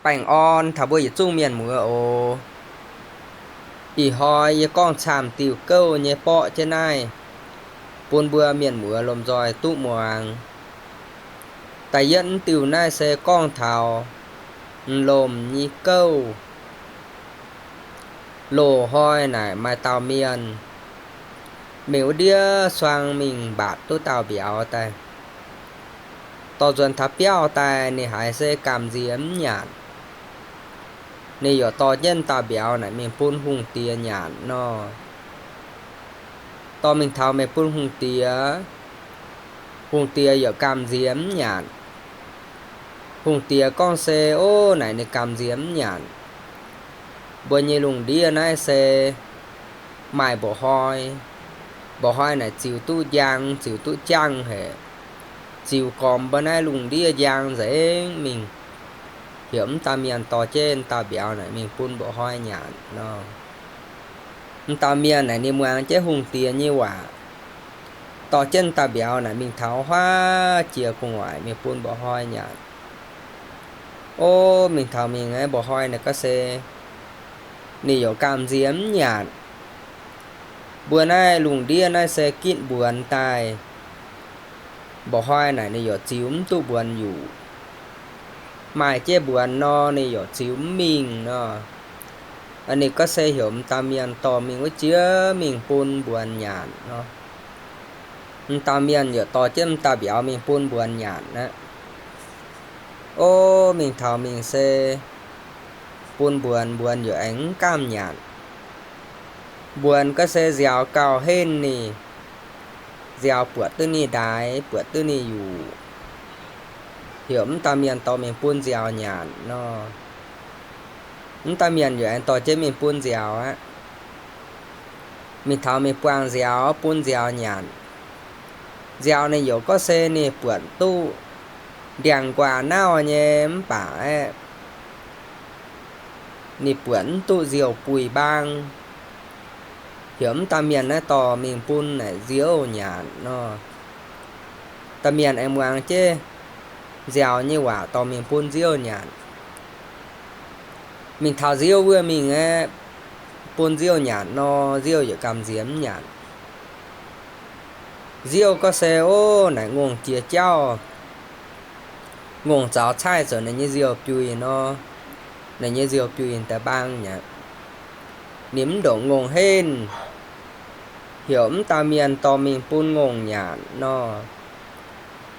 Baengh orn taux mbuo yietc zungv mienh muoz oc. Ih hnoi yie gorngv camv diuh gouv nyei borqv jienv naaiv bun mbuo mienh muoz lomh nzoih duqv muangx. Da'yietv diuh naaiv se gorngv taux m'lomh nyei gouv. Loz-hnoi naaic maaih dauh mienh mingh wuov ndiev suang mingh mbatc duqv dauh mbiauz daaih. Dorh nzuonx taux biauv daaih ninh haiz se gamh nziex mv nyanc. Ninh yaac dorh jienv dauh mbiauz naaic mingh bun hungh diex nyanc nor. Dorh mingh taux meih bun hungh diex, hungh diex yaac gamh nziex mv nyanc. Hungh diex gorngv se, ov, naaic ninh gamh nziex mv nyanc. Mbuo nyei lungh ndiev naaiv se maaih mba'hnoi. Mba'hnoi naaic ziux duqv njang, ziux duqv jangv haic. Ziux gormx mbuo naaiv lungh ndiev njang nzengc mingh. Heuc mv dauh mienh dorh jienv dauh mbiauz naaic mingh bun mba'hnoi nyanc nor. Mv dauh mienh naaic ninh muangx jienv hungh diex nyei waac, dorh jienv dauh mbiauz naaic mingh taux huaav jiex gu'nguaaic mingh bun mba'hnoi nyanc. Ov, mingh taux mingh aeqv, mba'hnoi naaic gorngv se ninh yaac gamh nziex mv nyanc. Mbuo naaiv lungh ndiev naaiv se gitv mbuonx daaih. Mba'hnoi naaic ninh yaac ziux mv duqv mbuonx yuqc. Maaih jienv mbuonx nor ninh yaac ziux mv mingh nor. Ninh gorngv se heuc mv dauh mienh dorh mingh wuov jiex mingh bun mbuonx nyanc nor. Mv dauh mienh yaac dorh jienv mv dauh mbiauz mingh bun mbuonx nyanc aqv. Ov, mingh taux mingh se bun mbuonx, mbuonx yaac aengx mv gamh nyanc. Mbuonx gorngv se nziaaux gauh henv ninh, nziaaux buatc duqv ninh ndaix, buatc duqv ninh yuqc, heuc mv dauh mienh dorh mingh bun nziaaux nyanc nor. Mv dauh mienh yaac aengx dorh jienv mingh bun nziaaux aqv. Mingh taux mingh buangh nziaaux bun nziaaux nyanc. Nziaaux ninh yaac gorngv se ninh buatc duqv ndiangx-nquaah nauv nyei mv baac aeqv, ninh buatc mv duqv nziouv buih mbaang. Heuc mv dauh mienh naaiv dorh mingh bun naaic nziouv nyanc nor. Dauh mienh aengx muangx jienv nziaaux nyei waac dorh mingh bun nziouv nyanc. Mingh taux nziouv wuov mingh aeqv, bun nziouv nyanc nor, nziouv yaac gamh nziex mv nyanc. Nziouv gorngv se, ov, naaic ngongh jiex jauv, ngongh zaux caaiv zoux ninh nyei nziouv biuih nor, ninh nyei nziouv biuih daaih mbaang nyei. Ninh mv ndongc ngongh henv, heuc mv dauh mienh dorh mingh bun ngongh nyanc nor.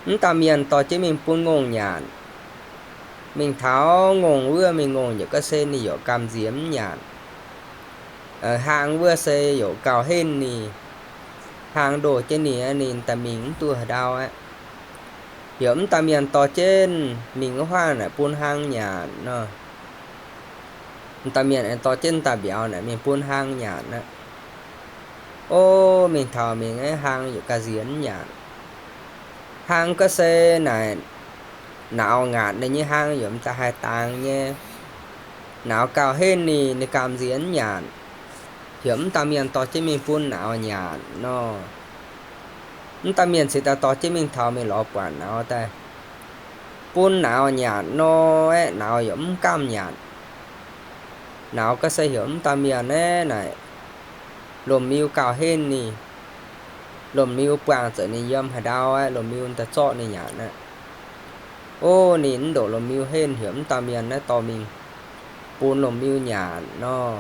Mv dauh mienh dorh jienv mingh bun ngongh nyanc. Mingh taux ngongh wuov mingh, ngongh yaac gorngv se ninh yaac gamh nziex mv nyanc. Hlang wuov se yaac gauh henv ninh. Hlang ndoh jienv ninh, ninh daaih mingh mv duqv haaix ndau aqv. Heuc mv dauh mienh dorh jienv mingh wuov huaang naaic bun hlang nyanc nor. Mv dauh mienh aengx dorh jienv dauh mbiauz naaic mingh bun hlang nyanc aqv. Ov, mingh taux mingh aeqv, hlang yaac gauh nziex mv nyanc. Hlang gorngv se naaic nauz ngaatc ninh nyei hlang yaac m'daaih haih dangx nyei. Nauz gauh henv ninh, ninh gamh nziex mv nyanc. Heuc mv dauh mienh dorh jienv mingh bun nauz nyanc nor. Mv dauh mienh cingx daaih dorh jienv mingh taux mingh lorz buatc nauz daaih bun nauz nyanc nor aeqv, nauz yaac mv gamh nyanc. Nauz gorngv se heuc mv dauh mienh aeqv, naaic lomh miu gauh henv ninh. Lomh miu buangh zuqc ninh yiem haaix ndau aeqv, lomh miu daaih zorqv ninh nyanc aqv. Ov, ninh mv ndongc lomh miu henv, heuc mv dauh mienh naaiv dorh mingh bun lomh miu nyanc nor.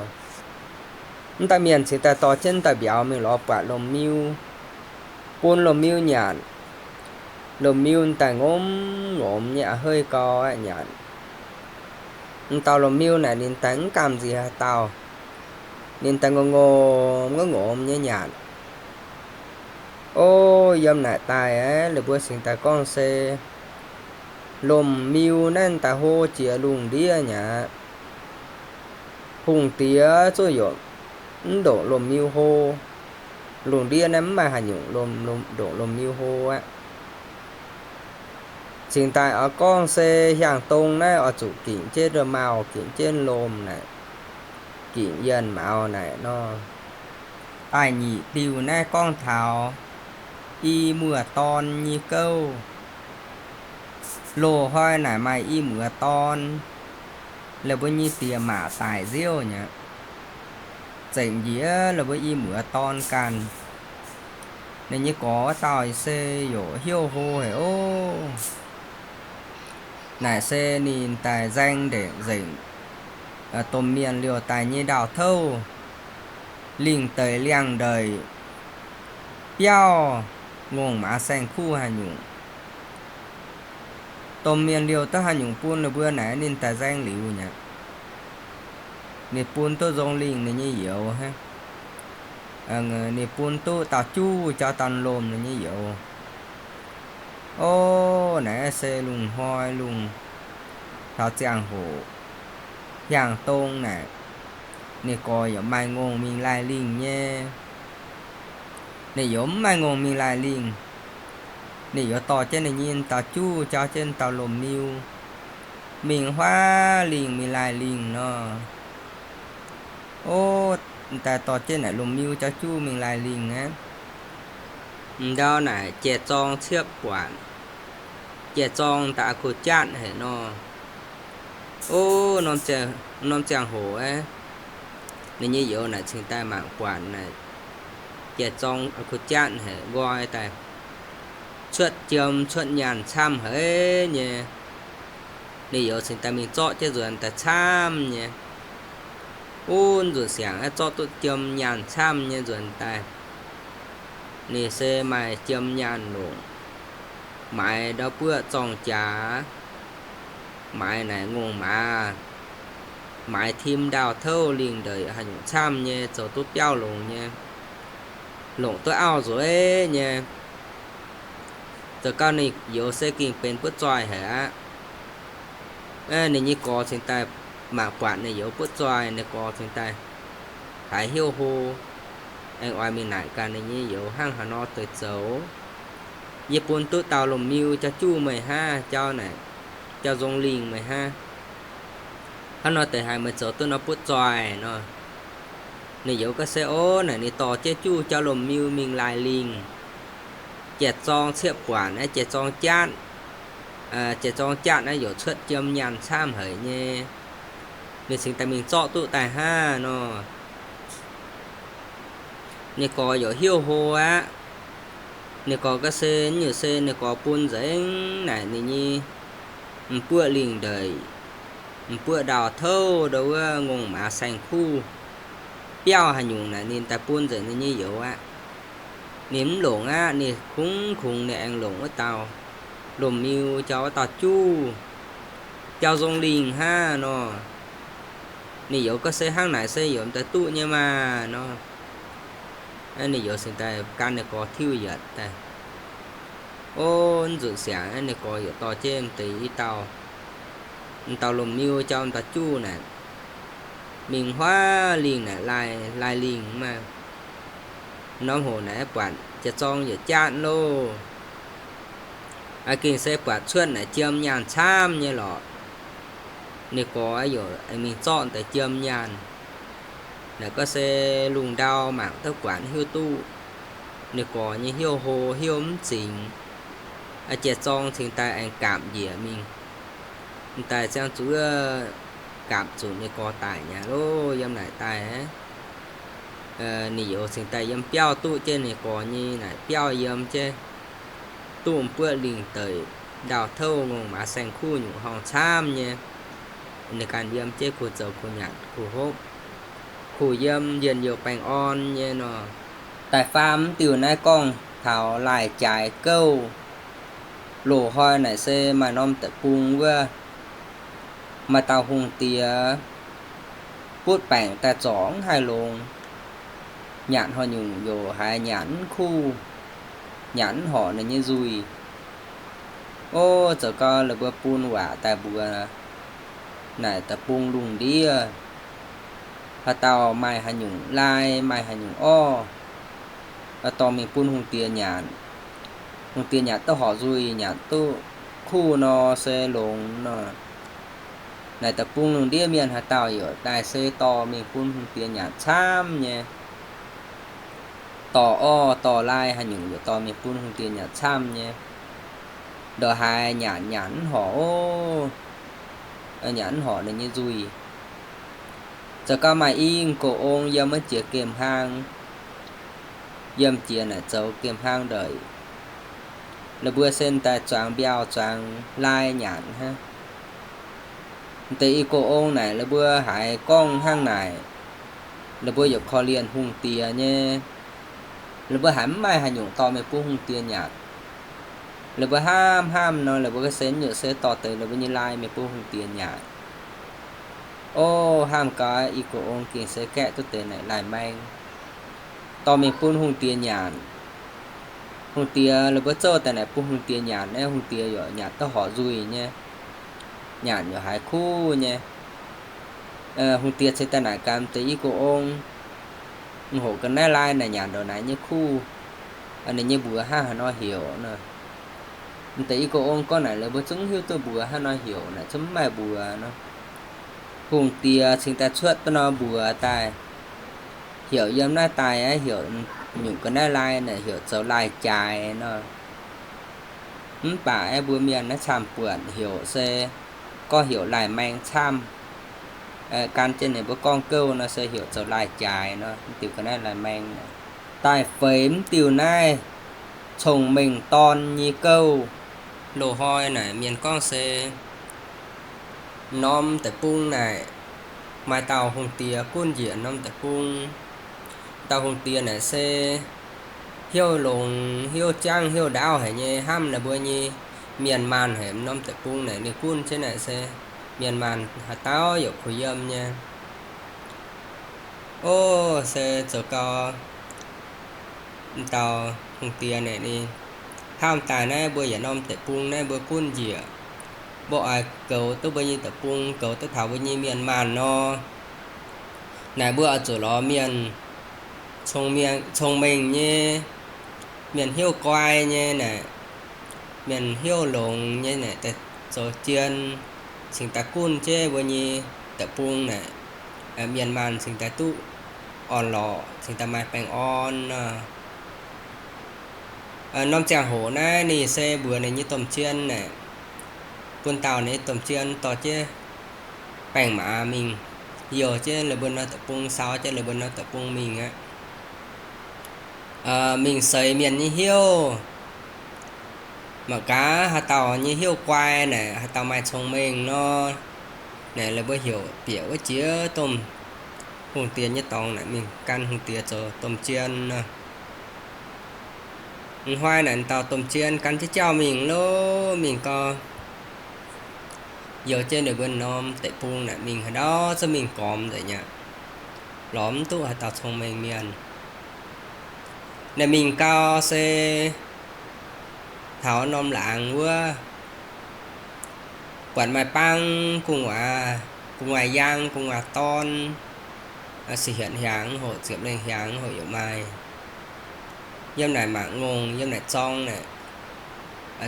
Mv dauh mienh cingx daaih dorh jienv dauh mbiauz mingh lorz buatc lomh miu, bun lomh miu nyanc. Lomh miu daaih ngomz ngomz nyei a'heiv gau aeqv nyanc. Mv dauh lomh miu naaic ninh daaih mv gamh nziex haaix dauh. Ninh daaih ngongh ngomz ngongh ngomz nyei nyanc. Ov, yiem naaic daaih aeqv, ninh mbuo cingx daaih gorngv se lomh miu naaiv daaih hlo jiex lungh ndiev nyei aqv. Hungh diex zuqc yaac mv ndongc lomh miu hlo. Lungh ndiev naaiv mv maaih haaix nyungc ndongc lomh miu hlo aqv. Cingx daaih oix gorngv se hiaangx dong naaiv oix zuqc gingc jienv nduov mauh, gingc jienv lomh naaic, gingc yienh maux naaic nor. Da'nyeic diuh naaiv gorngv taux i muoz-dorn nyei gouv. Loz-hnoi naaic maaih i muoz-dorn. la'buo nyei diex maac daic nziouv nyei aqv. Zengc njiec la'buo i muoz dorn ganh. Ninh nyei gorx wuov dauh se yaac hnyouv hlo haic oc. Naaic se ninh daaih nzaeng ndeic nzengc domh mienh liouh daaih nyei ndaauh touv, lingh deic liangh ndeic, biauv ngongh maaz saeng-kuv haaix nyungc. Domh mienh liouh duqv haaix nyungc bun ninh mbuo naaic ninh daaih nzaeng liuz nyei aqv. Ninh bun duqv nzong lingh ninh nyei youz hnangv. Ninh bun duqv dauh juv jauv dauh lomh ninh nyei youz. Ov, naaic se lungh hnoi lungh taux ziangh hoc hiaangx dong naaic, ninh gorx yaac maaih ngongh mingh laih lingh nyei. Ninh youz mv maaih ngongh mingh laih lingh. Ninh youz dorh jienv ninh nyei dauh juv jauv jienv dauh lomh miu mingh huaav lingh mingh laih lingh nor. Ov, daaih dorh jienv naaic lomh miu jauv juv mingh laih lingh aqv. M'ndau naaic jai-zorng ciepv buatc, jai-zorng daaih a'kuv jatv haic nor. Ov, norm ziangh hoc aeqv, ninh nyei youz naaic cingx daaih mangc buatc naaic, jai-zorng a'kuv jatv haic nqoi daaih, cuotv jiem cuotv nyaanh camv haic nyei. Ninh youz cingx daaih mingh zorqv jienv nzuonx daaih camv nyei. Ov, nzunc siangx aeqv, zorqv duqv jiem nyaanh camv nyei nzuonx daaih. Ninh se maaih jiem nyaanh longc, maaiz ndau buoqv zorng jaax, maaiz naaic ngongh maaz, maaiz tim ndaauh touv lingh ndeic haaix nyungc camv nyei, zoux duqv biauv longx nyei, longc duqv auv nzueic nyei. Zoux gau ninh youz se gengh benx butv zoih haic aqv. Ninh nyei gorx cingx daaih mangc buatc ninh youz butv zoih, ninh gorx cingx daaih haiz hnyouv hlo, aengx oix mingh naaic gaax ninh nyei youz hnangv haaix nor deix zoux. Yie bun duqv dauh lomh miu jauv juv meih hnangv, jauv naaic, jauv nzong lingh meih hnangv. Hnangv nor deix haiz meih zoux duqv nor butv zoih nor. Ninh youz ga'se ov, naaic ninh dorh jienv juv jauv lomh miu mingh laih lingh. Jai-zorng ciepv buatc naaiv, jai-zorng jatv, jai-zorng jatv naaiv yaac cuotv jiem nyaanh camv haic nyei. Ninh cingx daaih mingh zorqv duqv daaih hnangv nor. Ninh gorx yaac hnyouv hlo aqv. Ninh gorx ga'se, nyungc se ninh gorx bun nzengc naaic ninh nyei m'buoqv lingh ndeic, m'buoqv ndaauh touv, ndau wuov ngongh maaz saeng-kuv, biauv haaix nyungc naaic ninh daaih bun nzengc ninh nyei youz aqv. Ninh mv longc aqv. Ninh kungx kungx ninh aengx longc wuov dauh lomh miu jauv, wuov dauh juv, jauv nzong lingh hnangv nor. Ninh youz ga'se hnangv naaic se yaac m'daaih duqv nyei maah nor. Ninh youz cingx daaih gan ninh gorx tiuv yietc daaih. Ov, nzunc siangx ninh gorx yaac dorh jienv deix i dauh, m'dauh lomh miu jauv, m'dauh juv naaic, mingh huaav lingh naaic, laih lingh maah. Norm hoc naaic buatc jiex zorng yietc jatv loh. Aa, gengh se buatc cuotv naaic jiem nyaanh camv nyei lorqc. Ninh gorx yaac aengx mingh zorqv deix jiem nyaanh. Naaic gorngv se lungh ndau mangc duqv buatc hiuv duqv ninh gorx nyei hnyouv hlo hnyouv mv zingx. Jiex zorng cingx daaih aengx gaapc njiec mingh. Daaih ziangh zuqc wuov gaapc zuqc ninh gorx daic nyei loh. Yiem naaic daaih, ninh youz cingx daaih yiem biauv duqv jienv ninh gorx nyei naaic biauv yiem jienv, duqv m'buoqv lingh deic, ndau-touv ngongh maaz saeng-kuv nyungc horngh camv nyei. Ninh ganh yiem jienv kuh zoux kuh nyanc kuh hopv, kuh yiem njien-youh baengh orn nyei nor. Da'faam diuh naaiv gorngv taux laaih jaaix gouv. Loz-hnoi naaic se maaih norm deic-bung wuov, maaih dauh hungh diex butv baengc daaih zorc mv haih longx. Nyanc haaix nyungc yaac haiz nyanc mv kuv, nyanc mv horpc ninh nyei nzuih. Ov, zoux gau la'buo bun waac daaih mbuox naaic deic-bung lungh ndiev, haaix dauh maaih haaix nyungc lai, maaih haaix nyungc orv, dorh mingh bun hungh diex nyanc. Hungh diex nyanc duqv horpc nzuih, nyanc duqv kuv nor se longx nor. Naaic deic-bung lungh ndiev mienh haaix dauh yaac daaih se dorh mingh bun hungh diex nyanc camv nyei. Dorh orv dorh lai haaix nyungc yaac dorh mingh bun hungh diex nyanc camv nyei. Ndongc haaix nyanc nyanc mv horpc ov. nyanc mv horpc ninh nyei nzuih. Zoux gau maaih i go ong yiem wuov jiex gemh hlang, yiem jiex naaic zoux gemh hlang ndeic, la'buo se daaih zuangx mbiauh zuangx lai nyanc hnangv. M'deix i go ong naaic la'buo haiz gorngv hnangv naaic, la'buo yaac korv-lienh hungh diex nyei. La'buo haiz mv maaih haaix nyungc dorh mingh bun hungh diex nyanc. La'buo hnamv hnamv nor, la'buo ga'sen nyutc se dorh deix la'buo nyei lai mingh bun hungh diex nyanc. O, hnamv gau, i go ong gengh se gaeqv duqv deix naaic lai-maeng, dorh mingh bun hungh diex nyanc. Hungh diex la'buo zouv daaih naaic bun hungh diex nyanc naaiv, hungh diex yaac nyanc duqv horpc nzuih nyei, nyanc yaac haiz kuv nyei. Hungh diex cingx daaih naaic gaax m'deix i go ong, Hoqc ga'naaiv lai naaic nyanc ndongc naaiv nyei kuv, ninh nyei mbuox hnangv haaix nor heuc nor. M'deix i go ong gorngv naaic, la'buo zungv hiuv duqv mbuox hnangv nor heuc naaic, zungv mv maaih mbuox nor. Hungh diex cingx daaih cuotv duqv norm mbuox daaih, heuc yiem naaiv daaih aqv, heuc nyungc ga'naaiv lai naaic heuc zoux lai-jaaix nor. Mv baac aeqv, mbuo mienh naaiv camv-buonc heuc se gorngv heuc lai-maeng camv. Gan jienv ninh mbuo gorngv gouv nor se heuc zoux lai-jaaix nor, mv diuh ga'naaiv lai-maeng. Daaih feix mv diuh naaiv cong-mengh dorn nyei gouv. Loz-hnoi naaic mienh gorngv se norm deic-bung naaic maaih dauh hungh diex gunv njiec norm deic-bung. Dauh hungh diex naaic se hnyouv longx, hnyouv jangv, hnyouv ndaauv haic nyei, hnamv naaic mbuo nyei mienh maanh haic. Norm deic-bung naaic ninh gunv jienv naaic se mienh maanh haaix dauh yaac kuh yiem nyei. O, se zoux gau m'dauh hungh diex naaic ninh hnamv daaih naaiv mbuo yietc norm deic-bung naaiv mbuo gunv njiec, mbuo oix goux duqv mbuo nyei deic-bung, goux duqv taux mbuo nyei mienh maanh nor, naaic mbuo oix zuqc lorz mienh cong-mengh nyei, mienh hnyouv guai nyei naaic, mienh hnyouv longx nyei naaic daaih zoux jien, cingx daaih gunv jienv mbuo nyei deic-bung naaic, mienh maanh cingx daaih duqv orn-lorqc, cingx daaih maaih baengh orn nor. Norm ziangh hoc naaiv ninh se mbuox ninh nyei domh jien naaic, bun dauh ninh nyei domh jien dorh jienv baeng-maaz mingh youh jienv la'buonc norm deic-bung, sau jienv la'buonc norm deic-bung mingh aqv. Mingh seix mienh nyei hnyouv, mangc gaax haaix dauh nyei hnyouv guai naaic, haaix dauh maaih cong-mengh nor, naaic la'buonc heuc bieqc wuov jiex domh hungh diex nyei dorngx naaic mingh gan hungh diex zoux domh jien nor. Hnoi naaic dauh domh jien gan jienv jauv mingh lov, mingh gau, youh jienv ninh mbuo norm deic-bung naaic mingh haaix ndau zungv mingh gormx nzengc aqv, lorz mv duqv haaix dauh cong-mengh mienh. Naaic mingh gau se taux norm laangz wuov, buatc maaih bang gu'nguaaz, gu'nguaaz yaang, gu'nguaaz dorn, se hietc hnyangx hoc ziepc lengh hnyangx hoc yaac maaih. Yiem naaic mangc ngongh, yiem naaic zorng naaic,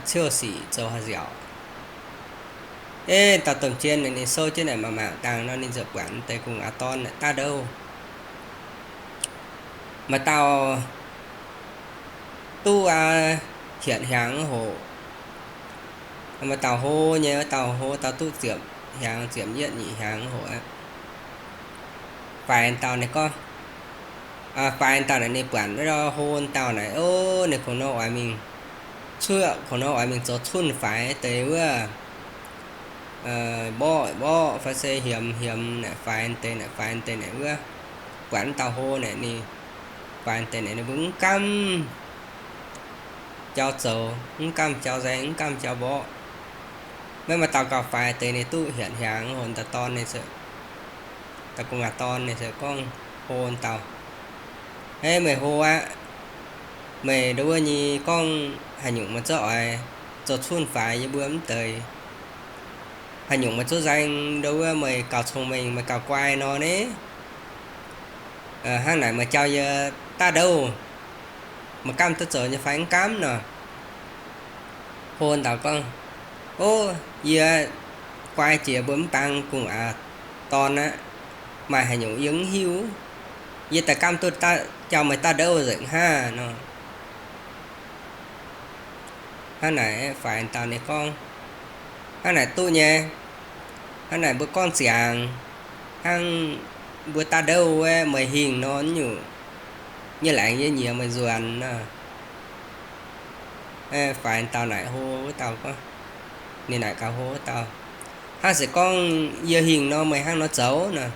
ciouv sic zoux haaix nziaauc. Eix dauh domh jien naaic ninh souv jienv naaic mangc mangc dangh nor ninh ziouc buatc deix gu'nguaaz dorn naaic daav ndouv. Maaih dauh duqv aqv, hietc hnyangx hoc. Maaih dauh hlo nyei, wuov dauh hlo dauh duqv ziepc hnyangx, ziepc yietv nyeic hnyangx hoc aqv. Faix dauh ninh gorngv, faix dauh naaic ninh buatc wuov dauh hlo dauh naaic, o, ninh kungx nor oix mingh cuoqv, kungx nor oix mingh zoux cunh faix deix wuov, mborqv mborqv fai se hiemx hiemx naaic faix deix naaic, faix deix naaic wuov. Buatc wuov dauh hlo naaic ninh faix deix naaic ninh mbuo mv gamh jauv zoux, mv gamh jauv nzaeng, mv gamh jauv mborqv. Maiv maaih dauh gauh faix deix ninh duqv hietc hnyangx hoc dauh dorn ninh se, dauh gu'nguaaz dorn ninh se gorngv hlo dauh, Eix, meih hlo aqv. Meih ndau wuov nyei gorngv haaix nyungc meih zungv oix zoux cunh faix yie mbuo mv deix. Haaix nyungc meih zungv nzaeng ndau wuov meih gauh cong-mengh, meih gauh guai nor ni. Hnangv naaic meih jauv yie daav ndouv, meih gamh duqv zoux nyei fai mv gamh nor. Hlo dauh gorngv, O, yie guai jiex mbuo mv bang gu'nguaaz dorn aqv. Maaih haaix nyungc yie mv hiuv. Yie daaih gamh duqv jauv meih daav ndouv nzengc hnangv nor. Hnangv naaic faix dauh ninh gorngv, Hnangv naaic duqv nyei. Hnangv naaic mbuo gorngv ziangx, hnangv mbuo daaih ndouv wuov meih hingh nor nyungc, nyei laengz yie nyiex meih nzuonx nor. Faix dauh naaic hlo wuov dauh gorngv, ninh naaic gaax hlo wuov dauh, hnangv se gorngv yie hingh nor meih hnangv nor zoux nor.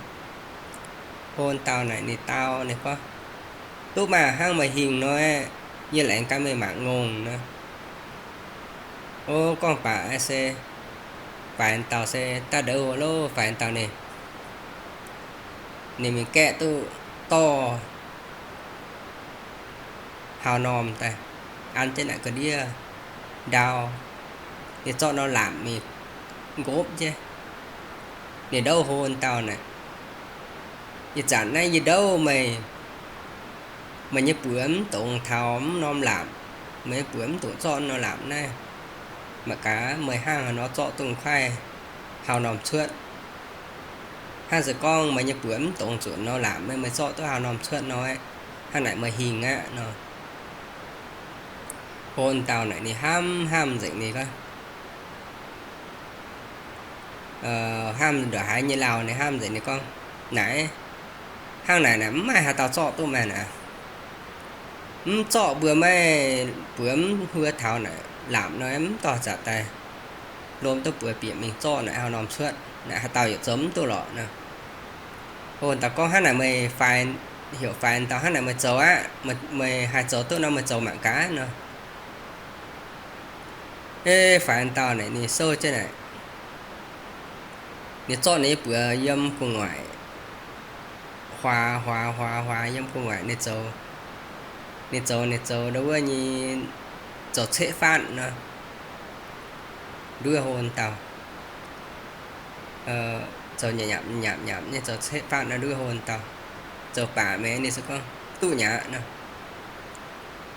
Hlo dauh naaic ninh dau ninh gorngv, duqv maah, hnangv meih hingh nor, yie laengz gan meih mangc ngongh nor. O, gorngv baac se faix dauh se daaih ndouv loh, faix dauh ninh, ninh mingh gaeqv duqv dorh haaix norm daaih, an jienv naaic ga'ndiev ndau, ninh zorqv norm laapc mingh nqopv jienv. Ninh ndouv hlo dauh naaic, ih zanc naaiv yie ndouv meih, meih nyei buoz mv dungx taux mv norm laapc, meih nyei buoz mv dungx zorqv norm laapc naaiv. Mangc gaax meih hnangv haaix nor zorqv duqv kuaaiv haaix norm cuotv. Hnangv se gorngv meih nyei buoz mv dungx zuqc norm laapc, meih zorqv duqv haaix norm cuotv nor, hnangv naaic meih hingh aqv nor. Hlo dauh naaic ninh hnamv hnamv nzengc ninh gorngv, hnamv ndongc haaix nyei lauh, ninh hnamv nzengc ninh gorngv, naaic, hnangv naaic naaic mv maaih haaix dauh zorqv duqv maah naaic. Mv zorqv mbuo maiv buoz mv huo taux naaic, laapc nor mv dorh zaqc daaih lomh duqv buoz bieqc mingh zorqv naaic haaix norm cuotv naaic, haaix dauh yaac zoux mv duqv lorqc nor. Hlo dauh gorngv, hnangv naaic meih faix, heuc faix dauh, hnangv naaic meih zoux aqv, meih haih zoux duqv nor meih zoux mangc gaax nor. Eix, faix dauh naaic ninh souv jienv naaic, ninh zorqv ninh nyei buoz yiem gu'nguaaic huaax huaax huaax huaax yiem gu'nguaaic, ninh zoux, ninh zoux, ninh zoux ndau wuov nyei, zoux ceqv faatv nor, nduov hlo dauh, zoux nyapc nyapc nyapc nyei zoux ceqv faatv nor, nduov hlo dauh, zoux baac meix ninh se gorngv duqv nyei aqv nor.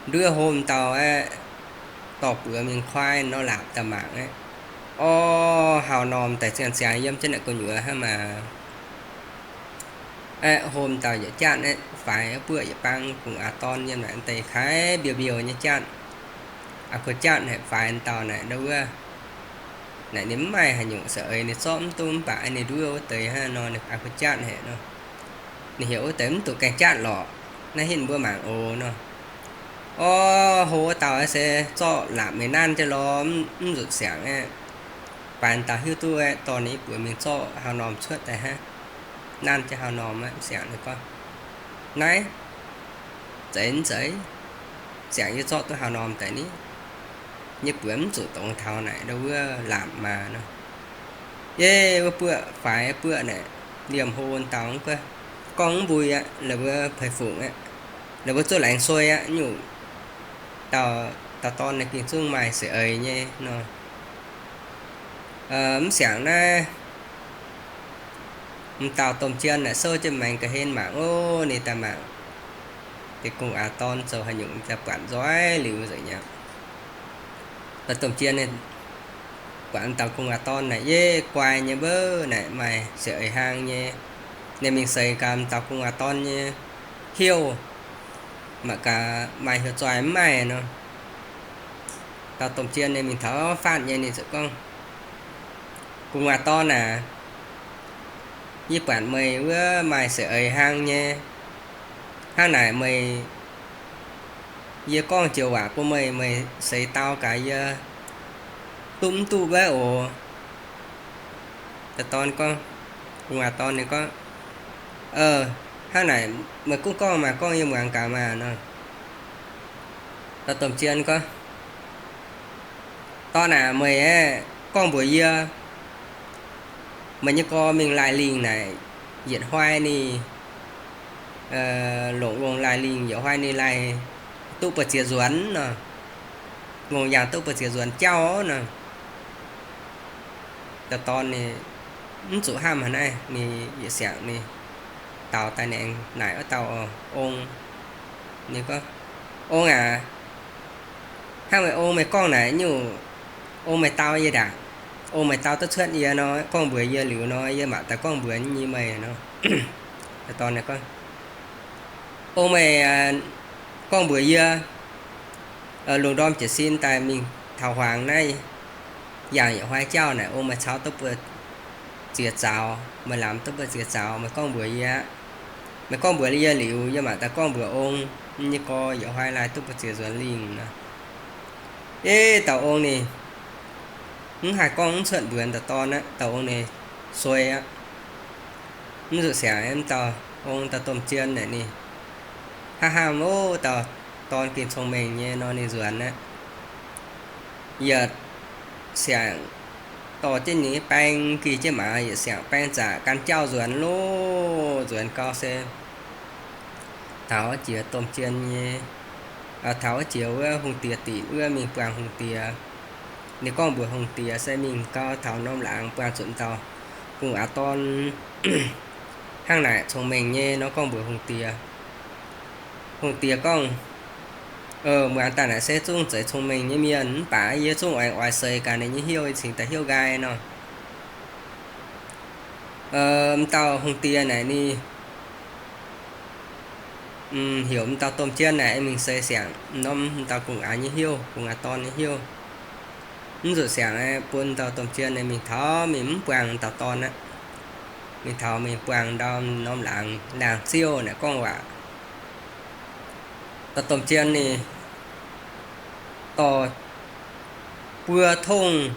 Nduov hlo dauh aeqv, dorh buoz mingh kuaaiv nor laapc daaih mangc aeqv, orv, haaix norm daaih ziangh ziangx yiem jienv naaic gu'nyuoz hnangv maah. Aeqv, hlo dauh yietc jatv aeqv, faix buoqv yietc bang gu'nguaaz dorn yiem naaic deix kaaix mbiouh mbiouh nyei jatv. Aa, gu'jatv naaic faix dauh naaic ndau wuov, naaic ninh mv maaih haaix nyungc, se eix ninh zorqv mv duqv mv baac ninh nduov wuov deix hnangv nor, aa, gu'jatv haic nor. Ninh heuc wuov deix mv duqv gaengh jatv lorqc, naaiv hinv mbuo mangc oc nor. Orv, hlo wuov dauh se zorqv laapc mingh nanv jienv lorz, mv nzunc siangx aeqv, faix dauh hiuv duqv aeqv, dorh ninh buoz mingh zorqv haaix norm cuotv daaih hnangv, nanv jienv haaix norm aeqv, siangx ninh gorngv, naaiv zeiz mv zeiz, siangx yie zorqv duqv haaix norm daaih ni, nyei buoz mv zuqc dongz taux naaic ndau wuov laapc maah nor. Yie wuov buoqv faix buoqv naaic, liemh hlo dauh mv guov, gorngv mv mbui aqv, la'buo peix fungc aqv, la'buo zuqv laengz suei aqv nyungc. Dauh, dauh dorn naaic ging zungv maaih seix eix nyei nor. Mv siangx naaiv, m'dauh domh jien naaic souv jienv maengx ga'hlen mangc ov, ninh daaih mangc deix gu'nguaaz dorn zoux haaix nyungc daaih buatc nzoih liuz nzengc aqv. Domh jien buatc m'dauh gu'nguaaz dorn naaic yie guai nyei mbouv naaic maaih seix eix hlang nyei. Ninh mingh seix gaax m'dauh gu'nguaaz dorn nyei heuv, mangc gaax maaih heuv zoih mv maaih nor. Dauh domh jien ninh mingh taux faatv nyei ninh ziouc gorngv, gu'nguaaz dorn aac, yie buatc meih wuov maaih seix eix hlang nyei. Hnangv naaic meih, yie gorngv joux waac bun meih, meih seix dau gaax yie duqv mv duqv wuov oc. Dauh dorn gorngv, gu'nguaaz dorn ninh gorngv, hnangv naaic meih gunv gorngv maah, gorngv yie muangx gaax maah nor. Dauh domh jien gorngv, dorn aac, meih aeqv, gorngv mbuox yie, meih nyei gorx mingh laaih lingh naaic, yietc hnoi ninh longc longc laaih lingh, yietc hnoi ninh laaih duqv buoz-ziex nzuonx nor, ngongh yangh duqv buoz-ziex nzuonx jauv nor. Dauh dorn ninh mv zuqc hnamv haaix naaiv, ninh yietc siangx ninh daaux daaih naengx naaic wuov dauh ong. Ninh gorngv, ong aac, hnangv meih ong meih gorngv naaic nyungc, ong meih dau yie ndaangc, ong meih dau duqv cuotv yie nor, gorngv mbuox yie liuz nor, yie mangc daaih gorngv mbuox nyei meih nor. Dorn gorngv, ong meih gorngv mbuox yie, lungh ndorm jiez sin daaih mingh taux hmuangx naaiv, yangh yietc hnoi jauv naaic, ong meih caux duqv buoz, ziex zaux, meih lamz duqv mbuo ziex zaux, meih gorngv mbuox yie aqv. Meih gorngv mbuox yie liuz, yie mangc daaih gorngv mbuox ong nyei gorx, yietc hnoi laai duqv mbuo ziex nzuonx lingh nor. Eix dauh ong ninh mv haih gorngv mv cuotv mbuox dauh dorn aqv, dauh ong ninh suei aqv. Mv zuqc siangx, mv dauh ong dauh domh jien naaic ninh hnangv hnangv ov, dauh dorn gengh cong-mengh nyei nor ninh nzuonx aqv. Yietc siangx dorh jienv ninh nyei baeng, gih jienv maaz, yietc siangx baeng zaqc gan jauv nzuonx loh. Nzuonx gau se taux jiex domh jien nyei, taux jiex wuov hungh diex dinc wuov mingh buangh hungh diex. Ninh gorngv mbuox hungh diex se mingh gau taux norm laangz buangh zuqc dauh gu'nguaaz dorn hnangv naaic cong-mengh nyei nor gorngv mbuox hungh diex. Hungh diex gorngv, muangx daaih naaic se zungv zeiz cong-mengh nyei mienh, mv baac yie zungv aengx oix seix gaax ninh nyei hnyouv cingx daaih hnyouv nqaai nor. M'dauh hungh diex naaic ninh heuc m'dauh domh jien naaic mingh seix siangx norm m'dauh gu'nguaaz nyei hnyouv, gu'nguaaz dorn nyei hnyouv. Mv zuqc siangx bun dauh domh jien naaic mingh taux mingh mv buangh dauh dorn aqv. Mingh taux mingh buangh ndau norm laangz, laangz ziouv naaic gorngv waac. Dauh domh jien ninh dorh buo tongv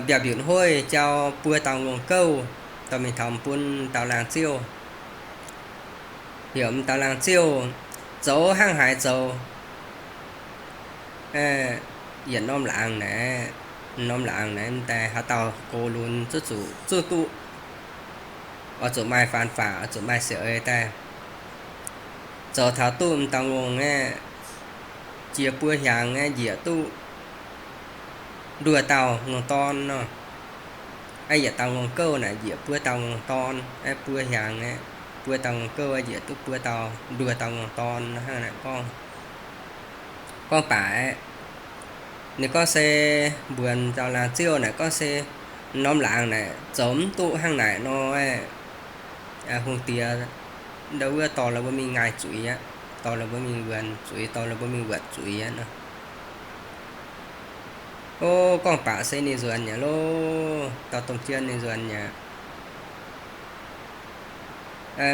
mbiaauc mbiutc hoiv jauv buo dauh ngongh gouv dorh mingh taux bun dauh laangz ziouv. Heuc m'dauh laangz ziouv zoux hnangv haaix zoux, yietc norm laangz naaic, norm laangz naaic m'daaih haaix dauh gox lunx zuqc zuqv duqv, oix zuqc maaih faan faqc, oix zuqc maaih siec eix daaih zoux taux duqv m'dauh ngongh aeqv, jiex buo hiaangx aeqv, njiec duqv nduoh dauh ngongh dorn nor. Aeqv, yietc dauh ngongh gouv naaic njiec buo dauh ngongh dorn, aeqv, buo hiaangx aeqv, buo dauh ngongh gouv njiec duqv buo dauh, nduoh dauh ngongh dorn nor hnangv naaic gorngv. Gorngv baac aeqv, ninh gorngv se mbuox dauh laangz ziouv naaic gorngv se norm laangz naaic zoux mv duqv hnangv naaic nor aeqv, hungh diex ndau wuov dorh la'mbuo mingh ngaih zuiz aqv, dorh la'mbuo mingh wuonx zuiz, dorh la'mbuo mingh wuotc zuiz aqv nor. O, gorngv baac se ninh nzuonx mi'aqv loh, dauh domh jien ninh nzuonx mi'aqv.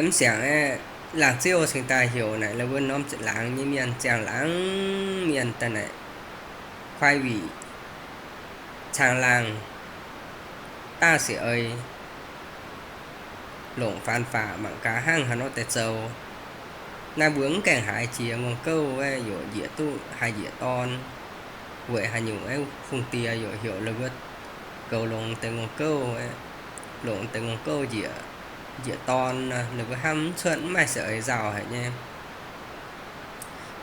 Mv siangx aeqv, laangz ziouv cingx daaih heuc naaic la'mbuo norm laangz nyei mienh, ziangh laangz mienh daaih naaic, kuaaiv wic, caangh laangh, daav siec eix, longc faan faqc mangc gaax hnangv haaix nor deix zoux. Naaiv mbuo mv gaengh haiz jiex ngongh gouv aeqv, yaac njiec duqv haih njiec dorn. Weic haaix nyungc aeqv, hungh diex yaac heuc la'mbuo goux longx deix ngongh gouv aeqv, longx deix ngongh gouv njiec, njiec dorn nor, ninh mbuo hnamv mv cuotv, mv maaih siec eix nzauh haic nyei.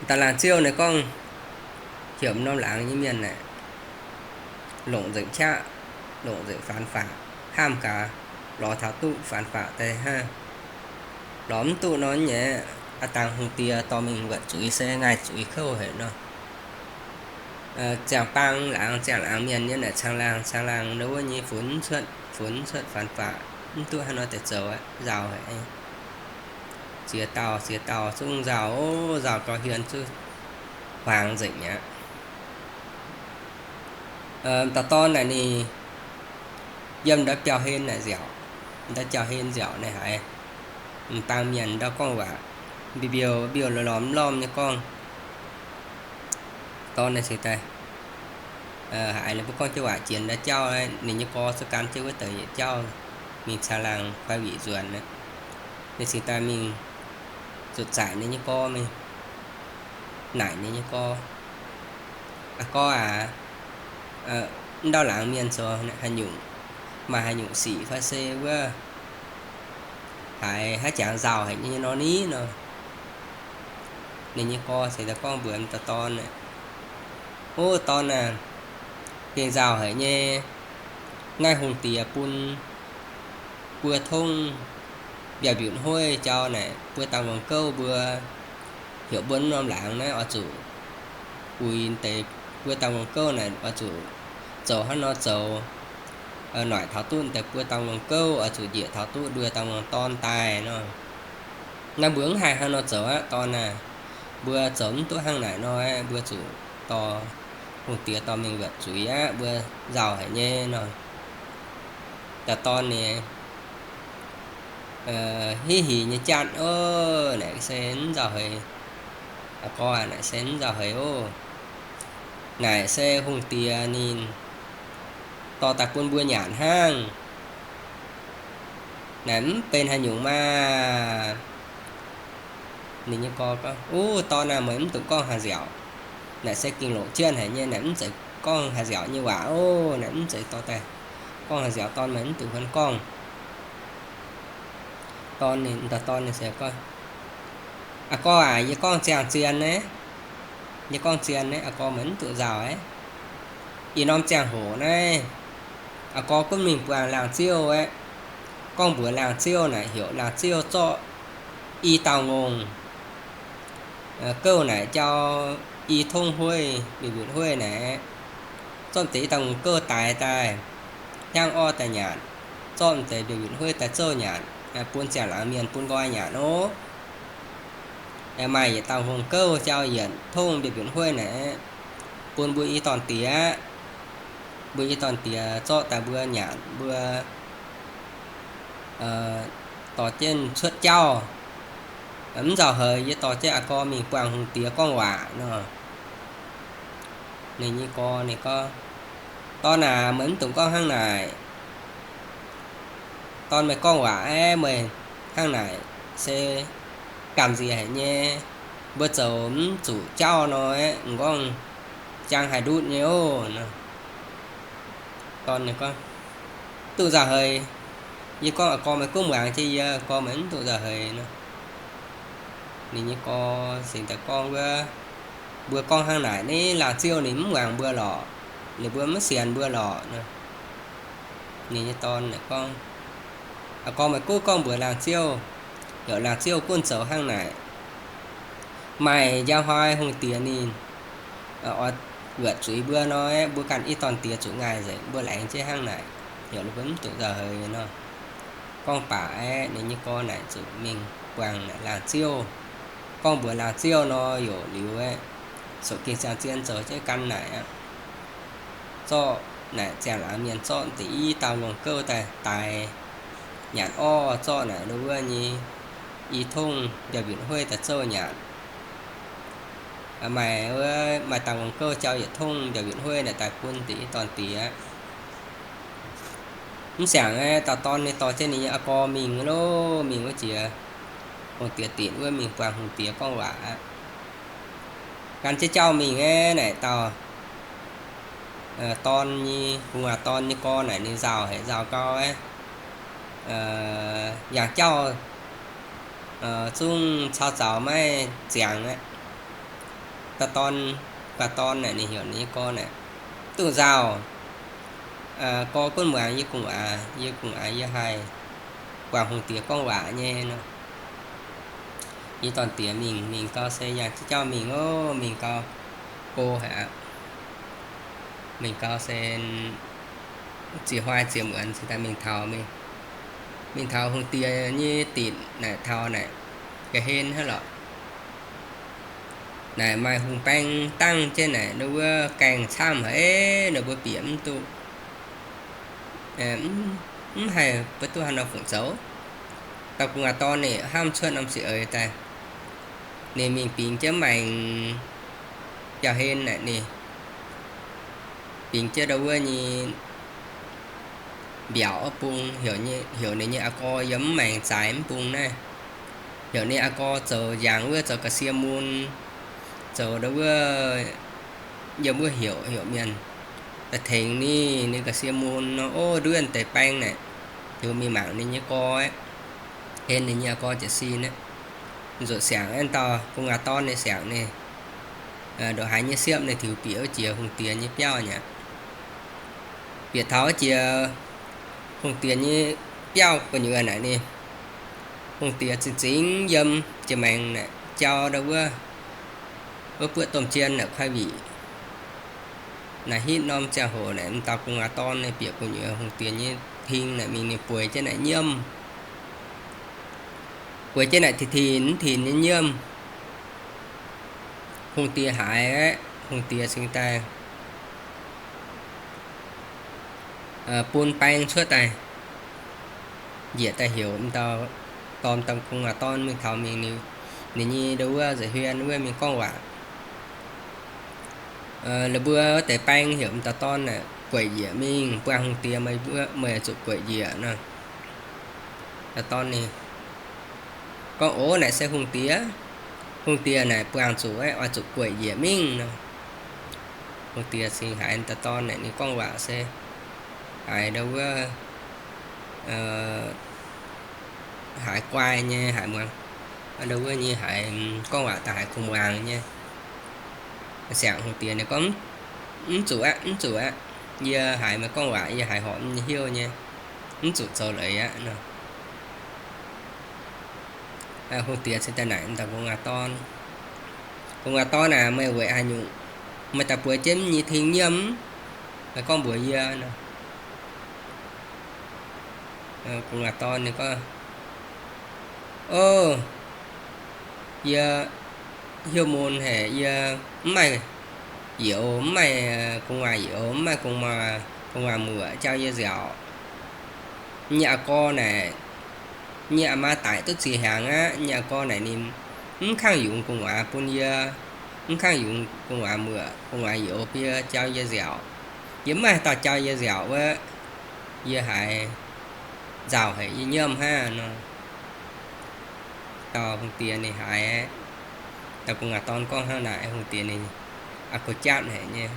Dauh laangz ziouv naaic gorngv, heuc norm laangz nyei mienh naaic longc nzengc qaqv, longc nzengc faan faqc, hnamv gaax lorz taux duqv faan faqc deix hnangv. Lorz mv duqv nor nyei, aav dangh hungh diex dorh mingh wuotc zuiz se ngaih zuiz kouv haic nor. Ziangh bang laangz, ziangh laangz mienh nyei naaic caangh laangh, caangh laangh ndau wuov nyei funx cuotv, funx cuotv faan faqc, mv duqv hnangv nor deix zoux aqv, nzauh haic. Ziex dauh, ziex dauh zungv nzauh, nzauh gauh hien zuqc huaangx nzengc mi'aqv. Dauh dorn naaic ninh yiem ndau biauv-hlen naaic nziaauc, ndau biauv-hlen nziaauc naaic haiz m'dangh mienh ndau gorngv waac, mbiouh mbiouh lorz lorz mv lormh nyei gorngv. Dorn naaic cingx daaih haiz ninh mbuo gorngv jienv waac jiex ndau jauv, ninh nyei gorx zuqc gan jienv wuov deix yietc jauv mingh caangh laangh kuaaiv wic nzuonx. Ninh cingx daaih mingh zuqc zaaic ninh nyei gorx mingh, naaic ninh nyei gorx, Aa gorx aac, ndau laangz mienh zoux haaix nyungc, maaih haaix nyungc sic fai se wuov haiz haaix jangx nzauh haic nyei nor ni nor. Ninh nyei gorx cingx daaih gorngv mbuox dauh dorn, O dorn aac, gengh nzauh haic nyei. Naaiv hungh diex bun buo tongv mbiaauc mbiutc hoiv jauv naaic buo dauh ngongh gouv mbuo, heuc mbuo norm laangz naaiv oix zuqc uix deix buo dauh ngongh gouv naaic oix zuqc zoux hnangv nor zoux, noic taux duqv deix buo dauh ngongh gouv, oix zuqc njiec taux duqv nduoh dauh ngongh dorn daaih nor. Naaiv mbuo mv haih hnangv nor zoux aqv, dorn aac. Mbuo zoux mv duqv hnangv naaic nor, mbuo zuqc dorh hungh diex dorh mingh wuotc zuiz aqv, mbuo nzauh haic nyei nor. dauh dorn ninh hiv hingx nyei jatv, Ov, naaic se mv nzauh heix. Aa gorx, naaic se mv nzauh heix oc. Naaic se hungh diex ninh dorh daaih bun mbuo nyanc hnangv. Naaic mv benx haaix nyungc maah. Ninh nyei gorx gorngv, Ov, dorn aah, meih mv dungx gorngv haaix nziaauc. Naaic se gengh longc jienv haic nyei, naaic mv zeiz gorngv haaix nziaauc nyei waac oc. Naaic mv zeiz dorh daaih gorngv haaix nziaauc, dorn, meih mv dungx huon gorngv. Dorn ninh, dauh dorn ninh se gorngv, Aa gorx aac, yie gorngv ziangh zien naaiv, yie gorngv zien naaiv, aa gorx meih mv dungx nzauh aqv. Ih norm ziangh hoc naaiv, aa gorx gunv mingh buangh laangz ziouv aeqv, gorngv mbuox laangz ziouv naaic heuc laangz ziouv zorqv i dauh ngongh gouv naaic jauv i tongv hueiv, mbienc mbienc hueiv naaic, zorqv deix i dauh ngongh gouv daix daaih, hnyangv orv daaih nyanc, zorqv deix mbienc mbienc hueiv daaih zouv nyanc, bun ziangh laangz mienh bun nqoi nyanc oc. Maaih yietc dauh ngongh gouv jauv yietc tongv mbienc mbienc hueiv naaic, bun mbuo i dorn diex, mbuo i dorn diex zorqv daaih mbuo nyanc, mbuo dorh jienv cuotv jauv. Mv nzauh heix yie dorh jienv aa gorx mingh buangh hungh diex gorngv waac nor. Ninh nyei gorx ninh gorngv, Dorn aac, meih mv dungx gorngv hnangv naaic. Dorn, meih gorngv waac aeqv, meih hnangv naaic se gamh nziex haic nyei. Mbuo zoux mv zuqc jauv nor aeqv, m'nqorngv jang haih ndutv nyei oc. Dorn ninh gorngv, Duqv nzauh heix. Yie gorngv aa gorx meih gunv muangx jienv yie, aa gorx meih mv duqv nzauh heix nor. Ninh nyei gorx singx daaih gorngv wuov, Mbuo gorngv hnangv naaic, ninh laangz ziouv ninh mv muangx mbuo lorqc. Ninh mbuo mv sienx mbuo lorqc. Ninh nyei dorn naaic gorngv, Aa gorx meih gunv gorngv mbuox laangz ziouv, heuc laangz ziouv gunv zoux hnangv naaic. Maaih njang hnoi hungh diex ninh oix wuotc zuiz mbuo nor, mbuo ganh i dorn diex zuqc ngaih nzengc, mbuo laengz jienv hnangv naaic, heuc ninh mbuo mv duqv nzauh heix nor. Gorngv baac aeqv, ninh nyei gorx naaic zuqc mingh buangh naaic laangz ziouv, gorngv mbuox laangz ziouv nor, yaac liuz aeqv, soux gengh ziangh zien zoux jienv gan naaic aqv. Zorqv naaic ziangh laangz mienh zorqv deix i dauh ngongh gouv daaih daix, nyanc orv zorqv naaic ndo wuov nyei i tongv mbiauh mbienc hueiv daaih zouv nyanc. Maaih wuov, maaih dauh ngongh gouv jauv yietc tongv mbiauh mbienc hueiv naaic daaih bun deix i dorn diex. Mv siangx aeqv, dauh dorn ninh dorh jienv ninh nyei aa gorx mingh loh, mingh wuov jiex hungh diex dinc wuov mingh buangh hungh diex gorngv waac aqv. Gan jienv jauv mingh aeqv, naaic dauh dorn nyei, gu'nguaaz dorn nyei gorx naaic ninh nzauh haic, nzauh gau aeqv, yangh jauv zungv caux zaux maiv ziangx aqv. Dauh dorn, gu'nguaaz dorn naaic ninh heuc ninh nyei gorx naaic, Duqv nzauh, gorx gunv muangx yie gu'nguaaz, yie gu'nguaaz yie haih buangh hungh diex gorngv waac nyei nor. Yie dorn diex mingh, mingh gau se yangh jienv jauv mingh oc, mingh gau go haic aqv. Mingh gau se ziex hnoi ziex muonz cingx daaih mingh taux, mingh, mingh taux hungh diex nyei dinc naaic taux naaic, ga'hlen hnangv lorqc. Naaic maaih hungh baeng dangh jienv naaic, ndo wuov gaengh camv haic, ninh mbuo bieqc mv duqv, mv haih, mv duqv haaix nor fungc zoux. Dauh gu'nguaaz dorn ninh hnamv cuotv norm sic eix daaih, ninh mingh bingx jienv maengx biauv-hlen naaic, ninh bingx jienv ndo wuov nyei mbiaauc wuov bung, heuc ninh nyei aa gorx yiem mv maengx zaaix mv bung naaiv. Heuc ninh aa gorx zoux njaangc wuov, zoux ga'sie mun, zoux ndo wuov, yiem wuov heuc, heuc mienh daaih tengx ninh, ninh ga'sie mun nor, ov, nduov deix baeng naaic, heuc mingh mangc ninh nyei gorx aqv, hlen ninh nyei aa gorx jiez sin aqv. Nzuqc siangx aeqv, dauh gu'nguaaz dorn ninh siangx ninh ndongc haaix nyei siepv, ninh tiux bieqc wuov jiex hungh diex nyei biauv aqv. Bieqc taux wuov jiex hungh diex nyei biauv gu'nyuoz naaic, ninh, hungh diex zingx zingx yiem jiex maengx naaic, jauv ndo wuov, wuov buoqv domh jien naaic, kuaaiv wic. Naaic hitv norm ziangh hoc naaic, m'dauh gu'nguaaz dorn ninh bieqc gu'nyuoz hungh diex nyei hing naaic mingh, ninh bueix jienv naaic nyiemv. Bueix jienv naaic tinc tinc mv tinc nyei nyiemv. Hungh diex haiz aqv, hungh diex cingx daaih bun baeng cuotv daaih. njiec daaih heuc m'dauh dorn, m'dauh gu'nguaaz dorn mingh taux mingh, ninh nyei ndo wuov nza'hmien wuov mingh gorngv waac. La'buo wuov deix baeng heuc m'dauh dorn naaic gueic njiec mingh buangh hungh diex, meih zuqc gueic njiec nor. M'dauh dorn ninh gorngv, Ov, naaic se hungh diex. Hungh diex naaic buangh zuqc, oix zuqc gueic njiec mingh nor. Hungh diex cingx haiz m'dauh dorn naaic ninh gorngv waac se haiz ndo wuov haiz guai nyei, haiz muangx, ndo wuov nyei haiz gorngv waac daaih haiz kuh muangx nyei. Siangx hungh diex ninh gorngv, Mv zuqc aqv, mv zuqc aqv. Yie haiz meih gorngv waac yie haiz horpc nyei hnyouv nyei. Mv zuqc zoux leiz aqv nor. Hungh diex cingx daaih naaic m'dauh gu'nguaaz dorn, Gu'nguaaz dorn aac, meih weic haaix nyungc meih daaih bueix jienv nyei ting nyiemv? Meih gorngv mbuox yie nor. Gu'nguaaz dorn ninh gorngv, O, yie hnyouv mun haic, yie mv maaih youz, mv maaih gu'nguaaz youz, mv maaih gu'nguaaz muoc jauv yie nziaauc. Nyei aa gorx naaic, nyei aa maa daic duqv ziex hnyangx aqv. Nyei aa gorx naaic ninh mv kangv yungz gu'nguaaz bun yie, mv kangv yungz gu'nguaaz muoc gu'nguaaz youz bun yie jauv yie nziaauc. Yie mv maaih haaix dauh jauv yie nziaauc wuov, yie haiz nzauh haic, yie nyiemv hnangv nor. Dauh hungh diex ninh haiz, dauh gu'nguaaz dorn gorngv hnangv naaic, hungh diex ninh a'kuv jatv haic nyei.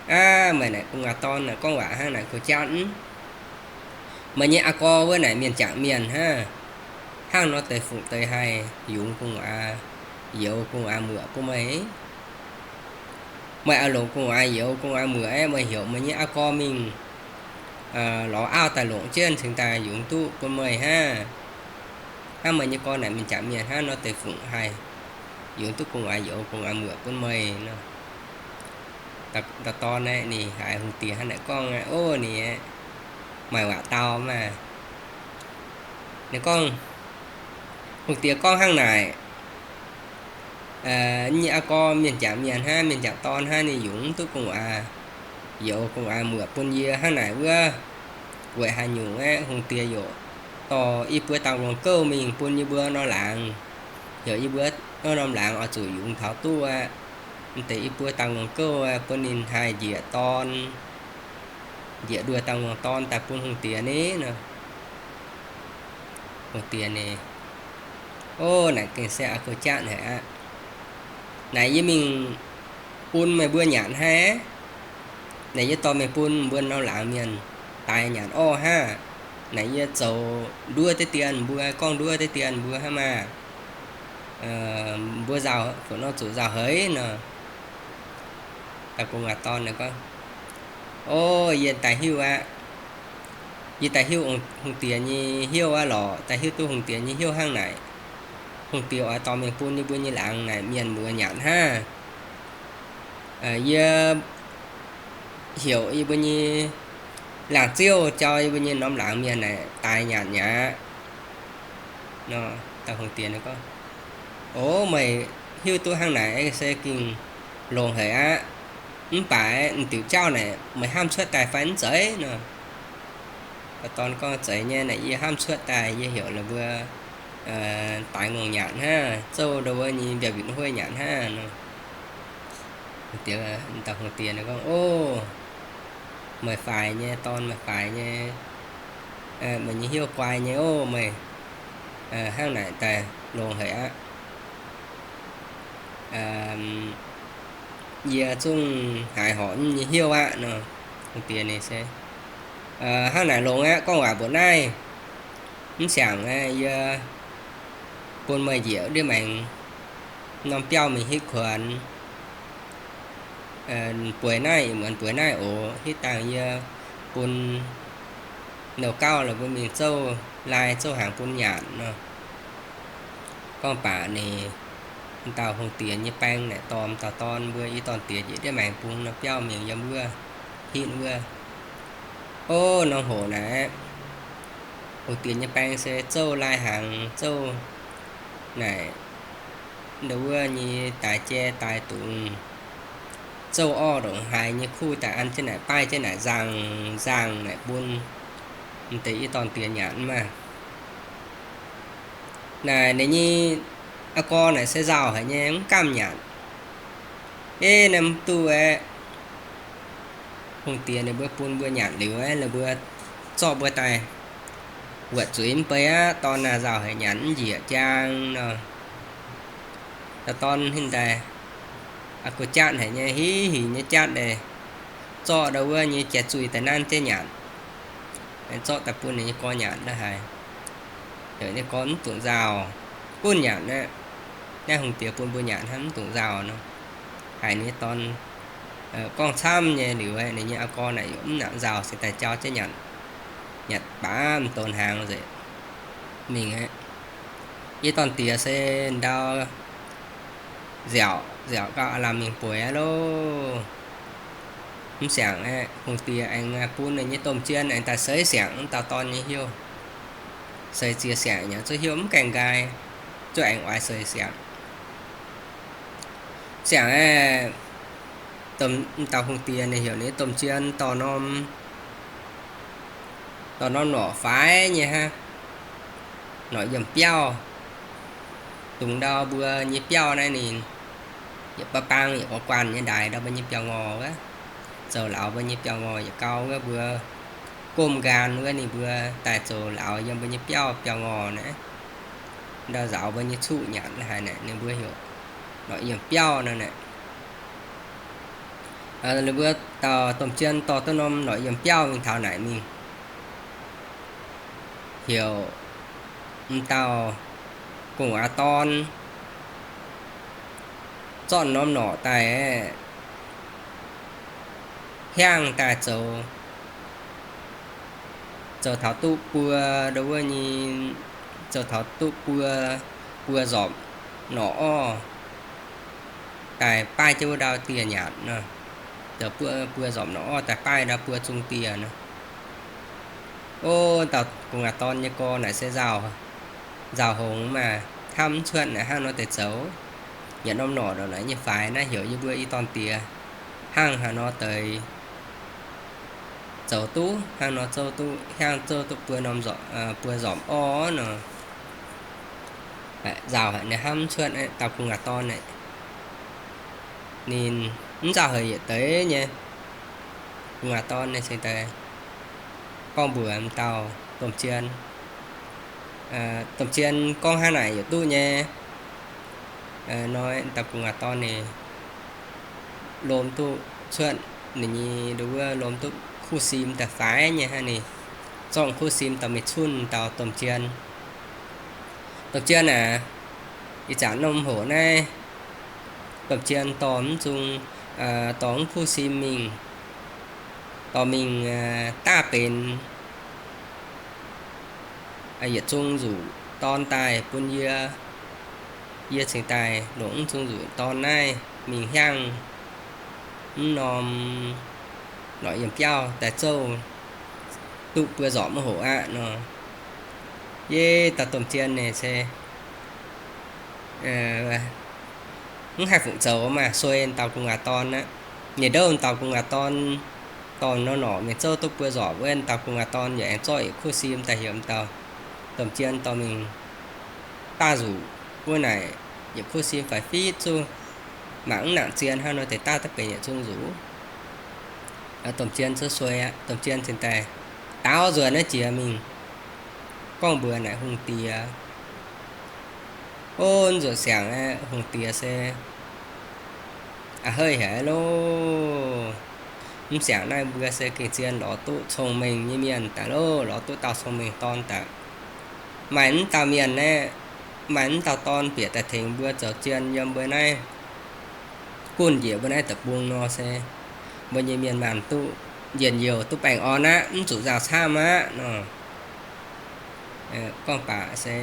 Aav, meih naaic gu'nguaaz dorn naaic gorngv waac hnangv naaic kuv jatv mv? Meih nyei aa gorx wuov naaic mienh jangc mienh hnangv. Hnangv nor deix fungc deix haih yungz gu'nguaaz youz gu'nguaaz muoc bun meih? Meih oix longc gu'nguaaz youz gu'nguaaz muoc aeqv, meih heuc meih nyei aa gorx mingh lorz auv daaih longc jienv cingx daaih yungz duqv bun meih hnangv. Hnangv meih nyei gorx naaic mienh jangc mienh hnangv nor deix fungc haih yungz duqv gu'nguaaz youz gu'nguaaz muoc bun meih nor. Dauh dorn aeqv, ninh haiz hungh diex hnangv naaic gorngv aeqv, ov, ninh maaih waac dau maah. Ninh gorngv, hungh diex gorngv hnangv naaic, nyei aa gorx mienh jangc mienh hnangv, mienh jangc dorn hnangv, ninh yungz mv duqv gu'nguaaz youz gu'nguaaz muoc bun yie hnangv naaic wuov, weic haaix nyungc aeqv, hungh diex yaac dorh i buo dangh longx gouv mingh bun yie mbuo norm laangz, heuc yie mbuo norm laangz oix zuqc yungz taux duqv aqv. Mv deix i buo dangh longx gouv bun ninh haih njiec dorn, njiec nduoh dangh longx dorn daaih bun hungh diex ni nor. Hungh diex ni, ov, naaic gengh se aa gorx jatv haic aqv. Naaic yie mingh bun meih mbuo nyanc haic. Naaic yie dorh meih bun mbuo norm laangz mienh daix nyanc orv hnangv. Naaic yie zoux nduov deix dien mbuo, gorngv nduov deix dien mbuo hnangv maah. Mbuo nzauh, fungc nor zuqc nzauh heix nor. Dauh gu'nguaaz dorn gorngv, ov, yie daaih hiuv aqv. Yie daaih hiuv hungh diex nyei hnyouv aqv lorqc, daaih hiuv duqv hungh diex nyei hnyouv hnangv naaic. Hungh diex oix dorh mingh bun yie mbuo nyei laangz naaic mienh muoz nyanc hnangv. Yie heuc yie mbuo nyei laangz ziouv jauv yie mbuo nyei norm laangz mienh naaic daix nyanc mi'aqv. Nor, dauh hungh diex gorngv, ov, meih hiuv duqv hnangv naaic se gengh longx haic aqv. Mv baac m'diuc jauv naaic meih hnamv cuotv daaih fai mv zeiz nor? Dorn gorngv, zeiz nyei, naaic yie hnamv cuotv daaih, yie heuc la'mbuo daix ngongh nyanc hnangv, zouv ndo wuov nyei mbiauh mbitv hueiv nyanc hnangv nor. Dauh hungh diex gorngv, ov, meih faix nyei, dorn, meih faix nyei. Meih nyei hnyouv guai nyei ov, meih hnangv naaic daaih longx haic aqv. Yie zungv haiz horpc nyei hnyouv aqv nor. Hungh diex ninh se, hnangv naaic longx aqv, gorngv waac mbuoqc naaiv. Mv siangx yie bun meih njiec ndiev maengx norm biauv mingh hitv kuonx. Bueix naaiv, ih muonz bueix naaiv oc. Hitv dangh yie bun nouh gauv la'mbuo mingh zouv lai zouv hnaangx bun nyanc nor. Gorngv baac ninh, dauh hungh diex nyei baeng naaic dorh dauh dorn mbuo i dorn diex njiec ndiev maengx bun norm biauv mingh yiem wuov, hitv wuov. Ov, norm hoc naaic, hungh diex nyei baeng se zouv lai hnaangx, zouv naaic ndo wuov nyei daaix jai daaix dungz, zouv orv ndongc haaix nyei kuv daaih an jienv naaic, baaih jienv naaic nzangh nzangh naaic bun. M'deix i dorn diex nyanc maah. Naaic ninh nyei a'gorx naaic se nzauh haic nyei, mv gamh nyanc. Ei, naaiv mv duqv aeqv, hungh diex ninh mbuo bun mbuo nyanc liuz aeqv, ninh mbuo zorqv mbuo daaih wuotc zuiz mv bei aqv. Dorn naaic nzauh haic, nyanc mv njiec jaang nor. Dauh dorn hinh daaih, a'gorx jatv haic nyei, hiv hinc nyei jatv deix, zorqv ndau wuov nyei jai zuih daaih nanv jienv nyanc. Zorqv daaih bun ninh nyei gorx nyanc la'haic. Heuc ninh gorx mv dungx nzauh, gunv nyanc aqv. Naaiv hungh diex bun mbuo nyanc hnangv, mv dungx nzauh nor. Haiz ninh nyei dorn gorngv camv nyei liuz, ninh nyei a'gorx naaic yaac mv nangc nzauh, se daaih jauv jienv nyanc. Nyanc baav m'donx hnaangx nzengc mingh aqv. Yie dorn diex se ndau nziaauc, nziaauc gauh aav lamh mingh bueix aqv loh. Mv siangx aeqv, hungh diex aengx bun ninh nyei domh jien aengx daaih seix siangx dauh dorn nyei heuv. Seix ziex siangx nyei zuqc heuv mv gaengh nqaai, zuqc aengx oix seix siangx. Siangx aeqv, dauh hungh diex ninh heuc ninh domh jien dorh norm, dorh norm norqc faix nyei hnangv, norqc yiem biauv. Dungx ndau mbuo nyei biauv naaiv ninh yietc baav bang yietc gorx guanh nyei ndaix ndau mbuo nyei biauv-ngorh wuov. Zoux lauz mbuo nyei biauv-ngorh yietc gau wuov, mbuo gomh nqaang wuov ninh mbuo daaih zoux lauz yiem mbuo nyei biauv, biauv-ngorh naaiv. Ndau nzaaux mbuo nyei cuqv nyanc la'haic naaic, ninh mbuo heuc norqc yiem biauv nor naaic. Ninh mbuo dauh domh jien dorh duqv norm norqc yiem biauv mingh taux naaic mingh, heuc m'dauh gu'nguaaz dorn zorqv norm norqc daaih hiaangv daaih zoux, zoux taux duqv buo, ndau wuov nyei, zoux taux duqv buo, buo nzormc norqc orv daaih baaih jienv wuov ndau dieh nyanc nor. Zoux buo, buo nzormc norqc orv daaih baaih ndau buo zung dieh nor. O, dauh gu'nguaaz dorn nyei gorx naaic se nzauh, nzauh hngongx maah, hnamv mv cuotv naaic hnangv nor deix zoux. Yietc norm norqc ndorqc naaic nyei faix naaiv heuc yie mbuo i dorn diex hnangv haaix nor deix zoux duqv, hnangv nor zouv duqv, hiaangv zouv duqv buo norm nzormc, buo nzormc orv nor. Nzauh haic, ninh hnamv mv cuotv, dauh gu'nguaaz dorn naaic. Ninh mv nzauh haic yietc deix nyei. Gu'nguaaz dorn ninh cingx daaih gorngv mbuox m'dauh domh jien, domh jien gorngv hnangv naaic yietc duqv nyei. Nor dauh gu'nguaaz dorn ninh lomh duqv cuotv ninh nyei ndau wuov, lomh duqv kuv sim daaih faix nyei hnangv, ninh zorqv kuv sim dorh mingh cunh dauh domh jien. Domh jien aac, ih zanc norm hoc naaiv domh jien dorh mv zung, dorh mv kuv sim mingh, dorh mingh daav benx yietc zung nzuqc dorn daaih bun yie. Yie cingx daaih longc mv zung nzuqc dorn naaiv mingh hiaangv mv norm norqc yiem biauv daaih zouv duqv buo nzormc wuov hoc aqv nor. Yie dauh domh jien ninh se mv haih fungc zoux maah, suei dauh gu'nguaaz dorn aqv. Ninh ndouv dauh gu'nguaaz dorn dorh norm norqc mingh zouv duqv buo nzormc wuov, dauh gu'nguaaz dorn yaac aengx zorqv yietc kuv sim daaih heuc m'dauh domh jien dorh mingh daav nzuqc wuov naaic, yietc kuv sim faix fitv zuqv, mangc mv nangc zien hnangv nor deix daav daav benx yietc zung nzuqc. Domh jien zuov suei aqv. Domh jien cingx daaih daaux nzuonx naaiv jiex mingh gorngv mbuox naaic hungh diex. O, nzuonx siangx aeqv, hungh diex se a'heiv haic loh. Mv siangx naaiv mbuo se gengh zien lorz duqv cong-mengh nyei mienh daaih loh, lorz duqv dauh cong-mengh dorn daaih. Maaih mv dauh mienh aeqv, maaih mv dauh dorn bieqc daaih tengx mbuo zoux jien yiem mbuo naaiv, gunv njiec mbuo naaiv deic-bung nor se mbuo nyei mienh maanh duqv njien-youh duqv baengh orn aqv, mv zuqc nzauh camv aqv nor. Gorngv baac se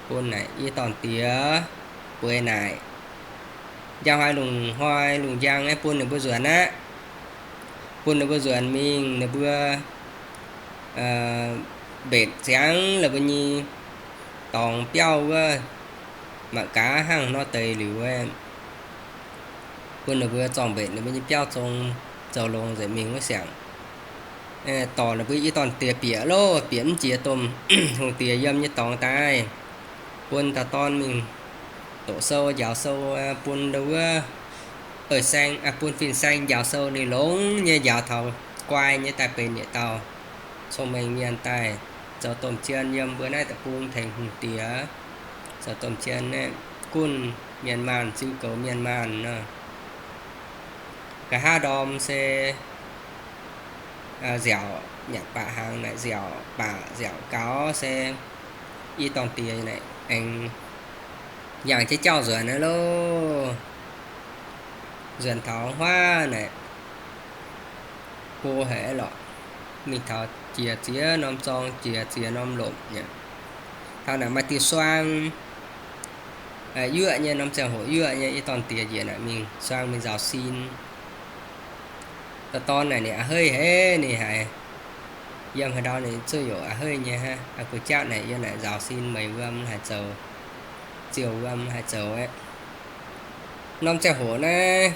bun naaic yie dorn diex bueix naaic, njang hnoi lungh hnoi lungh njang aeqv, bun ninh mbuo nzuonx aqv. Bun ninh mbuo nzuonx mingh, ninh mbuo mbetc ziangx la'buo nyei dorngx biauv wuov, mangc gaax hnangv nor deix liuz, bun ninh mbuo zorng-mbenc ninh mbuo nyei biauv zong zoux longx nzengc mingh wuov siangx. dorh ninh mbuo i dorn diex bieqc loh, bieqc mv jiex domh hungh diex yiem nyei dorngx daaih, bun dauh dorn mingh doqc sou njaaux sou, bun ndo wuov, bun fin-saeng njaaux sou, ninh longx nyei njaaux taux guai nyei daaih benx yietc dauh cong-mengh mienh daaih zoux domh jien yiem mbuo naaiv deic-bung tengx hungh diex zoux domh jien, gunv mienh maanh, ziux goux mienh maanh nor. Nqa'haav ndorm se nziaauc nyanc baac hnaangx naaic, nziaauc baac nziaauc gaux se i dorn diex naaic aengx yangh jienv jauv nzuonx loh. Nzuonx taux huaav naaic, go haic lorqc, mingh taux jiex ziex norm zorng, jiex ziex norm lomc nyei. Taux naaic maaih diuh suang, yuoqv nyei, norm ziangh hoc yuoqv nyei, i dorn diex njiec naaic mingh suang mingh nzaaux sin. Dauh dorn naaic ninh a'heiv haic, ninh haiz yiem haaix ndau ninh zuqc youc a'heiv nyei hnangv. Aa, gu'jatv naaic yiem naaic nzaaux sin, meix wuom haih zoux, ziouc wuom haih zoux aqv. Norm ziangh hoc naaiv,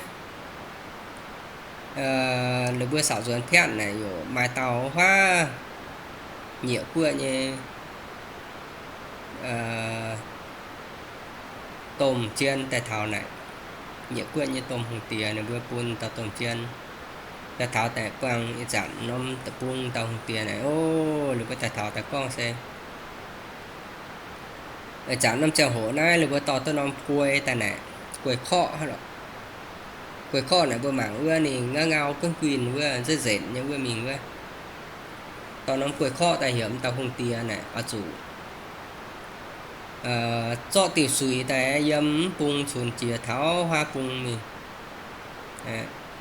ninh mbuo saauc nzuonx piatv naaic yaac maaih dauh huaav nyieqc guoqv nyei domh jien daaih taux naaic, nyieqc guoqv nyei domh hungh diex ninh mbuo bun dauh domh jien daaih taux naaic, buangh ih zanc norm deic-bung dauh hungh diex naaic, o, ninh mbuo daaih taux daaih gorngv se, ih zanc norm ziangh hoc naaiv ninh mbuo dorh duqv norm guei daaih naaic, guei korqv hnangv lorqc. Guei korqv naaic mbuo mangc wuov ninh ngau ngau guinv guinh wuov, nzetv nzetc nyei wuov mingh wuov. Dorh norm guei korqv daaih heuc m'dauh hungh diex naaic oix zuqc zorqv diuh suix daaih yiem mv bung cunx jiex taux huaav bung mingh,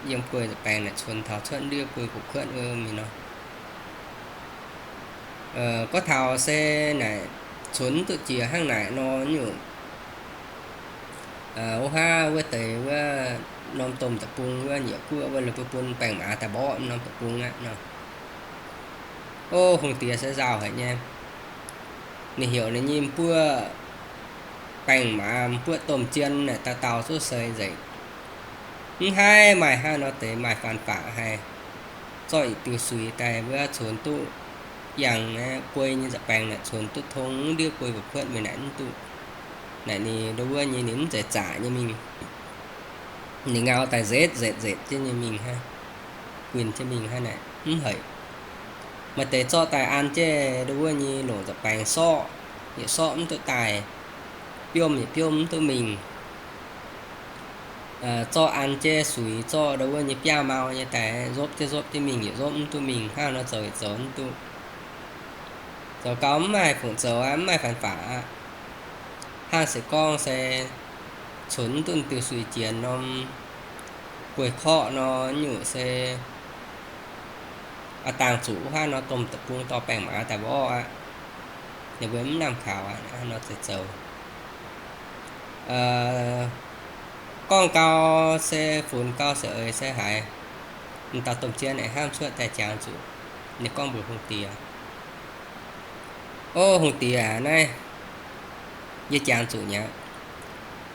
yiem guei nza'baengx naaic cunx taux cuotv ndiev guei gu'kuotv wuov mingh nor. Gorngv taux se naaic cunx duqv jiex hnangv naaic nor nyungc, wuov huaav wuov deix wuov norm domh deic-bung wuov nyieqc guoqv wuov, ninh mbuo bun baeng-maaz daaih mborqv norm deic-bung aqv nor. O, hungh diex se nzauh haic nyei. Ninh heuc ninh nyei m'buoqv baeng-maaz, m'buoqv domh jien naaic dauh dauh zuqc seix nzengc. Mv haih maaih hnangv nor deix maaih faan faqc haih zorqv yietc diuh suix daaih wuov cunx duqv yangh guei nyei nza'baengx naaic cunx duqv tong ndiev guei gu'kuotv mingh naaic mv duqv. Naaic ninh ndo wuov nyei ninh mv zeiz zaqc nyei mingh. Ninh ngau daaih nzetv nzetc nzetc jienv nyei mingh hnangv, guinh jienv mingh hnangv naaic mv heic. Maaih deix zorqv daaih an jienv ndo wuov nyei longc nza'baengx sorqv, yietc sorqv mv duqv daaih, biomv yietc biomv mv duqv mingh. Zorqv an jienv suix, zorqv ndo wuov nyei biaav mau nyei daaih nzopv jienv nzopv jienv mingh, yietc nzopv mv duqv mingh, hnangv nor zoux yietc zoux mv duqv. Zoux gau mv maaih fungc zoux aqv, mv maaih faan faqc aqv. Hnangv se gorngv se cunx mv duqv diuh suix jiex norm guei korqv nor, nyungc se a'dangh zuqc wuov hnangv nor domh deic-bung dorh baeng-maaz daaih mborqv aqv. Ninh mbuo mv lamh kaux aqv, hnangv nor zoux. Gorngv gau se funx gau se eix se haiz, m'dauh domh jien aengx hnamv cuotv daaih jangx zuqc. Ninh gorngv mbuox hungh diex, O hungh diex aac, naaiv yie jangx zuqc nyei aqv.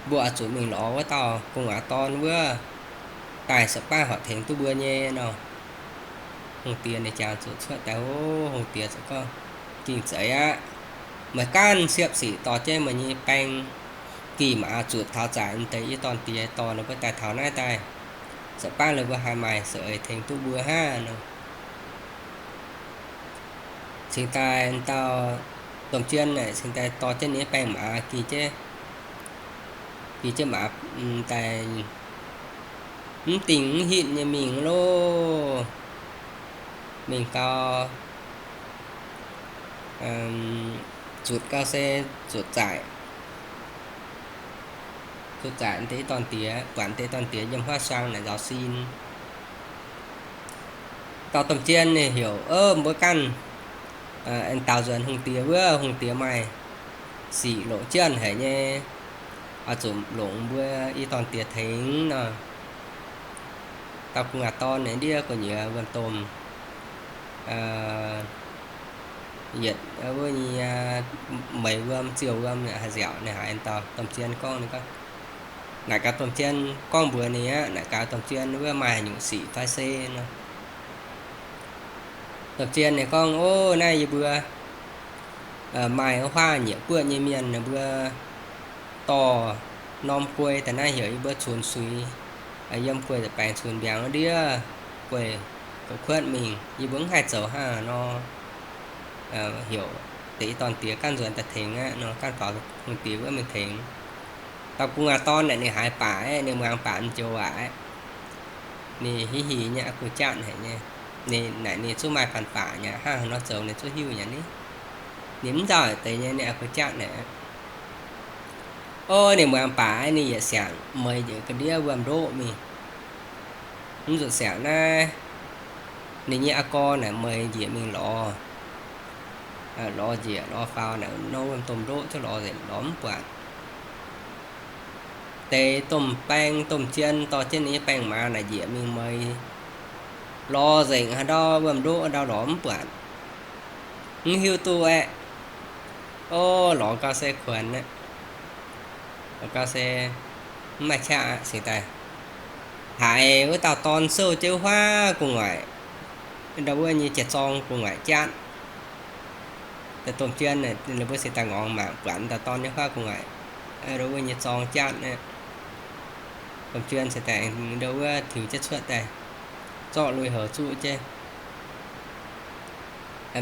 Mbuo oix zuqc mingh lorz wuov dauh gu'nguaaz dorn wuov daaih, se baav horpc tengx duqv mbuo nyei nor. Hungh diex ninh jangx zuqc cuotv daaih, O hungh diex ziouc gorngv, Ging-Zeiv aqv. Meih ganh siepv sic dorh jienv meih nyei baeng-gih maaz zuotc taux zaic, m'deix yie dorn diex dorh ninh mbuo daaih taux naaiv daaih, se baav ninh mbuo haih maaih se eix tengx duqv mbuo hnangv nor. Cingx daaih dauh domh jien naaic cingx daaih dorh jienv ninh nyei baeng-maaz gih jienv, gih jienv maaz daaih mv dingh mv hitv nyei mingh loh. Mingh gau, zuotc gau se zuotc zaaic, zuotc zaaic deix dorn diex, buatc deix dorn diex yiem huaav suang naaic nzaaux sin. Dauh domh jien ninh heuc, O mbuo ganh aengx daaux nzuonx hungh diex wuov, hungh diex maaih sic longc jienv haic nyei, oix zuqc longc mbuo i dorn diex tengx nor. Dauh gu'nguaaz dorn ninh ndiev gu'nyuoz wuom-domh, yietc wuov nyei meix wuom ziouh wuom haih nziaauc. Ninh haiz dauh domh jien gorngv, ninh gorngv, Naaic gaax domh jien gorngv mbuox ninh aqv. Naaic gaax domh jien wuov maaih haaix nyungc sic fai se nor. Domh zien ninh gorngv, Ov, naaiv yie mbuo maaih huaav nyiec guoqv nyei mienh, ninh mbuo dorh norm guei daaih naaiv heuc yie mbuo cunx suix, yiem guei nza'baengx cunx mbiaangx wuov ndiev, guei ga'kuotv mingh, yie mbuo mv haih zoux hnangv nor, heuc deix i dorn diex ganh nzuonx daaih tengx aqv nor, ganh faaux hungh diex wuov mingh tengx. Dauh gu'nguaaz dorn naaic ninh haiz baac aqv, ninh muangx baac m'njoux waac aqv. Ninh hiv hingh nyei, a'guh jatv haic nyei. Ninh naaic ninh zungv maaih fanh baac nyei, hnangv haaix nor zoux ninh zungv hiuv nyei ni. Ninh mv nzauh deix nyei, ninh a'guh jatv naaic. Ov, ninh muangx baac aqv, ninh yietc siangx meix njiec ga'ndiev wuom-ndoqv mingh. Mv zuqc siangx naaiv, ninh nyei a'gorx naaic meix njiec mingh lorz, lorz njiec lorz faaux naaic nor wuom-domh ndoqv ziouc lorz nzengc, lorz mv buatc. Deix domh baeng, domh zien dorh jienv ninh nyei baeng-maaz naaic njiec mingh meix, lorz nzengc haaix ndau wuom-ndoqv ndau lorz mv buatc. Mv hiuv duqv aeqv, ov, lorz gau se kuonx aqv. Lorz gau se mv maaih qaqv aqv, cingx daaih haiz wuov dauh dorn souv jienv wuov huaav gu'nguaaic, ndau wuov nyei jiex zorng gu'nguaaic jatv. Deix domh zien ninh mbuo cingx daaih ngorngx mangc buatc dauh dorn nyei huaav gu'nguaaic, ndau wuov nyei zorng jatv aqv. Domh zien cingx daaih ndau wuov tiux jienv cuotv daaih, zorqv lui-houx zuqv jienv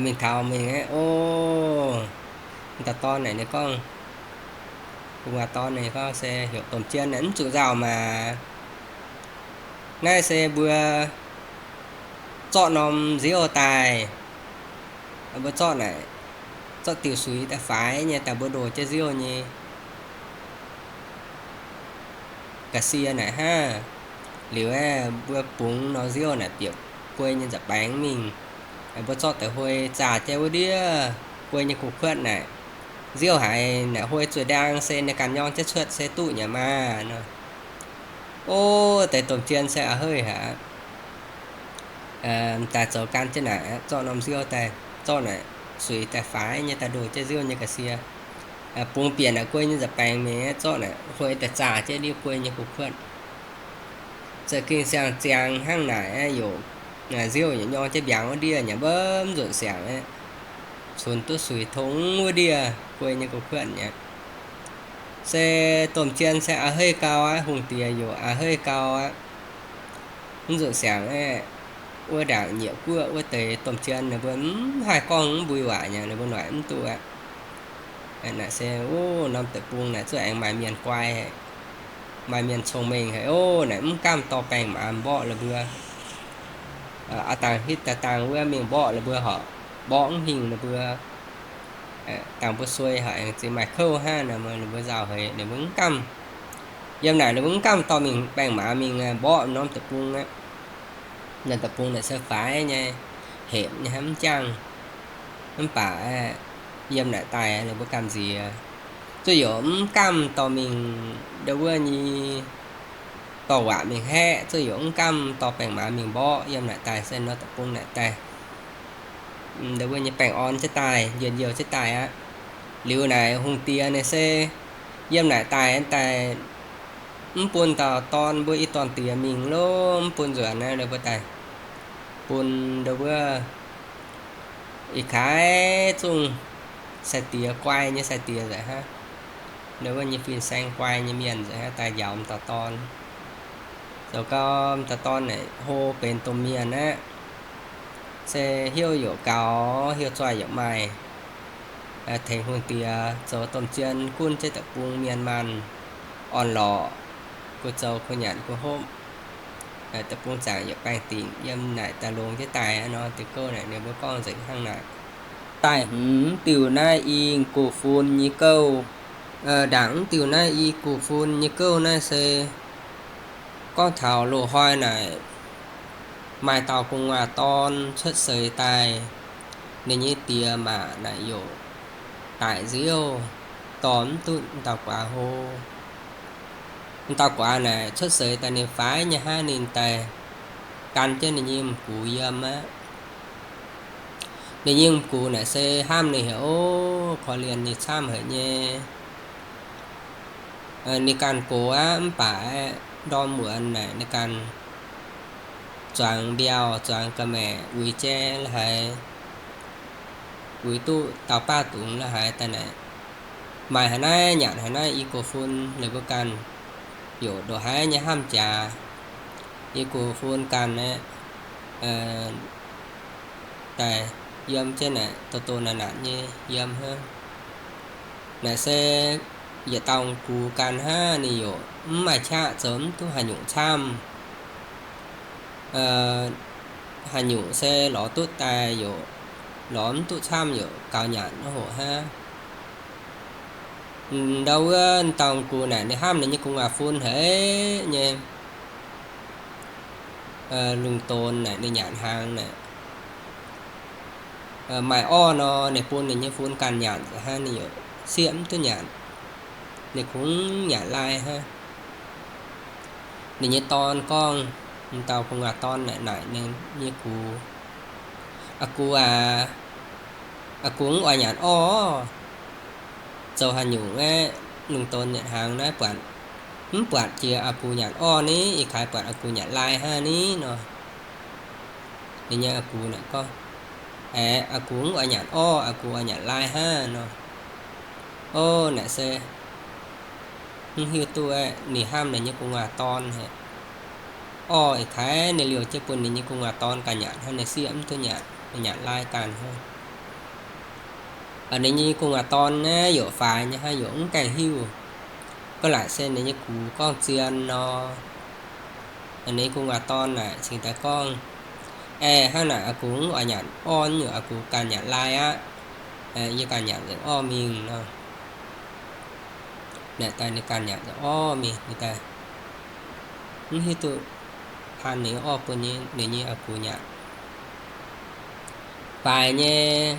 mingh taux mingh aqv. Ov, dauh dorn naaic ninh gorngv, gu'nguaaz dorn ninh gorngv se heuc domh zien naaic, Mv zuqc nzauh maah! Naaiv se mbuo zorqv norm nziouv daaih, mbuo zorqv naaic, zorqv diuh suix daaih faix nyei daaih, mbuo ndoh jienv nziouv nyei ga'sie naaic hnangv. Liuz aeqv, mbuo bungx norm nziouv naaic bieqc guei nyei nza'baengx mingh. Mbuo zorqv deix huei zaah jienv wuov ndiev guei nyei gu'kuotv naaic, nziouv haiz naaic huei zueiz ndaang se ninh ganh nyorng jienv cuotv se duqv nyei maah nor. Ov, deix domh zien se a'heiv haic aqv. Daaih zoux gan jienv naaic, zorqv norm nziouv daaih, zorqv naaic suix daaih faix nyei daaih ndoh jienv nziouv nyei ga'sie. Bungx bieqc naaic guei nyei nza'baengx mingh, zorqv naaic huei daaih zaah jienv ndiev guei nyei gu'kuotv. Za'gengh siang-ziangx hnangv naaic, youc nziouv yaac nyorng jienv mbiaangx wuov ndiev nyei, mv nzunc siangx aqv, cunx duqv suix tongx wuov ndiev guei nyei gu'kuotv nyei. Se domh zien se a'heiv gau aqv, hungh diex youc a'heiv gau aqv. Mv nzunc siangx aeqv, wuov ndaangc nyieqc guoqv wuov deix domh zien ninh mbuo mv haih gorngv mv mbui waac nyei, ninh mbuo noic mv duqv aqv. Naaic se, ov, norm deic-bung naaic zuqc aengx maaih mienh guai haic, maaih mienh cong-mengh haic, ov, naaic mv gamh dorh baeng-maaz mborqv la'mbuo. Aav dangh hitv daaih dangh wuov mingh mborqv la'mbuo horc, mborqv mv hingh la'mbuo. Dangh mbuo suei horc aengx zingx maaih kouv hnangv nor, ninh mbuo nzauh haic, ninh mbuo mv gamh. Yiem naaic ninh mbuo mv gamh dorh mingh baeng-maaz mingh mborqv norm deic-bung aqv. Norm deic-bung naaic se faix nyei, hepc nyei hnangv, mv jangh. Mv baac yiem naaic daaih ninh mbuo gamh nziex, zuqc youc mv gamh dorh mingh ndau wuov nyei dorh waac mingh haeqv, zuqc youc mv gamh dorh baeng-maaz mingh mborqv. Yiem naaic daaih se norm deic-bung naaic daaih, ndau wuov nyei baengh orn jienv daaih, njien-youh jienv daaih aqv. Liuz naaic hungh diex naaic se yiem naaic daaih, daaih mv bun dauh dorn mbuo i dorn diex mingh lov, mv bun nzuonx aqv, ninh mbuo daaih bun ndau wuov ih kaaix zungv sai-diex guai nyei sai-diex nzengc hnangv, ndau wuov nyei fin-saeng guai nyei mienh nzengc hnangv daaih njaaux m'dauh dorn. Zoux gau m'dauh dorn naaic hlo benx domh mienh aqv, se hnyouv youc gaux, hnyouv zoih youc maaih, tengx hungh diex zoux domh zien gunv jienv deic-bung mienh maanh, orn-lorqc, kuh zoux kuh nyanc kuh hopv, deic-bung zaangc youc baengh dingc. Yiem naaic daaih longx jienv daaih nor, diuh gouv naaic ninh mbuo gorngv nzengc hnangv naaic. Daaih hmz diuh naaiv i guh fun nyei gouv. Ndaangc mv diuh naaiv i guh fun nyei gouv naaiv se gorngv taux loz-hnoi naaic, maaih dauh gu'nguaaz dorn cuotv seix daaih, ninh nyei diex maac naaic youc daic nziouv, dorh mv duqv m'dauh guaax hlo. M'dauh guaax naaic cuotv seix daaih ninh faix nyei hnangv, ninh daaih gan jienv ninh nyei m'gux yiem aqv. Ninh nyei m'gux naaic se hnamv ninh haic, ov, korv-lienh ninh camv haic nyei. Ninh ganh gox aqv, mv baac ndorm muonz naaic ninh ganh zuangx mbiauh, zuangx ga'maeqc, uix jai la'haiz, uix duqv dauh baav dungz la'haiz daaih naaic. Maaih haaix naaiv nyanc haaix naaiv i go-fun liuz mbuo ganh, yoc ndoqc haiv nyei hnamv jaax, i go-fun ganh aeqv, daaih yiem jienv naaic, doh doh naanc naanc nyei yiem hnangv. Naaic se yietc dauh gux ganh hnangv, ninh yoc mv maaih qaqv zoux mv duqv haaix nyungc camv. Haaix nyungc se lorz duqv daaih yoc, lorz mv duqv camv yoc gaux nyanc hoc hnangv. Ndau wuov dauh gux naaic ninh hnamv ninh nyei gu'nguaaz-fun haic nyei. Lungh donx naaic ninh nyanc hnaangx naaic, maaih orv nor, ninh bun ninh nyei fun ganh nyanc hnangv, ninh yoc sieqv mv duqv nyanc. Ninh kungx nyanc lai hnangv. Ninh nyei dorn gorngv, m'dauh gu'nguaaz-dorn naaic naaic ninh nyei gux, Aa gux aac, aa gux mv oix nyanc orv. Zoux haaix nyungc aeqv, lungh donx nyanc hnaangx naaiv buatc, mv buatc jiex aa gux nyanc orv ni? Ih kaaix buatc aa gux nyanc lai hnangv ni nor. Ninh nyei aa gux naaic gorngv, Aeqv, aa gux mv oix nyanc orv, aa gux oix nyanc lai hnangv nor. Ov, naaic se mv hiuv duqv aeqv, ninh hnamv ninh nyei gu'nguaaz-dorn haic. Orv ih kaaix ninh liouh jienv bun ninh nyei gu'nguaaz-dorn ganh nyanc hnangv, ninh sieqv mv duqv nyanc, ninh nyanc lai ganh hnangv. Ninh nyei gu'nguaaz-dorn naaiv yoc faix nyei hnangv, yoc mv gaengh hiuv. Gorngv laaic se ninh nyei gux gorngv zien nor. Ninh nyei gu'nguaaz-dorn naaic cingx daaih gorngv, Aeqv, hnangv naaic aa gux mv oix nyanc orv, yaac aa gux ganh nyanc lai aqv. Yie ganh nyanc nzengc orv mingh nor. Naaic daaih ninh ganh nyanc nzengc orv mingh, ninh daaih mv hiuv duqv haan ninh orv bun ninh nyei aa gux nyanc. Faix nyei,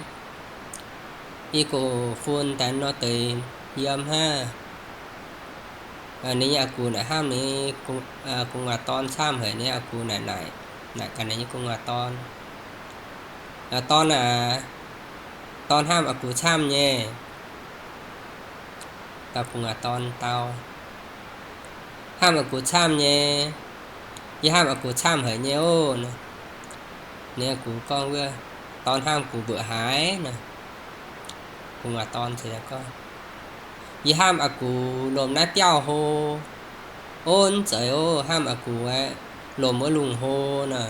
i go-fun daaih nor deix yiem hnangv. Ninh nyei aa gux naaic hnamv ninh gu'nguaaz-dorn camv haic, ninh aa gux naaic naaic, naaic gaax ninh nyei gu'nguaaz-dorn, Dorn aac, dorn hnamv aa gux camv nyei. Dauh gu'nguaaz-dorn dau, Hnamv aa gux camv nyei. Yie hnamv aa gux camv haic nyei ov. Ninh aa gux gorngv wuov, Dorn hnamv gux mbuoqc haaix nor? Gu'nguaaz-dorn gorngv, Yie hnamv aa gux lomh naaiv biauv hlo. Ov, mv zeiz ov, hnamv aa gux aeqv, lomh wuov lungh hlo nor.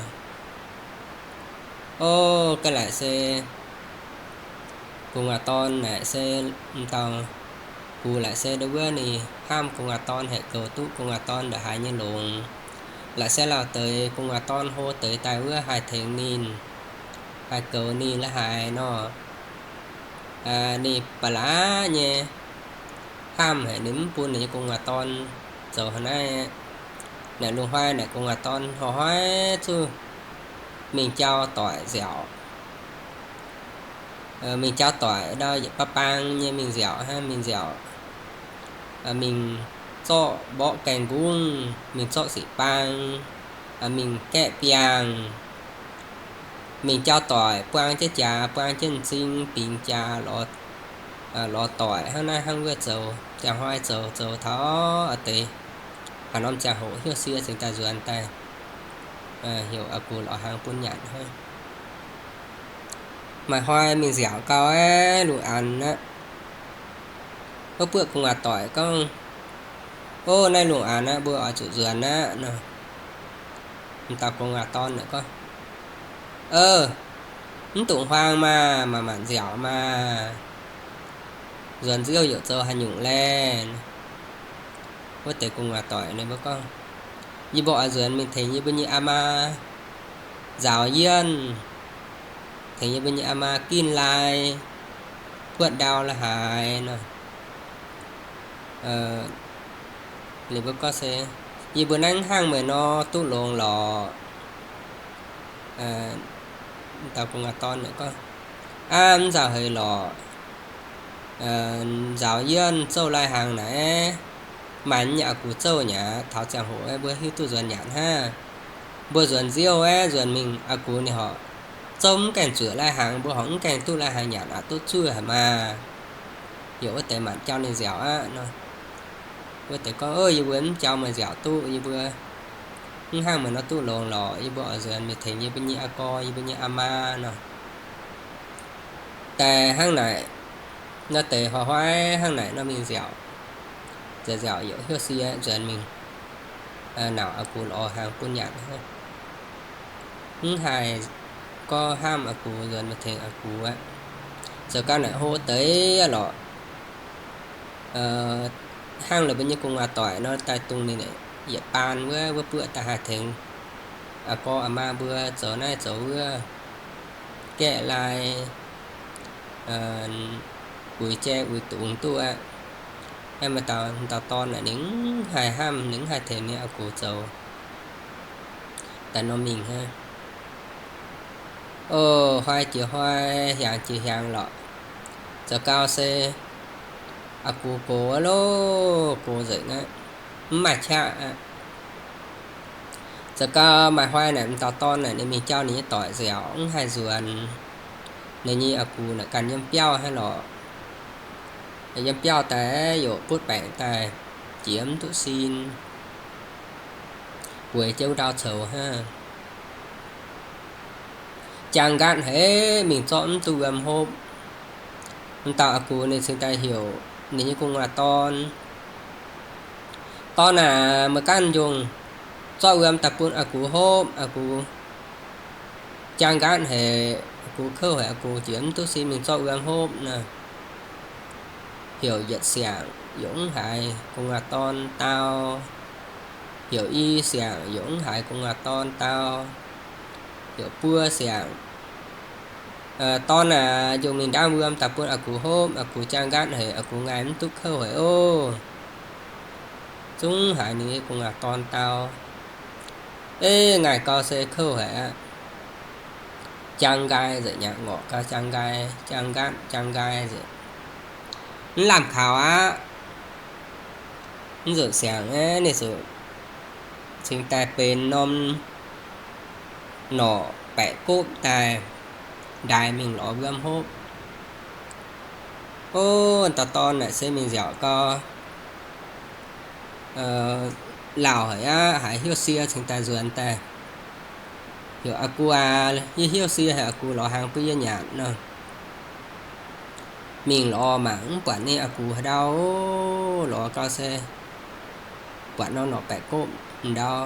Ov, ga'naaiv se gu'nguaaz-dorn naaic se m'dauh gux laaic se ndo wuov ninh hnamv gu'nguaaz-dorn haic, goux duqv gu'nguaaz-dorn ndongc haaix nyei longx. Laaic se lauh deix gu'nguaaz-dorn hlo deix daaih wuov haih tengx ninh, haih goux ninh la'haaix nor. Ninh ba'laqc nyei hnamv haic, ninh mv bun ninh nyei gu'nguaaz-dorn zoux haaix naaiv. Naaic lungh hnoi naaic gu'nguaaz-dorn hnoi-hnoi zuqc mingh jauv doic nziaauc. Mingh jauv doic ndau yietc baav baang nyei mingh nziaauc hnangv, mingh nziaauc, mingh zorqv mborqv gaengh mbungv, mingh zorqv sic baang, mingh gaeqv biangh, mingh jauv doic buang jienv jaax, buang jienv m'zing, bingx jaax, lorz doic hnangv naaiv hnangv wuov zoux. Ziangh hnoi zoux zoux taux a'deix haaix norm ziangh hoc hnyouv sie cingx daaih nzuonx daaih, heuc aa gux lorz hnaangx bun nyanc hnangv. Maaih hnoi mingh nziaauc gau aeqv, lungh aanx aqv. Wuov buoqv gu'nguaaz-doic gorngv, Ov, naaiv lungh aanx aqv, mbuo oix zuqc nzuonx aqv nor. M'dauh gu'nguaaz-dorn gorngv, Mv dungx huaang maah, manc-manc nziaauc maah. Nzuonx nziouv yaac zoux haaix nyungc laeh? Wuov deix gu'nguaaz-doic ninh mbuo gorngv, Yie mbuo oix nzuonx mingh tengx yie mbuo nyei aa maa nzaaux yienh, tengx yie mbuo nyei aa maa ginv lai, buotv ndau la'haaix nor. Ninh mbuo gorngv se, Yie mbuo naaiv hnangv meih nor duqv longx lorqc. M'dauh gu'nguaaz-dorn gorngv, Aav, mv nzauh heix lorqc. Nzaaux yienh zouv lai-hnaangx naaiv, maaih nyei aa gux zouv nyei aqv. Taux ziangh hoc mbuo hiuv duqv nzuonx nyanc hnangv. Mbuo nzuonx nziouv aeqv, nzuonx mingh aa gux ninh horc zouv mv gaengh zuoqc lai-hnaangx, mbuo horc mv gaengh duqv lai-hnaangx nyanc aqv, duqv zuov haic maah. Yaac wuov deix manc jauv ninh nziaauc aqv nor. Wuov deix gorngv, Yie mbuo mv jauv meih nziaauc duqv, yie mbuo Mv hnangv meih nor duqv longx lorqc, yie mbuo oix nzuonx mingh tengx yie mbuo nyei aa gorx, yie mbuo nyei aa maa nor. Daaih hnangv naaic, nor deix hnoi-hnoi hnangv naaic nor mingh nziaauc, nziaauc nziaauc youc hnyouv sie nzuonx mingh, nauc aa gux lorz hnaangx bun nyanc hnangv. Mv haih gorngv hnamv aa gux nzuonx mingh tengx aa gux aqv. Zoux gau naaic hlo deix lorqc. Hnangv la'buo nyei gu'nguaaz doic nor daaih dungx ninh yietc baan wuov, wuov buoqv daaih haih tengx aa gorx aa maa mbuo zoux naaiv zoux wuov, gaeqv lai, uix jai uix dungz duqv aqv. Aeqv, maaih dauh, dauh dorn naaic ninh mv haih hnamv, ninh mv haih tengx ninh aa gux zoux daaih norm mingh hnangv. O, hnoi jiex hnoi, hiaangx jiex hiaangx lorqc. Zoux gau se aa gux gox loh, gox nzengc aqv, mv maaih qaqv aqv. Zoux gau maaih hnoi naaic m'dauh dorn naaic ninh mingh jauv ninh nyei doic nziaauc mv haih nzuonx. Ninh nyei aa gux naaic ganh yiem biauv hnangv lorqc. Yiem biauv daaih youc butv baengc daaih jiex mv duqv sin, bueix jienv wuov ndau coux hnangv. Jaang nqaatv haic mingh zorqv mv duqv wuom hopv. M'dauh aa gux ninh cingx daaih heuc ninh nyei gu'nguaaz dorn, Dorn aac, meih ganh njongh zorqv wuom daaih bun aa gux hopv. Aa gux jaang nqaatv haic, aa gux kouv haic, aa gux jiex mv duqv sin, mingh zorqv wuom hopv nor. Heuc yietc siangx yaac mv haiz gu'nguaaz dorn dau. Heuc i siangx yaac mv haiz gu'nguaaz dorn dau. Heuc buo siangx, Dorn aac, njongh mingh ndaamv wuom daaih bun aa gux hopv. Aa gux jaang nqaatv haic, aa gux ngaih mv duqv kouv haic oc. Zungv haiz ninh nyei gu'nguaaz dorn dau. Ei, ngaih gau se kouv haic aqv. Jaang nqaai nzengc, nyanc ngorc gau jaang nqaai, jaang nqaatv jaang nqaai nzengc. Mv lamh kaux aqv. Mv nzunc siangx aeqv, ninh zuqc cingx daaih benx norm norqc baeqc gopv daaih ndaix mingh lorz wuom hopv. O, dauh dorn naaic se mingh nziaauc gau, lauh haic aqv, haiz hnyouv sie cingx daaih nzuonx daaih. Heuc, Aa gux aac, yie hnyouv sie haic, aa gux lorz hnaangx bun yie nyanc nor. Mingh lorz mangc mv buatc ninh aa gux haaix ndau, lorz gau se buatc norm norqc baeqc gopv m'ndau.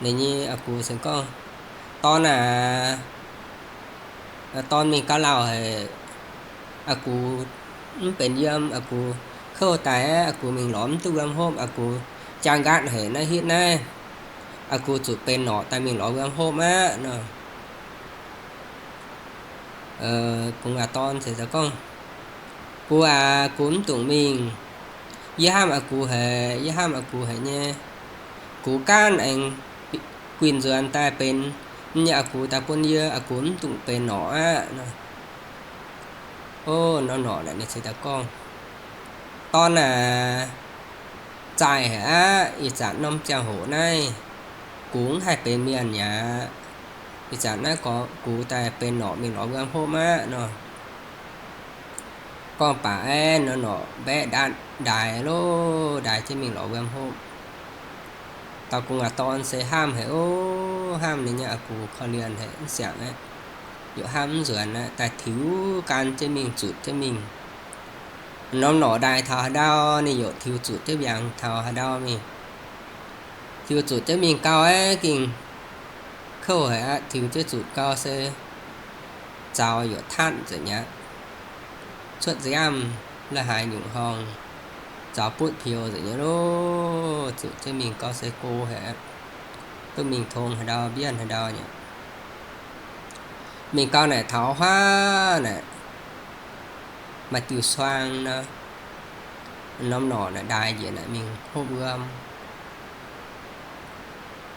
Ninh nyei aa gux cingx gorngv, Dorn aac, dorn mingh gau lauh haic, aa gux mv benx yiem, aa gux kouv daaih aqv, aa gux mingh lorz mv duqv wuom hopv, aa gux jaang nqaatv haic naaiv hitv naaiv, aa gux zuqc benx norqc daaih mingh lorz wuom hopv aqv nor. Gu'nguaaz dorn cingx daaih gorngv, Gux aac, gux mv dungx mingh. Yie hnamv aa gux haic, yie hnamv aa gux haic nyei. Gux gaanv aengx guinh nzuonx daaih benx yie nyei aa gux daaih bun yie, aa gux mv dungx benx norqc aqv nor. O, norm norqc naaic ninh cingx daaih gorngv, Dorn aac, zaih haic aqv. Ih zanc norm ziangh hoc naaiv gux mv haih benx mienh aqv. Ih zanc naaiv gorngv gux daaih benx norqc mingh lorz wuom hopv aqv nor. Gorngv baac aeqv, norm norqc mbaeqv ndaatv ndaaix loh, ndaaix jienv mingh lorz wuom hopv. Dauh gu'nguaaz dorn se hnamv haic oc. Hnamv ninh nyei aa gux korv-lienh haic, mv siangx aqv. Yaac hnamv mv nzuonx aqv, daaih tiux gan jienv mingh, zutc jienv mingh. Norm norqc ndaaih taux haaix ndau, ninh yaac tiux zutc jienv mbiaangx taux haaix ndau mingh. Tiux zutc jienv mingh gau aeqv, gengh kouv haic aqv. Tiux jienv zutc gau se zaux yaac tatv nzengc aqv. Cuotv nziaamv la'haaix nyungc horngh, zaux butv piux nzengc nyei loh. Zutc jienv mingh gau se go haic aqv. Duqv mingh tong haaix ndau, mbienv haaix ndau nyei. Mingh gau naaic taux huaav naaic, maaih diuh suang nor, norm norqc naaic ndaaix njiec naaic mingh hopv wuom.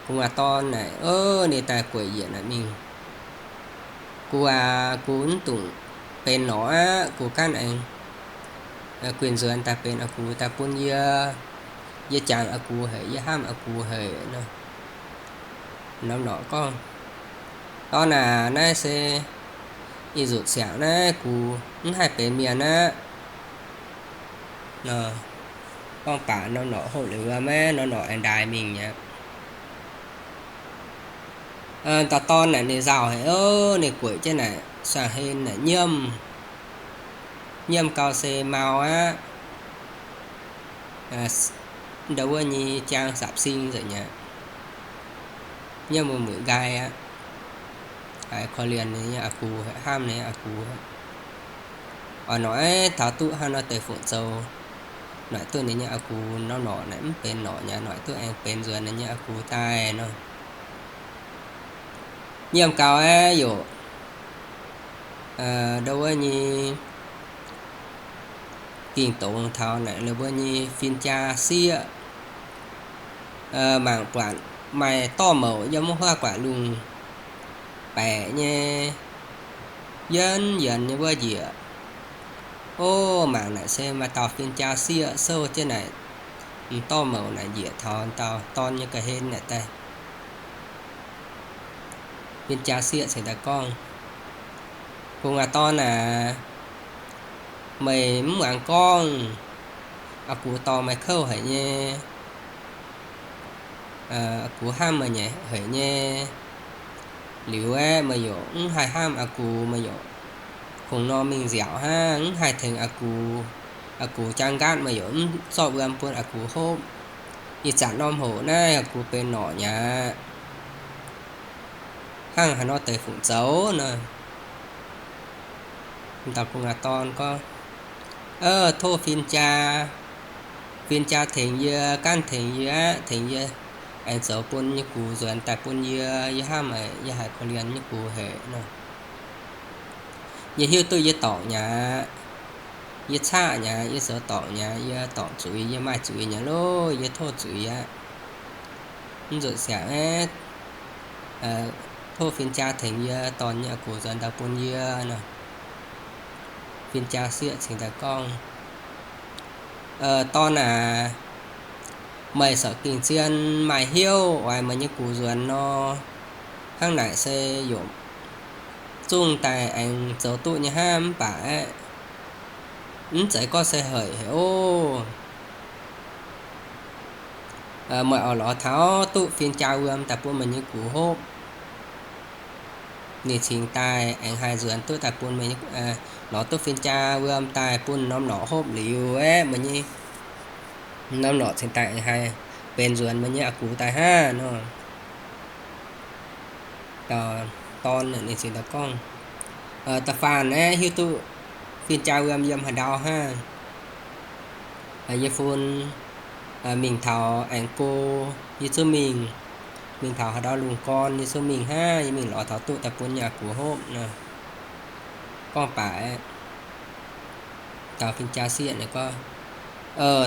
Gu'nguaaz dorn naaic, o, ninh daaih gueic njiec naaic mingh, Gux aac, gux mv dungx benx norqc aqv. Gux gaanv aengx guinh nzuonx daaih benx aa gux daaih bun yie. Yie jangx aa gux haic, yie hnamv aa gux haic nor. Norm norqc gorngv, Dorn aac, naaiv se ih nzutc siangx naaiv gux mv haih benx mienh aqv nor. Gorngv baac norm norqc hopv liuz wuov maiv norm norqc aengx ndaix mingh mi'aqv. Dauh dorn naaic ninh nzauh haic, ninh gueic jienv naaic Saang-Hlen naaic nyiemv. Nyiemv gau se mau aqv. Ndau wuov nyei jaang sapv sing nzengc mi'aqv. Nyiemv mueiz-mueiz nqaai aqv. Haiz korv-lienh ninh nyei aa gux, hnamv ninh nyei aa gux. Oix noic taux duqv hnangv nor deix fungc zoux, noic duqv ninh nyei aa gux norm norqc naaic mv benx norqc mi'aqv, noic duqv aengx benx nzuonx ninh nyei aa gux daaih nor. Nyiemv gau aeqv, yaac ndau wuov nyei ging dongz taux naaic la'buo nyei fin-jaa sieqv mangc buatc maaih dorh mouc yiem wuov huaav guatc lungh baeqc nyei, yienv yienz nyei wuov njiec. O, mangc naaic se maaih dauh fin-jaa sieqv souv jienv naaic, m'dorh mouc naaic njiec taux dauh dorn nyei ga'hlen naaic daaih. Fin-jaa sieqv cingx daaih gorngv, Kungx aa dorn aac, meih mv muangx gorngv, aa gux dorh meih kouv haic nyei. Aa gux hnamv meih nyei haic nyei. Liuz aeqv, meih yaac mv haih hnamv aa gux, meih yaac kungx nor mingh nziaauc hnangv, mv haih tengx aa gux. Aa gux jaang nqaatv meih yaac mv zorqv wuom bun aa gux hopv. Ih zanc norm hoc naaiv aa gux benx norqc mi'aqv. Hnangv haaix nor deix fungc zoux nor? Dauh kungx aa dorn gorngv, Tov fin-jaa, fin-jaa tengx yie, gaanv tengx yie aqv, tengx yie aengx zoux bun nyei gux nzuonx daaih bun yie. Yie hnamv haic, yie haiz korv-lienh nyei gux haic nor. Yie hiuv duqv yie dorngc mi'aqv, yie caqv mi'aqv, yie zoux dorngc mi'aqv, yie dorngc zuiz, yie maaih zuiz mi'aqv loh, yie tov zuiz aqv. Mv nzuqc siangx aeqv, tov fin-jaa tengx yie dorh nyei aa gux nzuonx daaih bun yie nor. Fin-jaa sieqv cingx daaih gorngv, Dorn aac, meih corc gengh zien maaih hnyouv oix meih nyei gux nzuonx nor. Hnangv naaic se yaac zungv daaih aengx zoux duqv nyei hnangv, mv baac aeqv, mv zeiz gorngv se haic haic ov. Meih oix lorz taux duqv fin-jaa wuom daaih bun meih nyei gux hopv, ninh cingx daaih aengx haih nzuonx duqv daaih bun meih, lorz duqv fin-jaa wuom daaih bun norm norqc hopv liuz aeqv, meih nyei norm norqc cingx daaih aengx haih benx nzuonx meih nyei aa gux daaih hnangv nor. Dauh dorn ninh cingx daaih gorngv, Da'faanh aeqv, hiuv duqv fin-jaa wuom yiem haaix ndau hnangv? Yie fun mingh taux aengx go, yie zungv mingh. Mingh taux haaix ndau lungh gorn yie zungv mingh hnangv, yie mingh lorz taux duqv daaih bun yie aa gux hopv nor. Gorngv baac aeqv, dauh fin-jaa sieqv ninh gorngv,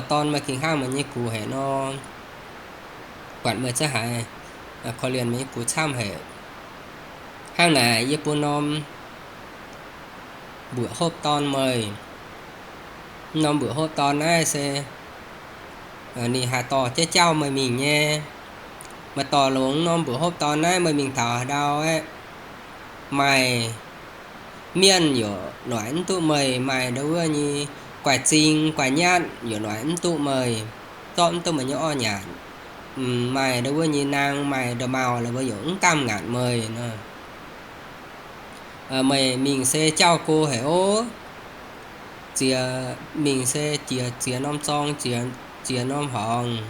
Dorn, meih gengh hnamv meih nyei gux haic nor. Buatc meih za'gengh haiz korv-lienh meih nyei gux camv haic. Hnangv naaic yie bun norm mbuoqc hopv dorn meih. Norm mbuoqc hopv dorn naaiv se ninh haih dorh jienv jauv meih mingh nyei. Meih dorh longx norm mbuoqc hopv dorn naaiv, meih mingh taux haaix ndau aeqv, maaih mienh yaac noic mv duqv meih, maaih ndau wuov nyei guaix zing guaix nyatv yaac noic mv duqv meih, zorqv mv duqv meih nyei orv nyanc. Maaih ndau wuov nyei naang, maaih nda'maauh la'buo yaac mv gamh ngaatc meih nor. Meih mingh se jauv-go haic ov. Ziex, mingh se jiex, ziex norm zorng, ziex norm horngz,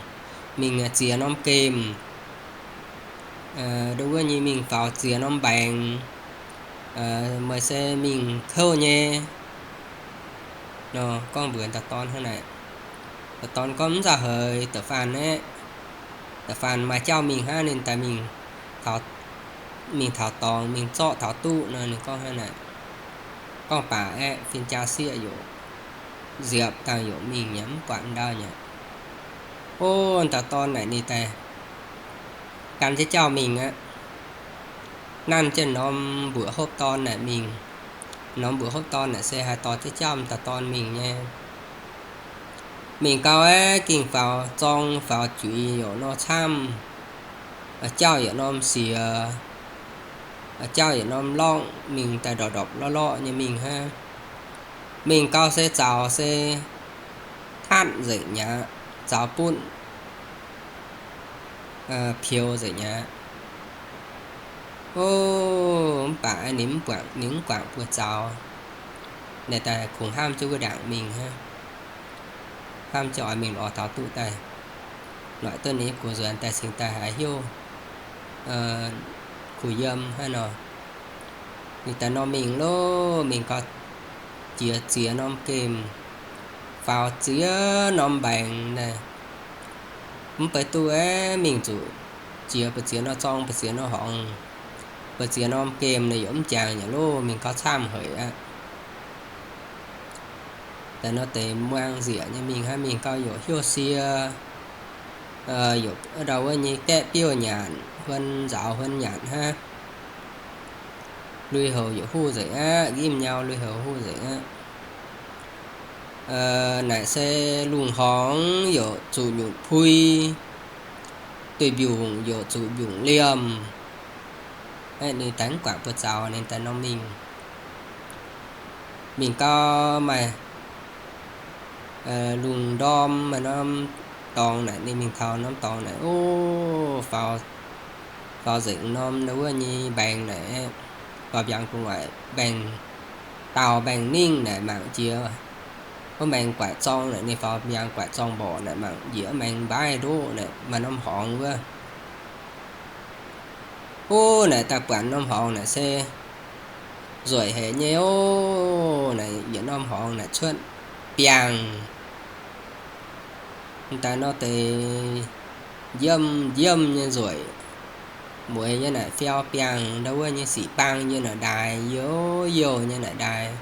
mingh ziex norm gemh, ndau wuov nyei mingh faaux ziex norm mbaengx, meih se mingh kouv nyei nor. Gorngv mbuox dauh dorn hnangv naaic. Dauh dorn gorngv, Mv nzauh haic, da'faanh aeqv, da'faanh maaih jauv mingh hnangv, ninh daaih mingh, mingh taux dorngx, mingh zorqv taux duqv nor. Ninh gorngv hnangv naaic. Gorngv baac aeqv, fin-jaa sieqv yaac nziepc dangh yaac mingh nyei, mv buatc ndau nyei. O, dauh dorn naaic ninh daaih gan jienv jauv mingh aqv. Nanv jienv norm mbuoqc hopv dorn naaic mingh. Norm mbuoqc hopv dorn naaic se haih dorh jienv jauv dauh dorn mingh nyei. Mingh gau aeqv, ging faaux zorng faaux juiz yaac nor camv, jauv yaac norm siec, jauv yaac norm lorqc, mingh daaih ndorpc ndorpc lorqc lorqc nyei mingh hnangv. Mingh gau se zaux se tatv nzengc mi'aqv. zaux butv, peux nzengc aqv. O, mv baac ninh mv guangc, ninh mv guangc buoz-zaux. Naaic daaih kungx hnamv jienv wuov ndaangc mingh hnangv. Hnamv jienv oix mingh lorz taux duqv daaih. Noic duqv ninh nyei gox nzuonx daaih cingx daaih haiz hnyouv kuh yiem hnangv nor. Ninh daaih norm mingh loh, mingh gau, jiex ziex norm gemh, faaux ziex norm mbaengx naaic. Mv baac duqv aeqv, mingh zuqc jiex ba'ziex norm zorng, ba'ziex norm horngz, ba'ziex norm gemh naaic yaac mv jangx nyei loh, mingh gau camv haic aqv. Daaih nor deix muangx nzieqc nyei mingh hnangv, mingh gau yaac hnyouv sie, yaac ndau wuov nyei gaeqv biouv nyanc, huon nzaaux huon nyanc hnangv. Lui-houx yaac huv nzengc aqv, nqimv nyau lui-houx huv nzengc aqv. Naaic se lungh horngz yaac zuqc nyutc pui, duih mbiungc yaac zuqc mbiungc liemh. Ninh daaih mv guangc buoz-zaux, ninh daaih norm mingh. Mingh gau maaih lungh ndorm maaih norm dorngx naaic, ninh mingh taux norm dorngx naaic, o, faaux, faaux nzengc norm ndau wuov nyei mbaengx naaic, faaux mbiaangx gu'nguaaic mbaengx, daauh mbaengx ningv naaic mangc jiex wuov mbaengx guaaic zorng naaic, ninh faaux mbiaangx guaaic zorng mborqc naaic, mangc njiec wuov mbaengx mbaaih ndoqv naaic, maaih norm horngz wuov. O, naaic daaih buatc norm horngz naaic se nzueic haic nyei o. Naaic yietc norm horngz naaic cuotv biangh daaih nor deix njiemv njiemv nyei nzueic, mueiz nyei naaic fiau biangh ndau wuov nyei sic baang yie naaic ndaaix, youh youh nyei naaic ndaaix.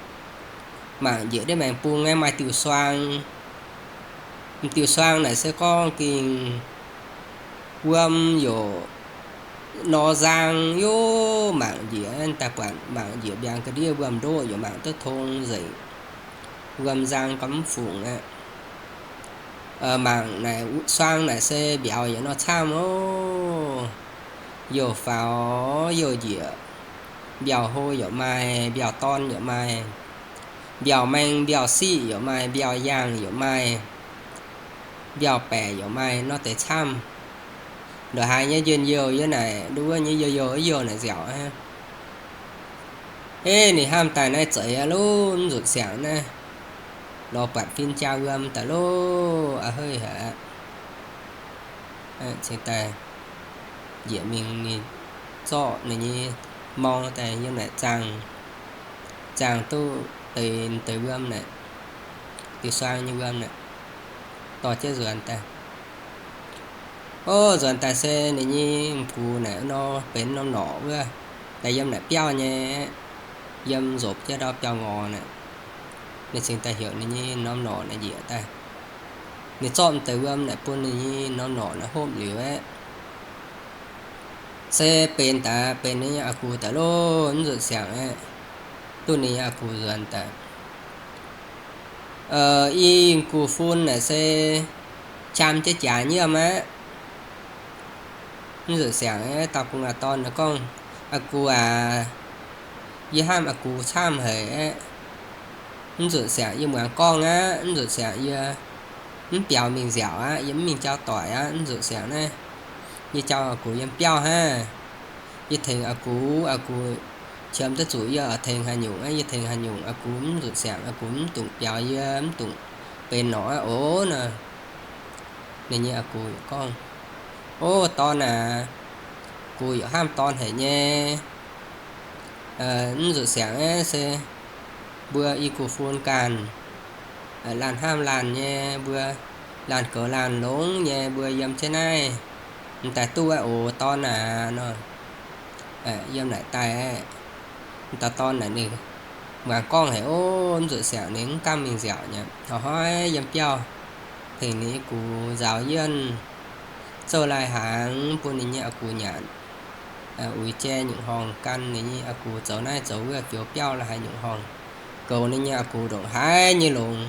Mangc njiec ndiev maengx bung aeqv, maaih diuh suang. M'diuh suang naaic se gorngv gengh wuom yaac nor nzang, youh mangc njiec daaih buatc mangc njiec mbiaangx ga'ndiev wuom-ndoqv yaac mangc duqv tong nzengc. Wuom nzang gormx mv fungc aqv. Mangc naaic suang naaic se mbiauz yaac nor camv oc. Youh faaux youh njiec, mbiauz hlo yaac maaih, mbiauz dorn yaac maaih, mbiauz maeng mbiauz siqv yaac maaih, mbiauz yaangh yaac maaih, mbiauz baeqc yaac maaih, nor deix camv. Ndongc haaix nyei njien-youh yie naaic, nduov wuov nyei youh youh youh naaic nziaauc aqv. Eix, ninh hnamv daaih naaiv zeiz aqv loh, mv nzunc siangx naaiv lorz buatc fin-jaa wuom daaih loh, a'heiv haic aqv. Cingx daaih njiec mingh ninh zorqv ninh nyei morng daaih yiem naaic zaangh, zaangh duqv deix, deix wuom naaic, diuh suang nyei wuom naaic, dorh jienv nzuonx daaih. Ov, nzuonx daaih se ninh nyei m'gux naaic nor benx norm norqc wuov, daaih yiem naaic biauv nyei, yiem nzopc jienv ndau biauv-ngorc naaic. Ninh cingx daaih heuc ninh nyei norm norqc naaic njiec daaih. Ninh zorqv m'deix wuom naaic bun ninh nyei norm norqc naaic hopv liuz aeqv, se benx daaih benx ninh nyei a'gux daaih loh, mv nzunc siangx aeqv, duqv ninh nyei a'gux nzuonx daaih. I gux fun naaic se qam jienv jaax nyiemv aqv. Mv nzunc siangx aeqv, dauh gu'nguaaz dorn naaic gorngv, A'gux aac, yie hnamv a'gux camv haic aeqv, mv nzunc siangx yie muangx gorngv aqv. Mv nzunc siangx yie mv biaux mingh nziaauc aqv. Yie mv mingh jauv doic aqv. Mv nzunc siangx naaiv yie jauv a'gux yiem biauv hnangv. Yie tengx a'gux, a'gux qiemx duqv zuqc yie oix tengx haaix nyungc aqv. Yie tengx haaix nyungc a'gux mv nzunc siangx, a'gux mv dungx biaux yie, mv dungx benx norqc aqv oc nor. Ninh nyei a'gux gorngv, Ov, dorn aac, gux yaac hnamv dorn haic nyei. Mv nzunc siangx aeqv, se mbuo i gux fun ganh laanh hnamv laanh nyei, mbuo laanh goux laanh longx nyei, mbuo yiem jienv naaiv m'daaih duqv aqv oc, dorn aac nor. Yiem naaic daaih, m'daaih dorn naaic ninh muangx gorngv haic oc. Mv nzunc siangx ninh mv gamh mingh nziaauc nyei, hnoi-hnoi yiem biauv tengx ninh gux nzaaux yienh, zouv lai-hnaangx bun ninh nyei a'gux nyanc, uix jai nyungc horngh, gan ninh nyei a'gux zoux naaiv zoux wuov, fioux biauv la'haaix nyungc horngh, goux ninh nyei a'gux ndongc haaix nyei longx,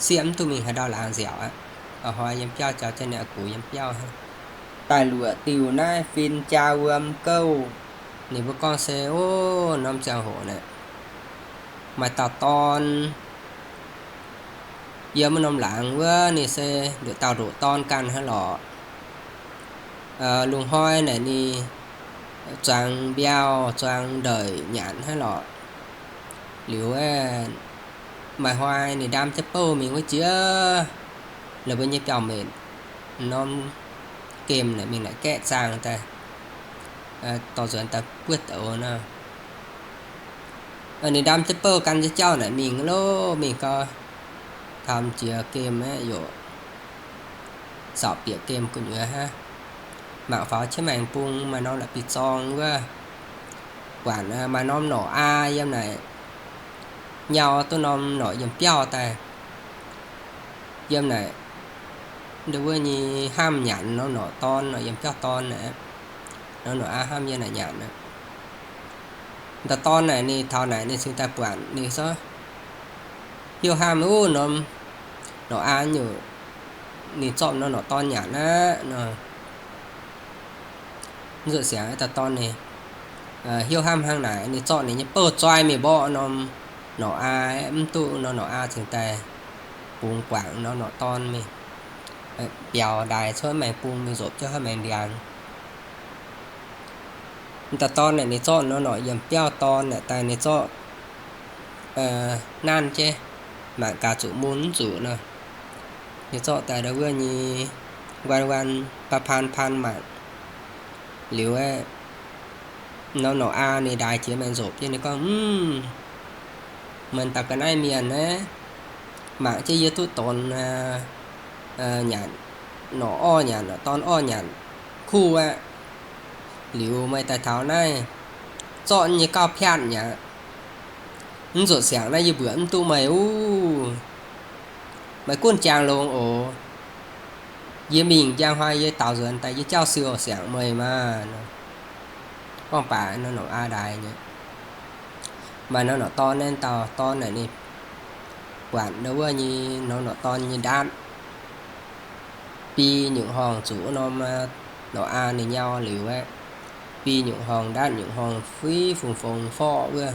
sieqv mv duqv mingh haaix ndau laangz nziaauc aqv. Hnoi-hnoi yiem biauv jauv jienv ninh a'gux yiem biauv hnangv. Daaih luoqc diuh naaiv fin-jaa wuom gouv, ninh mbuo gorngv se, ov, norm ziangh hoc naaic maaih dauh dorn Yiem wuov norm laangz wuov ninh se nduqc dauh ndoqc dorn ganh hnangv lorqc. Lungh hnoi naaic ninh zuangx mbiauh, zuangx ndeic nyanc hnangv lorqc. Liuz, maaih hnoi ninh ndaam jienv bouh mingh wuov jiex, la'buo nyei biauv-metc norm gemh naaic mingh naaic gaeqv zaangh daaih, dorh nzuonx daaih buov douz nor. Ninh ndaam jienv bouh gan jienv jauv naaic mingh loh, mingh gau, taux jiex gemh aeqv, yaac zaux bieqc gemh gu'nyuoz hnangv. Mangc faaux jienv maengx bung maaih norm la'bieiv-zorng wuov, buatc maaih norm norqc aa yiem naaic nyau duqv norm norqc yiem biauv daaih. Yiem naaic, ndau wuov nyei hnamv nyanc norm norqc dorn, norqc yiem biauv dorn naaic, norm norqc aa hnamv yiem naaic nyanc aqv. Dauh dorn naaic ninh taux naaic ninh cingx daaih buatc ninh se heuc hnamv wuov norm norqc aa nyungc, ninh zorqv norm norqc dorn nyanc aqv nor. Mv zuqc siangx, dauh dorn ninh heuc hnamv hnangv naaic, ninh zorqv ninh nyei bouh zoi mingh mborqv norm norqc aa, mv duqv norm norqc aa cingx daaih bungx guangc norm norqc dorn mingh, biaux ndaaih cuotv maengx bung mingh nzopc jienv haaix maengx ndiangx. Dauh dorn naaic ninh zorqv norm norqc yiem biauv dorn naaic daaih ninh zorqv nanv jienv, mangc gaax zuqc mun mv zuqc nor. Ninh zorqv daaih ndau wuov nyei nquan nquan, paan paan paan mangc. Liuz aeqv, norm norqc aa ninh ndaix jiex maengx nzopc jienv ninh gorngv, Mv, meih dauh ga'naaiv mienh naaiv, mangc jienv yie duqv donx nyanc norqc orv nyanc, norqc dorn orv nyanc kuv aqv. Liuz meih daaih taux naaiv, zorqv nyei gauh piatv nyei aqv. Mv zuqc siangx naaiv yie mbuoqc mv duqv meih wuov. Meih gunv jangx longx oc. Yie mingh njang hnoi yie daaux nzuonx daaih yie jauv siou siangx meih maah. Gorngv baac norm norqc aa ndaix nyei. Maaih norm norqc dorn naaiv, dauh dorn naaic ninh buatc ndau wuov nyei norm norqc dorn nyei ndaatv, bi nyungc horngh zuqc wuov norm norqc aa ninh nyau liuz aeqv, bi nyungc horngh ndaatv nyungc horngh fuiv fungx fongx forqv wuov.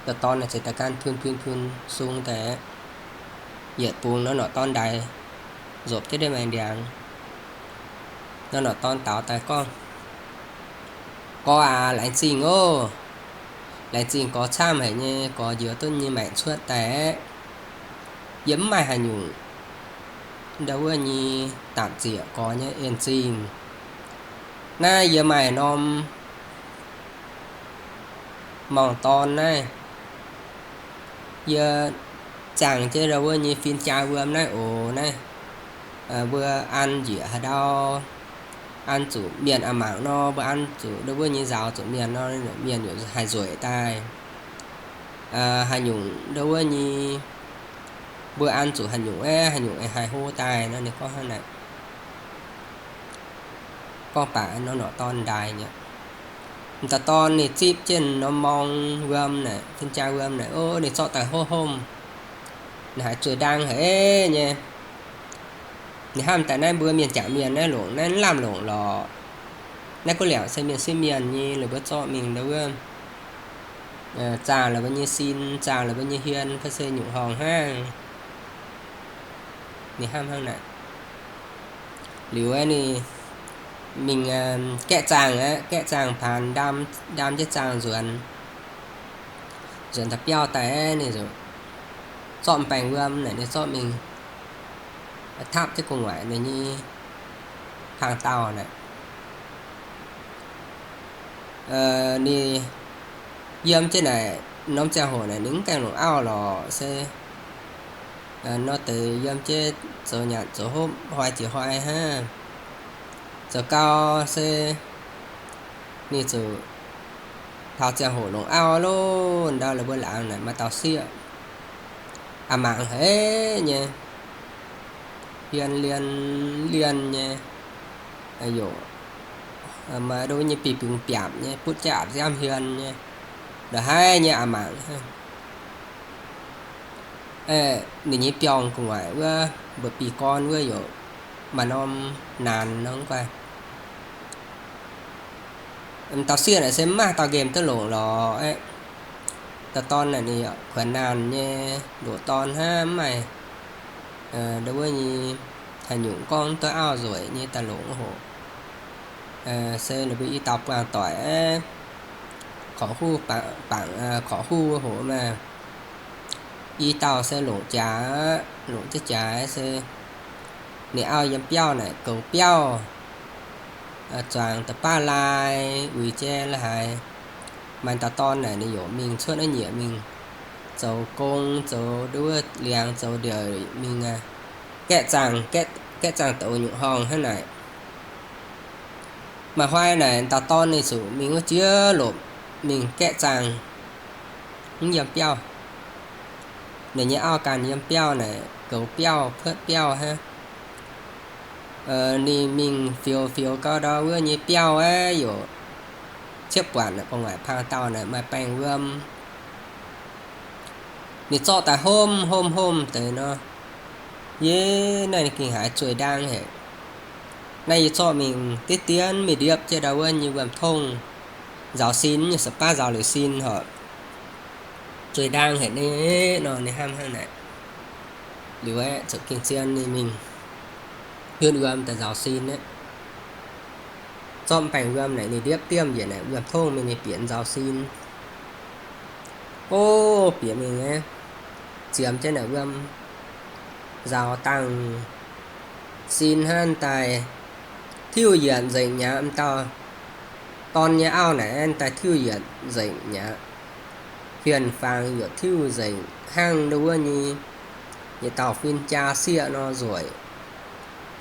Dauh dorn naaic ceix daaih gan pun pun pun sung daaih, yietc bungx norm norqc dorn ndaix nzopc jienv ndiev maengx ndiangx. Norm norqc dorn daux daaih gorngv, Gorx aac, laengz zingh oc. Laengz zingh gorx camv haic nyei, gorx njoux duqv nyei maengc cuotv daaih aeqv. Yie mv maaih haaix nyungc ndau wuov nyei daapc ziec gorx nyei en zingh. Naaiv yie maaih norm morngh dorn naaiv, yie ziangh jienv ndau wuov nyei fin-jaa wuom naaiv oc. Naaiv mbuo an njiec haaix ndau, an zuqc mienh a'mangc nor, mbuo an zuqc ndau wuov nyei nzaaux zuqc mienh nor, mienh yaac haih nzueic daaih. Haaix nyungc ndau wuov nyei, mbuo an zuqc haaix nyungc aeqv, haaix nyungc aengx haih hlo daaih nor. Ninh gorngv hnangv naaic. Gorngv baac norm norqc dorn ndaaih nyei. Dauh dorn ninh zipv jienv norm morng wuom naaic, fin-jaa wuom naaic, o, ninh zorqv daaih hopv hopv. Ninh haiz zueih ndaang haic nyei. Ninh hnamv daaih naaiv mbuo mienh jangc mienh naaiv longc naaiv lamh longc lorqc. Naaiv guv liangc se mienh sieqv mienh nyei, ninh mbuo zorqv mingh ndau wuov zaah la'mbuo nyei sin, zaah la'mbuo nyei hmien, fai se nyungc horngh hnangv. Ninh hnamv hnangv naaic. Liuz aeqv, ninh mingh gaeqv zaangh aqv, gaeqv zaangh paanx, ndaam jienv zaangh nzuonx, nzuonx taux biauv daaih aeqv, ninh zorqv m'baengx wuom naaic, ninh zorqv mingh tapv jienv gu'nguaaic ninh nyei hnaangx-daauh naaic. Ninh yiem jienv naaic norm ziangh hoc naaic ninh mv gaengh longc auv lorqc se nor deix yiem jienv zoux nyanc zoux hopv hnoi jiex hnoi hnangv. Zoux gau se ninh zuqc taux ziangh hoc longc auv loh, ndau la'buo laangz naaic maaih dauh sieqv a'mangc haic nyei, hmien lien lien nyei, yaac maaih ndo nyei bih biungx biaapc nyei, butv jaav nziaamv hmien nyei, ndongc haaix nyei a'mangc. Ninh nyei biorngh gu'nguaaic wuov, mba'bic gorn wuov yaac maaih norm naanc nor guai. Dauh sieqv naaic se mv maaih dauh nqemh duqv longc lorqc aeqv. Dauh dorn naaic ninh kuonx naanc nyei, ndoqc dorn hnangv, mv maaih Ndo wuov nyei haaix nyungc gorngv duqv auv nzueic nyei daaih longc hoc, se ninh mbuo i dauh buangh doic, korqv huv bangc, korqv huv wuov hoc maah, i dauh se longc jaax, longc jienv jaax se ninh auv yiem biauv naaic goux biauv, zuangx da'baav lai uix jai la'haaix. Maaih dauh dorn naaic ninh yaac mingh cuotv naaiv nyieqc mingh zoux gong, zoux nduov liangx, zoux ndiev mingh aqv, gaeqv zaangh, gaeqv zaangh douz nyungc horngh hnangv naaic. Maaih hnoi naaic dauh dorn ninh zuqc mingh wuov jiex lopc mingh gaeqv zaangh, mv yiem biauv. Ninh nyei auv ganh yiem biauv naaic goux biauv, puotv biauv hnangv. Ninh mingh fioux fioux gau ndau wuov nyei biauv aeqv, yaac ciepv buatc naaic gu'nguaaic pang dauh naaic maaih baengh wuom. Ninh zorqv daaih homv homv homv deix nor, yie naaiv ninh gengh haiz zueih ndaang haic. Naaiv yie zorqv mingh diev dien mingh ndiepv jienv ndau wuov nyei wuom-tongv, nzaaux sin nyei, sa'baav nzaaux liuz sin horc, zueih ndaang haic ni nor ninh hnamv hnangv naaic. Liuz aeqv, zuqc gengh zien ninh mingh hiuv wuom daaih nzaaux sin aeqv, zorqv baengh wuom naaic ninh ndiepv diemv njiec naaic wuom-tongv mingh, ninh bieqc nzaaux sin. O, bieqc mingh aeqv, ziemx jienv naaic wuom nzaaux dangh sin hnangv daaih tiuv yietc nzengc mi'aqv. M'dauh dorn nyei auv naaic daaih tiuv yietc nzengc mi'aqv. Hien-fangx yaac tiuv nzengc hnangv ndo wuov nyei yietc dauh fin-jaa sieqv nor nzueic.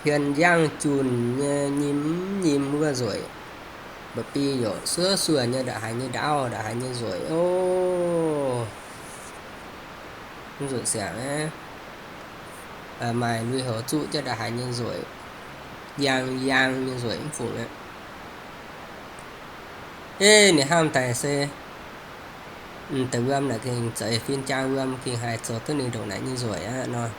Hien-njang junc nyei nyim nyim wuov nzueic. Mba'bi yaac suov suoh nyei nda'haiz nyei ndaauv, nda'haiz nyei nzueic oc. Mv zuqc siangx aqv. Maaih lui-houx zuqv jienv nda'haiz nyei nzueic, yaang yaang nyei nzueic mv fungc aqv. Eix, ninh hnamv daaih se m'deix wuom naaic gengh zeix fin-jaa wuom gengh haih zoux duqv ninh ndongc naaic nyei nzueic aqv nor.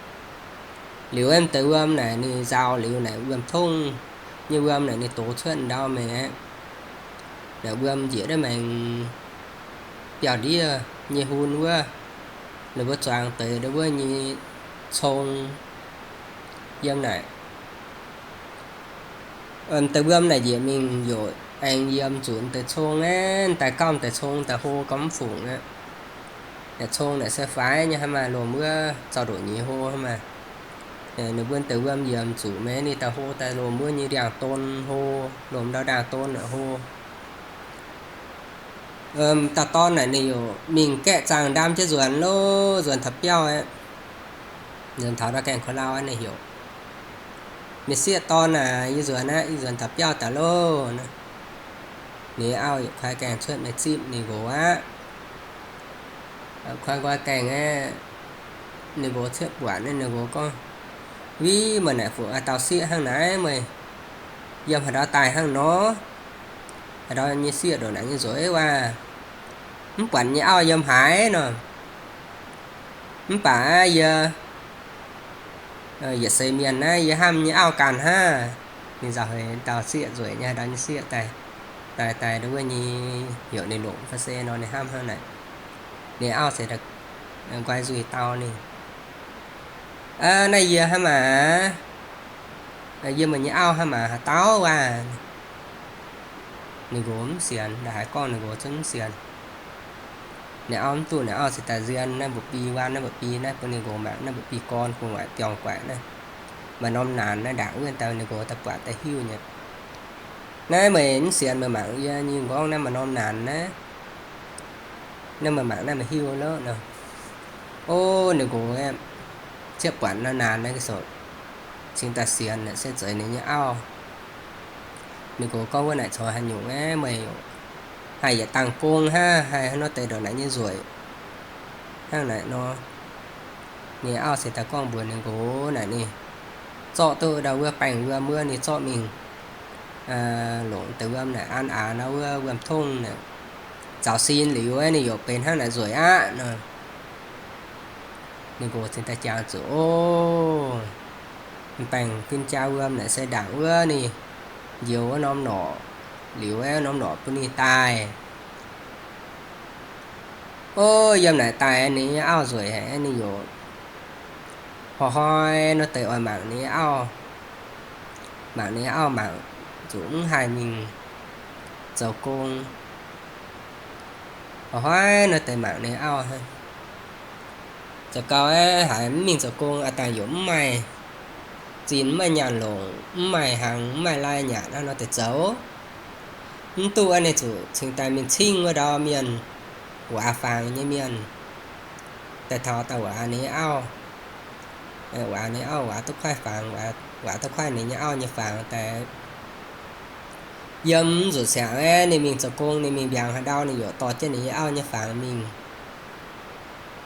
Liuz aeqv, m'deix wuom naaic ninh nzaaux liuz naaic wuom-tongv nyei wuom naaic ninh dox cuotv ndau maengx aqv. Naaic wuom njiec naaiv maengx biauv-ndiev nyei hun wuov, ninh mbuo zuangx deix ndo wuov nyei cong yiem naaic. M'deix wuom naaic njiec mingh yaac aengx yiem zuqc m'deix cong aqv, daaih gauh m'deix cong daaih hlo gauh mv fungc aqv. Naaic cong naaic se faix nyei hnangv maah, lomh wuov zaux ndoqc nyei hlo hnangv maah. Ninh mbuo m'deix wuom yiem zuqc maengx ninh daaih hlo daaih lomh wuov nyei ndiangx-don hlo, lomh ndau ndiangx-don naaic hlo. Dauh dorn naaic ninh yaac mingh gaeqv zaangh ndaam jienv nzuonx loh, nzuonx taux biauv aqv. Nzuonx taux ndau gaengh ko lau aqv, ninh heuc, Mienh sieqv dorn aac, yie nzuonx aqv, yie nzuonx taux biauv daaih loh. Ninh auv yietc kuaaiv gaengh cuotv mingh zipv ninh nqox aqv. Kuaaiv nqoi gaengh aqv, ninh nqox ciepv buatc, ninh nqox gorngv, Viv, meih naaic fuqv dauh sieqv hnangv naaiv, meih yiem haaix ndau daaih hnangv nor? Haaix ndau nyei sieqv ndongc naaic nyei nzueic waac? Mv buatc nyei auv yiem haaix nor? Mv baac yie yietc seix mienh naaiv yie hnamv nyei auv ganh hnangv. Ninh nzauh heix dauh sieqv nzueic nyei, haaix ndau nyei sieqv daaih, daaih, daaih ndo wuov nyei heuc ninh longc fai se nor ninh hnamv hnangv naaic. Ninh auv se nqoi nzuih dau ninh, Naaiv yie hnangv maah, yie meih nyei auv hnangv maah, haaix dauh waac? Ninh nqox mv sienx, ndaaih haaix gorngv ninh nqox zungv mv sienx. Ninh auv mv duqv, ninh auv se daaih nzien naaiv mba'bi, waan naaiv mba'bi naaiv bun ninh nqox mangc, naaiv mba'bi gorn gu'nguaaic diongh guaaic naaiv, maaih norm naanc naaiv ndaangc wuov daaih ninh nqox daaih buatc daaih hiuv nyei. Naaiv meih mv sienx meih mangc yie nyei nqorngv naaiv maaih norm naanc naaiv. Naaiv meih mangc naaiv meih hiuv loh nor. O, ninh nqox aeqv, ciepv buatc naaiv naanc naaiv ga'soc, cingx daaih sienx naaic se zeiz ninh nyei auv. Ninh nqox gorngv, Wuov naaic corc haaix nyungc aeqv, meih haih yietc dangh gong hnangv, haih hnangv nor deix ndongc naaic nyei nzueic hnangv naaic nor. Ninh auv se daaih gorngv mbuox ninh nqox naaic ninh zorqv duqv ndau wuov baengh wuom wuov ninh zorqv mingh longc deix wuom naaic an aax ndau wuov wuom tongv naaic zaux sin liuz aeqv, ninh yaac benx hnangv naaic nzueic aqv nor. Ninh nqox cingx daaih jangx zuqc, O, baengh fin-jaa wuom naaic se ndaangc wuov ninh njoux wuov norm norqc liuz aeqv, norm norqc bun ninh daaih. O, yiem naaic daaih ninh nyei auv nzueic haic, ninh yaac A'hnoi nor deix oix mangc ninh nyei auv, mangc ninh nyei auv mangc zuqc mv haih mingh zoux gong. A'hnoi nor deix mangc ninh nyei auv, zoux gau aeqv, haiz mv mingh zoux gong aqv, dangh yaac mv maaih zinh, mv maaih nyaanh longc, mv maaih hnaangx, mv maaih lai nyanc aqv nor deix zoux. Mv duqv aqv, ninh zuqc cingx daaih mingh cingv wuov ndau mienh, waac fangx nyei mienh, daaih taux daaih waac ninh nyei auv. Waac ninh auv, waac duqv kuaaiv fangx, waac duqv kuaaiv ninh nyei auv nyei fangx daaih. Yiem nzuqc siangx aeqv, ninh mingh zoux gong, ninh mingh mbiaangx haaix ndau, ninh yaac dorh jienv ninh nyei auv nyei fangx mingh.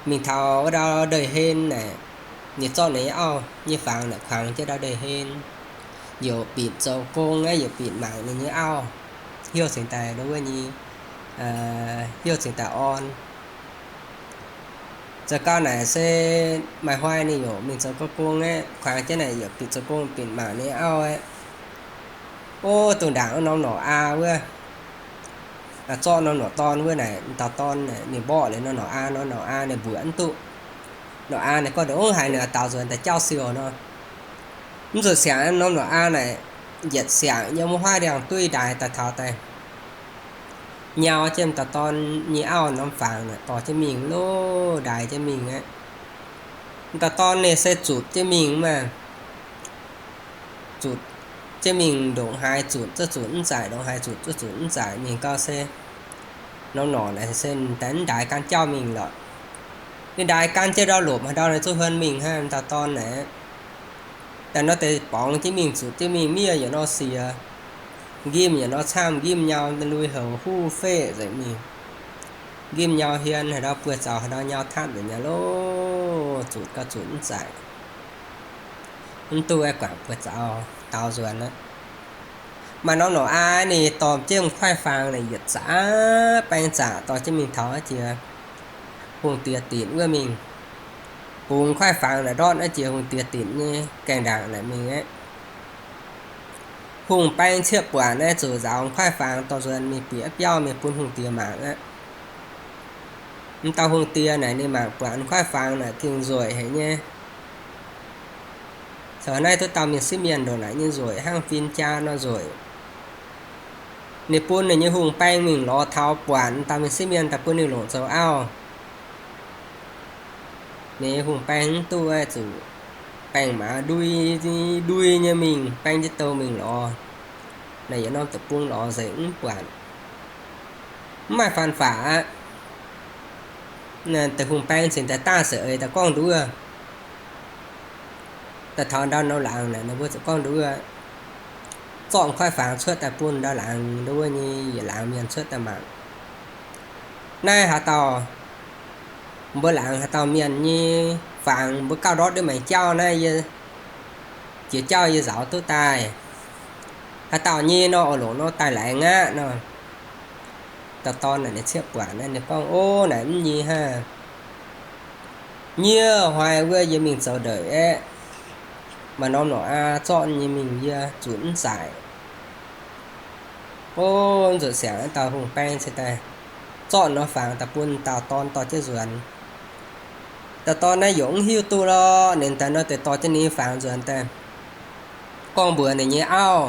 Mingh taux wuov ndau ndeic-hlen naaic, ninh zorqv ninh nyei auv nyei fangx naaic kuangx jienv ndau ndeic-hlen, yaac bieqc zoux gong aeqv, yaac bieqc mangc ninh nyei auv, heuc cingx daaih wuov nyei, heuc cingx daaih orn. Zoux gau naaic se maaih hnoi ninh yaac mingh zoux gong aeqv, kuangx jienv naaic yaac bieqc zoux gong, bieqc mangc ninh auv aeqv. Ov, dongh ndaangc wuov norm norqc aa wuov, zorqv norm norqc dorn wuov naaic, dauh dorn naaic ninh mborqv liuz norm norqc aa, norm norqc aa naaic mbuoqc mv duqv. Norqc aa naaic gorngv ndongc haaix, ninh daux nzuonx daaih jauv siouc nor. Mv zuqc siangx norm norqc aa naaic yietc siangx nyei wuov huaav ndiangx-duih ndaix daaih taux daaih, nyau jienv dauh dorn nyei auv norm fangx naaic dorh jienv mingh loh, ndaix jienv mingh aqv. Dauh dorn ninh se zutc jienv mingh maah. Zutc jienv mingh ndongc haaix zutc zuqc zutc mv zaic, ndongc haaix zutc zuqc zutc mv zaic. Mingh gau se norm norqc naaic se daaih mv ndaix, gan jauv mingh lorqc. Ninh ndaix gan jienv ndau lopc haaix ndau naaic zuqc huon mingh hnangv, dauh dorn naaic. Daaih nor deix borngz jienv mingh, zutc jienv mingh, miev yietc nor siex, nqimh yietc nor camv, nqimh nyau lui-houx huv feqv nzengc mingh. Nqimh nyau hien haaix ndau, buoz zaux haaix ndau nyau tatv nzengc mi'aqv loh, zutc gau zutc mv zaic. Mv duqv aeqv, guangc buoz zaux daux nzuonx aqv. Maaih norm norqc aa ninh dorh jienv m'kuaaiv-fangx naaic yietc zaqc baeng zaqc dorh jienv mingh taux aqv jiex hungh diex dinc wuov mingh. Bungx m'kuaaiv-fangx naaic ndortv aqv jiex hungh diex dinc nyei gaengh ndaangc naaic mingh aqv. Hungh baeng cieqv buatc naaiv zuqc nzaaux m'kuaaiv-fangx dorh nzuonx mingh bieqc biauv mingh bun hungh diex mangc aqv. M'dauh hungh diex naaic ninh mangc buatc m'kuaaiv-fangx naaic gengh nzueic haic nyei. Caux naaiv duqv dauh mienh sieqv mienh ndongc naaic nyei nzueic, hnangv fin-jaa nor nzueic. Ninh bun ninh nyei hungh baeng mingh lorz taux buatc m'dauh mienh sieqv mienh daaih bun ninh longc zoux auv. Ninh nyei hungh baeng mv duqv, zuqc baeng maaz ndui, ndui nyei mingh, baeng jienv douz mingh lorz. Naaic yietc norm deic-bung lorz nzengc mv buatc. Mv maaih faan faqc aqv. Deix hungh baeng cingx daaih daav seix eix daaih gorngv nduov. Daaih taux ndau norm laangz naaic ninh mbuo ziouc gorngv nduov, zorqv m'kuaaiv-fangx cuotv daaih bun ndau laangz nduov nyei yietc laangz mienh cuotv daaih mangc. Naaiv haaix dauh, mbuo laangz haaix dauh mienh nyei fangx mbuo gauh ndortv ndiev maengx jauv naaiv yie jiex jauv yie nzaaux duqv daaih. Haaix dauh nyei nor oix longc nor daaih laengz aqv nor. Dauh dorn naaic ninh cieqv buatc naaiv ninh gorngv, Ov, naaic mv nyei hnangv. Nyiev hnoi wuov yie mingh zoux ndeic aeqv, maaih norm norqc aa zorqv nyei mingh yie zutc mv zaic. Ov, nzuqc siangx dauh hungh baeng cingx daaih zorqv norm fangx daaih bun dauh dorn dorh jienv nzuonx. Dauh dorn naaiv yaac mv hiuv duqv lorqc, ninh daaih nor deix dorh jienv ninh nyei fangx nzuonx daaih gorngv mbuox ninh nyei auv,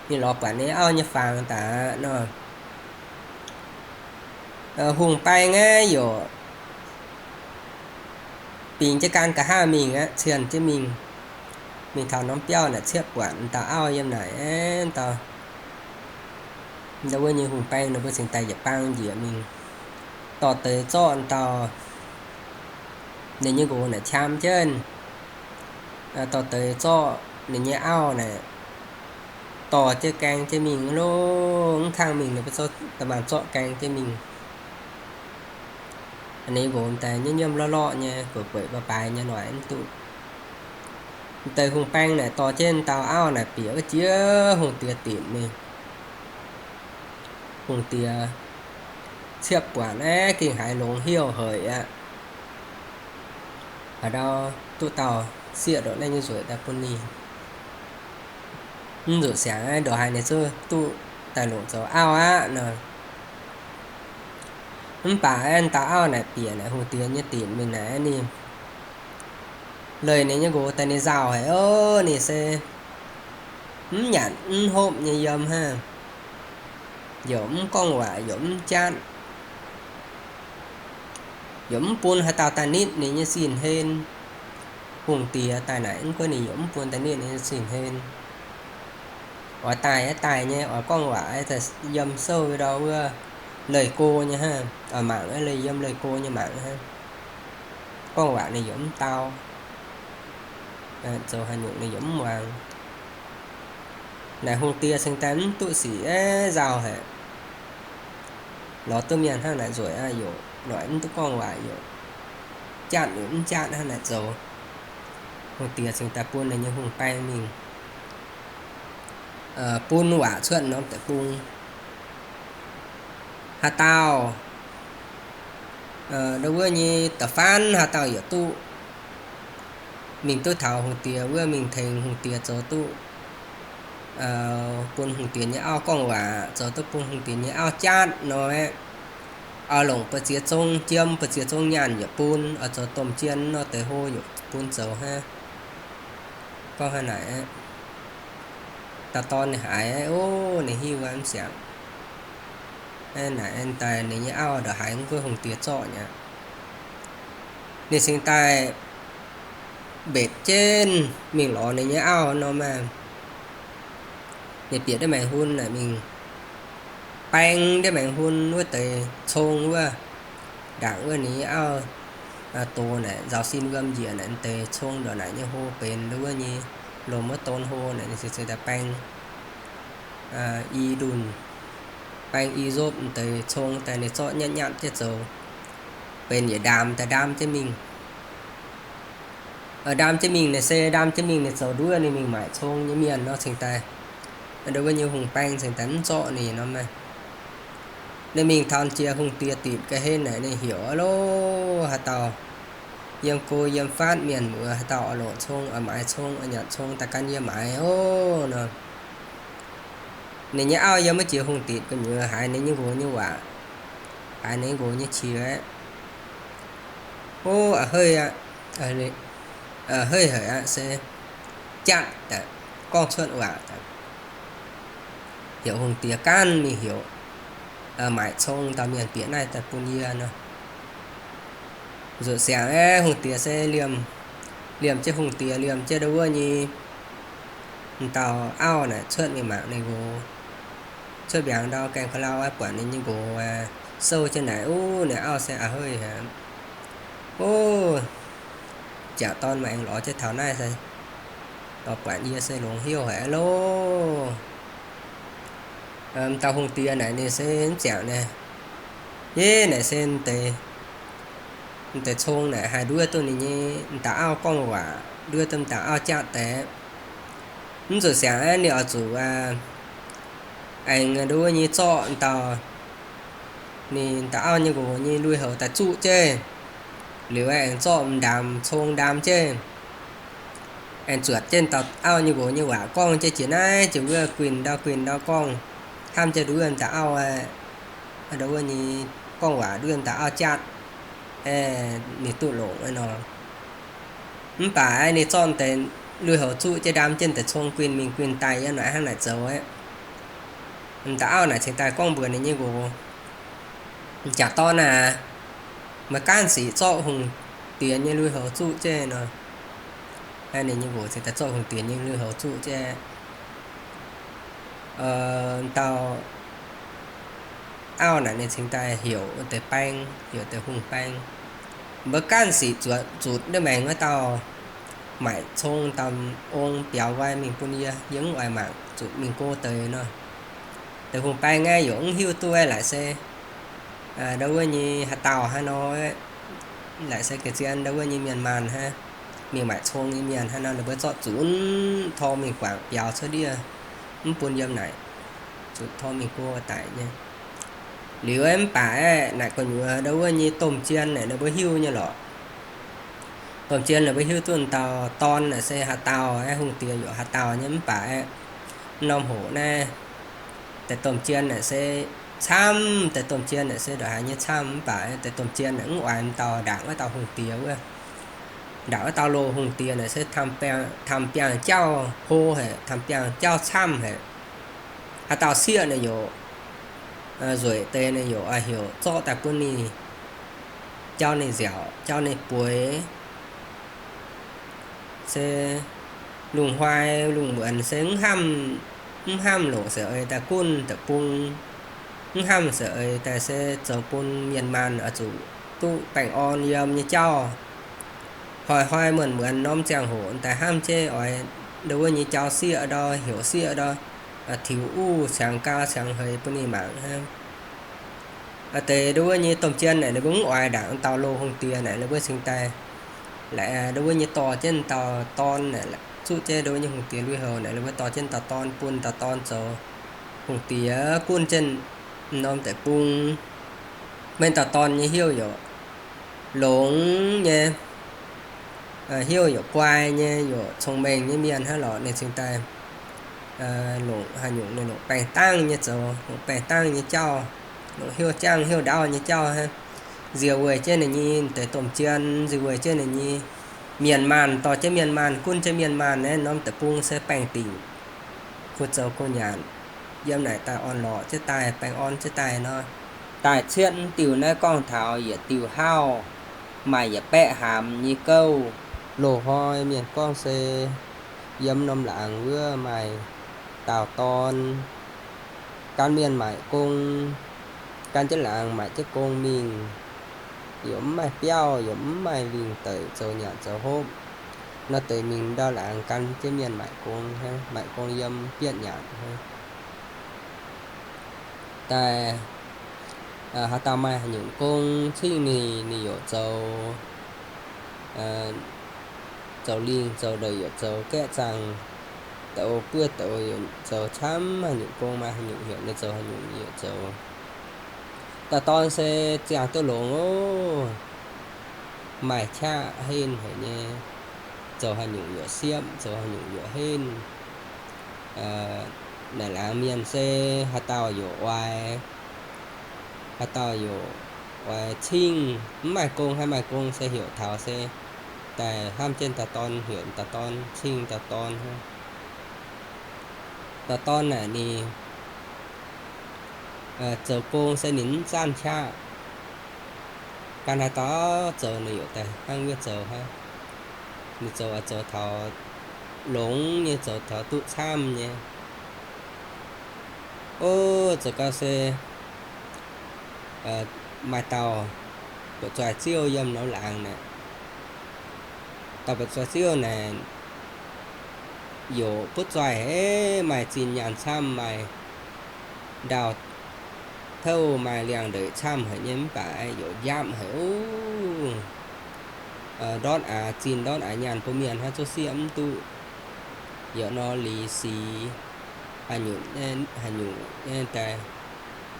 ninh lorz buatc ninh nyei auv nyei fangx daaih nor. Hungh baeng aeqv, yaac bingx jienv gan nqa'haav mingh aqv, cienh jienv mingh. Mingh taux norm biauv naaic cieqv buatc m'dauh auv yiem naaic aeqv, dauh ndau wuov nyei hungh baeng ninh mbuo cingx daaih yietc bang njiec mingh, dorh deix zorqv dauh ninh nyei nqox naaic qam jienv, dorh deix zorqv ninh nyei auv naaic dorh jienv gaeng jienv mingh loh. Mv kangv mingh ninh mbuo zouv da'maanh zorqv gaeng jienv mingh. Ninh nqox daaih nyiemv nyiemv lorqv lorqv nyei, gueic gueic baaix baaix nyei, noic mv duqv. Deix hungh baeng naaic dorh jienv dauh auv naaic bieqc wuov jiex hungh diex dinc mingh. Hungh diex cieqv buatc naaiv gengh haiz longx heuc haic aqv. Haaix ndau duqv dauh sieqv ndongc naaiv nyei nzueic daaih bun ninh. Mv nzuqc siangx aeqv, ndongc haaix ninh zungv duqv daaih longc zoux auv aqv nor. Mv baac aeqv, dauh auv naaic bieqc naaic hungh diex nyei dinc mingh naaic aeqv, ninh leih ninh nyei nqox daaih ninh nzauh haic ov, ninh se mv nyanc mv hopv nyei yiem hnangv, yaac mv gorngv waac, yaac mv jatv, yaac mv bun haaix dauh daaih nitv ninh nyei sin hlen. Hungh diex daaih naaic mv gunv ninh yaac mv bun daaih nitv ninh nyei sin hlen. Oix daaih aeqv, daaih nyei, oix gorngv waac aeqv, yiem souv ndau wuov leih go nyei hnangv, oix mangc aeqv, leih yiem leih go nyei mangc hnangv. Gorngv waac ninh yaac mv dau, zoux haaix nyungc ninh yaac mv muangx. Naaic hungh diex cingx daaih mv duqv sic aeqv, nzauh haic. Lorz duqv mienh hnangv naaic nzueic aqv, yaac noic mv duqv gorngv waac, yaac jatv yaac mv jatv hnangv naaic zoux. Hungh diex cingx daaih bun ninh nyei hungh baeng mingh bun waac cuotv norm deic-bung. Haaix dauh ndau wuov nyei da'faanh haaix dauh yaac duqv mingh duqv taux hungh diex wuov mingh tengx hungh diex zoux duqv, bun hungh diex nyei auv gorngv waac, zoux duqv bun hungh diex nyei auv jatv nor aeqv, oix longc buoz-ziex zong jiem, buoz-ziex zong nyaanh yaac bun, oix zoux domh jien nor deix hlo yaac bun zoux hnangv. Gorngv hnangv naaic aeqv, dauh dorn ninh haiz aeqv, o, ninh hiuv aqv, mv siangx. Naaic daaih ninh nyei auv ndongc haaix mv gunv hungh diex zorqv nyei aqv. Ninh cingx daaih mbetc jienv mingh lorz ninh nyei auv nor maah. Ninh bieqc ndiev maengx hun naaic mingh baeng ndiev maengx hun wuov deix cong wuov, ndaangc wuov ninh nyei auv doz naaic nzaaux sin wuom njiec naaic deix cong ndongc naaic nyei hlo benx ndau wuov nyei lomh wuov don hlo naaic ninh cingx daaih baeng i ndunh, baeng i nzopv deix cong daaih ninh zorqv nyatv nyatv jienv zoux, benx yietc ndaamv daaih ndaam jienv mingh. Ndaam jienv mingh naaic se ndaam jienv mingh ninh zoux nduov ninh mingh maaic cong nyei mienh nor cingx daaih, ndau wuov nyei hungh baeng cingx daaih mv zorqv ninh nor maah. Ninh mingh taux jiex hungh diex ditc ga'hlen naaic ninh heuc, Alo, haaix dauh yiem go yiem fatv mienh muoz, haaix dauh oix longc cong, oix maaiz cong, oix nyanc cong daaih gan yie maaiz ov nor. Ninh nyei auv yiem wuov jiex hungh ditc gu'nyuoz haiz ninh nyei nqox nyei waac, haiz ninh nyei nqox nyei qiex aeqv, O, a'heiv aqv, a'heiv haic aqv, se jatv daaih, gorngv cuotv waac daaih, heuc hungh diex gaanv mingh heuc maaic cong dauh mienh bieqc naaiv daaih bun yie nor. Nzuqc siangx aeqv, hungh diex se liemh, liemh jienv hungh diex, liemh jienv ndau wuov nyei dauh auv naaic cuotv mingh mangc ninh nqox. Cuotv mbiaangx ndau gaengh ka'lau aeqv, buatc ninh nyei nqox souv jienv naaic, o, ninh auv se a'heiv haic. O, jangc dorn maaih aengx lorz jienv taux naaiv se, dorh buatc yie se longx hnyouv haic aqv loh. M'dauh hungh diex naaic ninh se mv ziangc naaic, yie naaic se m'deix, m'deix cong naaic haih nduov duqv ninh nyei m'dauh auv gorngv waac, nduov duqv m'dauh auv jatv deix. Mv zuqc siangx aeqv, ninh oix zuqc aengx nduov nyei zorqv m'dauh, ninh m'dauh auv nyei nqox nyei lui-houx daaih zuqv jienv. Liuz aengx zorqv m'ndaamv cong ndaam jienv. Aengx zuotc jienv dauh auv nyei nqox nyei waac gorngv jienv jiex naaiv jiex wuov, guinh ndau guinh ndau gorngv, hnamv jienv nduov m'dauh auv, nduov wuov nyei gorngv waac nduov m'dauh auv jatv, ninh duqv longc nor. Mv baac ninh zorqv deix lui-houx zuqv jienv ndaam jienv deix cong guinh mingh guinh daaih yiem naaic hnangv naaic zoux aeqv, m'dauh auv naaic cingx daaih gorngv mbuox ninh nyei nqox, m'jangc dorn aac, meih gaanv sic zorqv hungh diex nyei lui-houx zuqv jienv nor. Ninh nyei nqox cingx daaih zorqv hungh diex nyei lui-houx zuqv jienv. M'dauh auv naaic ninh cingx daaih heuc deix baeng, heuc deix hungh baeng, mbuo gaanv sic zuqc, zuqc ndiev maengx wuov dauh maaic cong dauh ong biaux nqoi mingh bun yie, yie mv oix mangc, zuqc mingh go deix nor. Deix hungh baeng aeqv, yaac mv hiuv duqv aeqv, laaic se ndau wuov nyei haaix dauh hnangv nor, laaic se ga'zien ndau wuov nyei mienh maanh hnangv, mingh maaic cong nyei mienh hnangv nor, ninh mbuo zorqv zunc tor mingh guangc biaux cuotv ndiev, mv bun yiem naaic, zunc tor mingh go daic nyei. Liuz aeqv, mv baac aeqv, naaic gu'nyuoz ndau wuov nyei domh jien naaic ninh mbuo hiuv nyei lorqc. Domh jien ninh mbuo hiuv duqv dauh dorn naaic se haaix dauh aeqv, hungh diex yaac haaix dauh nyei, mv baac aeqv, norm hoc naaiv deix domh jien naaic se camv, deix domh jien naaic se ndongc haaix nyei camv, mv baac deix domh jien naaic mv oix m'dauh ndaangc wuov dauh hungh diex wuov. ndaangc wuov dauh loz hungh diex naaic se tamx biangh jauv hlo haic, tamx biangh jauv camv haic. Haaix dauh sieqv naaic yaac nzueic deix naaic yaac heuc zorqv daaih bun ninh, jauv ninh nziaauc, jauv ninh bueix. Se lungh hnoi lungh muonz se mv hnamv longc seix eix daaih gunv deic-bung, mv hnamv seix eix daaih se zoux bun mienh maanh oix zuqc duqv baengh orn yiem nyei jauv. Hnoi-hnoi muonz-muonz norm ziangh hoc daaih hnamv jienv oix ndo wuov nyei jauv sieqv ndau, heuc sieqv ndau, tiux uv ciangx gau ciangx heix bun ninh mangc hnangv. Deix ndo wuov nyei domh jien naaic ninh mbuo mv oix ndaangc dauh loz hungh diex naaic ninh mbuo cingx daaih laengz ndo wuov nyei dorh jienv dauh dorn naaic, zuqv jienv ndo wuov nyei hungh diex lui-houx naaic ninh mbuo dorh jienv dauh dorn bun dauh dorn zoux hungh diex gunv jienv norm deic-bung. Maiv dauh dorn nyei heuc yaac longx nyei, heuc yaac guai nyei, yaac cong-mengh nyei mienh hnangv lorqc. Ninh cingx daaih longc haaix nyungc ninh longc baengh dangv nyei zoux, longc baengh dangv nyei jauv, longc heuc jangv heuc ndaauv nyei jauv hnangv. Nzie weic jienv ninh nyei deix domh jien, nzie weic jienv ninh nyei mienh maanh, dorh jienv mienh maanh, gunv jienv mienh maanh naaiv norm deic-bung se baengh dingc. Kuv zoux kuv nyanc, yiem naaic daaih orn-lorqc jienv daaih, baengh orn jienv daaih nor. Daaih cietv mv diuh naaiv gorngv taux yietc diuh hauv, maaih yietc baeqv hnamv nyei gouv. Loz-hnoi mienh gorngv se yiem norm laangz wuov maaih dauh dorn, gan mienh maaic gong, gan jienv laangz maaic jienv gong mingh, yaac mv maaih biauv, yaac mv maaih lingh deic zoux nyanc zoux hopv. Nor deix mingh ndau laangz gan jienv mienh maaic gong, maaic gong yiem bietv nyanc. Daaih haaix dauh maaih haaix nyungc gong cingv ninh, ninh yaac zoux, zoux lingh zoux ndeic yaac zoux, gaeqv zaangc douz buov douz yaac zoux, camv haaix nyungc gong maaih haaix nyungc heuc ninh zoux haaix nyungc yaac zoux. Dauh dorn se ziangh duqv longx oc, maaih qaqv henv haic nyei, zoux haaix nyungc yaac siepv, zoux haaix nyungc yaac henv. Naaic laangz mienh se haaix dauh yaac oix, haaix dauh yaac oix cingv, mv maaih gong haaix maaih gong se heuc taux se daaih hnamv jienv dauh dorn, heuc dauh dorn, cingv dauh dorn hnangv. Dauh dorn naaic ninh zoux gong se ninh mv zanv qaqv. Gan haaix dauh zoux ninh yaac daaih hnangv wuov zoux hnangv. Ninh zoux oix zoux taux longx nyei, zoux taux duqv camv nyei. Ov, zoux gau se maaih dauh buoqc zoih ziouv yiem norm laangz naaic. Dauh buoqc zoih ziouv naaic yaac butv zoih haic, maaih zinh nyaanh camv, maaih ndau-touv, maaih liangx ndeic camv haic nyei, mv baac yaac njapv haic ov. Ndortv aax zinh ndortv aax nyaanh bun mienh hnangv, zouv sieqv mv duqv. Yaac nor liz sic haaix nyungc, haaix nyungc daaih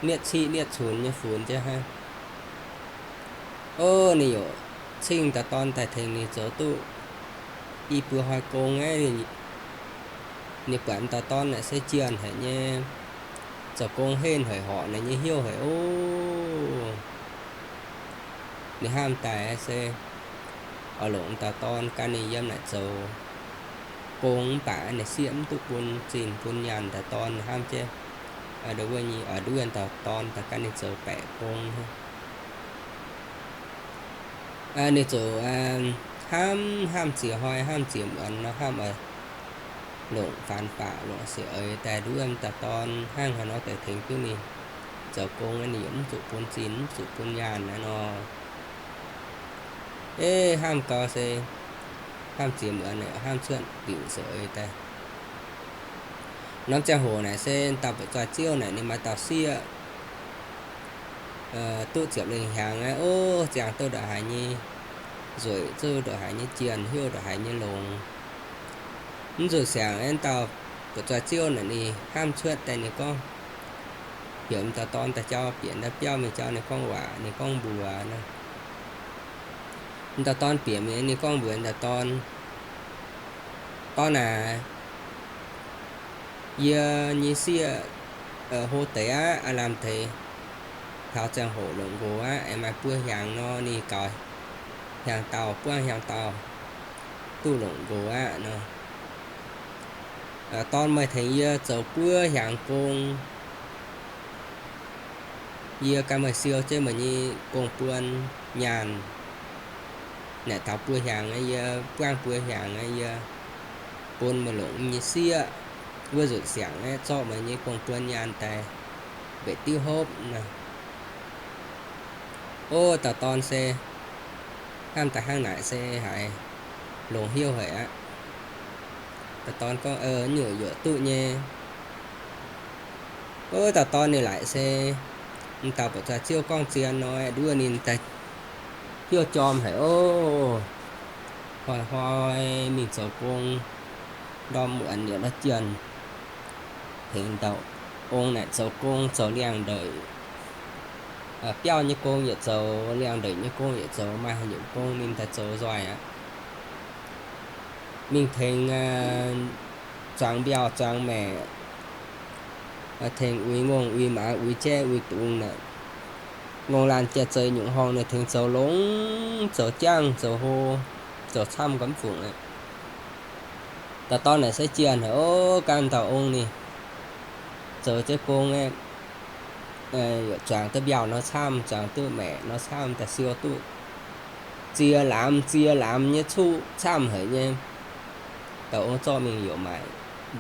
nietv ciqv nietv cunx nyei funx jienv hnangv. Ov, ninh yaac cingv dauh dorn daaih tengx ninh zoux duqv i buo hnoi gong aqv. Ninh buatc dauh dorn naaic se jienh haic nyei, zoux gong henv haic, horpc naaic nyei hnyouv haic ov. Ninh hnamv daaih se oix longc dauh dorn gan ninh yiem naaic zoux gong, mv baac ninh sieqv mv duqv bun zinh bun nyaanh. Dauh dorn hnamv jienv ndo wuov nyei oix nduov dauh dorn daaih gan ninh zoux baeqc gong. Ninh ziouc hnamv, hnamv ziex hnoi, hnamv ziex muonz nor, hnamv oix longc faanx baac longc seix eix daaih nduov dauh dorn hnangv haaix nor daaih tengx duqv ninh zoux gong, ninh yaac mv zuqc bun zinh mv zuqc bun nyaanh naaiv nor. Ov, hnamv gau se hnamv ziex muonz naaic hnamv cuotv diuc seix eix daaih. Norm ziangh hoc naaic se dauh buoqc zoih ziouv naaic ninh maaih dauh sieqv duqv ziepc lengh hnyangx aqv. Ov, ziangh duqv ndongc haaix nyei nzueic, duqv ndongc haaix nyei jienh, hnyouv ndongc haaix nyei longx. Mv zuqc siangx, dauh buoqc zoih ziouv naaic ninh hnamv cuotv daaih ninh gorngv, heuc dauh dorn daaih jauv bieqc ndau biauv mingh jauv ninh gorngv waac, ninh gorngv mbuox nor. Dauh dorn bieqc mingh ninh gorngv mbuox dauh dorn, Dorn aac, yie nyei sieqv hlo deix aqv, aav lamh deix, taux ziangh hoc longc nqox aqv. Aengx maaih buo hnyangx nor ninh gaux hnyangx-daauh, buangv hnyangx-daauh. duqv longc nqox aqv nor. Dorn, meih tengx yie zoux buo hnyangx gong. Yie gan meih siou jienv meih nyei gong-buon nyaanh. Naaic taux buo hnyangx aeqv, yie buangv buo hnyangx aeqv, yie bun meih longc nyei sieqv. Wuov nzunc siangx aeqv, zorqv meih nyei gong-buon nyaanh daaih mbetc diuv hopv nor. Ov, dauh dorn se hnamv daaih hnangv naaic se haiz longx hnyouv haic aqv. Dauh dorn gorngv, Nyungc yuoqc duqv nyei. Ov, dauh dorn ninh laaic se m'dauh buatc zoih ziouv gorngv zien nor, nduov ninh daaih hnyouv jorm haic ov. Hnoi-hnoi mingh zoux gong, ndorm muonc yietc la'jienh tengx dauh ong naaic zoux gong zoux liangx-ndeic. Biauv nyei gong yietc zoux, liangx-ndeic nyei gong yietc zoux, maaih haaix nyungc gong ninh daaih zoux nzoih aqv. Mingh tengx zuangx mbiauh zuangx maeqc, tengx uix ngongh uix maaz uix jaiv uix dungz naaic, ngongh laanh jai-zeix nyungc horngh ninh tengx zoux longx, zoux jangv, zoux hlo, zoux camv gau mv fungc aqv. Dauh dorn naaic se jienh haic ov, gan dauh ong ninh zoux jienv gong aeqv, zuangx duqv mbiauh nor camv, zuangx duqv maeqc nor camv, daaih siou duqv ziex lamz ziex lamz nyei cuqv camv haic nyei. Dauh ong zorqv mingh yaac maaih,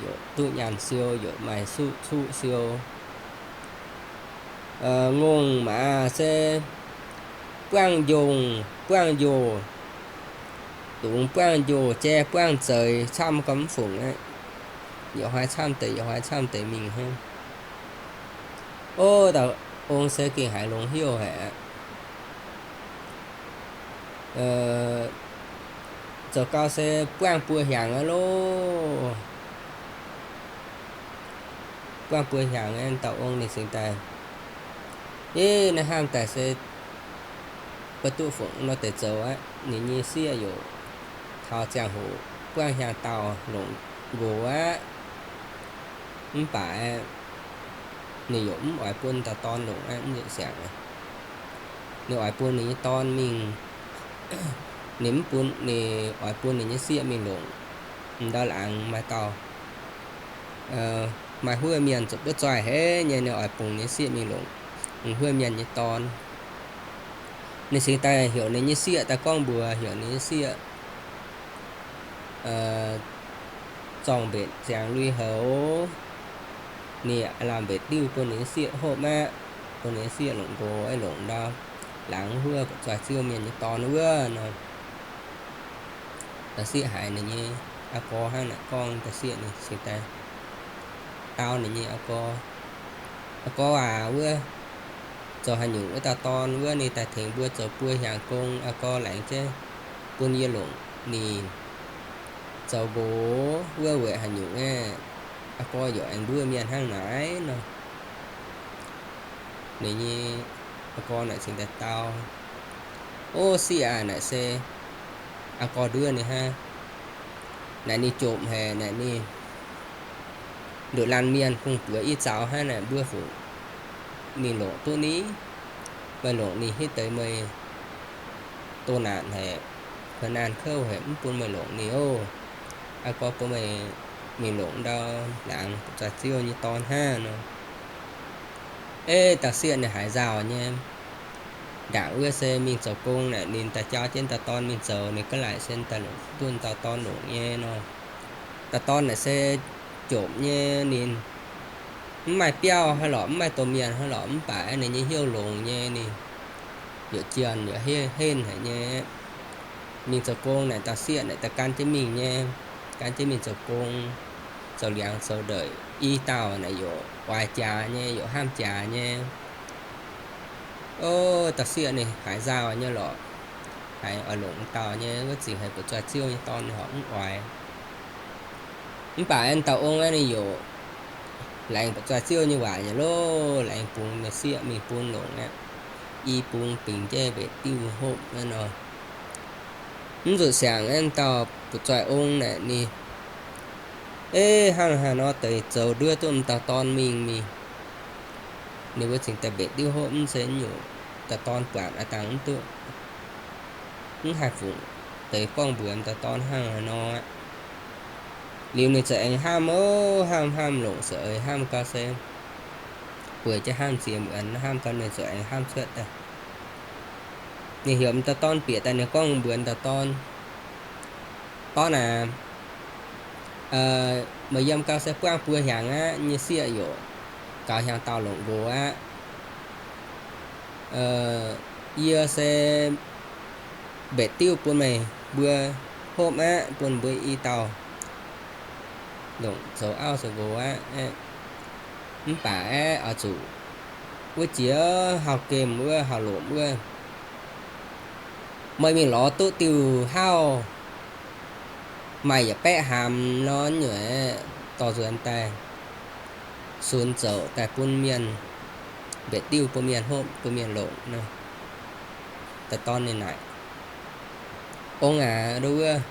yaac duqv nyaanh siou, yaac maaih cuqv cuqv siou. Ngongh maaz se buangv njongh buangv njoh, dungz buangv njoh, jaiv buangv zeix, camv gau mv fungc aqv. Yaac hnoi camv deix, yaac hnoi camv deix mingh hnangv. Ov, dauh ong se gengh haiz longx hnyouv haic aqv. Zoux gau se buangv buo hnyangx aqv loh. Buangv buo hnyangx aeqv, dauh ong ninh cingx daaih, Ev, naaiv hnamv daaih se mv duqv fungc nor deix zoux aqv. Ninh nyei sieqv yaac taux ziangh hoc buangv hnyangx-daauh longc nqox aqv. Mv baac ninh yaac mv oix bun dauh dorn longc aqv, mv zuqc siangx. Ninh oix bun ninh nyei dorn mingh, ninh mv bun, ninh oix bun ninh nyei sieqv mingh longc. M'ndau laangz maaih dauh, maaih huov mienh zuqc buov zoih haic nyei, ninh oix bun ninh nyei sieqv mingh longc huov mienh nyei dorn. Ninh cingx daaih heuc ninh nyei sieqv daaih gorngv mbuox, heuc ninh nyei sieqv zorng-mbenc ziangx lui-houx, ninh lauh mbetc diuh bun ninh nyei sieqv hopv aqv, bun ninh nyei sieqv longc nqox, longc ndau laangz huov buatc zoih ziouv mienh nyei dorn wuov nor. Dauh sieqv haiz ninh nyei aa gorx hnangv naaic gorngv, dauh sieqv ninh cingx daaih dau ninh nyei aa gorx, Aa gorx aac, wuov zoux haaix nyungc wuov dauh dorn wuov ninh daaih tengx mbuo zoux buo hnyangx gong, aa gorx laengz jienv bun yie longc ninh zoux nqox wuov weic haaix nyungc aeqv, aa gorx yaac aengx mbuov mienh hnangv naaic nor. Ninh nyei aa gorx naaic cingx daaih dau, Ov, sieqv aac, naaic se aa gorx nduov ninh hnangv. Naaic ninh jomc haic, naaic ninh nduqc laanh mienh kungx-buoz i zaux hnangv naaic, mbuo fungc ninh longc duqv ni? Meih longc ninh hitv deix meih doh naanc haic, kuinx naanh kouv haic, mv bun meih longc ninh oc. Aa gorx bun meih mingh longc ndau laangz buatc zoih ziouv nyei dorn hnangv nor. Eix, dauh sieqv ninh haiz nzauh nyei. Ndaangc wuov se mingh zoux gong naaic, ninh daaih jauv jienv dauh dorn mingh zoux, ninh gaav laaic se daaih longc duqv dauh dorn longc nyei nor. Dauh dorn naaic se jomc nyei, ninh mv maaih biauv hnangv lorqc, mv maaih domh mienh hnangv lorqc, mv baac ninh nyei hnyouv longx nyei, ninh yaac jienh yaac henv haic nyei. Mingh zoux gong naaic, dauh sieqv naaic daaih gan jienv mingh nyei, gan jienv mingh zoux gong, zoux liangx zoux ndeic, i dauh naaic yaac oix jaax nyei, yaac hnamv jaax nyei. Ov, dauh sieqv ninh haiz nzauh nyei lorqc, haiz oix longc dauh nyei wuov zingc haiz buatc zoih ziouv nyei dorn ninh horpc mv oix. Mv baac aengx dauh ong aeqv, ninh yaac laengz buatc zoih ziouv nyei waac nyei loh, laengz bungx ninh sieqv mingh bun longc aqv. I bungx bingx jaiv mbetc diuh hopv naaiv nor. Mv zuqc siangx aeqv, dauh buatc zoih ong naaic ninh, eix, hnangv haaix nor deix zoux nduov duqv m'dauh dorn mingh mingh. Ninh mbuo cingx daaih mbetc diuh hopv mv zeiz nyungc, dauh dorn buatc a'dangh mv duqv, mv haih fungc. deix gorngv mbuox m'dauh dorn hnangv haaix nor aqv. Liuz ninh ziouc aengx hnamv, ov, hnamv hnamv longc ziouc eix hnamv gau se bueix jienv hnamv ziex muonz, hnamv gau ninh ziouc aengx hnamv cuotv daaih. Ninh heuc m'dauh dorn bieqc daaih, ninh gorngv mbuox m'dauh dorn, Dorn aac, meih yiem gau se buangv buo hnyangx aqv, nyei sieqv yaac gaux hnyangx dauh longc nqox aqv. Yie se mbetv diuv bun meih mbuo hopv aqv, bun mbuo i dauh longc zoux auv zoux nqox aqv. Mv baac aeqv, oix zuqc wuov jiex hauh gemh wuov, hauh lomc wuov, meih mingh lorz duqv diuh hauv maaih yietc baeqv hnamv nor nyuoqc, dorh nzuonx daaih, sunx zoux daaih bun mienh mbetv diuv, bun mienh hopv, bun mienh longc nor. Dauh dorn ninh naaic, Ong aac, ndo wuov,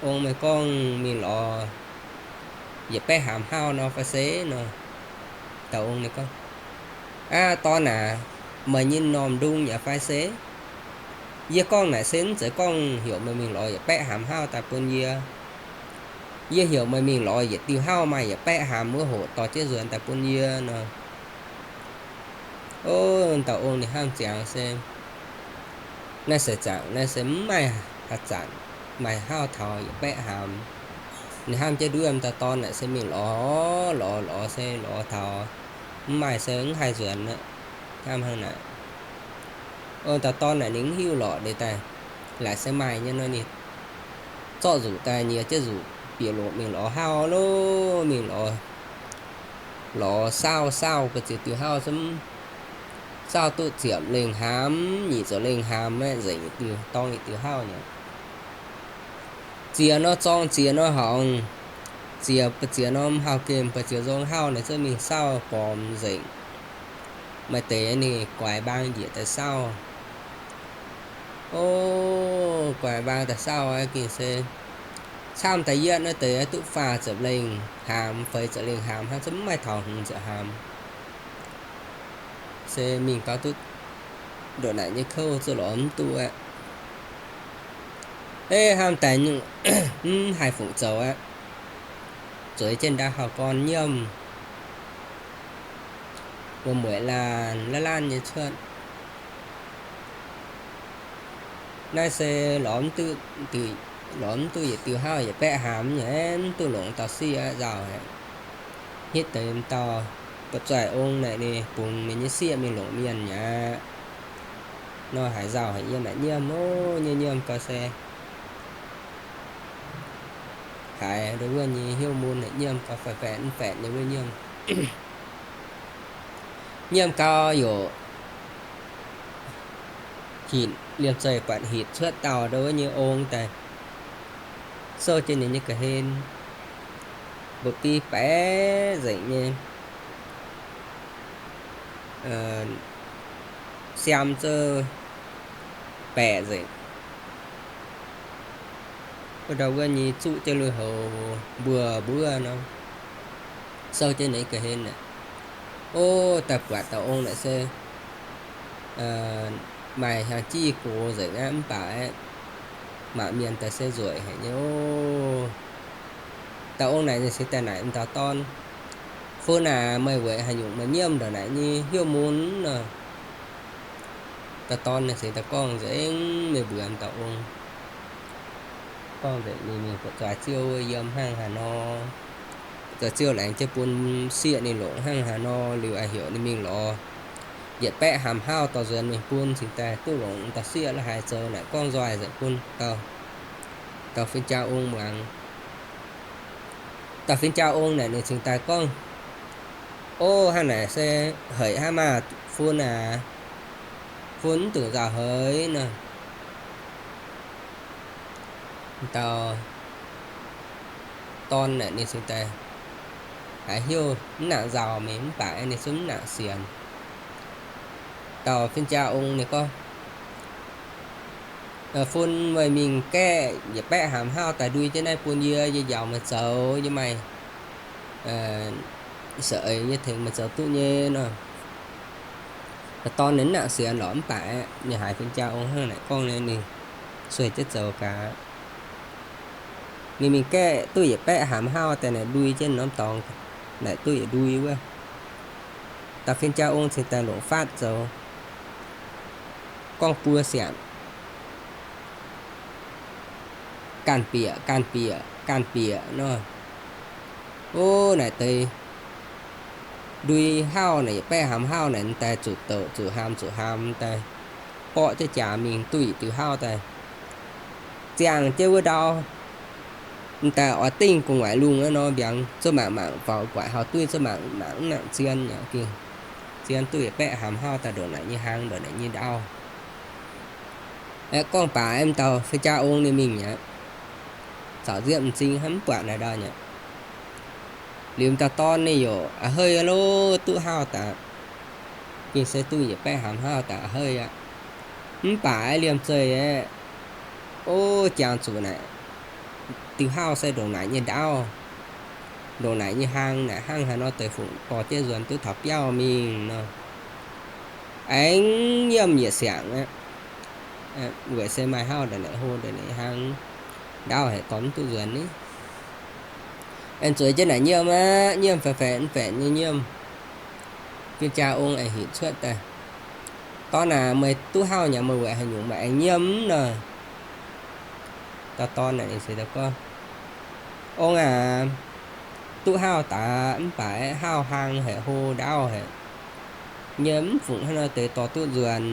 ong meih gorngv mingh lorz yietc baeqv hnamv hauv nor fai se? Nor, dauh ong ninh gorngv, Aav, dorn aac, meih nyei m'normh ndung yaac fai se? Yie gorngv naaic se mv zeiz gorngv heuc meih mingh lorz yietc baeqv hnamv hauv daaih bun yie. Yie heuc meih mingh lorz yietc diuh hauv maaih yietc baeqv hnamv wuov hoqc dorh jienv nzuonx daaih bun yie nor. Ov, dauh ong ninh hnamv ziangx se, naaiv seix zaangc naaiv se mv maaih haaix zanc maaih hauv taux yietc baeqv hnamv. Ninh hnamv jienv nduov, dauh dorn naaic se mingh lorz, lorz, lorz se lorz taux mv maaih se mv haih nzuonx aqv. Hnamv hnangv naaic. Ov, dauh dorn naaic ninh mv hiuv lorqc, ninh daaih laaic se maaih nyei nor, ninh zorqv nzuqc daaih nyiex jienv nzuqc bieqc loqc mingh lorz hauv loh, mingh lorz, lorz saauv, saauv mbu'ziex diuh hauv zungv saauv duqv ziepc lengh hnamv, nyic ziepc lengh hnamv aeqv, nzengc diuh dorng yietc diuh hauv nyei. Ziex nor zorng, ziex nor horngz, ziex, mbu'ziex norm hauh gemh, mbu'ziex nzong hauv naaic zungv mingh saauv gormx nzengc. Maaih deix ninh guaix mbaang njiec daaih saauv. Ov, guaix mbaang daaih saauv aqv, gengh se camv daaih yietv naaiv deix duqv faah ziepc lengh hnamv, feix ziepc lengh hnamv hnangv, zungv mv maaih taux hmz ziepc hnamv. Se mingh gau duqv ndongc naaic nyei kouv zungv lorz mv duqv aqv. Eix, hnamv daaih mv haih fungc zoux aqv. Zueiz jienv ndaa hauh gorn nyiemv, wuom-mueic laanh laanh nyei cuotv. Naaiv se lorz mv duqv, lorz mv duqv yietc diuh hauv yietc baeqv hnamv nyei, mv duqv longc dauh sieqv nzauh haic. Hitv deix m'dauh buoqc zoih ong naaic ninh bungx ninh nyei sieqv mingh longc mienh mi'aqv. Nor haiz nzauh haic, yiem naaic nyiemv, ov, nyiemv nyiemv gau se haiz ndo wuov nyei hnyouv mun naaic nyiemv gau faetv faetv mv faetv nyei wuov nyiemv. Nyiemv gau yaac hinc liemh zeih buatc hinc cuotv dauh ndo wuov nyei ong daaih, souv jienv ninh nyei ga'hlen, mba'biei baeqc nzengc nyei, siam zouv baeqc nzengc. Wuov ndau wuov nyei zuqv jienv lui-houx mbuo mbuov nor, souv jienv ninh ga'hlen aqv. Ov, daaih buatc dauh ong naaic se maaih hnyangx-jih gox nzengc aqv, mv baac aeqv, mangc mienh daaih se nzueic haic nyei ov. Dauh ong naaic ninh se daaih naaic dauh dorn, Fun aac, meih weic haaix nyungc meih nyiemv ndongc naaic nyei hnyouv mun nor? Dauh dorn naaic se daaih gorngv nzengc mingh mbuox dauh ong, gorngv nzengc ninh mingh buoqc zoih ziouv yiem hnangv haaix nor, zoih ziouv laengz jienv bun sieqv ninh longc hnangv haaix nor, liuz a'heuc ninh mingh lorz yietc baeqv hnamv hauv dorh nzuonx mingh bun cingx daaih duqv longc dauh sieqv la'haaix zoux naaic gorngv nzoih nzengc bun dauh, dauh fin-jaa ong muangx. Dauh fin-jaa ong naaic ninh cingx daaih gorngv, Ov, hnangv naaic se haic hnangv maah, Fun aac. Fun mv dungx nzauh haic nor. Dauh dorn naaic ninh cingx daaih haiz hnyouv mv nangc nzauh mingh, mv baac ninh zungv mv nangc sienx. Dauh fin-jaa ong ninh gorngv, Fun, meih mingh gaeqv yietc baeqv hnamv hauv daaih ndui jienv naaiv bun yie, yie njaaux meih zoux, yie maaih za'eix yie tengx meih zoux duqv nyei nor. Dorn ninh mv nangc sienx lorqc, mv baac ninh haiz fin-jaa ong hnangv naaic gorngv nyei, ninh sueih jienv zoux gaax. Ninh mingh gaeqv duqv yietc baeqv hnamv hlauv daaih naaic ndui jienv norm dorngx, naaic duqv yietc ndui wuov. Dauh fin-jaa ong cingx daaih longc faatv zoux, gorngv buo siangx, ganh bieqc, ganh bieqc, ganh bieqc nor. O, naaic deix ndui hlauv naaic, yietc baeqv hnamv hlauv naaic, daaih zuqc douc zuqc haamx zuqc haamx daaih, borqv jienv jaax mingh duqv yietc diuh hlauv daaih, ziangh jienv wuov ndau, daaih oix dingh gu'nguaaic lungh wuov nor, mbiaangx zuov mangc mangc faaux guaaic hauh duqv, zuov mangc mangc mv nangc zien, zien duqv yietc baeqv hnamv hlauv daaih ndongc naaic nyei hlang, ndongc naaic nyei ndaauv. Aeqv, gorngv baac aeqv, m'dauh fin-jaa ong ninh mingh mi'aqv. Caux nziemv m'zing hnangv mv buatc naaic ndau mi'aqv. Liuz m'dauh dorn ninh yaac a'heiv lo, duqv hlauv daaih, gengh se duqv yietc baeqv hnamv hlauv daaih a'heiv aqv. Mv baac aeqv, liemh zeih aeqv, o, jangx zuqc naaic diuh hlauv se ndongc naaic nyei ndaauv, ndongc naaic nyei hlang naaic, hnangv haaix nor deix fungc dorh jienv nzuonx duqv taux biauv mingh nor. Aengx nyiemv yietc siangx aqv. Weic se maaih hlauv ndongc naaic hlo, ndongc naaic hlang, ndaauv haic, dorh mv duqv nzuonx ni. Aengx zueiz jienv naaic nyiemv aqv, nyiemv faetv-faetv mv faetv nyei nyiemv. Fin-jaa ong aengx hinc cuotv daaih, Dorn aac, meih duqv hlauv nyei, meih weic haaix nyungc meih aengx nyiemv nor? Dauh dorn naaic ninh gorngv, Ong aac, duqv hlauv daaih mv baac hlauv hlang haic, hlo ndaauv haic, yie mv fungc hnangv nor deix dorh duqv nzuonx,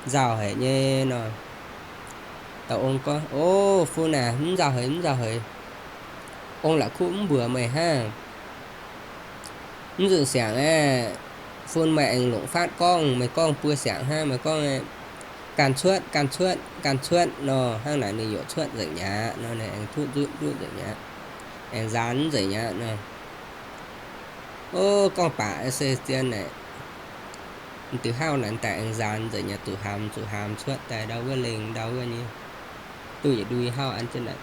nzauh haic nyei nor. Dauh ong gorngv, O, fun aac, mv nzauh haic, mv nzauh haic. Ong la'kuqv mv mbuox meih hnangv. Mv zuqc siangx aeqv, fun meih aengx longc faatv gorngv, meih gorngv buo siangx hnangv, meih gorngv, Ganh cuotv, ganh cuotv, ganh cuotv nor, hnangv naaic ninh yaac cuotv nzengc mi'aqv nor, ninh aengx duqv nzutv nzengc mi'aqv, aengx nzaanx nzengc mi'aqv nor. O, gorngv baac se zien naaic, diuh hlauv naaic daaih aengx nzaanx nzengc mi'aqv, zuqc haamx zuqc haamx cuotv daaih ndau wuov lengh ndau wuov nyei, duqv yietc ndui hlauv an jienv naaic.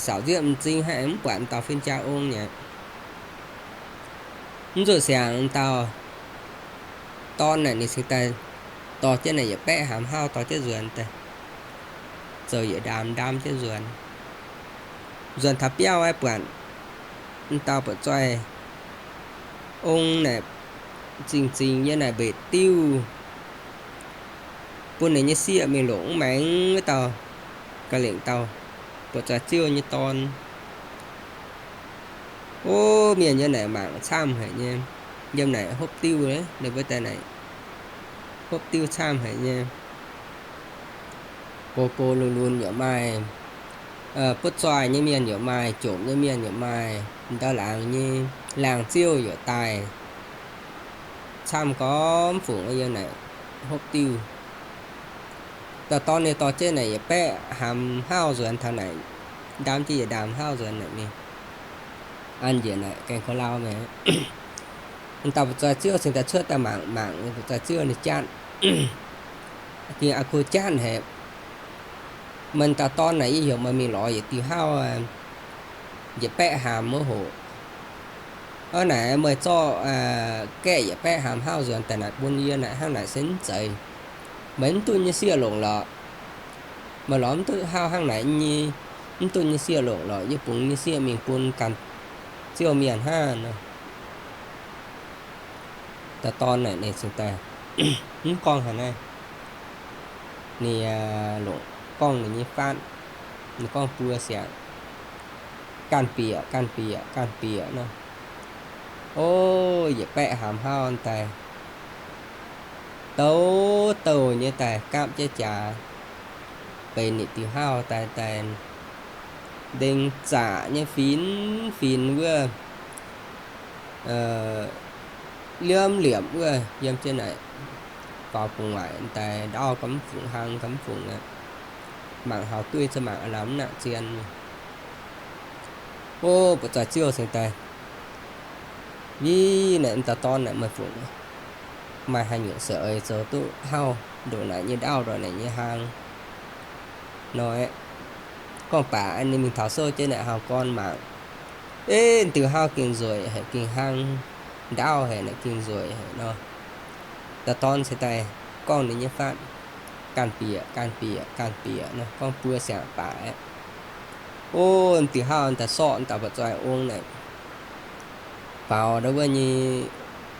Saauc nziemv m'zing hnangv aengx mv buatc dauh fin-jaa ong mi'aqv. Mv zuqc siangx dauh dorn naaic ninh cingx daaih dorh jienv naaic yietc baeqv haamx hlauv dorh jienv nzuonx daaih, zoux yietc ndaamv ndaamv jienv nzuonx. Nzuonx taux biauv aeqv, buatc m'dauh buoqc zoih ong naaic zingh zingh yiem naaic mbetc diuv, bun ninh nyei sieqv mingh longc mv maengx wuov dauh ga'lengc dauh buoqc zoih ziouv nyei dorn. O, mienh yiem naaic mangc camv haic nyei. Yiem naaic hopv diuv, ninh mbuo daaih naaic hopv diuv camv haic nyei. Gox gox lunx lunx yaac maaih, butv zoih nyei mienh yaac maaih, jomc nyei mienh yaac maaih, ndau laangz nyei laangz ziouv yaac daaih, camv gormx fungc yiem naaic hopv diuv. Dauh dorn ninh dorh jienv naaic yietc baeqv haamx hlauv nzuonx taux naaic, ndaamv jienv yietc ndaamv hlauv nzuonx naaic ninh an njiec naaic gaeng ko lau mi'aqv. Dauh buoqc zoih ziouv cingx daaih cuotv daaih mangc, mangc buoqc zoih ziouv ninh jatv, gengh aqv kuv jatv haic. Meih dauh dorn naaic, yie heuc meih mingh lorz yietc diuh hlauv, yietc baeqv haamx wuov hoc. Ov, naaic meih zorqv gaeqv yietc baeqv haamx hlauv nzuonx daaih naaic bun yie naaic, hnangv naaic se mv zeiz. Meih mv duqv nyei sieqv longc lorqc. Meih lorz mv duqv hlauv hnangv naaic nyei, mv duqv nyei sieqv longc lorqc. Yie bungx nyei sieqv mingh bun ganh ziouv mienh hnangv nor. Dauh dorn naaic ninh cingx daaih mv gorngv haaix naaiv. Ninh longc gorngv ninh nyei faatv, ninh gorngv buo siangx, ganh bieqc, ganh bieqc, ganh bieqc nor. O, yietc baeqv haamx hlauv daaih, douc douc nyei daaih gapv jienv jaax, benx ninh diuh hlauv daaih, daaih ndengc zaqc nyei finx finx wuov, liemh liemh wuov yiem jienv naaic faaux gu'nguaaic daaih, ndaauv ga'mv fungc, hlang ga'mv fungc aqv. Mangc hauh duqv zuqc mangc aav lamh mv nangc zien. O, buoqc zoih ziouv cingx daaih, Yie naaic, dauh dorn naaic, meih fungc maaih haaix nyungc se oix zoux duqv hlauv ndongc naaic nyei ndaauv, ndongc naaic nyei hlang nor aeqv? Gorngv baac ninh mingh taux sou jienv naaic hauh gorn mangc, ei, diuh hlauv gengh nzueic haic, gengh hlang, ndaauv haic naaic, gengh nzueic haic nor. Dauh dorn cingx daaih gorngv ninh nyei faatv, ganh bieqc, ganh bieqc, ganh bieqc nor, gorngv buo siangx baaix aqv. O, m'diuh hauv daaih sorqv dauh buoz-zoih ong naaic, faaux ndau wuov nyei,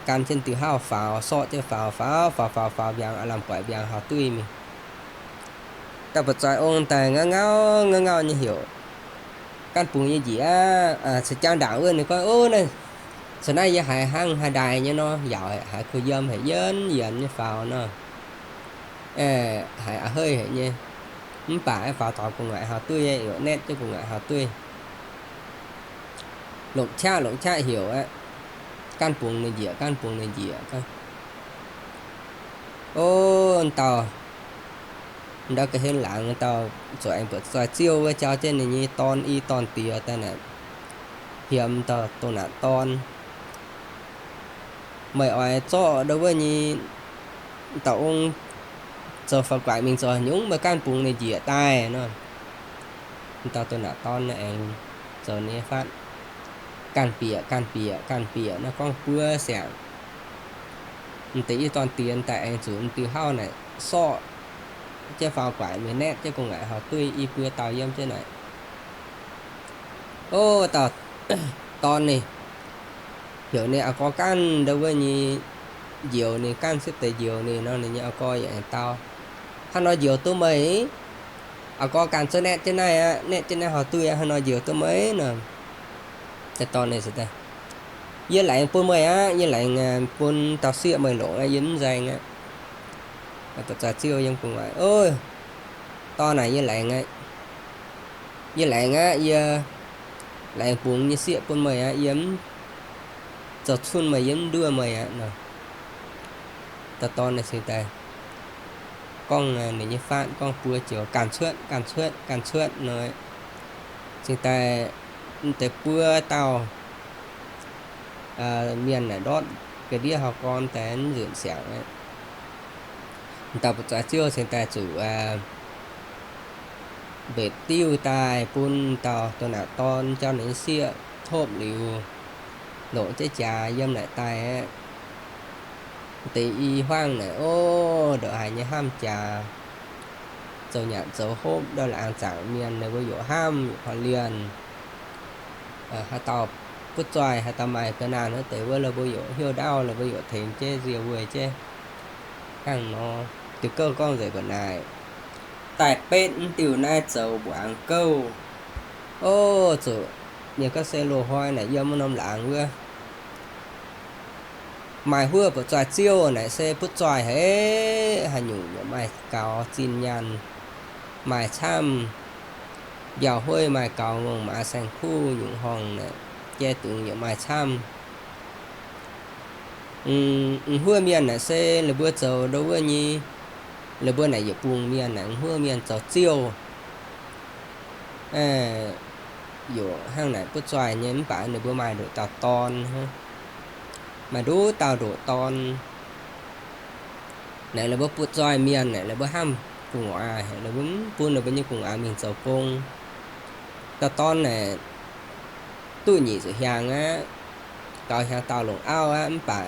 gan jienv diuh hauv faaux, sorqv jienv faaux, faaux, faaux, faaux, faaux mbiaangx, aav lamh guaix mbiaangx hauv duqv mingh. Dauh buoz-zoih ong daaih ngauv ngauh, ngauv ngauh nyei heuc ganh bungx nyei njiec aqv, se jangx ndaangc wuov ninh gorngv, O, naaiv, caux naaiv yie haiz hnangv haaix ndaaih nyei nor, yaauc haiz kuh yiem haic, yienx yienx nyei faaux nor. Haiz a'heiv haic nyei. Mv baac faaux taux gu'nguaaic hauv duqv, yaac netv jienv gu'nguaaic hauv duqv. Longc qaqv longc qaqv heuc aqv, ganh bungx ninh njiec, ganh bungx ninh njiec. O, dauh ndau ga'hlen laangz dauh zuqc aengx buoz-zoih ziouv wuov jauv jienv ninh nyei dorn i dorn diex daaih naaic, hiemx dauh doh naatv dorn, Meih oix zorqv ndau wuov nyei dauh ong zoux faaux-guaaic mingh zoux haaix nyungc, meih ganh bungx ninh njiec daaih nor. Dauh doh naatv dorn aengx zoux ninh nyei fatv, ganh bieqc, ganh bieqc, ganh bieqc nor, gorngv buo siangx. M'deix i dorn diex daaih aengx zuqc m'diuh hauv naaic sorqv jienv faaux-guaaic mingh netv jienv gu'nguaaic hauv duqv i buo dauh yiem jienv naaic. O, dauh dorn ninh heuc ninh a'gorx ganh ndau wuov nyei njoux ninh, ganh sipv deix njoux ninh nor, ninh nyei a'gorx yaac aengx dau, Hnangv nor njoux duqv meih? A'gorx ganh zouv netv jienv naaiv aqv, netv jienv naaiv hauv duqv aqv, hnangv nor njoux duqv meih nor. Dauh dorn ninh se daaih, Yie laengz bun meih aqv, yie laengz bun dauh sieqv meih longc aqv, yie mv nzaeng aqv. Buoz-zaux ziouv yiem gu'nguaaic, O, dorn naaic, yie laengz aqv. Yie laengz aqv, yie laengz bungx nyei sieqv bun meih aqv, yie mv zoux cunh meih, yie mv nduov meih aqv nor. Dauh dorn naaic cingx daaih gorngv ninh nyei fatv gorngv buo joux ganh cuotv, ganh cuotv, ganh cuotv nor. Cingx daaih deix buo dauh mienh naaic ndortv ga'ndiev hauv gorn daaih mv nzunc siangx aqv. Dauh buoz-zaux ziouv cingx daaih zuqc mbetc diuv daaih bun dauh doh naatv dorn jauv ninh nyei sieqv hopv liuz, longc jienv jaax yiem naaic daaih aqv. Deix i huaangv naaic, o, ndongc haaix nyei hnamv jaax, zoux nyanc zoux hopv ndau laangz zaangc mienh, ninh mbuo yaac hnamv yaac korv-lienh. Haaix dauh butv zoih, haaix dauh maaih ga'naanh wuov deix wuov, ninh mbuo yaac hiuv ndaauv, ninh mbuo yaac tengx jienv nzie wuic jienv. Hnangv nor, diuh gouv gorngv nzengc mbuo naaic, daaih betv mv diuh naaiv zoux mbuangz gouv. O, zuqc mienh gorngv se loz-hnoi naaic yiem wuov norm laangz wuov, maaih huov buoz-zaux ziouv naaic se butv zoih haic, haaix nyungc yaac maaih gaux zinh nyaanh, maaih camv, mbiauh hueiv maaih gaux, ngongh maaz saeng-kuv nyungc horngh naaic, jai dungz yaac maaih camv. M'huov mienh naaic se la'buo zoux ndo wuov nyei, la'buo naaic yietc bungx mienh naaic, m'huov mienh zoux ziouv, yaac hnangv naaic butv zoih nyei, mv baac ninh mbuo maaih ndoqc dauh dorn, maaih nduqc dauh ndoqc dorn. Naaic la'buo butv zoih mienh naaic, la'buo hnamv gu'nguaaz, la'buo mv bun ninh mbuo nyei gu'nguaaz mingh zoux gong. Dauh dorn naaic duqv nyic ziepc hiaangx aqv, gaux hiaangx dauh longc auv aqv, mv baac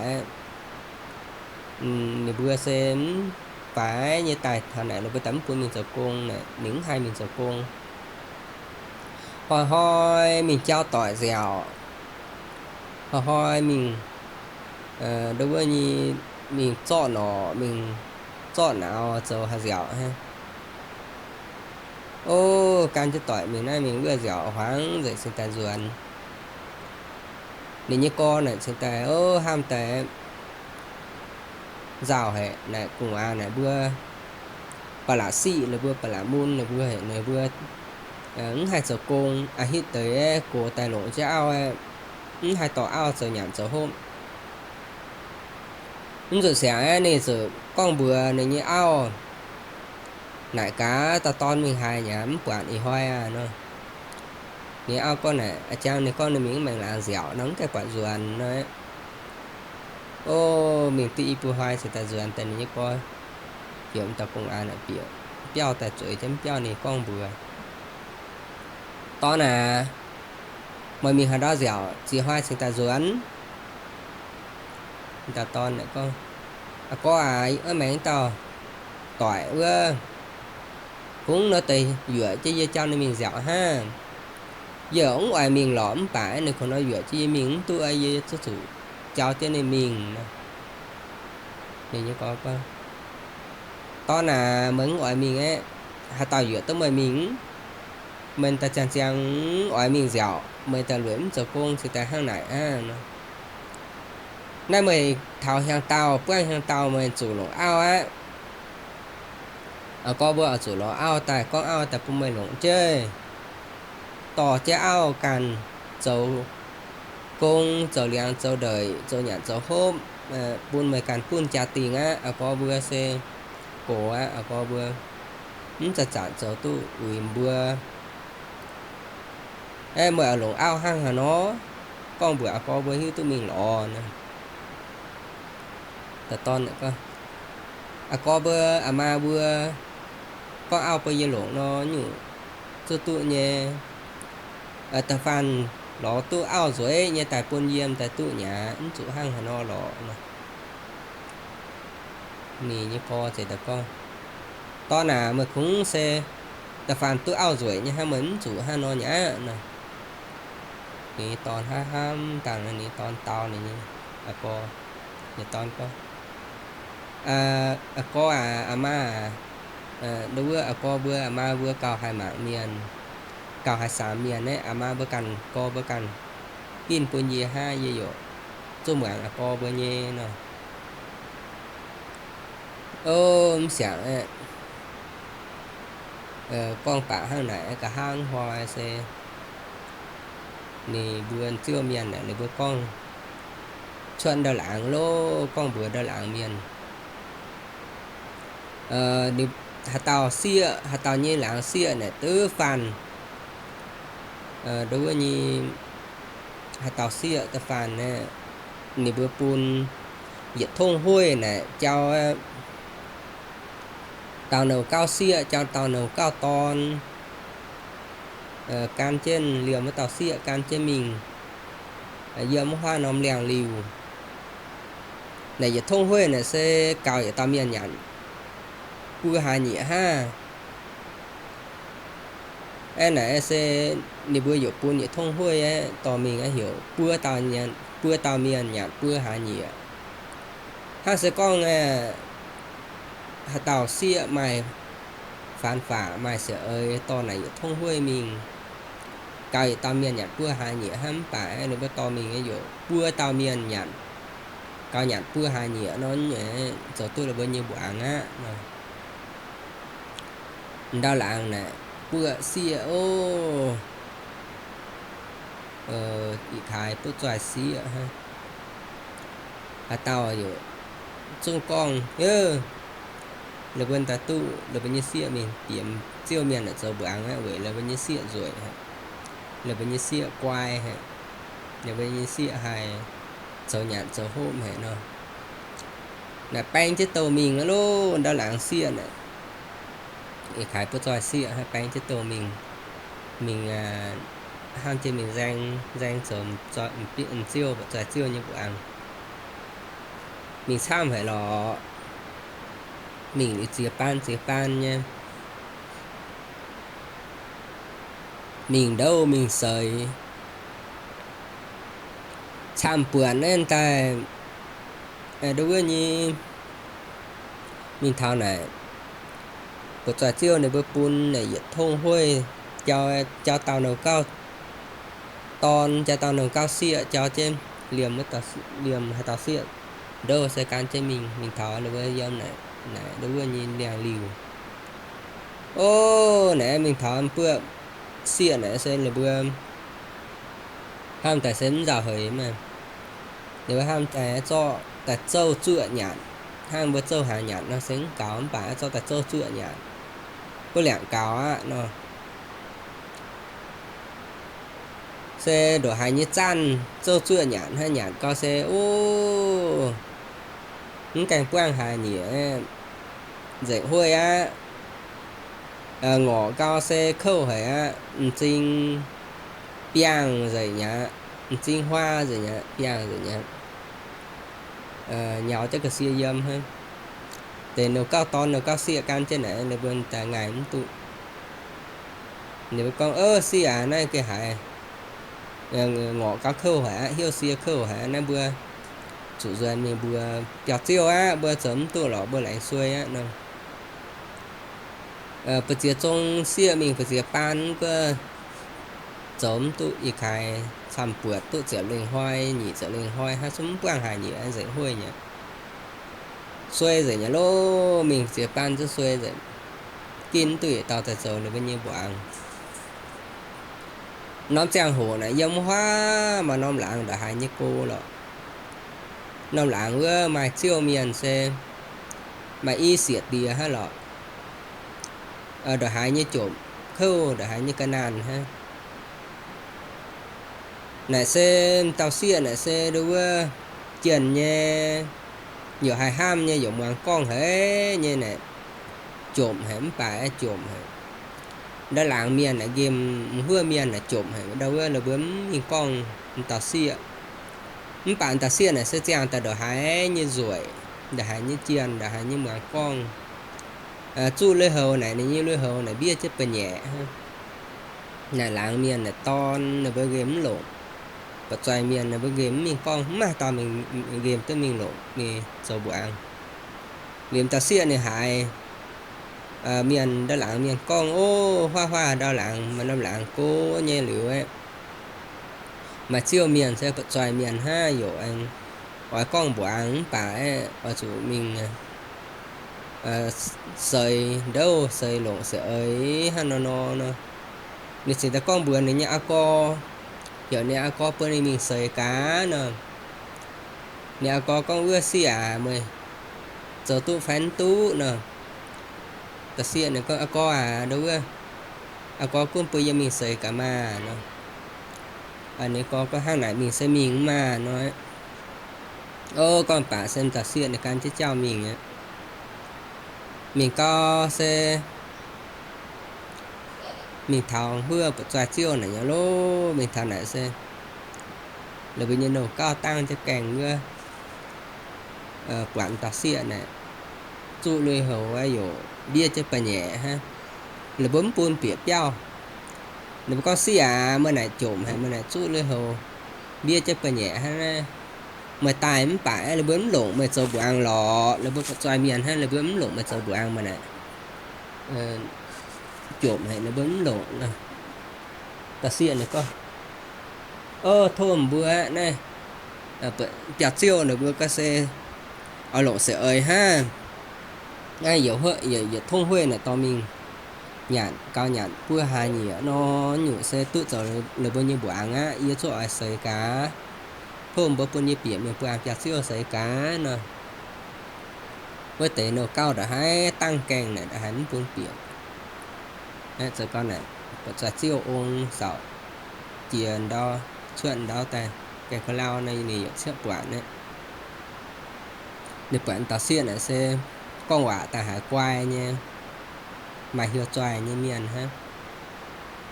ninh mbuo se mv baac nyei daaih taux naaic la'buo daaih mv bun mingh zoux gong naaic, ninh mv haih mingh zoux gong. Hnoi-hnoi mingh jauv doic nziaauc, hnoi-hnoi mingh ndo wuov nyei, mingh zorqv norqc, mingh zorqv nauz zoux haaix nziaauc hnangv. O, gan jienv doic mingh naaiv mingh wuov nziaauc hmuangx nzengc cingx daaih nzuonx. Ninh nyei gorx naaic cingx daaih, o, hnamv daaih nzauh haic naaic, gu'nguaaz naaic mbuo ba'laqc siqv, ninh mbuo ba'laqc mun, ninh mbuo, ninh mbuo mv haih zoux gong. A'hitv deix gox daaih longc jienv auv, mv haih dorh auv zoux nyanc zoux hopv. Mv zuqc siangx aeqv, ninh zuqc gorngv mbuox ninh nyei auv, naaic gaax dauh dorn mingh haaix nyungc mv buatc ih hnoi aqv nor. Ninh auv gorngv naaic, a'jang ninh gorngv ninh mingh mv maengx laangz nziaauc nor, mv gaengh buatc nzuonx nor. O, mingh diqv i buo hnoi cingx daaih nzuonx daaih, ninh nyei gorx heuc dauh gu'nguaaz naaic bieqc biauv daaih zueiz jienv biauv ninh gorngv mbuox, Dorn aac, meih mingh haaix ndau nziaauc ziex hnoi cingx daaih nzuonx? Dauh dorn gorngv, Aa gorx aac, yie maiv maengx dauh doic wuov, kungx nor deix yuoqc jienv yie jauv ninh mingh nziaauc hnangv. Yie mv oix mingh lorqc, mv baac ninh kungx nor yuoqc jienv yie mingh mv duqv, yie zuqc zuqc jauv jienv ninh mingh. Ninh nyei gorx gorngv, Dorn aac, meih mv oix mingh aeqv, haaix dauh yuoqc duqv meih mingh? Meih daaih ziangh ziangh mv oix mingh nziaauc, meih daaih lueic mv zoux gong cingx daaih hnangv naaic aqv. Naaiv meih taux hiaangx dauh buangv hiaangx dauh meih zuqc longc auv aqv. Aa gorx mbuo oix zuqc lorz auv daaih, gorngv auv daaih bun meih longc jeiv, dorh jienv auv ganh zoux gong, zoux liangx zoux ndeic, zoux nyanc zoux hopv, bun meih ganh gunv jaa-dingh aqv. Aa gorx mbuo se gox aqv, aa gorx mbuo mv zanc-zanc zoux duqv uix mbuo. Aeqv, meih oix longc auv hnangv haaix nor? Gorngv mbuox aa gorx mbuo hiuv duqv mingh lorz. Aa gorx mbuo, aa maa mbuo, gorngv auv bun yie longc nor nyungc zuqc duqv nyei. Da'faanh lorz duqv auv nzueic nyei daaih bun yiem daaih duqv nyaqv, mv zuqc hnangv haaix nor lorz. Ninh nyei gorx ziouc gorngv, Dorn aac, meih kungx se da'faanh duqv auv nzueic nyei hnangv, meih mv zuqc hnangv nor nyaqv nor. Ninh nyei dorn hnamv hnamv dangh, ninh nyei dorn dau ninh nyei aa gorx. Ninh dorn gorngv, Aa gorx aac, aa maa aac, nduov wuov aa gorx mbuo aa maa mbuo gauh haih mangc mienh, gauh haih samx mienh aeqv, aa maa mbuo ganh gorx mbuo ganh ginv bun yie hnangv, yie yaac zuqc muangx aa gorx mbuo nyei nor. O, mv siangx aeqv, gorngv baac hnangv naaic nqa'haav hnoi se ninh mbuo ziouv mienh naaic ninh mbuo gorngv cuotv ndau-laangz loh, gorngv mbuox ndau-laangz mienh, haaix dauh sieqv, haaix dauh nyei laangz sieqv naaic duqv faanh, nduov wuov nyei, haaix dauh sieqv da'faanh aeqv, ninh mbuo bun yietc tongv hueiv naaic jauv dauh nouh gauh sieqv, jauv dauh nouh gauh dorn, gan jienv liemh wuov dauh sieqv gan jienv mingh yiem wuov haav norm liangx-liuh. Naaic yietc tongv hueiv naaic se gaux yietc dauh mienh nyanc buo hlaax nyieqc hnangv. Aeqv, naaic se ninh mbuo yaac bun yietc tongv hueiv aeqv, dorh mingh aeqv, heuc buo dauh, buo dauh mienh nyanc buo hlaax nyieqc. Hnangv se gorngv aeqv, haaix dauh sieqv maaih faanx faqc maaih siec eix dorh naaic yietc tongv hueiv mingh, gaux yietc dauh mienh nyanc buo hlaax nyieqc hnangv, mv baac ninh mbuo dorh mingh aeqv, yaac buo dauh mienh nyanc, gaux nyanc buo hlaax nyieqc nor, zoux duqv la'buo nyei mbuangz aqv. Ndau-laangz naaic buoqv sieqv oc. Ih kaaix butv zoih sieqv hnangv. Haaix dauh yaac zungv gorngv, La'buo daaih duqv la'buo nyei sieqv mingh bieqc ziouv mienh naaic zoux mbuangz aqv, weic la'buo nyei sieqv nzueic, la'buo nyei sieqv guai, la'buo nyei sieqv haih zoux nyanc zoux hopv haic nor. Naaic baeng jienv douh mingh aqv loh, ndau-laangz sieqv naaic. Ih kaaix butv zoih sieqv hnangv, baeng jienv douh mingh, mingh hnamv jienv mingh nzaeng, nzaeng zoux m'ziouv, zoih ziouv nyei mbuangz. Mingh camv haic lorqc. Mingh liuz ziex baan ziex baan nyei. Mingh ndouv mingh seix, camv buonc naaiv daaih, nduov wuov nyei, mingh taux naaic, butv zoih ziouv ninh mbuo bun naaic yietc tongv hueiv, jauv, jauv dauh nouh gauh dorn, jauv dauh nouh gauh sieqv, jauv jienv liemh, liemh haaix dauh sieqv, ndouv se gan jienv mingh. Mingh taux ninh mbuo yiem naaic, naaic nduov wuov nyei liangx-liuh. O, naaic mingh taux buoqv sieqv naaic se ninh mbuo hnamv daaih se mv nzauh heix maah. Ninh mbuo hnamv daaih zorqv daaih zouv zuoqv nyanc, hnangv mbuo zouv hnaangx nyanc nor se mv gaux, mv baac zorqv daaih zouv zuoqv nyanc, butv liangc gaux aqv nor. Se ndongc haaix nyei zanc zouv zuoqv nyanc hnangv, nyanc gau se, o, mv gaengh buangv hlaax nyieqc, nzengc hueiv aqv. Ngorc gau se kouv haic aqv, m'zing biangh nzengc mi'aqv, m'zing huaa nzengc mi'aqv, biangh nzengc mi'aqv. Nyaux jienv ga'sie yiem hnangv. deix nouh gauh dorn nouh gauh sieqv gan jienv naaic, ninh mbuo daaih ngaih mv duqv. Ninh mbuo gorngv, Ov, sieqv aac, naaiv gengh haiz ngorc gauh kouv haic aqv, hnyouv sie kouv haic aqv. Naaiv mbuo zuqc nzuonx mingh mbuox biauv-ziouv aqv. Mbuo zoux mv duqv lorqc, mbuo laengz suei aqv nor. Ba'ziex zong sieqv mingh ba'ziex baan guov zoux mv duqv, ih kaaix camv-buoqc duqv ziepc lingh hnoi, nyic ziepc lingh hnoi hnangv, zungv mv buangh haaix nyungc, nzengc hueiv nyei. Suei nzengc nyei loh, mingh ba'ziex baan zungv suei nzengc, ginv mv duqv yietc dauh daaih zoux ninh mbuo nyei mbuoqc angx. Norm ziangh hoc naaic yiem huaav maaih norm laangz ndongc haaix nyei go lorqc. Norm laangz wuov maaih ziouv mienh se maaih i sieqv diex hnangv lorqc. Ndongc haaix nyei jomc kouv, ndongc haaix nyei ga'naanh hnangv. Naaic se dauh sieqv naaic se ndo wuov jienh nyei, yaac haih hnamv nyei, yaac muangx gorngv haic nyei naaic, jomc haic mv baac jomc haic. Ndau laangz mienh naaic nqemh, m'huov mienh naaic jomc haic, ndo wuov ninh mbuo mv mingh gorngv m'dauh sieqv. Mv baac m'dauh sieqv naaic se ziangh daaih ndongc haaix nyei nzueic, ndongc haaix nyei jienh, ndongc haaix nyei muangx gorngv. Zuqv lui-houx naaic, ninh nyei lui-houx naaic mbiev jienv ba'nyaeqc. Naaic laangz mienh naaic dorn ninh mbuo nqemh mv longc. Buatc zoih mienh ninh mbuo nqemh mv mingh gorngv, mv maaih dauh mingh nqemh duqv mingh longc ninh zoux mbuoqc angx. Liemh dauh sieqv ninh haiz mienh ndau laangz mienh gorngv, Ov, huaav huaav ndau laangz maaih norm laangz go nyei liuz aeqv, maaih ziouv mienh se buatc zoih mienh hnangv, yaac aengx oix gorngv mbuoqc angx mv baac aeqv, oix zuqc mingh seix ndouv seix longc seix eix hnangv nor nor nor. Ninh cingx daaih gorngv mbuox ninh nyei aa gorx, heuc ninh aa gorx bun ninh mingh seix gaax nor. Ninh aa gorx gorngv, Wuov sieqv aac, meih zoux duqv fai mv duqv nor? Dauh sieqv ninh gorngv, Aa gorx aac, ndo wuov, aa gorx gunv bun yie mingh seix gaax maah nor. Ninh gorx gorngv, Hnangv naaic mingh se mingh maah nor. Ov, gorngv baac se dauh sieqv ninh gan jienv jauv mingh aqv. Mingh gau se mingh taux huov buatc zoih ziouv naaic nyei loh. Mingh taux naaic se la'buo nyei nouh gauh dangv jienv gaengh wuov, buatc dauh sieqv naaic zuqv lui-houx yaac mbiev jienv ba'nyaeqc hnangv. La'buo mv bun bieqc biauv. Ninh mbuo gorngv, Sieqv aac, meih naaic jomc haic, meih naaic zuqv lui-houx mbiev jienv ba'nyaeqc hnangv naaiv. Meih daaih mv baac la'buo mv longc meih zoux mbuoqc angx lorqc. La'buo buatc zoih mienh hnangv, la'buo mv longc meih zoux mbuoqc angx, meih naaic jomc haic, la'buo mv longc. Dauh sieqv ninh gorngv, Ov, tov mbuo naaiv biauv-ziouv ninh mbuo gorngv se oix longc seix eix hnangv. Naaiv yietc tongv hueiv naaic dorh mingh nyanc gaux nyanc buo hlaax nyieqc nor, nyungc se duqv zoux la'buo nyei mbuoqc angx aqv. Yie zuqv oix seix gaax. Tov mbuo bun yie bieqc mingh buo biauv-ziouv seix gaax nor. Wuov deix nouh gauh ndongc haaix dangh gaengh naaic ndongc haaix mv bun bieqc. Zoux gau naaic, buatc zoih ziouv ong saauc jiex ndau, cuotv ndau daaih gaengh ko lau nor, ninh yietc ciepv buatc naaiv. Ninh buatc dauh sieqv naaic se gorngv waac daaih haiz guai nyei, maaih hiuv zoih nyei mienh hnangv.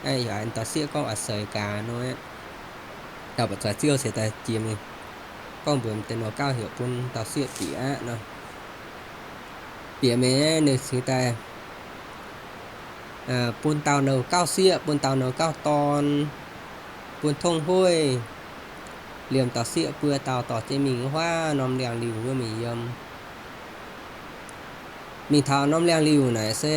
Yaac haiz dauh sieqv gorngv oix seix gaax nor, dauh buatc zoih ziouv se daaih jiex mingh gorngv mbuox deix nouh gauh heuc bun dauh sieqv bieqc aqv nor. Bieqc mingh ninh cingx daaih bun dauh nouh gauh sieqv, bun dauh nouh gauh dorn, bun tongv hueiv, liemh dauh sieqv buo dauh dorh jienv mingh huaav norm liangx-liuh wuov mingh yiem. Mingh taux norm liangx-liuh naaic se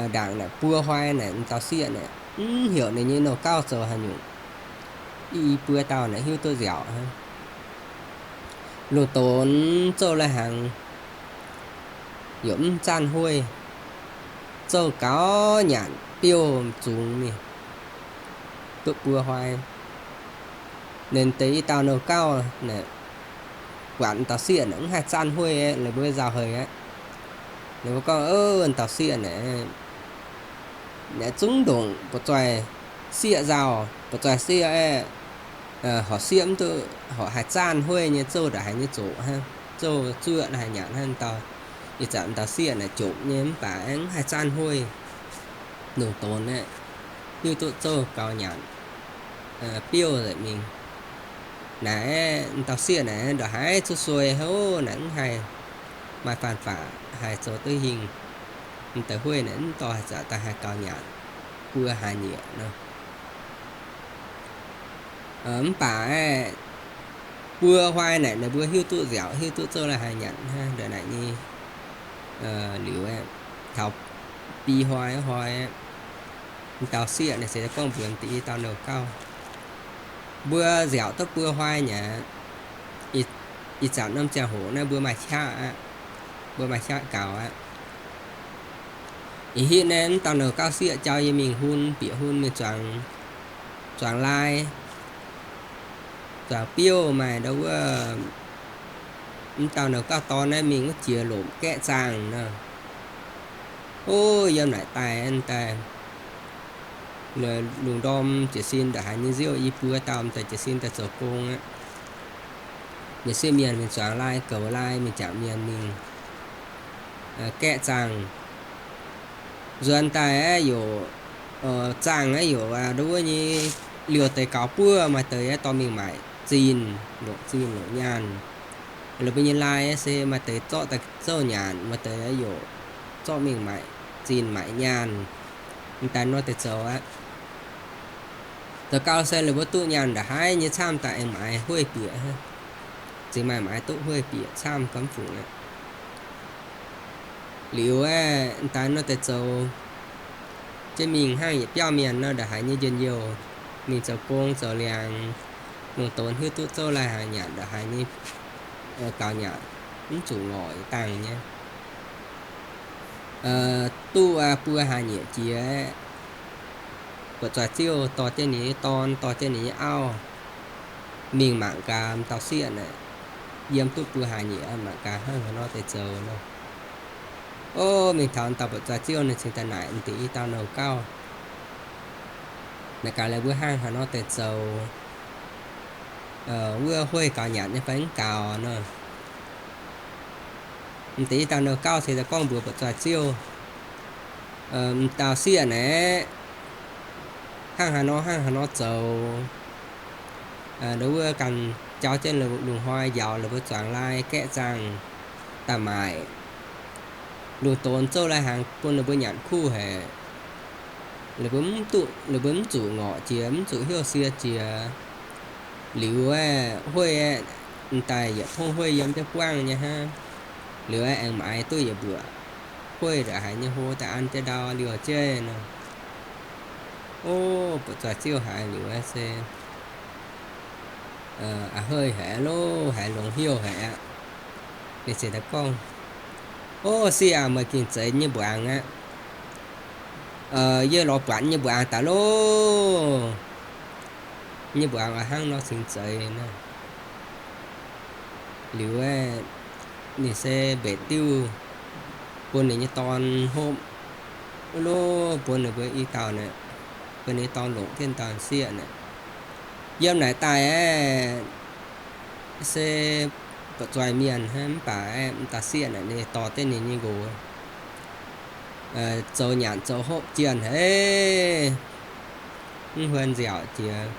ndaangc naaic buo hnoi naaic, dauh sieqv naaic mv heuc ninh nyei nouh gauh zoux haaix nyungc. I buo dauh naaic hiuv duqv nziaauc hnangv. Lungh donx zouv lai-hnaangx yaac mv zaanh hueiv, zouv gaux nyanc biouv zungx mingh duqv buo hnoi. Ninh deix i dauh nouh gauh naaic buatc dauh sieqv naaic mv haih zaanh hueiv, la'buo nzauh heix aqv. Ninh mbuo gorngv, Ov, dauh sieqv naaic, naaic zungv ndongc buatc zoih sieqv nzauh, buatc zoih sieqv aeqv, horpc sieqv mv duqv, horpc haih zaanh hueiv nyei, zouv ndongc haaix nyei zoqc hnangv, zouv zuoqv haaix nyanc hnangv. Dauh, ih zanc dauh sieqv naaic jomc nyei mv baac aengx mv haih zaanh hueiv. Lungh donx aeqv, hiuv duqv zouv gaux nyanc biouv nzengc mingh. Naaic dauh sieqv naaic ndongc haaix zuqc suei hov, naaic mv haih maaih faanh faqc haih zoux duqv hingh. M'deix hueiv naaic mv dorh haaix zanc daaih haih gaux nyanc buo hlaax nyieqc nor. Mv baac aeqv, buo hlaax naaic ninh mbuo hiuv duqv nziaauc, hiuv duqv zouv lai haih nyanc hnangv ndongc naaic nyei. Liuz aeqv, taux bi hlaax hnoi, m'dauh sieqv naaic se gorngv mbuox m'deix i dauh nouh gauh, mbuo nziaauc duqv buo hlaax nyei aqv. Ih zanc norm ziangh hoc naaiv mbuo maaih qaqv aqv, mbuo maaih qaqv gaux aqv. Ih hitv naaiv m'dauh nouh gauh sieqv jauv yie mingh hun, bieqc hun mingh zuangx, zuangx lai, zuangx biouv maaih ndau wuov, m'dauh nouh gauh dorn naaiv mingh wuov jiex lomc gaeqv zaangh nor. O, yiem naaic daaih, daaih lungh ndorm jiez sin ndongc haaix nyei nziouv i buo dauh m'daaih jiez sin daaih zoux gong aqv. Ninh sieqv mienh mingh zuangx lai, goux lai, mingh jangc mienh mingh gaeqv zaangh. Nzuonx daaih aeqv, yaac zaangh aeqv, yaac ndau wuov nyei liouh deix gaux buov, maaih deix aeqv dorh mingh maaic zinh, longc zinh longc nyaanh. Laaix mbuo nyei lai aeqv se maaih deix zorqv daaih zouv nyanc, maaih deix aeqv yaac zorqv mingh maaic zinh maaic nyaanh. M'daaih nor deix zoux aqv. Zoux gau se laaix mbuo duqv nyaanh ndongc haaix nyei camv daaih aengx maaiz hueiv bieqc, zingx maaih maaiz duqv hueiv bieqc camv gomv fungc aqv. Liuz aeqv, m'daaih nor deix zoux jienv mingh hnangv yietc biauv mienh nor ndongc haaix nyei njien-youh, mingh zoux gong zoux liangx, lungh donx hiuv duqv zouv lai haih nyanc ndongc haaix nyei gaux nyanc, mv zuqc ngorc yietc dangh nyei. Duqv buo hlaax nyieqc jiex, buatc zoih ziouv dorh jienv ninh nyei dorn, dorh jienv ninh nyei auv mingh mangc gaax m'dauh sieqv naaic, yiem duqv buo hlaax nyieqc mangc gaax hnangv haaix nor deix zoux nor. O, mingh taux m'dauh buatc zoih ziouv ninh cingx daaih naaic m'deix i dauh nouh gauh, naaic gaax laaix mbuo hnangv haaix nor deix zoux, wuov hueiv gaux nyanc nyei fai mv gaux nor. M'deix i dauh nouh gauh cingx daaih gorngv mbuox buatc zoih ziouv, m'dauh sieqv naaic hnangv haaix nor hnangv haaix nor zoux, ndau wuov ganh jauv jienv lungh hnoi njaaux laaix mbuo zuangx lai gaeqv zaangh daaih maaic, lungh donx zouv lai hnaangx bun ninh mbuo nyanc kuv haic. Laaix mbuo mv zuqc ngorc jiex, mv zuqc hnyouv sie jiex. Liuz aeqv, hueiv aeqv, m'daaih yietc tongv hueiv yiem jienv buangv nyei hnangv. Liuz aeqv, aengx maaiz duqv yietc mbuoqc hueiv ndongc haaix nyei hlo daaih an jienv ndau liouh jienv nor. O, buatc zoih ziouv haiz liuz aeqv se a'heiv haic aqv loh, haiz longx hnyouv haic aqv. Ninh ziouc daaih gorngv, O, sieqv aac, meih gengh zeiz nyei mbuangz aqv. Yie lorz buatc nyei mbuangz daaih loh. Nyei mbuangz oix hnangv nor cingx zeiz nor. Liuz aeqv, ninh se mbetc diuv bun ninh nyei dorn hopv loh, bun ninh mbuo i dauh naaic, bun ninh nyei dorn longc jienv dauh sieqv naaic. Yiem naaic daaih aeqv, se buatc zoih mienh hnangv, mv baac aeqv, m'dauh sieqv naaic ninh dorh jienv ninh nyei nqox zoux nyanc zoux hopv jienh haic, mv huon nziaauc jiex.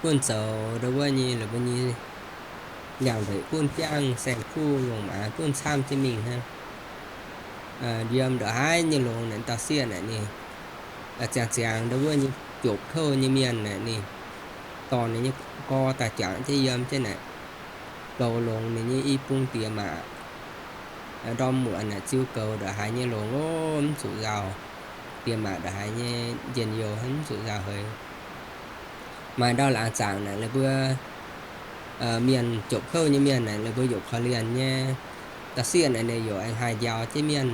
Gunv zoux ndau wuov nyei, laaix mbuo nyei liangx-ndeic gunv biangv, saeng-kuv, longc maaz gunv camv jienv mingh hnangv. Yiem ndongc haaix nyei longx naaic, dauh sieqv naaic ninh ziangx ziangx ndau wuov nyei jopc kouv nyei mienh naaic ninh dorh ninh nyei gorx daaih juangc jienv yiem jienv naaic, goux longx ninh nyei i bung diex maac. Ndorm muoc naaic ziux goux ndongc haaix nyei longx ov, mv zuqc nzauh. Diex maac ndongc haaix nyei njien-youh mv zuqc nzauh heix. Maaih ndau laangz zaangc naaic laaix mbuo mienh jopc kouv nyei mienh naaic laaix mbuo yopc korv-lienh nyei. Dauh sieqv naaic ninh yaac aengx haih njaaux jienv mienh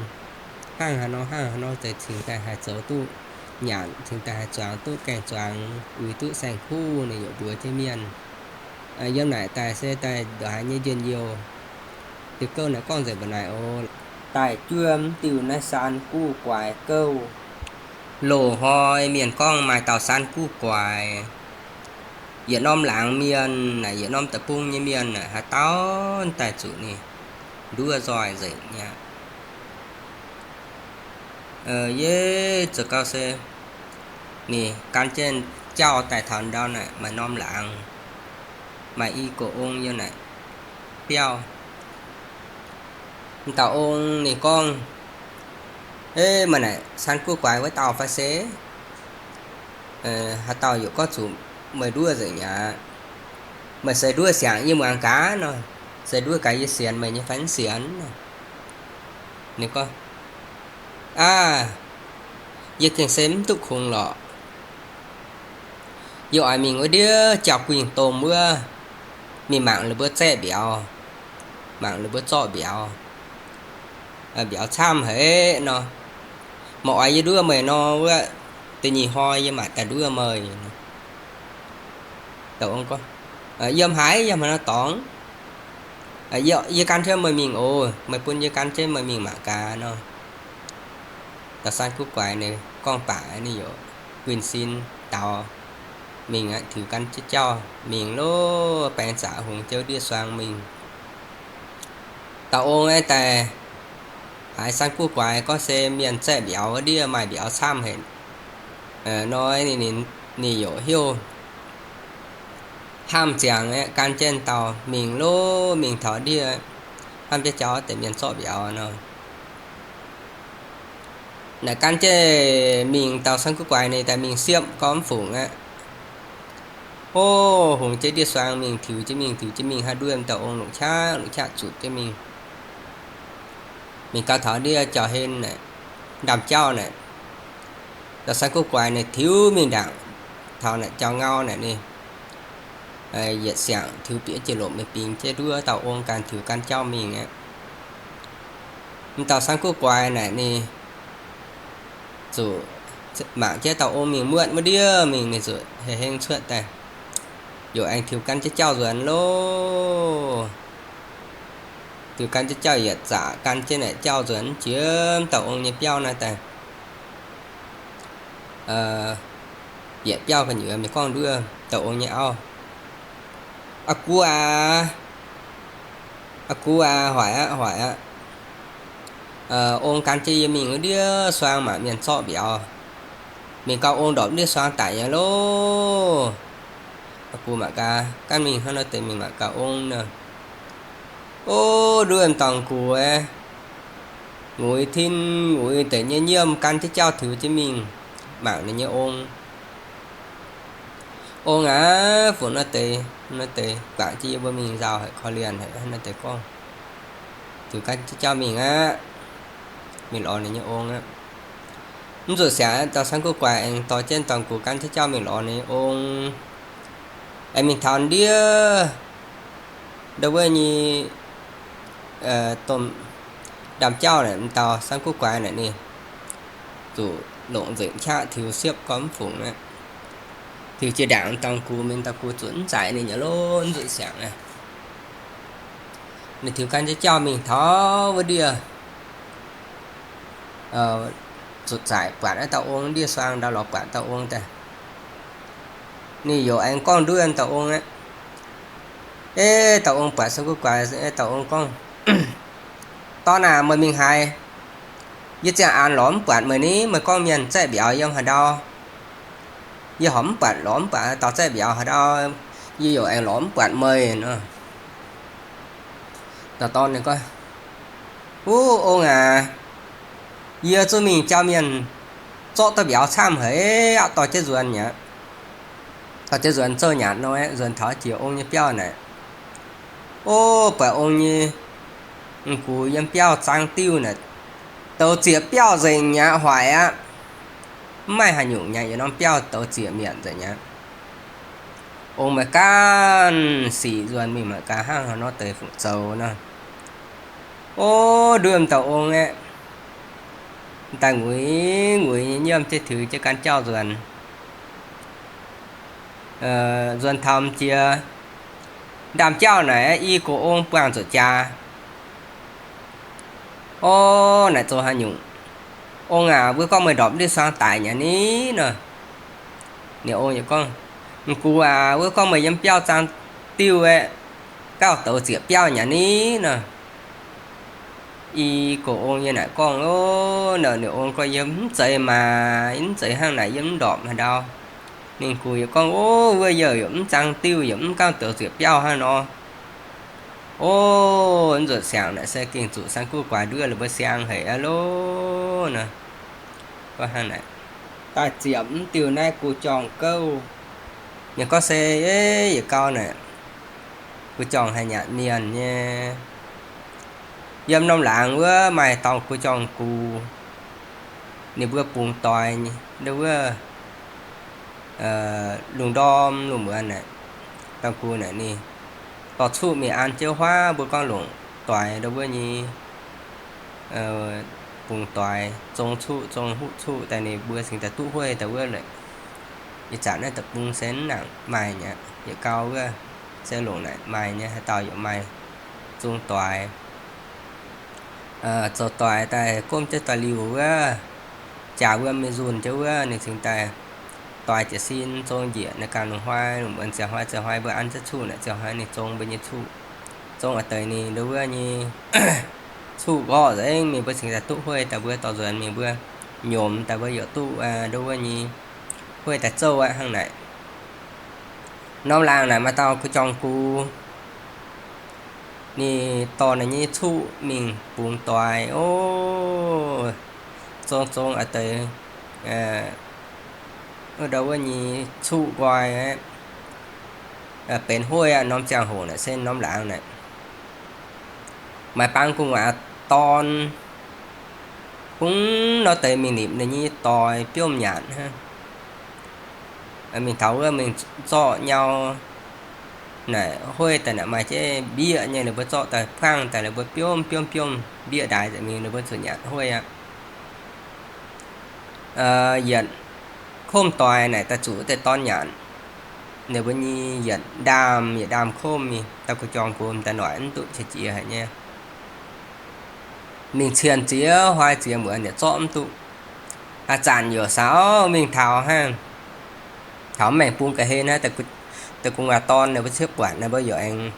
hnangv haaix nor hnangv haaix nor deix cingx daaih haih zoux duqv nyanc, cingx daaih haih zuangx duqv gaeng-zuangx, uix duqv saeng-kuv, ninh yaac mbuox jienv mienh. Yiem naaic daaih se daaih ndongc haaix nyei njien-youh. Diuh gouv naaic gorngv nzengc mbuo naaic oc. Daaih juov mv diuh naaiv saan guv guaix gouv. Loz-hnoi mienh gorngv maaih dauh saan guv guaix. Yietc norm laangz mienh naaic, yietc norm deic-bung nyei mienh naaic, haaix dauh daaih zuqc ninh nduov nzoih nzengc mi'aqv. Yie zoux gau se ninh gan jienv jauv daaih taux ndau naaic maaih norm laangz, maaih i gox ong yiem naaic biauv. M'dauh ong ninh gorngv, Ov, meih naaic San Guv Guaix wuov dauh fai se? Haaix dauh yaac gorngv zuqc meih nduov nzengc aqv. Meih se nduov siangx yie muangx gaax nor, se nduov gaax yie sienx meih nyei fai mv sienx nor. Ninh gorngv, Aav, yie gengh se mv duqv kungx lorqc. Yie oix mingh wuov ndiev jauv-guinh domh wuov, mingh mangc ninh mbuo zaeqv mbiauz, mangc ninh mbuo zorqv mbiauz, mbiauz camv haic nor. Meih oix yie nduov meih nor wuov, da'nyeic hnoi yie maiv daaih nduov meih. Dauh ong gorngv, Yiem haaix, yiem haaix nor dorngx? Yie gan jienv meih mingh oc. Meih bun yie gan jienv meih mingh mangc gaax nor. Dauh San Guv Guaix ninh gorngv baac ninh yaac guinh sin daux mingh aqv, tiux gan jienv jauv mingh loh, baeng zaqc hungx jienv ndiev suang mingh. Dauh ong aeqv, daaih haiz San Guv Guaix gorngv se mienh zaeqv mbiauz wuov ndiev maaih mbiauz camv haic nor, ninh yaac hiuv hnamv ziangx aeqv, gan jienv dauh mingh loh, mingh taux ndiev hnamv jienv jauv deix mienh zorqv mbiauz nor. Naaic gan jienv mingh, dauh San Guv Guaix ninh daaih mingh siepv gormx fungc aqv. Ov, hungx jienv ndiev suang mingh, tiux jienv mingh, tiux jienv mingh, haaix nduov m'dauh ong longc qaqv longc qaqv zuqc jienv mingh. Mingh gau taux ndiev jauv-hlen naaic, ndaamv-jauv naaic, dauh San Guv Guaix ninh tiux mingh ndaangc taux naaic jauv-ngau naaic ninh yietc siangx tiux bieqc jiex lomc mingh bingx jienv nduov dauh ong ganh tiux gan jauv mingh aqv. M'dauh San Guv Guaix naaic ninh zuqc mangc jienv dauh ong mingh muotv wuov ndiev mingh, ninh zuqc hei heng cuotv daaih, yaac aengx tiux gan jienv jauv nzuonx loh. Tiux gan jienv jauv yietc zaqc gan jienv naaic jauv nzuonx jiex m'dauh ong nyei biauv naaiv daaih. Bieqc biauv gu'nyuoz mingh gorngv nduov dauh ong nyei auv, Aa gux aac, aa gux aac, hoic aqv, hoic aqv. Ong gan jienv yie mingh wuov ndiev suang mangc mienh zorqv mbiauz. Mingh gau ong ndorpc ndiev suang daic nyei loh. Aa gux mangc gaax, gaanv mingh hnangv nor deix mingh mangc gaax ong nor. Ov, nduov m'dauh gux, nguiz tin nguiz deic nyei nyiemv gan jienv jauv tiux jienv mingh mangc ninh nyei ong. Ong aac, fungc nor deix, nor deix guangc jienv yie mbuo mingh nzauh haic, korv-lienh haic, nor deix gorngv, tiux gan jienv jauv mingh aqv. Mingh lorz ninh nyei ong aqv. Mv zuqc siangx, dauh San Guv Guaix aengx dorh jienv m'dauh gux gan jienv jauv mingh lorz ninh nyei ong. Aengx mingh taux ndiev ndau wuov nyei domh ndaamv-jauv naaic, m'dauh San Guv Guaix naaic ninh zuqc longc nzengc qaqv tiux siepv gormx fungc aqv. Tiux jiex ndaangc m'dauh gux mingh, m'dauh gux zuqc mv zaic ninh nyei lov, mv zuqc siangx aqv. Ninh tiux gan jienv jauv mingh taux wuov ndiev zuqc zaaic buatc naaiv dauh ong ndiev suang ndau lorz buatc dauh ong daaih. Ninh yaac aengx gorngv nduov dauh ong aqv. Ov, dauh ong buatc San Guv Guaix, dauh ong gorngv, Dorn aac, meih mingh haaix? Yie ziangh aanx lorz mv buatc meih ni. Meih gorngv mienh zaeqv mbiauz yiem haaix ndau? Yie horpc mv buatc, lorz mv buatc dauh zaeqv mbiauz haaix ndau, yie yaac aengx lorz mv buatc meih nor. Dauh dorn ninh gorngv, Uv, ong aac, yie zuqc mingh jauv mienh zorqv duqv mbiauz camv haic aqv, dorh jienv nzuonx aqv. Dorh jienv nzuonx zouv nyanc nor, nzuonx taux jiex ong nyei biauv naaic. Ov, buatc ong nyei m'gux yiem biauv zaang diuv naaic, douz zieqc biauv nzengc aqv, hoic aqv. Mv maaih haaix nyungc aqv, yietc norm biauv douz zieqc mietc nzengc aqv. Ong maaih gaanv sic nzuonx mingh mangc gaax hnangv haaix nor deix fungc zoux nor. Ov, nduov m'dauh ong aeqv, daaih nguiz nguiz nyei nyiemv jienv tiux jienv gan jauv nzuonx. Nzuonx taux m'jiex ndaamv-jauv naaic, i gox ong buangh zuqc jaax. Ov, naaic zoux haaix nyungc? Ong aac, wuov gorngv meih ndorpc ndiev suang daic nyanc ni nor. Ninh ong yaac gorngv, M'gux aac, wuov gorngv meih yiem biauv zaang diuv aeqv, gauh douz zieqc biauv nyanc ni nor. I gox ong yie naaic gorngv, Ov, ninh ong gorngv, Yie mv zeiz maah, yie mv zeiz hnangv naaic, yie mv ndorpc haaix ndau. Ninh gux yaac gorngv, Ov, wuov yie yaac mv zaang diuv, yaac mv gauh douz zieqc biauv hnangv nor. O, nzuqc siangx naaic se gengh zuqc saan guv guaix nduov lih mbuo siang haic aqv loh nor. Gorngv hnangv naaic, daaih ziepc mv diuh naaiv gu jorng gouv. Ninh gorngv se, yietc gau naaic, gu jorng haih nyanc mienh nyei. Yiem norm laangz wuov maaih dauh gu jorng gux, ninh mbuo bungx doix nyei, ndo wuov lungh ndorm lungh muonz naaic, dauh gux naaic ninh dorh cuqv mingh an jienv huaav mbuo gorngv longc doix ndo wuov nyei, bungx doix zong cuqv, zong huqv cuqv daaih ninh mbuo cingx daaih duqv hueiv daaih wuov. Ih zanc naaiv deic-bung se mv nangc maaih nyei, yietc gau wuov se longc naaic maaih nyei, haaix dauh yaac maaih zong doix. Zoux doix daaih gomv jienv doix-liuh wuov, jaax wuom mingh nzunh jienv wuov, ninh cingx daaih doix jiez sin zong njiec naaiv ganh lungh hnoi, lungh muonz ziangh hnoi ziangh hnoi mbuo an jienv cuqv naaic, ziangh hnoi ninh zong mbuo nyei cuqv. Zong a'deix ninh ndo wuov nyei cuqv nqorqv nzengc mingh, mbuo cingx daaih duqv hueiv daaih mbuo dorh nzuonx mingh mbuo nyomx daaih mbuo yaac duqv ndo wuov nyei hueiv daaih zouv aqv hnangv naaic. Norm laangz naaic maaih dauh gu jorng gux, ninh dorh ninh nyei cuqv mingh bungx doix, o, zong zong a'deix ndo wuov nyei cuqv nqoi aqv, benx hueiv aqv. Norm ziangh hoc naaic se norm laangz naaic maaih baang gu'nguaaz dorn kungx nor deix mingh nipc ninh nyei doix biomv nyanc hnangv. Mingh taux wuov mingh zorqv nyau naaic hueiv daaih naaic maaih jienv mbieqv nyei, ninh mbuo zorqv daaih buangv daaih, ninh mbuo biomv biomv biomv mbieqv ndaix nzengc mingh, ninh mbuo zuqc nyanc hueiv aqv. Yietc komv doix naaic daaih zuqc wuov deix dorn nyanc. Ninh mbuo nyei yietc ndaamv yietc ndaamv komv mingh, dauh gu jorng gux daaih noic mv duqv qiex jiez haic nyei. Mingh cien ziex hnoi ziex muonz yaac zorqv mv duqv. A'zanc yaac saaux mingh taux hnangv, taux maengx bung ga'hlen hnangv, deix gu'nguaaz dorn ninh mbuo ciepv buatc ninh mbuo yaac aengx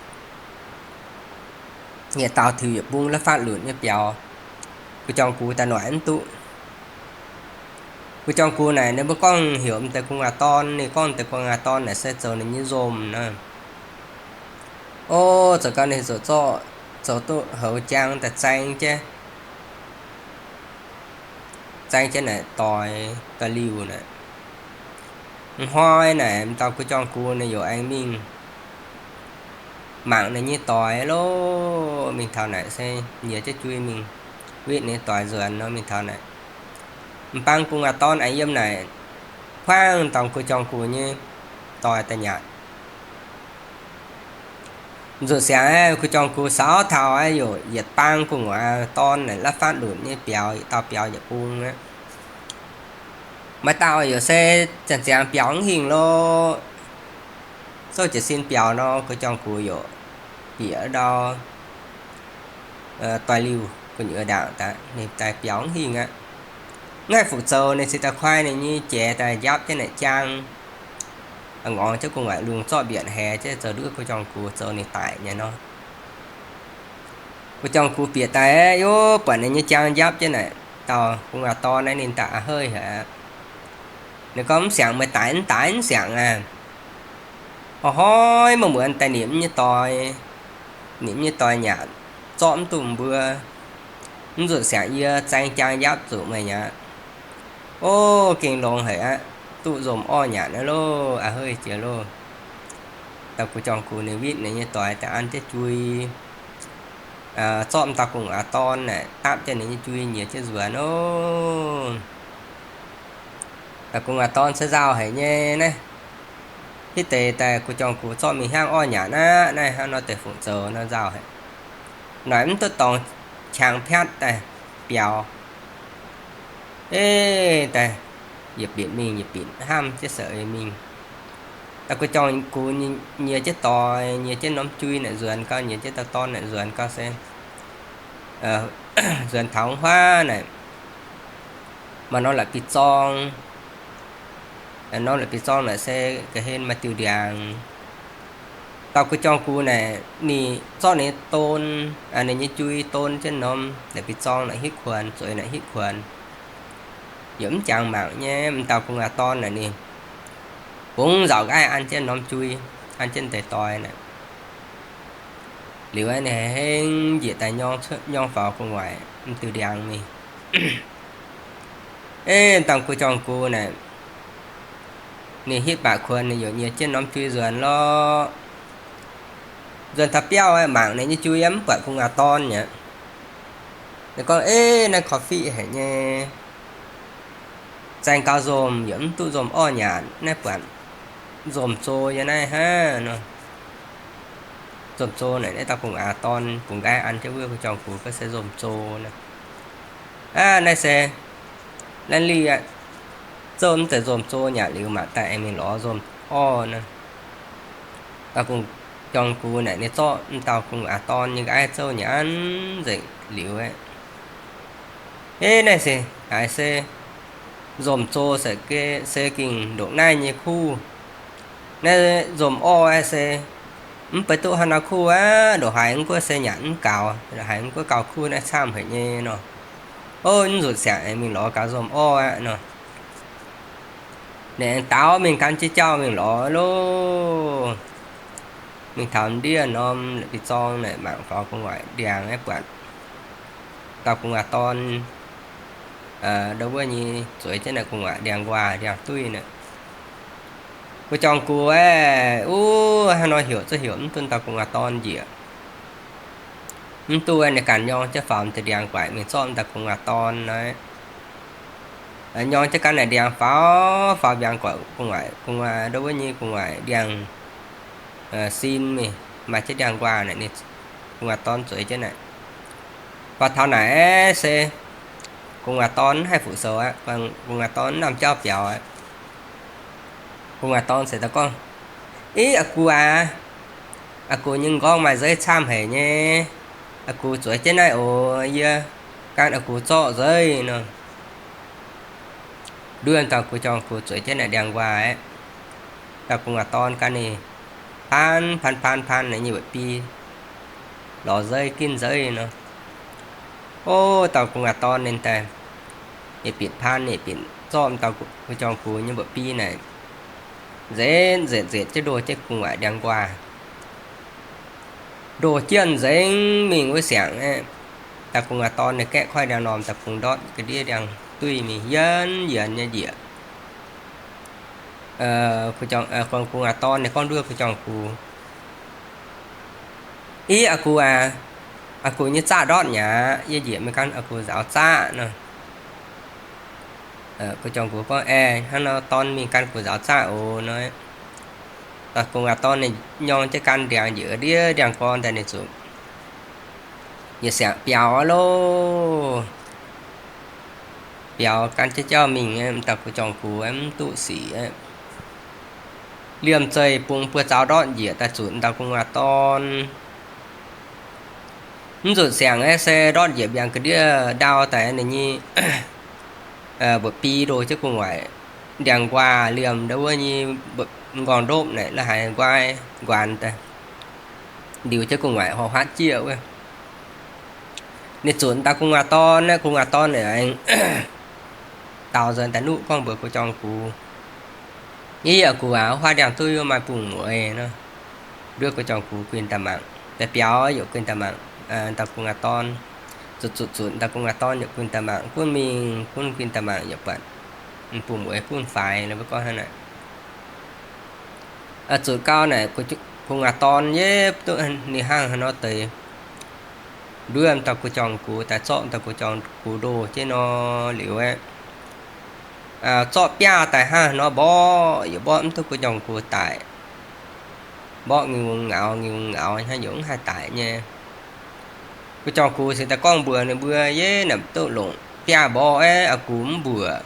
yietc dauh tiux yietc bung la'fatv lunc nyei biaux. Gu jorng gux daaih noic mv duqv. Gu jorng gux naaic ninh mbuo gorngv heuc deix gu'nguaaz dorn, ninh gorngv deix gu'nguaaz dorn naaic se zoux ninh nyei nzomc nor. O, zoux gau ninh zoux zorqv, zoux duqv houx jaang daaih zaeng jienv, zaeng jienv naaic doix, doix-liuh naaic. Hnoi naaic m'dauh gu jorng gux ninh yaac aengx mingh mangc ninh nyei doix loh. Mingh taux naaic se nyiex jienv jui mingh wetv ninh nyei doix nzuonx nor. Mingh taux naaic, m'bang gu'nguaaz dorn aengx yiem naaic huaangv dorngx gu jorng gux nyei doix daaih nyanc. Nzuqc siangx aeqv, gu jorng gux saaux taux aeqv, yaac yietc bang gu'nguaaz dorn naaic la'fatv lunc nyei biaux, yietc dauh biaux yietc bung aqv. Maaih dauh yaac se zanc ziangx biaux mv hingh loh. Zouv jiez sin biaux nor, gu jorng gux yaac bieqc ndau doix-liuh gu'nyuoz ndaangc daaih, ninh daaih biaux mv hingh aqv. Mv haih fuqv zoux, ninh cingx daaih koi ninh nyei jiex daaih njapv jienv naaic jaang, ngorngx jienv gu'nguaaic lungh zorqv mbietc haex jienv zoux nduov gu jorng gux zoux ninh daic nyei nor. Gu jorng gux bieqc daaih, yov, buatc ninh nyei jaang njapv jienv naaic dauh gu'nguaaz dorn naaiv, ninh daaih a'heiv haic aqv. Ninh gorngv, mv siangx meih daic mv daaih mv siangx aqv. Hnoi-hnoi muonz-muonz daaih nipc mv nyei doix, nipc mv nyei doix nyanc, zorqv mv duqv mbuo. Mv nzuqc siangx yie zaeng jaang njapv zuqc meih aqv. O, gengh longx haic aqv, duqv nzomc orv nyanc aqv loh, a'heiv jiex loh. Dauh gu jorng gux ninh witv ninh nyei doix daaih an jienv jui, zorqv m'dauh gu'nguaaz dorn naaic dapv jienv ninh nyei jui nyiex jienv nzuonx oc. Gu'nguaaz dorn se nzauh haic nyei naaiv. Hitv deix daaih gu jorng gux zorqv mingh hiaangv orv nyanc aqv. Naaiv hnangv nor deix fungc zoux nor nzauh haic. Noic mv duqv dorngx qangx piatv daaih biaux. Ei, daaih yietc binc mingh yietc binc hnamv jienv se mingh. Daaih gu jorng gux nyiex jienv doix, nyiex jienv norm jui naaic nzuonx gau, nyiex jienv dauh dorn naaic nzuonx gau se nzuonx taux huaav naaic, maaih norm la'bieiv-zorng. Norm la'bieiv-zorng naaic se ga'hlen maaih diuh ndiangx. Dauh gu jorng gux naaic ninh zorqv ninh nyei don, ninh nyei jui don jienv norm la'bieiv-zorng naaic hitv kuonx, zueiz naaic hitv kuonx. Yaac mv jangx mangc nyei. M'dauh gu'nguaaz dorn naaic ninh bungx nzauc nqaaiv an jienv norm jui, an jienv deix doix naaic. Liuz aeqv, ninh hengx njiec daaih nyorng cuotv, nyorng faaux gu'nguaaic m'diuh ndiangx mingh. Ei, dauh gu jorng gu naaic, ninh hitv baac kuonx ninh youc nyie jienv norm jui nzuonx lorqc. Nzuonx taux biauv aeqv, mangc ninh nyei jui yaac mv buatc gu'nguaaz dorn aqv. Ninh gorngv, Ei, naaiv korv fiqv haic nyei. Zaeng gaux nzomc yaac mv duqv nzomc orv nyanc, naaiv buatc nzomc zoh yie naaiv hnangv nor. Nzomc zoh naaic, naaiv dauh gu'nguaaz dorn bungx nqaiv an jienv wuov gu jorng gu gorngv se nzomc zoh nor. Aav, naaiv se, naaiv liz aqv, zouv mv zeiz nzomc zoh nyanc liuz mangc daaih aengx mingh lorz nzomc orv nor. Dauh gu jorng gu naaic ninh zorqv m'dauh gu'nguaaz dorn nyei nqaiv zouv nyanc nzengc liuz aeqv, Ei, naaiv se, haiz se nzomc zoh se, se gengh ndongc naaiv nyei kuv. Naaiv nzomc orv aeqv se mv baac duqv haaix nor kuv aqv, ndongc haaix mv gunv se nyanc mv gaux, ndongc haaix mv gunv gauh kuv naaiv camv haic nyei nor. Ov, mv nzunc siangx aengx mingh lorz gaax nzomc orv aqv nor. Ninh aengx daaux mingh gan jienv jauv mingh lorz loh. Mingh taux ndiev norm la'bieiv-zorng naaic mangc faaux gu'nguaaic ndiangx aeqv, buatc dauh gu'nguaaz dorn ndau wuov nyei zueiz jienv naaic gu'nguaaic ndiangx-nquaah ndiangx-duih naaic. Gu jorng gu aeqv, uv, hnangv nor heuc zungv heuc mv duqv dauh gu'nguaaz dorn njiec. Mv duqv aeqv, ninh ganh nyorng jienv faaux m'deix ndiangx-guaaic mingh zorqv m'daaih gu'nguaaz dorn naaic. Nyorng jienv ganh naaic ndiangx faaux, faaux mbiaangx gu'nguaaic, gu'nguaaz ndau wuov nyei gu'nguaaic ndiangx-sin mingh, maaih jienv ndiangx-nquaah naaic, ninh gu'nguaaz dorn zueiz jienv naaic. Faaux taux naaic aeqv se gu'nguaaz dorn mv haih fu-sou aqv, gu'nguaaz dorn mv lamh jauv biaux aqv. Gu'nguaaz dorn se daaih gorngv, Ih, aa gu aac, aa gu nyei m'nqorngv maaih nzeiv camv haic nyei. Aa gu zueiz jienv naaiv oc. Yie gan aa gu zorqv nzeiv nor. Nduov dauh gu jorng gu zueiz jienv naaic ndiangx-nquaah aeqv, dauh gu'nguaaz dorn gan ninh paan paan paan paan naaic nyei mba'bi lorz nzeiv ginv nzeiv nor. Ov, dauh gu'nguaaz dorn ninh daaih yietc binc paan yietc binc zorqv dauh gu jorng gu nyei mba'bi naaic, nzetv nzetv nzetv jienv ndoh jienv gu'nguaaic ndiangx-nquaah. Ndoh jienv nzengc mingh wuov siangx aeqv, dauh gu'nguaaz dorn ninh gaeqv koiv ndiangx-normh daaih bungx ndortv ga'ndiev ndiangx-duih mingh yienx yienx nyei njiec. Gu'nguaaz dorn ninh gorngv nduov gu jorng gu, Ih, aa gu aac, aa gu nyei zaqv ndortv nyei aqv. Yie njiec mingh gan aa gu nzaaux zaqv nor. Gu jorng gu gorngv, Aeqv, hnangv nor dorn mingh gan gu nzaaux zaqv oc nor. Gu'nguaaz dorn ninh nyorng jienv gan ndiangx njiec ga'ndiev ndiangx-gorn daaih ninh zuqc yietc siangx biaux aqv loh. Biaux gan jienv jauv mingh, m'dauh gu jorng gu mv duqv sic aqv. Liemh zeih bungx buoz zaux ndortv njiec daaih zunc m'dauh gu'nguaaz dorn. Mv nzunc siangx aeqv se ndortv njiec mbiaangx ga'ndiev ndau daaih ninh nyei mba'bi ndoh jienv gu'nguaaic ndiangx-nquaah liemh ndau wuov nyei m'nqorngv-ndopv naaic la'haiz nquaai nquanx daaih, ndiux jienv gu'nguaaic horc huaatv jieqv wuov. Ninh zunc m'dauh gu'nguaaz dorn naaiv, gu'nguaaz dorn naaic aengx daaux nzuonx daaih nuqv gorngv mbuox gu jorng gu, Ih, aa gu aac, wuov faanv ndiangx-duih wuov maaih bungx mueiz nor. Nduov gu jorng gu guinh daaih mangc, daaih biaux yaac guinh daaih mangc. M'dauh gu'nguaaz dorn, zuqc zuqc zuqc m'dauh gu'nguaaz dorn yaac guinh daaih mangc, gunv mingh gunv guinh daaih mangc yaac buatc bungx mueiz gunv faix, mbuo gorngv hnangv naaic. Zuqc gau naaic, gu'nguaaz dorn yie duqv ninh hnangv haaix nor deix. Nduov m'dauh gu jorng gu daaih zorqv m'dauh gu jorng gu ndoh jienv nor liuz aeqv, zorqv biaav daaih hnangv haaix nor mborqv yaac mborqv mv duqv gu jorng gu daic. Mborqv ngiu ngaaux ngiu ngaaux hnangv yaac mv haih daic nyei. Gu jorng gu se daaih gorngv mbuox ninh mbuo, Yie naaic duqv longc biaav mborqv aeqv, aa gu mv mbuoqc.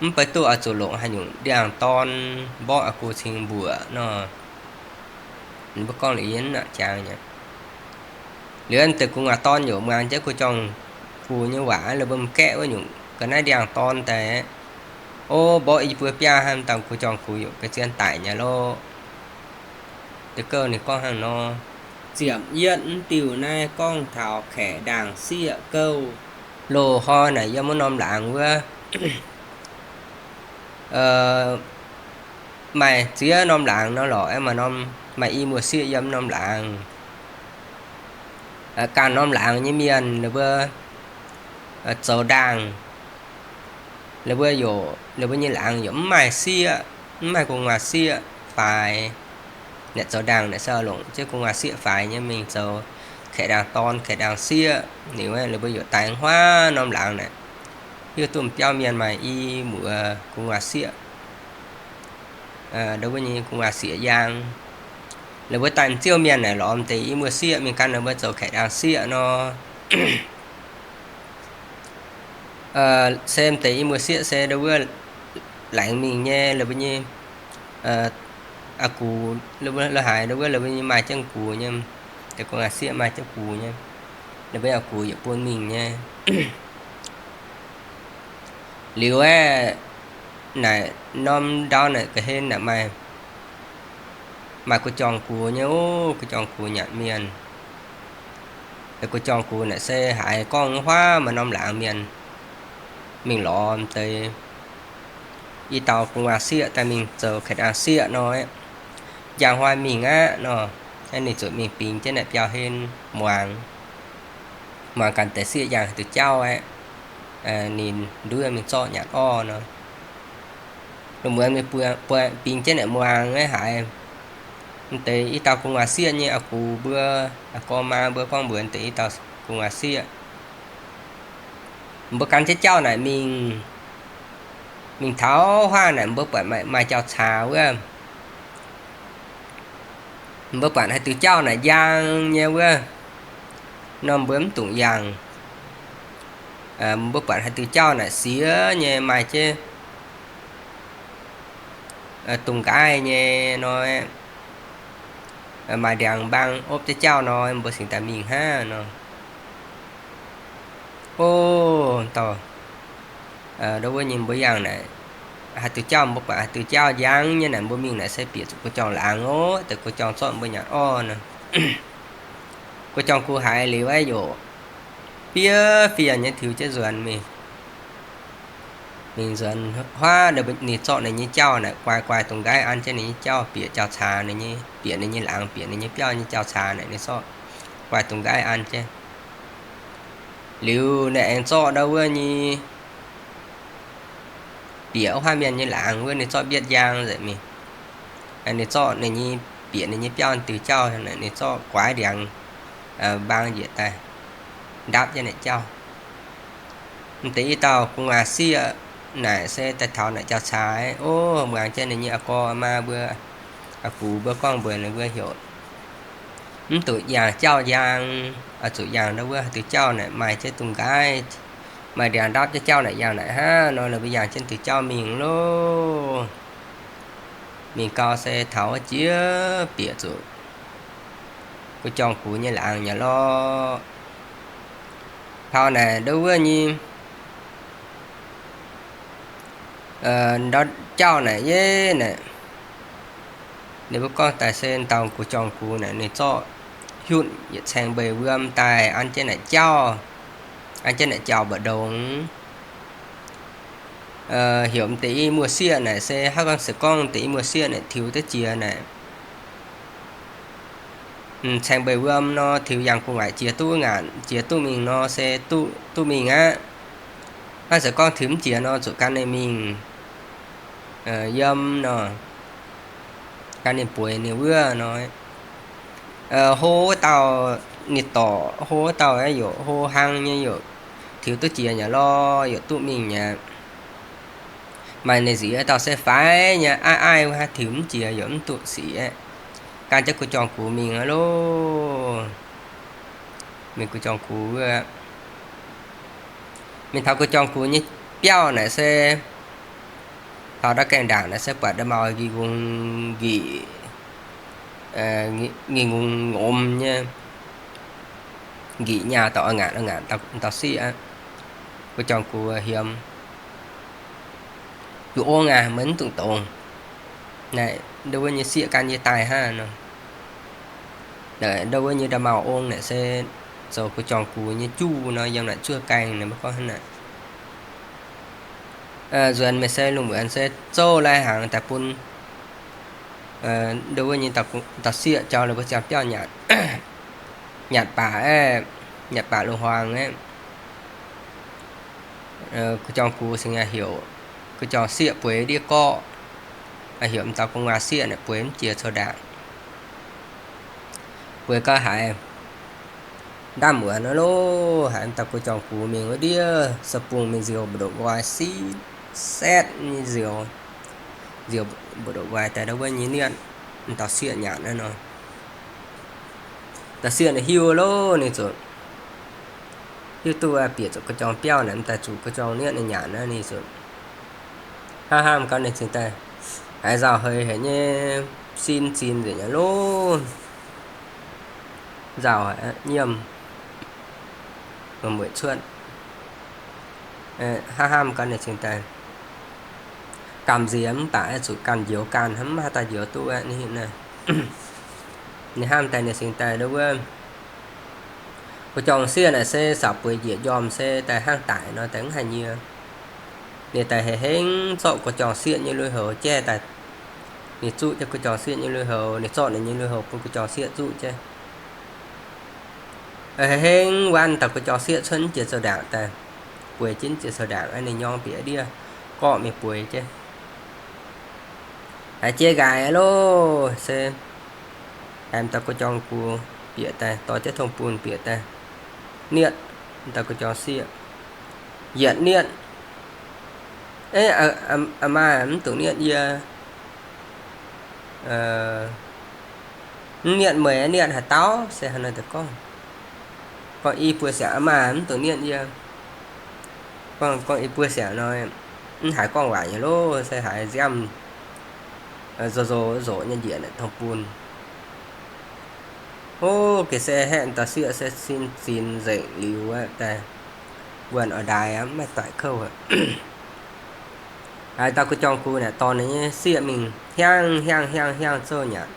Mv baac duqv oix zuqc longc haaix nyungc ndiangx-dorn mborqv aa gu cingx mbuoqc nor. Ninh mbuo gorngv liuz yie mv nangc jangx nyei. Liuz deix gu'nguaaz dorn yaac muangx jienv gu jorng gu nyei waac, la'buo m'gaeqv wuov nyungc ga'naaiv ndiangx-dorn daaih, O, mborqv i buo biaav hnangv, m'dauh gu jorng gu yaac ga'zien daic nyei loh. Deix gouv ninh gorngv hnangv nor. Ziepc yietv diuh naaiv gorngv taux kaeqv ndaangc sieqv gouv. Loz hnoi naaic yiem wuov norm laangz wuov, maaih ziex norm laangz nor lorqc, aeqv, maaih norm, maaih i muoz-sieqv yiem norm laangz. Ganh norm laangz nyei mienh ninh mbuo zoux ndaangc, ninh mbuo, ninh mbuo nyei laangz yaac mv maaih sieqv, mv maaih gu'nguaaz sieqv faix. Naaic zoux ndaangc naaic se longc jienv gu'nguaaz sieqv faix nyei mingh zoux kaeqv ndaangc dorn, kaeqv ndaangc sieqv. Liuz ninh mbuo yaac daix huaav norm laangz naaic, hiuv duqv biauv mienh maaih i muoz gu'nguaaz sieqv, ndo wuov nyei gu'nguaaz sieqv njang. Ninh mbuo daaih m'ziouv mienh naaic lorz m'deix i muoz sieqv mingh gan ninh mbuo zoux kaeqv ndaangc sieqv nor. Se m'deix i muoz sieqv se ndo wuov laengz mingh nyei, ninh mbuo nyei a'gux, lo haaix ndo wuov ninh mbuo nyei maaih jienv gux nyei, deix gu'nguaaz sieqv maaih jienv gux nyei, ninh mbuo a'gux yietc bun mingh nyei. Liuz aeqv, naaic norm ndau naaic ga'hlen naaic maaih, maaih gu'jorngx gux nyei, o, gu'jorngx gux nyanc mienh. Gu'jorngx gux naaic se haiz gorngv huaav maaih norm laangz mienh mingh lorz deix i dauh gu'nguaaz sieqv daaih mingh zoux kaeqv ndaangc sieqv nor, njang hnoi mingh aqv nor, ninh zuqc mingh bingx jienv naaic biauv-hlen muangx, muangx ganh deix sieqv njang haaix diuc jauv aeqv, ninh nduov mingh zorqv nyanc orv nor. Lungh muonz mingh bingx jienv naaic muangx aeqv, haiz m'deix i dauh gu'nguaaz sieqv nyei a'gux mbuo, a'gorx maa mbuo gorngv mbuox m'deix i dauh gu'nguaaz sieqv, mbuo gan jienv jauv naaic mingh, mingh taux huaav naaic mbuo buatc maaih jauv-caax wuov. Mbuo buatc haaix diuc jauv naaic njang nyei wuov, nor mbuo mv dungx yangh. Mbuo buatc haaix diuc jauv naaic siex nyei, maaih jienv dungz nqaaih nyei nor, maaih ndiangx mbaang opv jienv jauv nor, mbuo cingx daaih mingh hnangv nor. O, dauh, ndo wuov nyei mbuo yangh naaic, haaix diuc jauv mbuo buatc haaix diuc jauv njang nyei naaic, mbuo mingh naaic se bieqc zuqc gu'jorngx laangz oc, deix gu'jorngx zorqv mbuo nyanc orv nor. Gu'jorngx gux haiz liuz aeqv, yaac fiev fiev nyei tiux jienv nzuonx mingh. Mingh nzuonx huaav, ninh zorqv ninh nyei jauv naaic guaix guaix dungz nqaiv an jienv ninh nyei jauv, bieqc jauv-caax, bieqc ninh nyei laangz, bieqc ninh nyei biauv nyei jauv-caax naaic, ninh zorqv guaix dungz nqaiv an jienv. Liuz ninh aengx zorqv ndo wuov nyei, bieqc huaav mienh nyei laangz wuov, ninh zorqv mbietv njang nzengc mingh. Ninh zorqv ninh nyei, bieqc ninh nyei biauv diuh jauv, ninh zorqv guaix ndiangx mbaang njiec daaih ndapv jienv naaic jauv. M'deix i dauh gu'nguaaz sieqv naaic se daaih taux naaic jauv-caax, o, muangx jienv ninh nyei a'gorx a'maa mbuo, a'gux mbuo gorngv mbuox ninh mbuo heuc mv dungx yangh jauv njang, oix zuqc yangh ndo wuov diuh jauv naaic maaih jienv dungz nqaiv, maaih ndiangx ndapv jienv jauv naaic yangh naaic hnangv nor, ninh mbuo yangh jienv diuh jauv mingh loh. Mingh gau se taux wuov jiex bieqc zuqc gu'jorngx gux nyei laangz nyei lorqc. Taux naaic ndo wuov nyei ndau jauv naaic yeiv naaic, ninh mbuo gorngv daaih se dauh gu'jorngx gux naaic ninh zorqv hiuv yietc caeng mbeix wuom daaih an jienv naaic jauv, an jienv naaic jauv mbu'ndongx. Heuc m'deix i muoz-sieqv naaic se hnangv gorngv se gorngv m'deix i muoz-sieqv naaic tiux duqv jiex naaic, caeng mbeix wuom nor tiux yangh gu'nguaaic jiex duqv ngaanc, jiex duqv mingh nor se duqv mingh aqv. Hnangv se gorngv tiux mv jiex nor zuqc gan ninh mingh yiem nor, gan ninh bueix ninh wuov nor. Hlo wuov dauh ninh dorc, hlo wuov dauh yaac hlo hnangv nyei, yaac tiux duqv jiex nyei lorqc, yaac duqv mingh nyei. Maaih ninh nziez dauh se faix nyei, aiv aiv wuov hnangv, tiux mv jiex yaac mv duqv sic. Gan jienv gu'jorngx gux mingh aqv loh. Mingh gu'jorngx gux wuov, mingh taux gu'jorngx gux nyei biauv naaic se, taux ndau gaengh ndaangc naaic se buatc nda'maauh nqi nqungx nqic, nqi nqungx ngomx nyei, nqic nyaah dorh ngaanc ngaanc dauh sieqv aqv. Gu'jorngx gux hiemx, Yie ong aac, meih mv dungx dongz. Naaic ndo wuov nyei sieqv gan yie daaih hnangv nor. Ndo wuov nyei nda'maauh ong naaic se zoux gu'jorngx gux nyei juv nor, yiem naaic zuov gaengh nor, maiv gorngv hnangv naaic. Nzuonx meih se lungh muonz se zouv lai hnaangx daaih bun ndo wuov nyei dauh sieqv jauv ninh mbuo ziangh biauv nyanc. nyanc baac, nyanc baac loz-hmuangx aeqv, gu'jorng gux cingx heuc gu'jorng sieqv bueix ndiev gorqv, heuc m'dauh gu'nguaaz sieqv naaic bueix mv jiex coux ndaangc. Bueix gau haiz ndaamv muonz wuov loh, haiz m'dauh gu'jorng gux mingh wuov ndiev sa-bung mingh nziouc mbu'ndongx nqoi sitv setv nyei nziouc, nziouc mbu'ndongx nqoi daaih ndau wuov nyei nietv, m'dauh sieqv nyanc naaiv nor. M'dauh sieqv naaic hiuv loh, ninh zuqc hiuv duqv bieqc zuqc gu'jorng biauv naaic m'daaih zuqc gu'jorng nietv ninh nyanc naaiv, ninh zuqc hnangv hnangv gau ninh cingx daaih haiz nzauh heix haic nyei, sin zin nzengc nyei loh. Nzauh haic, nyiemv mueic cuotv, hnangv hnangv gau ninh cingx daaih gamh nziex mv baac zuqc ganh njoux ganh, mv haaix dauh njoux duqv aqv. Ninh hnamv daaih ninh cingx daaih ndau wuov gu'jorng sieqv naaic se saauc bueix njiec njormh se daaih hnangv daic nor daaih mv haaix nyie. Ninh daaih hei hengv zorqv gu'jorng sieqv nyei lui-houx jaiv daaih, ninh zuqv jienv gu'jorng sieqv nyei lui-houx, ninh zorqv ninh nyei lui-houx bun gu'jorng sieqv zuqv jaiv. Hei hengv wanv daaih gu'jorng sieqv cuotv jiex coux ndaangc daaih, bueix jienv jiex coux ndaangc, ninh nyorng bieqc ndiev gorqv mingh bueix jaiv. Haiz jiex nqaaix loh se haiz m'dauh gu'jorng gux bieqc daaih, dorh jienv tong bun bieqc daaih nietv m'dauh gu'jorng sieqv, yietc nietv, Aa maa, mv dungx nietv yie. Mv nietv meih, nietv haaix dauh? Se hnangv naaiv deix gorngv. Gorngv i buo siangx, Aa maa, mv dungx nietv yie. Gorngv, gorngv i buo siangx nor, mv haiz gorngv waac nyei loh, se haiz nziaamv nzoqc nzoqc nzoqc nyei njiec naaic tong bun. Ov, ga'sie haeqv, m'dauh sieqv se sin zinx nzengc liuz aqv, daaih wuonh oix ndaix aqv, mv maaih doic kouv aqv. Haiz dauh gu'jong gux naaic dorh ninh nyei sieqv mingh hiaangv hiaangv hiaangv hiaangv zouv nyanc,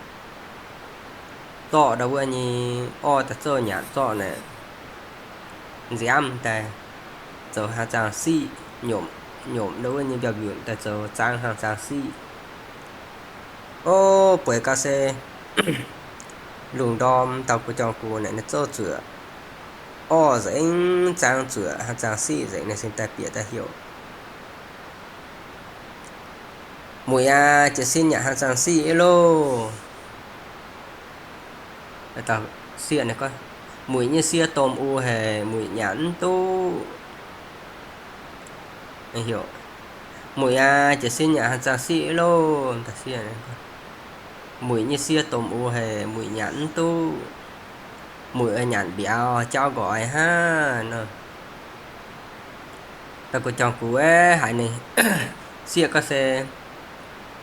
zorqv ndau wuov nyei orv daaih zouv nyanc, zorqv naaic nziaamv daaih zoux haaix zaang siqv, nyomc, nyomc ndau wuov nyei mbiauh mbiunc daaih zoux zaang haaix zaang siqv. Ov, bueix gau se lungh ndorm dauh gu'jong gux naaic ninh zouv zuoqc orv nzengc, zaang zuoqc haaix zaang siqv nzengc, ninh cingx daaih bieqc daaih heuc, Muic aac, jiez sin nyanc haaix zaang siqv loh. Sieqv, muic nyei sie domh u haic, muic nyanc mv duqv. Muic aac, jiez sin nyanc haaix zaang siqv loh. Muic nyei sie domh u haic, muic nyanc mv duqv. Muic oix nyanc mbiauz jauv nqoi hnangv nor. Dauh gu'jong gux aeqv, haiz ninh sieqv gorngv se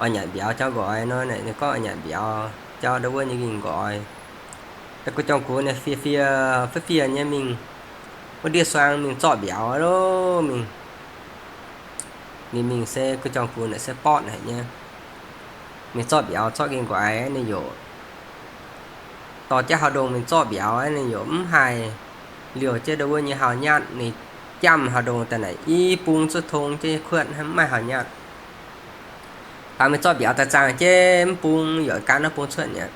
oix nyanc mbiauz jauv nqoi nor, ninh gorngv oix nyanc mbiauz jauv ndau wuov nyei ging nqoi. Dauh gu'jong gux ninh fiev fiev fiev fiev nyei mingh wuov ndiev suang mingh zorqv mbiauz loh mingh. Ninh mingh se gu'jong gux naaic se bortv haic nyei. Ninh zorqv mbiauz zorqv ging nqoi, ninh yaac dorh jienv hauv ndongh mingh zorqv mbiauz, ninh yaac mv haih liouh jienv ndau wuov nyei hauh nyatv. Ninh jamh hauh ndongh daaih naaic i bung zuqc tong jienv kuotv, mv maaih hauh nyatv. Taux mingh zorqv mbiauz daaih zaang jienv mv bung, yaac aengx gaanv wuov bung cuotv nyei.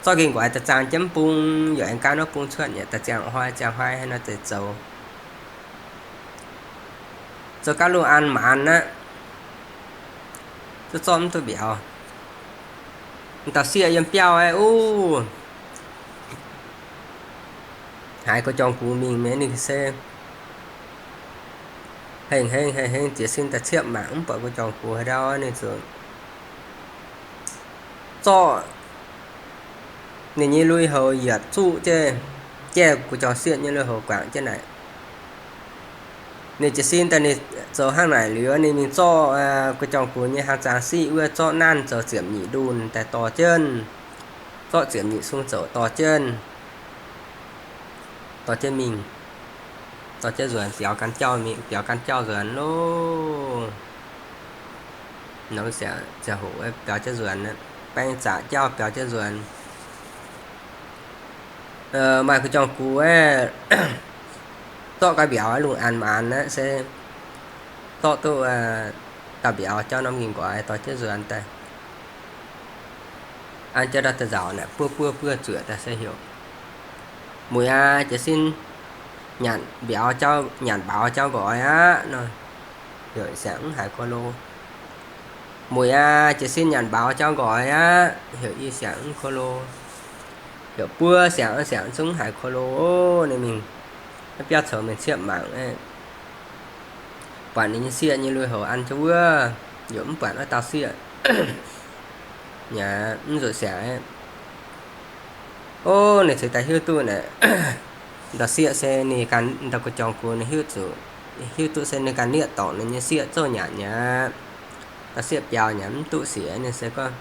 Zorqv ging nqoi daaih zaang jienv mv bung, yaac aengx gaanv wuov bung cuotv nyei, daaih ziangh hnoi ziangh hnoi haaix nor deix zoux. Zoux gau lungh aanx maanz aqv, zuqc zorqv mv duqv mbiauz. Dauh sieqv yiem biauv aeqv, uv, haiz gu'jong gux mingh mi'aqv, ninh se hengh hengh hengh hengh jiez sin daaih ciepv mangc mv buatc gu'jong gux haaix ndau, ninh zuqc zorqv ninh nyei lui-houx yietc zuqv jienv, jaiv gu'jong sieqv nyei lui-houx guangc jienv naaic. Ninh jiez sin daaih ninh zoux hnangv naaic liuz, ninh mingh zorqv gu'jong gux nyei haaix zaang siqv wuov, zorqv nanv zoux ziepc nyeic ndunh daaih dorh jienv, zorqv ziepc nyeic sung zoux dorh jienv, dorh jienv mingh, dorh jienv nzuonx biaux gan jauv mingh, biaux gan jauv nzuonx loh. Nor ziangh hoc biaux jienv nzuonx, baeng zaqc jauv biaux jienv nzuonx. Maaih gu'jong gux aeqv, zorqv gau mbiauz lungh aanx maanz aqv, se zorqv duqv dauh mbiauz jauv norm ging nqoi dorh jienv nzuonx daaih. An jienv ndau daaih nzaaux naaic buov buov buov zuoqc daaih se heuc, Muic aac, jiez sin nyanc mbiauz, nyanc mbaaux jauv nqoi aqv nor, heuc siangx mv haiz ko lo. Muic aac, jiez sin nyanc mbaaux jauv nqoi aqv, heuc i siangx mv ko lo. Heuc buo siangx, siangx zungv mv haiz ko lo. Ninh mingh biauv coux mingh ciepv mangc, buatc ninh nyei sieqv nyei lui-houx an jienv wuov, yaac mv buatc wuov dauh sieqv. Yaac mv zuqc siangx aqv. Ov, ninh ceix daaih hiuv duqv naaic, dauh sieqv se ninh ganh, dauh gu'jong gux ninh hiuv zuqc, hiuv duqv se ninh ganh liev dorngc ninh nyei sieqv zouv nyanc nyei aqv. Dauh sieqv biaux nyanc mv duqv sic, ninh se gorngv,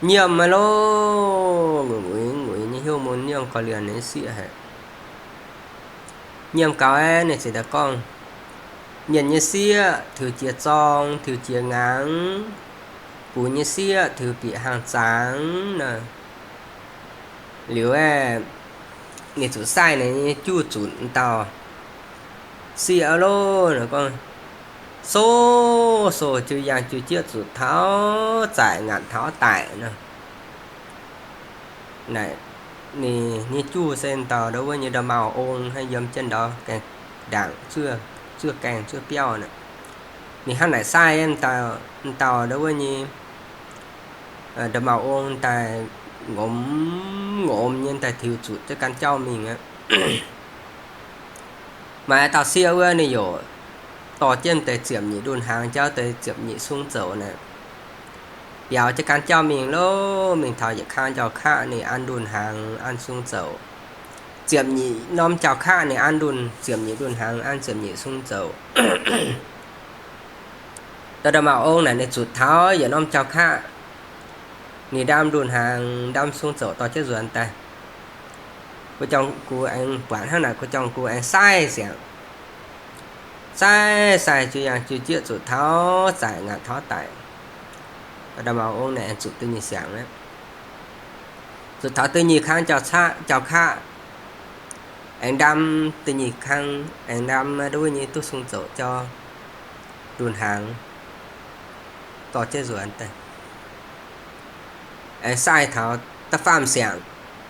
nyiemv maiv loh, nguiz nguiz nyei hnyouv mun nyiemv gauh lienh ninh nyei sieqv haic. Nyiemv gau aqv, ninh ceix daaih gorngv, mienh nyei sieqv tiux jiex zorng, tiux jiex ngaangc, gux nyei sieqv tiux bieqc hnaangx zaangc nor. Liuz aeqv, ninh zuqc saih ninh nyei juv zutc dauh sieqv loh. Gorngv, soh, soh, jiu yaangh jiu jieqv zutc taux zaaic ngaatc taux daic nor. Naaic, ninh nyei juv se dauh ndau wuov nyei nda'maauh ong, yiem jienv ndau gaengh ndaangc, zuov gaengh zuov biauv naaic. Ninh hnangv naaic saih dauh ndau wuov nyei nda'maauh ong daaih ngomz ngomz nyei daaih tiux zutc jienv ganh jauv mingh aqv. Maaih dauh sieqv wuov ninh yaac dorh jienv deix ziepc nyeic ndunh hnaangx jauv deix ziepc nyeic sung zoux naaic, biaux jienv ganh jauv mingh loh. Mingh taux yietc kang jauv-kaqv ninh an ndunh hnaangx an sung zoux. Ziepc nyeic norm jauv-kaqv ninh an ndunh, ziepc nyeic ndunh hnaangx an ziepc nyeic sung zoux. Dauh nda'maauh ong naaic ninh zutc taux yietc norm jauv-kaqv, ninh ndaam ndunh hnaangx ndaam sung zoux dorh jienv nzuonx daaih. Gu'jong gux aengx buatc hnangv naaic, gu'jong gux aengx saih siangx, saih saih jiu yaangh jiu jieqv zutc taux zaaic ngaatc taux daic. Nda'maauh ong naaic aengx zutc da'nyeic siangx aqv. Zutc taux da'nyeic kang jauv-kaqv, aengx ndaam da'nyeic kang, aengx ndaam nduov nyei duqv sung zoux jauv ndunh hnaangx dorh jienv nzuonx daaih. Aengx saih taux da'faam siangx,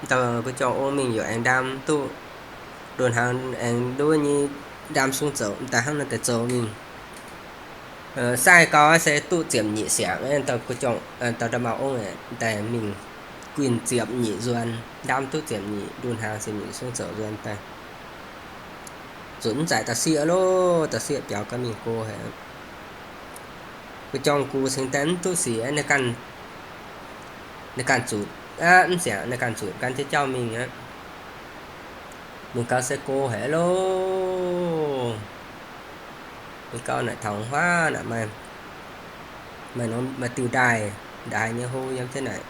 dauh gu'jong ong mingh yaac aengx ndaam duqv ndunh hnaangx, aengx nduov nyei ndaam sung zoux daaih hnangv naaic deix zoux mingh. Saih gau se duqv ziepc nyeic siangx, dauh nda'maauh ong daaih mingh guinh ziepc nyeic nzuonx, ndaam duqv ziepc nyeic ndunh hnaangx, ziepc nyeic sung zoux nzuonx daaih. Zutc mv zaic dauh sieqv loh, dauh sieqv biaux ganh mingh go haic. Gu'jong gux cingx daaih mv duqv sic, ninh ganh zutc aqv, mv siangx ninh ganh zutc gan jienv jauv mingh aqv. Mingh gau se go haic loh. Mingh gau naaic taux huaav naaic maaih, maaih norm, maaih diuh ndaaih, ndaaih nyei hlo yiem jienv naaic.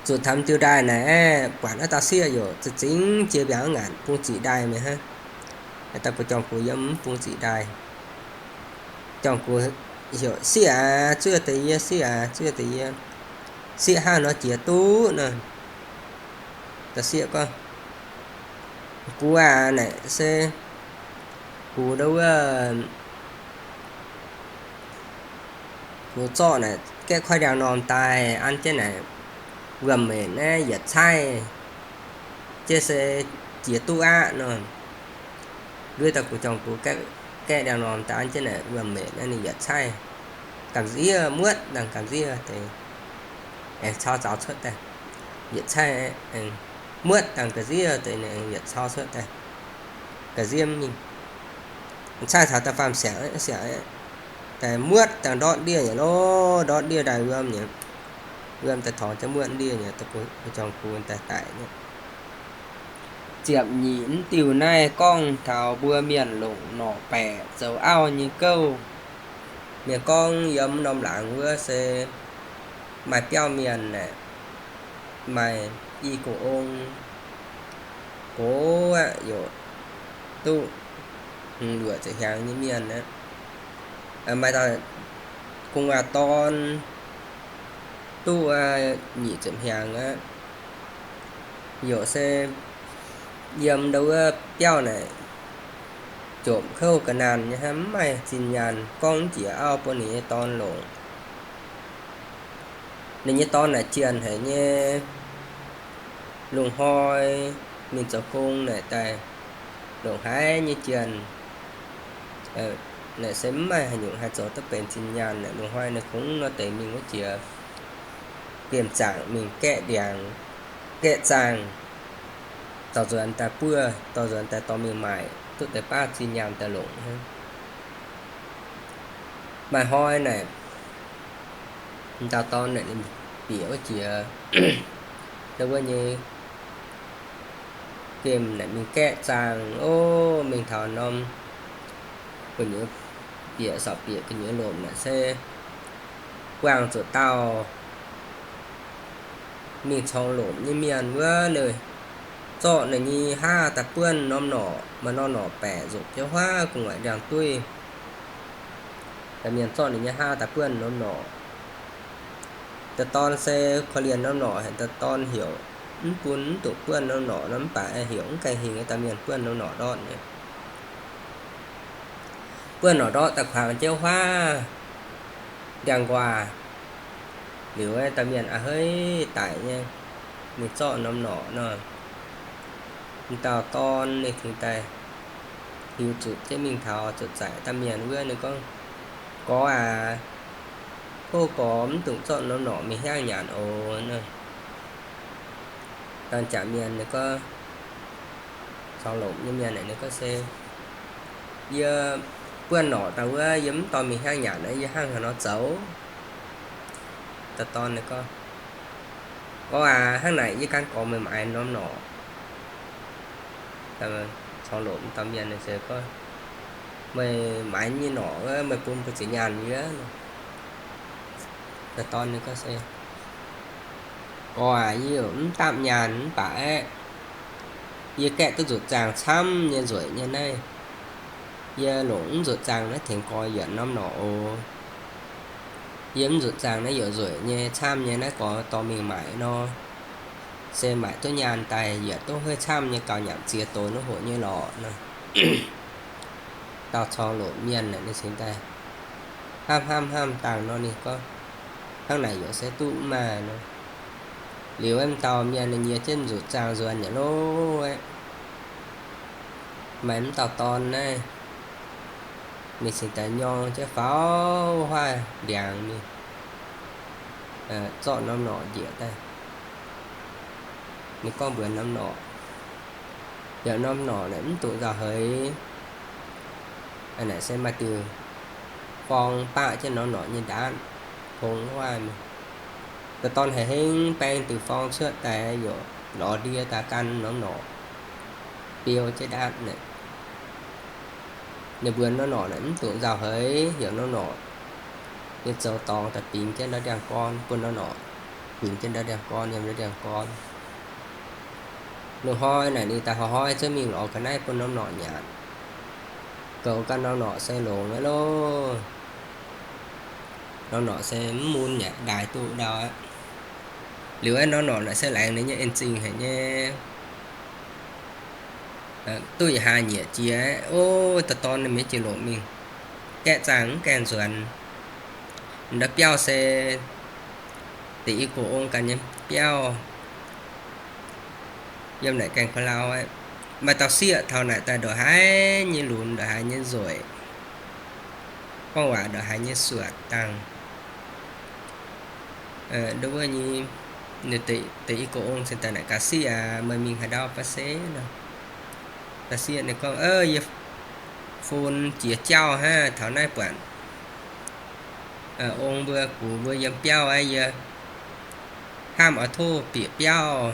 Zuqc taux diuh ndaaih naaic, buatc wuov dauh sieqv yaac za'gengh jiex mbiaangx ngaanc bung ziqc ndaaih mi'aqv hnangv. Dauh gu'jong gux yiem mv bung ziqc ndaaih. Gu'jong gux heuc, sieqv aac, zuov deix yie, sieqv aac, zuov deix yie. Sieqv hnangv nor jiex duqv nor. Dauh sieqv gorngv, gux aac, naaic se gux ndau wuov, gux zorqv naaic gaeqv koiv ndiangx-normh daaih an jienv naaic wuom-menc naaiv yietc caaiv jienv se jiex duqv aqv nor. Nduov dauh gu'jong gux gaeqv ndiangx-normh daaih an jienv naaic wuom-menc naaiv ninh yietc caaiv gamh nziev, muotv dangh gamh nziev deix, aengx cau zaux cuotv daaih. Yietc caaiv aengx muotv dangh gamh nziev deix, ninh aengx yietc cau cuotv daaih, gamh nziev mingh. Caaiv taux da'faam siangx, siangx daaih muotv dangh ndortv ndiev nyei lorqc, ndortv ndiev ndaaih wuom nyei, wuom daaih torngx jienv muotv ndiev nyei, gu'jong gux daaih daic nyei. Ziepc nyeic mv diuh naaiv gorngv taux mbuo mienh longc norqc baeqc zoux auv nyei gouv. Mienh gorngv yiem norm laangz wuov se maaih biauv mienh aeqv, maaih i gong ong, gox aqv, yaac duqv hmz luoqc ziepc hnyangx nyei mienh aqv. Maaih dauh gu'nguaaz dorn duqv nyic ziepc hnyangx aqv. Yaac se yiem ndau wuov biauv naaic jomc kouv ga'naanh nyei hnangv, mv maaih zinh nyaanh gorngv jiex auv bun ninh nyei dorn longc. Ninh nyei dorn naaic jienh haic nyei, Lungh hnoi mingh zoux gong naaic daaih, longc haiv nyei jienh, naaic se mv maaih haaix nyungc haih zoux duqv benx zinh nyaanh naaic. Lungh hnoi ninh kungx nor deix mingh wuov jiex gemh zaangc mingh gaeqv ndiangx, gaeqv zaangh, dorh nzuonx daaih buov, dorh nzuonx daaih dorh mingh maaic, duqv deix baav zinh nyaanh daaih longc hnangv. Maaih hnoi naaic, m'dauh dorn naaic ninh bieqc wuov jiex, wuov nyei gemh naaic mingh gaeqv zaangh, o, mingh taux norm gu'nyuoz bieqc, sortv bieqc gu'nyuoz lomc naaic se buangh zuqc dauh mingh corng lomc nyei mienh wuov, ninh zorqv ninh nyei haav daaih buonv norm norqc, maaih norm norqc baeqc nzuqc jienv huaav gu'nguaaic ndiangx-dueiv. Dauh mienh zorqv ninh nyei haav daaih buonv norm norqc. Dauh dorn se korv-lienh norm norqc haic, dauh dorn heuc mv bun, mv dungx buonv norm norqc nor, mv baac heuc mv gaengh hingh dauh mienh buonv norm norqc ndortv nyei. Buonv norqc ndortv daaih kuangx jienv huaav ndiangx-nquaah. Liuz dauh mienh a'hneiv daic nyei, ninh zorqv norm norqc nor. M'dauh dorn ninh cingx daaih hiuv zuqc jienv mingh taux zuqc zaic dauh mienh wuov, ninh gorngv, Gorx aac, tov gorx mv dungx zorqv norm norqc mingh hiaangv nyanc oc. Dorn jaax mienh ninh gorngv, corng lomc nyei mienh ninh gorngv se, Yie buonv norqc daaih wuov, yie mv dorh mingh hiaangv nyanc, yie hnangv haaix nor zoux? Dauh dorn ninh gorngv, Gorx aac, hnangv naaic yie gan gorx meih maaiz norm norqc. Corng lomc dauh mienh se gorngv, Meih maaiz nyei norqc wuov meih bun mbuo ziex nyaanh yie. Dauh dorn ninh gorngv se, Gorx aac, yie yaac mv dapv nyaanh mv baac aeqv, yie gaeqv duqv nzuqc zaangh camv nyei nzueic nyei naaiv. Yie longc mv nzuqc zaangh naaiv tengx gorx yuonc norm norqc oc. Yie mv nzuqc zaangh naaiv yaac nzueic nyei camv nyei naaiv gorx dorh mingh maaic nor, se maaic duqv nyaanh daaih yaac duqv hueiv camv nyei gauh nyanc ziex doz nor hoqc nyei lorqc nor. Dauh corng lomc mienh naaic ninh cingx daaih hnamv hnamv hnamv dangh nor ninh gorngv, Hnangv naaic yaac se duqv maah nor. Liuz wuov dauh mienh ninh nyiex jienv nzuqc zaangh nzuonx nyei loh aeqv, maaih mv dauh dorn naaiv, ninh cingx daaih nyorng jienv faaux huaav ndiangx mingh, zorqv norm norqc njiec daaih. Ninh gorngv mbuox norm norqc, Yaac norm norqc naaic mv dungx nzauh heix. Naaic se maaih diuh forng baqv jienv norm norqc nyei ndaatv, tong huaav mingh. Dauh dorn haiz hengv baeng diuh forng cuotv daaih yaac lorz ndie daaih gan norm norqc, biou jienv ndaatv naaic. Ninh mbuox norm norqc naaic mv dungx nzauh heix, heuc norm norqc nyei zoux dorngx daaih bingx jienv ndau ndiangx-gorn bun norm norqc, bingx jienv ndau ndiangx-gorn yiem ndau ndiangx-gorn. Lungh hnoi naaic ninh daaih hnoi-hnoi zungv mingh lorz ga'naaiv bun norm norqc nyanc. Goux ganh norm norqc se longx aqv loh. Norm norqc se mv mun yaac ndaaix duqv ndau aqv. Liuz aeqv, norm norqc naaic se laengz ninh nyei en-zingh haic nyei. Duqv yietc hlaax nyieqc jiex aeqv, o, dauh dorn ninh mingh jiex lomc mingh gaeqv zaangh mv gaengh nzuonx. Ndau biauv se deix i gox ong ganh nyei biauv. Yiem naaic gaengh ba'lau aeqv, maaih dauh sieqv taux naaic daaih ndongc haaix nyei lunx, ndongc haaix nyei nzueic, gorngv waac ndongc haaix nyei suatc dangh. Nduov wuov nyei, ninh deix i gox ong cingx daaih naaic, Gaax sieqv aac, meih mingh haaix ndau baav se nor? Gaax sieqv ninh gorngv, Yie fun jiex jauv hnangv, taux naaiv buatc ong mbuo gux mbuo yiem biauv aqv, yie hnamv oix tov bieqc biauv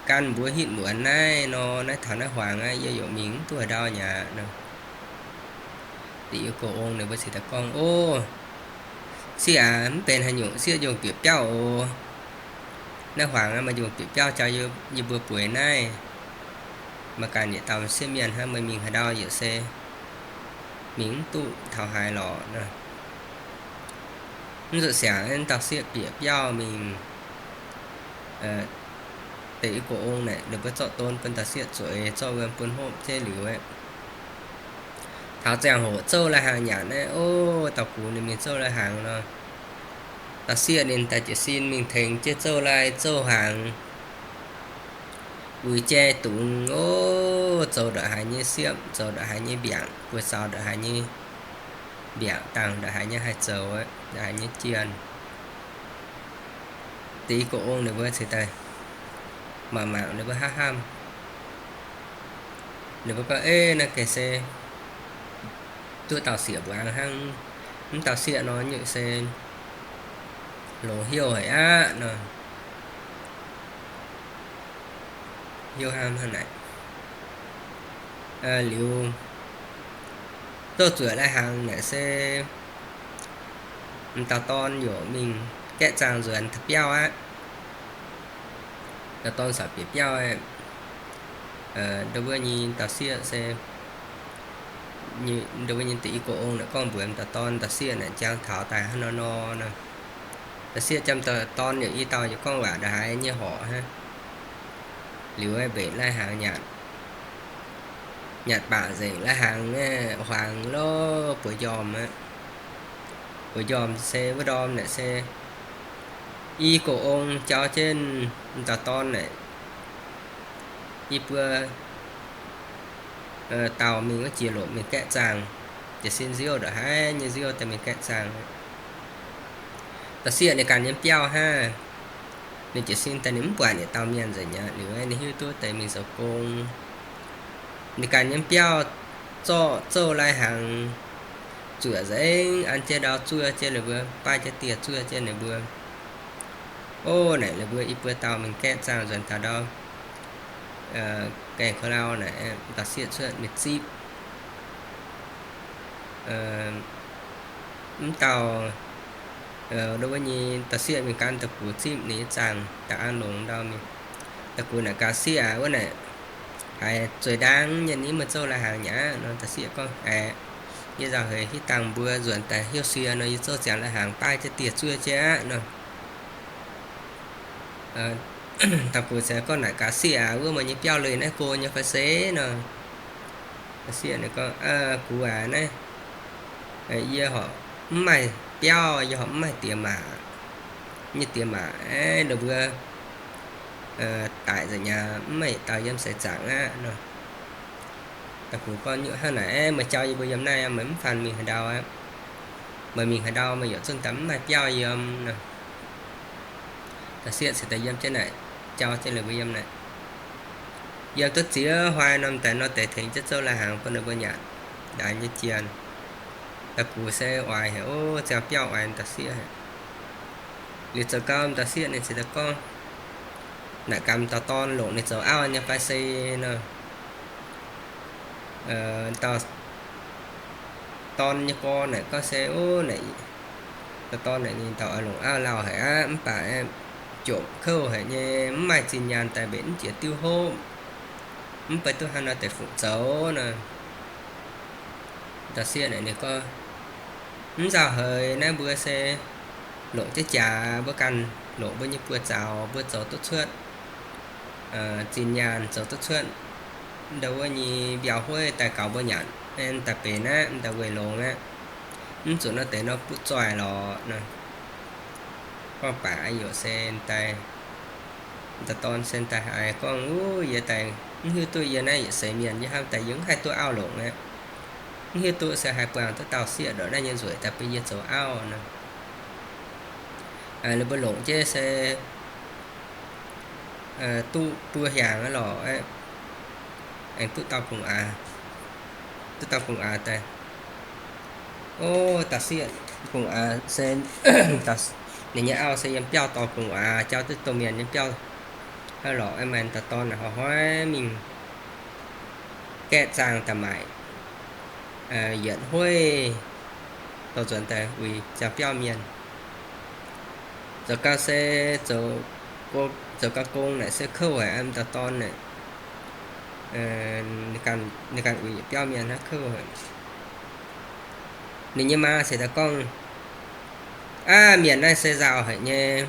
gan mbuo hitv muonz naaiv nor, naaiv taux naaiv huangx aqv, yie yaac mingh mv duqv haaix ndau nyei aqv nor. Deix i gox ong ninh mbuo cingx daaih gorngv, O, sieqv aac, mv benx haaix nyungc, sieqv njongh bieqc biauv oc. Naaiv huangx aqv, maaih njongh bieqc biauv jauv yie mbuo bueix naaiv. Maaih ganh yietc dauh sieqv mienh hnangv, meih mingh haaix ndau yaac se mingh mv duqv taux haaix lorqc nor. Mv zuqc siangx, dauh sieqv bieqc biauv mingh. Deix i gox ong naaic ninh mbuo zorqv don bun dauh sieqv zueiz, zorqv wuom bun hopv jienv liuz aeqv, taux ziangh hoc zouv lai-hnaangx nyanc naaiv, o, dauh gux ninh mingh zouv lai-hnaangx nor, Dauh sieqv ninh daaih jiez sin mingh tengx jienv zouv lai zouv hnaangx, uix jai dungz, ov, zoux ndongc haaix nyei siepv, zoux ndongc haaix nyei mbiaangc, buoz-zaux ndongc haaix nyei mbiaangc, dangh ndongc haaix nyei haih zoux, ndongc haaix nyei jienh. Deix i go ong ninh mbuo cingx daaih mangc mangc ninh mbuo hnamv hnamv. Ninh mbuo gorngv, Ei, naaiv gengh se duqv dauh sieqv mbuangz hnangv. Mv dauh sieqv nor nyei se longx hnyouv haic aqv nor. Hnyouv hnamv hnangv naaic. Liuz, zouv zuoqc lai-hnaangx naaic se m'dauh dorn yaac mingh gaeqv zaangh nzuonx taux biauv aqv. M'dauh dorn caux bieqc biauv, ndo wuov nyei dauh sieqv se, ndo wuov nyei deix i go ong naaic gorngv mbuox m'dauh dorn, dauh sieqv naaic jangx taux daaih hnangv nor nor nor. Dauh sieqv jangx m'dauh dorn yaac i dauh yaac gorngv waac ndongc haaix nyei horqc hnangv. Liuz mbenc lai-hnaangx nyanc, nyanc baac nzengc lai-hnaangx huaangx lov buoz njormh aqv. Buoz njormh se wuov ndorm naaic se i go ong jauv jienv m'dauh dorn naaic i buo dauh mingh wuov jiex lomc mingh gaeqv zaangh, jiez sin nziouv ndongc haaix nyei nziouv daaih mingh gaeqv zaangh. Dauh sieqv ninh ganh yiem biauv hnangv. Ninh jiez sin daaih ninh mv buatc yietc dauh mienh nzengc aqv. Liuz ninh hiuv duqv deix mingh zoux gong. Ninh ganh yiem biauv zorqv zouv lai-hnaangx zuoqc nzengc, an jienv ndau zuov jienv ninh mbuo, baav jienv dieh zuov jienv ninh mbuo. Ov, naaic ninh mbuo i buo dauh mingh gaeqv zaangh nzuonx taux ndau gaengh ko lau naaic, dauh sieqv cuotv ninh zipv mv dauh, ndo wuov nyei dauh sieqv mingh gan da'gux zipv ninh nyei zaangh daaih an longx ndau mingh. Da'gux naaic gaax, Sieqv aac, wuov naaic haiz zueiz ndaang nyei, ninh maiv zouv lai-hnaangx nyei aqv nor. Dauh sieqv gorngv, Aeqv, yie nzauh heix hitv dangh mbuo nzuonx daaih hnyouv sie nor, yie zouv ziangx lai-hnaangx baav jienv dieh zuov jienv aqv nor. Da'gux se gorngv naaic gaax, Sieqv aac, wuov meih nyei biauv leih naaiv go nyei fai se nor? Sieqv ninh gorngv, Gux aac, naaiv yie horpc mv maaih biauv, yie horpc mv maaih diex maac. Nyei diex maac aeqv, ninh mbuo daic nzengc nyei, mv maaih yietc dauh yiem seix zaangc aqv nor. Da'gux gorngv, Nyungc hnangv naaic aeqv, meih jauv yie mbuo yiem naaiv, meih mv faanh mingh haaix ndau aqv. Meih mingh haaix ndau meih yaac zungv daaih mv maaih biauv yiem nor. Dauh sieqv cingx daaih yiem jienv naaic, jauv jienv ninh mbuo yiem naaic. Yiem duqv ziex hnoi norm deix nor deix tengx jienv zouv lai-hnaangx bun ninh mbuo nyanc ndaaix nyei jienh. Da'gux se oix haic, ov, ziangh biauv oix dauh sieqv haic. Liuz zoux gau dauh sieqv ninh cingx daaih gorngv, naaic gaax m'dauh dorn longc ninh zoux auv nyei fai se nor. Dauh dorn nyei gorx naaic gorngv se, Ov, naaic dauh dorn naaic ninh dauh oix longc auv lauh haic aqv, mv baac jomc kouv haic nyei, mv maaih zinh nyaanh daaih mbenc mv jiex diuv hopv, mv baac duqv hnangv nor deix fungc zoux nor. Dauh sieqv naaic ninh gorngv, Mv nzauh heix naaiv mbuo se longc jienv jaax, mbuo ganh longc mbuo nyei buoz-zaux mbuo zoux duqv cuotv zinh nyaanh, zoux duqv cuotv ndo wuov nyei mbiauh hueiv daaih gaux mbuo nyanc, daaih benx aqv, daaih weic longx aqv. Mv zuqc nor deix nor butv zoih lorqc nor. Gorngv baac a'yoc se daaih, dauh dorn se daaih haiz gorngv, Wuov, yie daaih mv hiuv duqv yie naaiv yietc seix mienh yie hnamv daaih yie mv haih duqv auv longc aqv. Mv hiuv duqv se haih buangh duqv dauh sieqv ndortv naaiv nyei nzueic daaih bun yie zoux auv nor. Ninh mbuo longc jienv se duqv buo hiaangx aqv lorqc, aengx duqv dauh kungx aax, duqv dauh kungx aax daaih. Ov, dauh sieqv kungx aax se, ninh nyei auv se yiem biauv dorh kungx aax, jauv duqv domh mienh nyei biauv aqv lorqc. Aengx maaih dauh dorn naaic hnoi-hnoi mingh gaeqv zaangh daaih maaic yietc hueiv dorh nzuonx daaih uix ziangh biauv mienh. Zoux gau se, zoux gau gong naaic se kouv haic, m'dauh dorn naaic, ninh ganh uix yietc biauv mienh hnangv, kouv haic. Ninh nyei maa se daaih gorngv, Aav, mienh naaiv se nzauh haic nyei.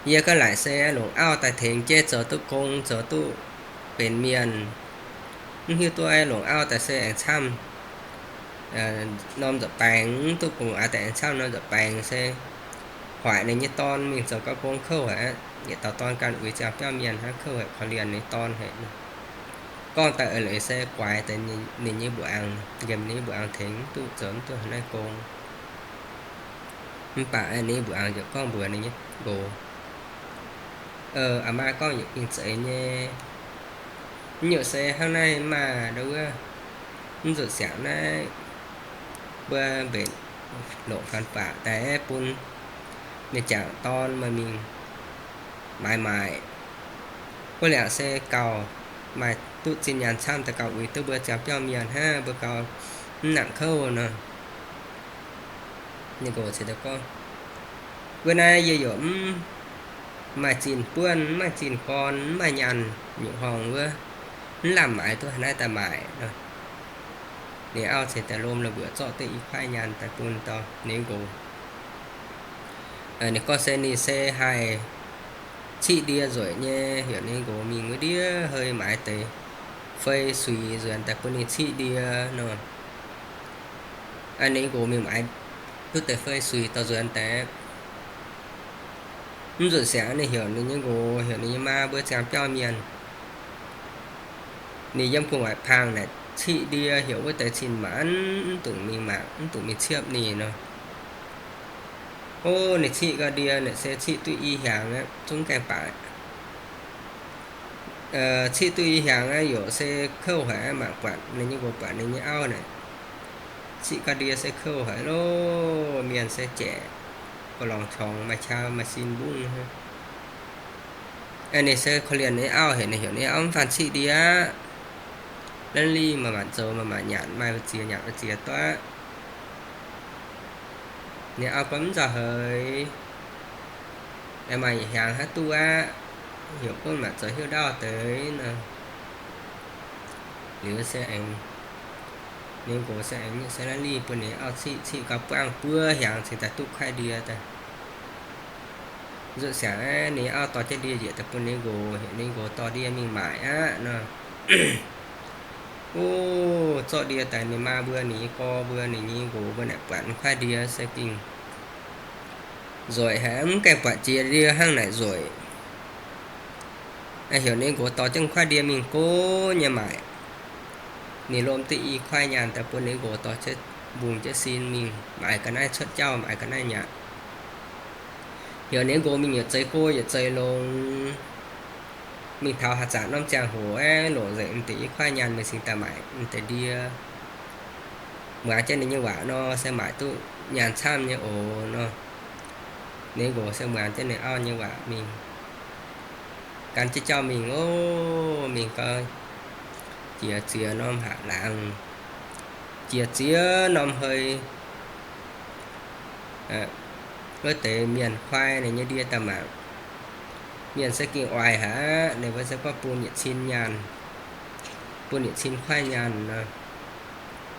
Yie gaav laaic se longc auv daaih tengx jienv zoux duqv gong, zoux duqv benx mienh. Mv hiuv duqv longc auv daaih se aengx camv norm nza'baengx, mv duqv kungx aax daaih aengx camv norm nza'baengx se hoic ninh nyei dorn mingh zoux gauh gong kouv haic aqv. Yietc dauh dorn ganh uix ziangh biauv mienh hnangv, kouv haic, korv-lienh ninh nyei dorn haic. Gorngv daaih eix leiz se guaix deix ninh nyei mbuoqc angx, nqemh ninh nyei mbuoqc angx tengx mv duqv zoux mv duqv haaix naaiv gong. Mv baac ninh nyei mbuoqc angx ziouc gorngv mbuox ninh nyei nqox, Aa maa, gorngv yietc gengh zeiz nyei. Mv nyungc se hnangv naaiv maah, ndau wuov, mv zuqc siangx naaiv, mbuo mbenc longc faan-faqc daaih bun mienh jangc dorn meih mingh maaiz maaic. Wuov liangc se gauh maaih duqv zinh nyaanh camv daaih gauh uix duqv mbuo ziangh biauv mienh hnangv, mbuo gauh mv nangc kouv nor. Ninh nqox ceix daaih gorngv, Wuov naaiv yie yaac mv maaih zinh buonv, mv maaih zinh gorn, mv maaih nyaanh nyungc horngh wuov, mv lamh maaiz duqv haaix naaiv daaih maaic nor. Ninh auv ceix daaih lomh la'mbuoqc zorqv duqv i kuaaiv nyaanh daaih bun dorh ninh nqox. Ninh gorngv se ninh se haih ciqv ndie nzueic nyei, heuc ninh nqox mingh wuov ndiev hei maaiz deix fei suix nzuonx daaih bun ninh ciqv ndie nor. Ninh nqox mingh maaiz duqv deix fei suix dorh nzuonx daaih. Mv zuqc siangx ninh heuc ninh nyei nqox, heuc ninh nyei maa mbuo ziangh biauv mienh, ninh yiem gu'nguaaic pangx naaic ciqv ndie heuc wuov deix cin-maanc mv dungx mingh mangc, mv dungx mingh ciepv ninh nor. O, ninh ciqv gau ndie naaic se ciqv duqv i hiaangx aqv, zungv gaengh baac ciqv duqv i hiaangx aqv, yaac se kouv haic aqv, mangc buatc ninh nyei nqox buatc ninh nyei auv naaic, ciqv gau ndie se kouv haic loh, mienh se jaeqc, ga'lorngx qorngx, maaih qau maaih sin mbungv. Ninh se korv-lienh ninh auv heuc ninh, heuc ninh auv mv fanh ciqv ndie aqv. Lanh lih maaih maanc zoux maaih maanc nyanc, maaih wuov ziex nyanc wuov ziex duqv. Ninh auv gorngv mv nzauh haic, aengx maaih yietc hiaangx haaix duqv aqv, heuc gunv maanc zoux hiuv ndaauv deix nor. Liuz se aengx, ninh nqox se aengx se lanh lih bun ninh auv ciqv, ciqv gau buangv buo hiaangx cingx daaih duqv kuaaiv ndie daaih. Zuqc siangx aqv, ninh auv dorh jienv ndie njiec daaih bun ninh nqox, heuc ninh nqox dorh ndie mingh maaic aqv nor. O, zorqv ndie daaih ninh maa mbuo, ninh nyei gorx mbuo, ninh nyei nqox mbuo naaic buatc kuaaiv ndie se gengh nzueic haic, mv gaengh buatc jiex ndie hnangv naaic nzueic. Heuc ninh nqox dorh jienv kuaaiv ndie mingh go nyei maaic. Ninh lomh duqv i kuaaiv nyaanh daaih bun ninh nqox dorh jienv mbungh jienv sin mingh maaiz ga'naaiv cuotv jauv, maaiz ga'naaiv nyanc. Heuc ninh nqox mingh yietc zeix go yietc zeix longx, mingh taux haaix zanc norm ziangh hoc aeqv, longc nzengc m'deix i kuaaiv nyaanh mingh cingx daaih maaic m'deix ndie. Muangx jienv ninh nyei waac nor, se maaic duqv nyaanh camv nyei oc nor. Ninh nqox se muangx jienv ninh auv nyei waac mingh. Gan jienv jauv mingh oc, mingh gau, jiex ziex norm hatc laangz, jiex ziex norm hei, wuov deix mienh kuaai ninh nyei ndie daaih mangc. Mienh se gengh oix haic aqv, ninh mbuo se gorngv bun yietc cin nyaanh, bun yietc cin kuaaiv nyaanh nor.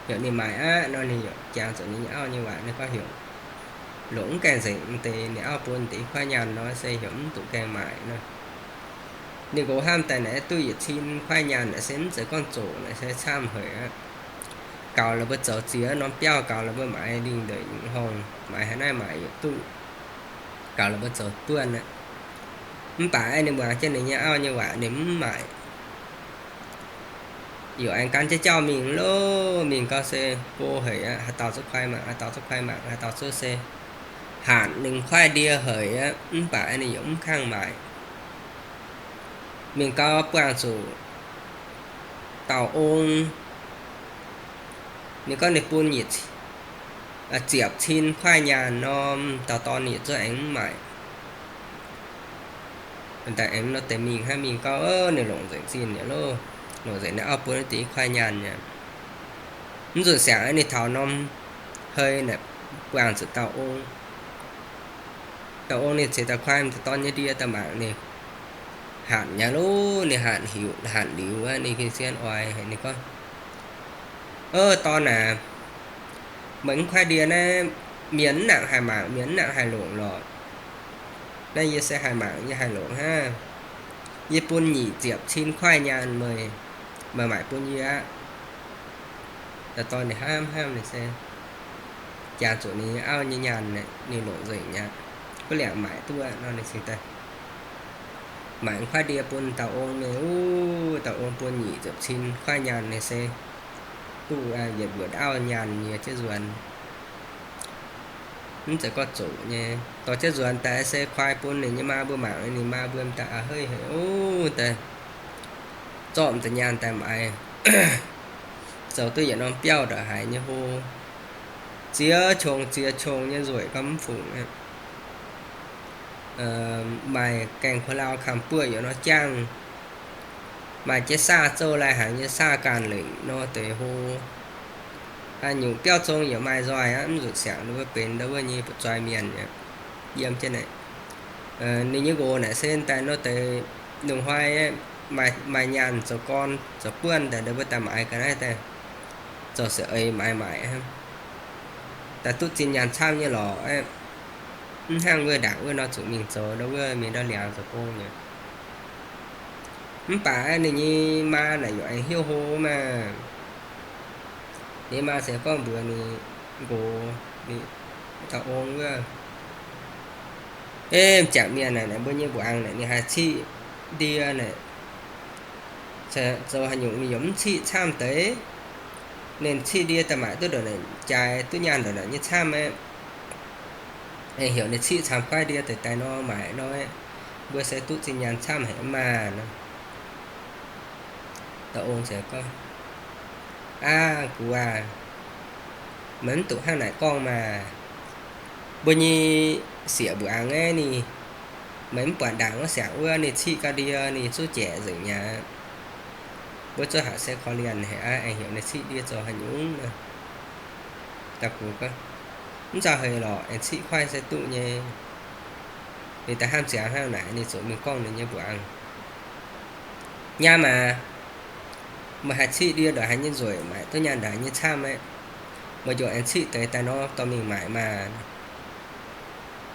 Heuc ninh maaic aqv nor, ninh yaac jangx zuqc ninh nyei auv nyei waac, ninh gorngv heuc longc mv gaengh nzengc m'deix ninh auv bun deix kuaaiv nyaanh nor, se heuc mv zuqc gaengh maaic nor. Ninh nqox hnamv daaih naaic duqv yietc cin kuaaiv nyaanh naaic se mv zeiz gorngv zoqc naaic, se camv haic aqv. Gaux la'buo zoux ziex norm biauv, gaux la'buo maaiz lingh ndeic horngh, maaiz haaix naaiv maaic yietc duqv, gaux la'buo zoux duqv aqv. Mv baac ninh muangx jienv ninh nyei auv nyei waac ninh mv maaic. Yaac aengx gan jienv jauv mingh loh, mingh gau se go haic aqv, haaix dauh zungv kuaai mangc, haaix dauh zungv kuaai mangc, haaix dauh zungv se hatc ninh kuaaiv ndie haic aqv, mv baac ninh yaac mv kangh maaic. Mingh gau buangh zuqc dauh ong, ninh gorngv ninh bun yietc ziepc cin kuaaiv nyaanh norm, dauh dorn ninh yietc zungv aengx mv maaic. Daaih aengx nor deix mingh hnangv, mingh gau, ninh longc nzengc zinh nyei loh, longc nzengc ninh auv bun deix kuaaiv nyaanh nyei. Mv zuqc siangx ninh taux norm hei naaic buangh zuqc dauh ong. Dauh ong ninh ceix daaih kuaai dauh dorn nyei ndie daaih mangc ninh hatc nyei loh, ninh hatc liuz, hatc liuz aqv, ninh gengh zien oix, ninh gorngv, O dorn aac, meih mv kuaaiv ndie naaiv, mienh mv nangc haih mangc, mienh mv nangc haih longc lorqc. Naaiv yie se haih mangc, yie haih longc hnangv. Yie bun nyic ziepc cin kuaaiv nyaanh meih, meih maaic bun yie aqv. Dauh dorn ninh hnamv hnamv ninh se jangx zuqc ninh nyei auv nyei nyaanh, ninh longc nzengc aqv. Mv liangc maaic duqv nor ninh cingx daaih maaic kuaaiv ndie bun dauh ong nyei. Wuov dauh ong bun nyic ziepc cin kuaaiv nyaanh ninh se duqv yietc mbuoqc auv nyaanh nyei jiex nzuonx. Mv zeiz gorngv zoqc nyei. Dorh jiex nzuonx daaih se kuaaiv bun ninh nyei maa mbuo mangc, ninh maa mbuo m'daaih a'heiv haic, o, daaih zorqv m'daaih nyaanh daaih maaiz, zoux duqv yietc norm biauv ndongc haaix nyei hlo, ziex qongx ziex qongx nyei nzueic gorngv mv fungc aqv. Maaih gaengh kuh laau kamx buoqv yaac nor jangv, maaih jiex saah zouv lai hnaangx nyei saah ganh lengc nor deix hlo. Haaix nyungc biauv zong yaac maaih nzoih aqv, mv zuqc siangx ndau wuov benx ndau wuov nyei butv-zoih mienh aqv. Yiem jienv naaic, ninh nyei nqox naaic se daaih nor deix lungh hnoi maaih nyaanh zoux gorn zoux buonv daaih ndau wuov daaih maaiz ga'naaiv daaih zoux se eix maaiz maaic hnangv. Daaih duqv zinh nyaanh camv nyei lorqc aqv. Mv hnangv wuov ndaangc wuov nor zuqc mingh zoux ndau wuov mingh ndau liangx zoux gong nyei. Mv baac ninh nyei maa naaic yaac aengx hiuv hlo maah. Ninh maa se gorngv mbuox ninh nqox, ninh dauh ong wuov, Ei, m'jangc mienh naaic, naaic mbuo nyei mbuangz naaic ninh haih ciqv ndie naaic, zoux haaix nyungc ninh yaac mv ciqv camv deix. Ninh ciqv ndie daaih maaic duqv ndongc naaic jaaix duqv nyaanh ndongc naaic nyei camv aqv. Aengx heuc ninh ciqv camv kuaaiv ndie deix daaih nor maaic nor, mbuo se duqv zinh nyaanh camv haic maah nor. Dauh ong ziouc gorngv, Aav, gux aac, meih mv duqv hnangv naaic gorngv maah. Mbuo nyei sieqv mbuangz aeqv, ninh, meih mv buatc ndaangc wuov siangx wuov ninh ciqv ga'ndie ninh zuqc jaeqc nzengc mi'aqv. Mbuo zuov haic se korv-lienh haic aqv, aengx heuc ninh ciqv ndie zoux haaix nyungc nor. Dauh gux gorngv, Mv zauh haic lorqc, aengx ciqv kuaaiv se duqv nyei. Ninh daaih hnamv ziangx hnangv naaic, ninh ziouc mingh gorngv ninh nyei mbuangz, Nyaam aac, meih haih ciqv ndie ndongc haaix nyei nzueic, maaic duqv nyaanh ndongc haaix nyei camv aeqv, meih njoux aengx ciqv deix daaih nor dorh mingh maaic maah.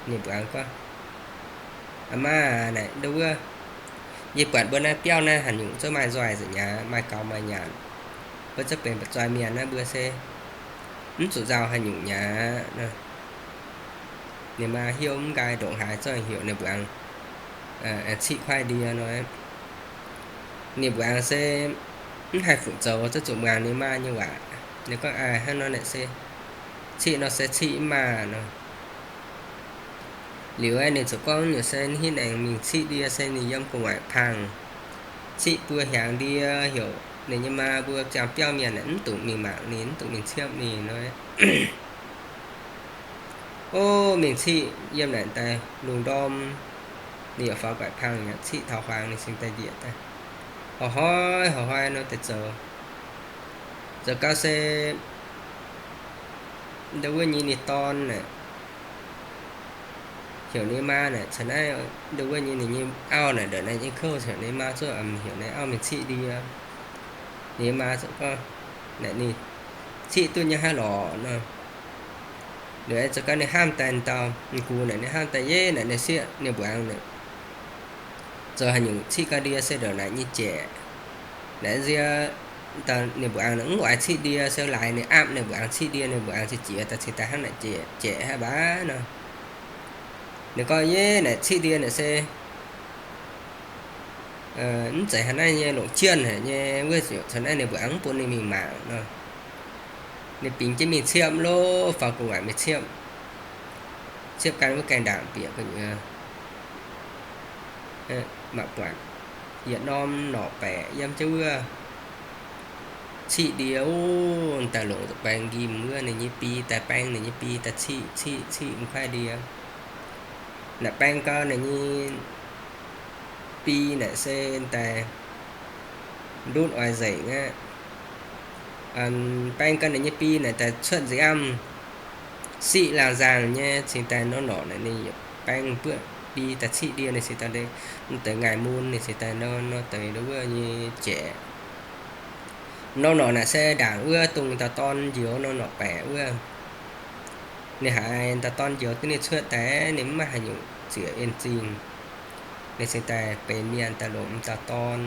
Ninh mbuangz gorngv, Aa maa aac, naaic ndau wuov, yie buatc mbuo naaiv biauv naaiv haaix nyungc zungv maaih nzoih nzengc mi'aqv, maaih gaux maaih nyanc. Mbuo zungv benx ba'zoi mienh naaiv, mbuo se mv zuqc nzauh haaix nyungc mi'aqv. Ninh maa hnyouv mv nqaai ndongc haaix zungv heuc ninh mbuangz ciqv kuaaiv ndie nor. Ninh mbuangz se mv haih fuqv zoux, zungv zuqc muangx ninh maa nyei waac. Ninh gorngv, Aa, hnangv nor naaic se ciqv nor se ciqv maah nor. Liuz aeqv, ninh ziouc gorngv nyungc se ninh hitv aengx mingh ciqv ndie se ninh yiem gu'nguaaic pangh, ciqv buo hiaangx ndie, heuc ninh nyei maa mbuo ziangh biauv mienh aeqv, mv dungx mingh mangc ninh, mv dungx mingh ciepv ninh nor. O, mingh ciqv yiem naaic daaih lungh ndorm, ninh yaac faaux guaaic pangh yaac ciqv taux huaangx ninh cingx daaih njiec daaih, horqc hnoi horqc hnoi nor daaih zoux. Zoux gau se ndau wuov nyei ninh dorn naaic, heuc ninh maa naaic, caux naaiv ndau wuov nyei ninh nyei auv naaic, ndongc naaiv nyei kouv, heuc ninh maa zuqc heuc ninh auv mingh ciqv ndie. Ninh maa zuqc gorngv, naaic ninh ciqv duqv nyei hnangv lorqc nor. Liuz aeqv, zoux gau ninh hnamv daaih dauh gux naaic, ninh hnamv daaih yie naaic ninh sieqv ninh mbuangz naaic zoux haaix nyungc ciqv ga'ndie se ndongc naaic nyei jaeqc. Naaiv nziex dauh ninh mbuangz naaic mv oix ciqv ndie se laaix ninh aapv ninh mbuangz ciqv ndie, ninh mbuangz se jiex daaih cingx daaih hnangv naaic jaeqc, jaeqc haic baac nor. Ninh gorngv yie naaic ciqv ndie naaic se mv zeiz haaix naaiv nyei longc jienv haic nyei wuov, ziouc caux naaiv ninh mbuangz mv bun ninh mingh mangc nor. Ninh bingx jienv mingh ciepv lov, faaux gu'nguaaic mingh ciepv. Ciepv gan wuov gaengh ndaangc bieqc gu'nyuoz mangc buatc yietc norm norqc baeqc yiem jienv wuov ciqv ndie, o, daaih longc baeng nqimh wuov ninh nyei bi daaih baeng ninh nyei bi daaih ciqv ciqv ciqv m'kuaaiv ndie. Naaic baeng gau ninh nyei bi naaic se daaih ndutv oix nzengc aqv. Baeng gau ninh nyei bi naaic daaih cuotv nziamv, siqv laangh nzaangh nyei cingx daaih norm norqc naaic ninh yietc baeng buoqv bi daaih ciqv ndie ninh cingx daaih, deix ngaih mun ninh cingx daaih nor deix ndau wuov nyei jaeqc. Norm norqc naaic se ndaangc wuov dongh dauh dorn njoux norm norqc baeqc wuov. Ninh haiz dauh dorn njoux duqv ninh cuotv daaih, ninh mv maaih haaix nyungc ziec en zingh. Ninh cingx daaih benx mienh daaih longc m'dauh dorn.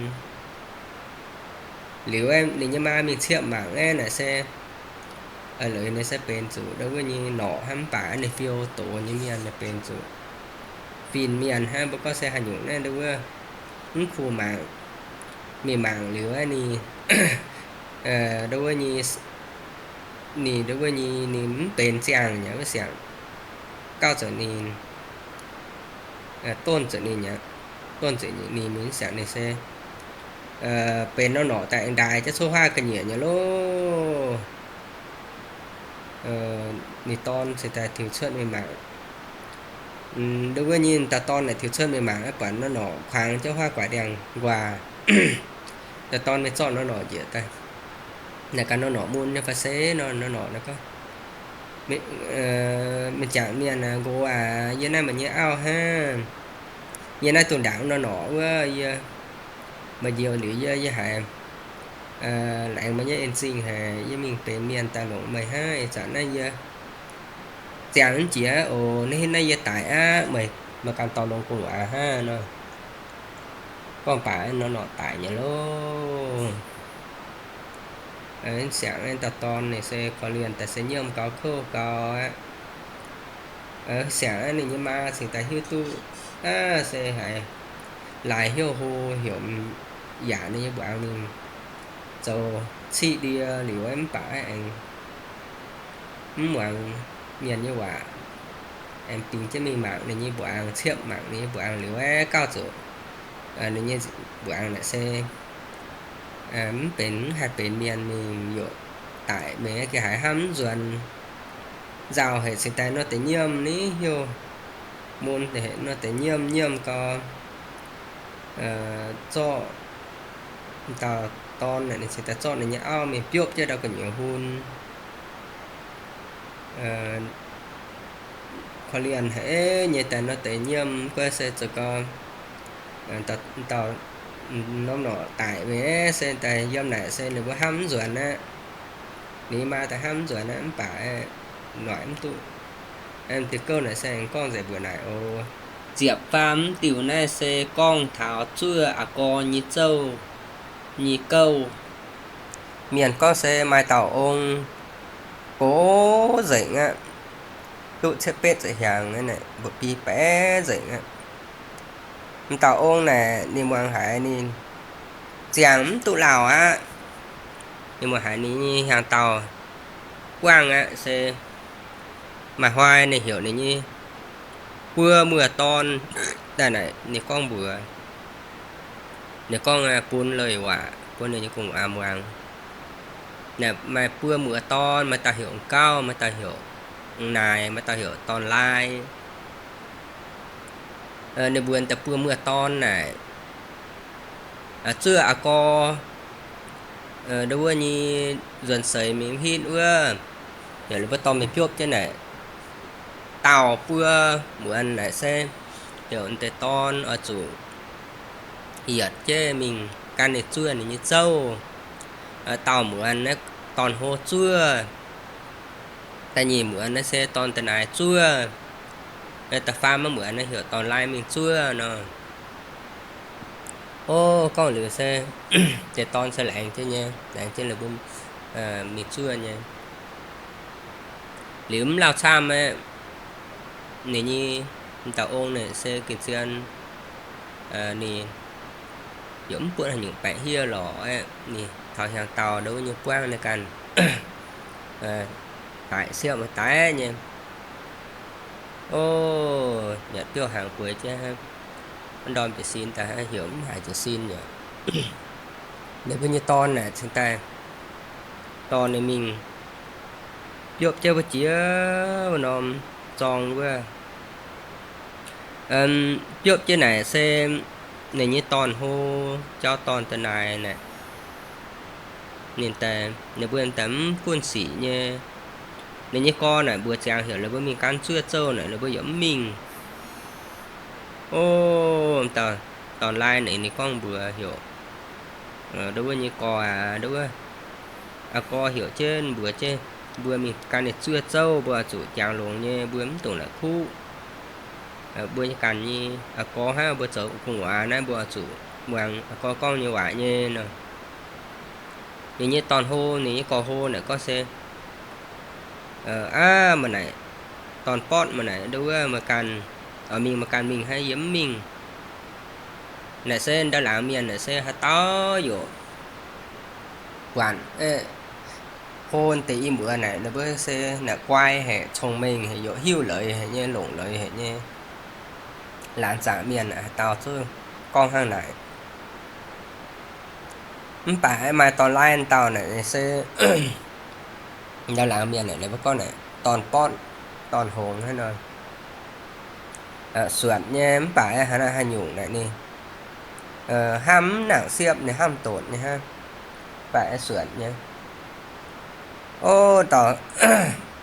Liuz ninh nyei maa mingh ciepv mangc aeqv, naaic se, a'leiz ninh se benx zuqc ndau wuov nyei norqc hnangv, mv baac ninh fiou doz nyei mienh ninh benx zuqc Fin-mienh hnangv, mbuo gorngv se haaix nyungc naaiv, nduov wuov, mv kuh mangc, mingh mangc liuz ninh, nduov wuov nyei, ninh nduov wuov nyei ninh mv benx ziangh nyei wuov siangx, gauh zuqc ninh, donv zuqc ninh nyei, donv zuqc ninh, mingh siangx ninh se benx norm norqc daaih aengx ndaix jienv coqv huaav ga'nyiec nyei loh. Ninh dorn cingx daaih tiux cuotv mingh mangc. Nduov wuov nyei dauh dorn naaic tiux cuotv mingh mangc, buatc norm norqc kuangx jienv huaav guaax ndiangx-nquaah. Dauh dorn mingh zorqv norm norqc njiec daaih. Naaic ganh norm norqc mun nyei fai se nor, norm norqc naaic gorngv, mienh jangc mienh aac, nqox aac, yie naaiv meih nyei auv hnangv. Yie naaiv dongh ndaangc norm norqc wuov, yie, meih njoux liuz yie, yie haiz laengz meih nyei en-zingh haic, yie mingh benx mienh daaih longc meih hnangv. Ih zanc naaiv yie ziangh mv jiex oc. Naaiv, naaiv yie daic aqv. Meih, meih ganh dorh longx gu'nguaaz hnangv nor. Gorngv baac norm norqc daic nyei loh. Siangx dauh dorn ninh se korv-lienh daaih se nyiemv gaux kouv gaux aqv. Siangx ninh nyei maa cingx daaih hiuv duqv se haiz laaix hnyouv hlo heuc yaac ninh nyei mbuoqc aangx mingh zoux ciqv ndie liuz mv baac aengx mv muangx mienh nyei waac, aengx bingx jienv mingh mangc ninh nyei mbuoqc aangx, ciepv mangc ninh nyei mbuoqc aangx liuz aeqv, gauh zuqc ninh nyei mbuoqc aangx naaic se mv benx, mv haih benx mienh mingh, yaac daic mingh, gengh haiz hnamv mv nzuonx. Nzauh haic cingx daaih nor deix nyiemv ni hnyouv, mun haic nor deix nyiemv, nyiemv gau, zorqv dauh dorn naaic ninh cingx daaih zorqv ninh nyei auv mingh biopv jienv ndau gu'nyuoz hun. Korv-lienh haic nyei daaih nor deix nyiemv, guov se zoux gau dauh norm norqc daic mingh se daaih yiem naaic se ninh mbuo hnamv mv nzuonx aqv. Ninh maa daaih hnamv mv nzuonx aqv, mv baac noic mv duqv. Diuh gouv naaic se aengx gorngv nzengc mbuox naaic oc. Ziepc faam diuh naaiv se gorngv taux zuov a'gorx nyei zouv nyei gouv. Mienh gorngv se maaih dauh ong gox nzengc aqv, duqv cietv betv ziepc hnyangx, mbuoqc bi baeqc nzengc aqv. M'dauh ong naaic ninh muangx haiz ninh ziangh mv duqv lauh aqv. Ninh muangx haiz ninh nyei hnyangx-daauh buangv aqv se maaih hnoi ninh heuc ninh nyei buo muoz-dorn daaih naaic ninh gorngv mbuox, ninh gorngv bun leiz-waac bun ninh nyei gu'nguaaz muangx. Naaic maaih buo muoz-dorn, maaih dauh heuc m'gauv, maaih dauh heuc m'naaic, maaih dauh heuc dorn-laai. Ninh mbuo daaih buo muoz-dorn naaic, zuov a'gorx ndau wuov nyei nzuonx seix mingh hitv wuov, heuc ninh mbuo dorh mingh biopv jienv naaic. Dauh buo muonz naaic se heuc deix dorn oix zuqc yietc jienv mingh gan ninh zuov ninh nyei zouv. Dauh muonz naaiv dorn-hlo zuov. Da'nyeic muonz naaiv se dorn da'naaiv zuov. Da'faam muonz naaiv heuc dorn-laai mingh zuov nor. O, gorngv liuz se deix dorn se laengz jienv nyei, laengz jienv la'buo mingh zuov nyei. Liuz mv lauh camv aqv, ninh nyei m'dauh ong naaic se gengh zien, ninh yaac mv buatc haaix nyungc baeqc hieh lorqc aqv. Ninh taux hnyangx-daauh ndau wuov nyei buangv naaiv ganh, daic siepv maaih daic nyei. O, yaac biouv hnaangx bueix jienv hnangv, ndorm jiez sin daaih hnangv, heuc mv haiz jiez sin yaac. Ninh mbuo nyei dorn naaic cingx daaih dorh ninh mingh biopv jienv wuov jiex norm zorng wuov. Biopv jienv naaic se ninh nyei dorn-hlo jauv dorn da'naaiv naaic, ninh daaih, ninh mbuo daaih mv gunh sic nyei. Ninh nyei gorx naaic mbuox ziangx heuc ninh mbuo mingh gan zuov zouv naaic, ninh mbuo yaac mv mingh. O, dauh dorn-laai naaic ninh gorngv mbuox heuc, ndau wuov nyei gorx aac, ndau wuov, aa, gorx heuc jienv mbuox jienv mbuo mingh gan ninh zuov zouv, mbuo oix zuqc jangx longx nyei, mbuo mv dungx la'kuqv. Mbuo nyei ganh nyei aa, gorx hnangv, mbuo zoux gu'nguaaz naaiv mbuo oix zuqc muangx aa, gorx gorngv nyei waac nyei nor. Ninh nyei dorn-hlo, ninh nyei gorx-hlo naaic gorngv se, aav, meih naaic dorn-bortv, meih naaic ndau wuov meih ganh Mingh maaih ganh mingh hnangv, yie mv mingh. Naaic se ndau laangz mienh naaic se haaix dauh yaac buatc hlo deix i mbuox naaic, ninh mbuo se naaic guai haic, cong-mengh haic, yaac hiuv leiz haic nyei, longc leiz haic nyei. Laangz zaangc mienh haaix dauh zungv gorngv hnangv naaic. Mv baac maaih dorn-laai dauh naaic se ndau laangz mienh naaic, ninh mbuo gorngv naaic dorn-bortv, dorn-hngongx hnangv nor. Suonc nyei, mv baac haaix, haaix nyungc naaic ninh hnamv mv nangc siepv, ninh hnamv doqc nyei hnangv, mv baac suonc nyei. O, dauh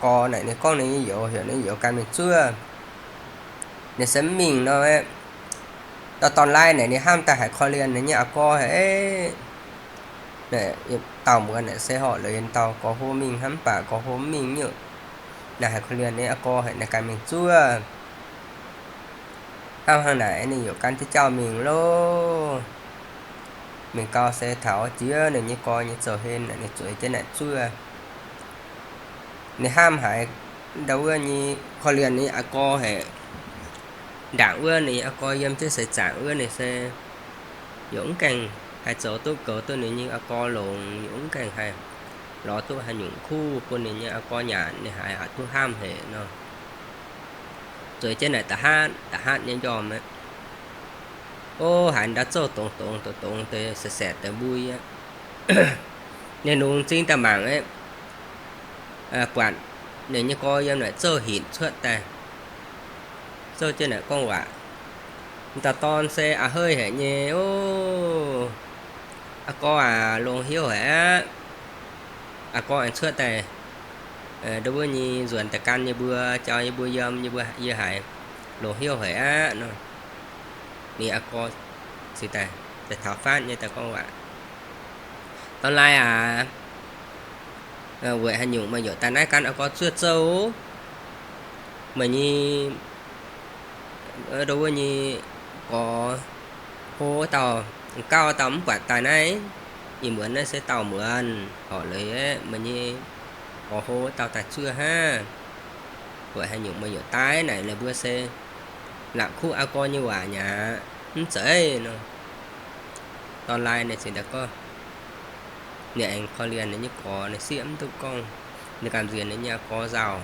gorx naaic ninh gorngv ninh nyei youz, heuc ninh youz gan mingh zuov. Ninh se mv mingh nor, dauh dorn-laai naaic ninh hnamv daaih haiz korv-lienh ninh nyei aa gorx haic. Dauh muonz naaic se horpc leiz dauh gorx hlo mingh hnangv, mv baac gorx hlo mv mingh nyei. Naaic haiz korv-lienh ninh aa gorx haic, naaic gan mingh zuov. Hnangv, hnangv naaic ninh yaac gan jienv jauv mingh loh. Mingh gau se taux jiex ninh nyei gorx nyei zouv-hlen, ninh zueiz jienv naaic zuov. Ninh hnamv haiz ndau wuov nyei korv-lienh ninh aa gorx haic. Ndaangc wuov ninh aa gorx yiem jienv seix zaangc wuov ninh se yaac mv gaengh haih zoux duqv goux duqv ninh nyei aa gorx longx, yaac mv gaengh haih lorz duqv haaix nyungc kuv bun ninh nyei aa gorx nyanc, ninh haiz aqc duqv hnamv haic nor. Zueiz jienv naaic da'hatv da'hatv nyei njormh aqv. O, haiz ndau zouv dongz dongz dongz dongz deix, saeqv saeqv deix mbui aqv. Ninh lungx m'zing daaih mangc aqv, buatc ninh nyei gorx yiem naaic zouv hinc cuotv daaih. Zouv jienv naaic gorngv waac. Dauh dorn se a'heiv haic nyei, O, aa gorx aac, longx hnyouv haic aqv. Aa gorx aengx cuotv daaih, ndau wuov nyei nzuonx daaih gan yie mbuo, jauv yie mbuo yiem, yie mbuo, yie haiz longx hnyouv haic aqv nor. Ninh aa gorx cingx daaih, daaih taux fatv nyei daaih gorngv waac, Dorn-laai aac, weic haaix nyungc meih yaac daaih naaiv gan aa gorx zuov zouv? Meih nyei, ndau wuov nyei gorx hlo dauh, gauh dauh mv buatc daaih naaiv. Ih muonz naaiv se dauh muonz horpc leiz aeqv, meih nyei gorx hlo dauh daaih zuov hnangv. Weic haaix nyungc meih yaac daaih naaic, ninh mbuo se la'kuqv aa gorx nyei waac nyei aqv, mv zeiz nor. Dorn-laai ninh cingx daaih gorngv, ninh aengx korv-lienh ninh nyei gorx, ninh sieqv mv duqv gorngv, ninh gamh nziex ninh nyei aa gorx nzauh.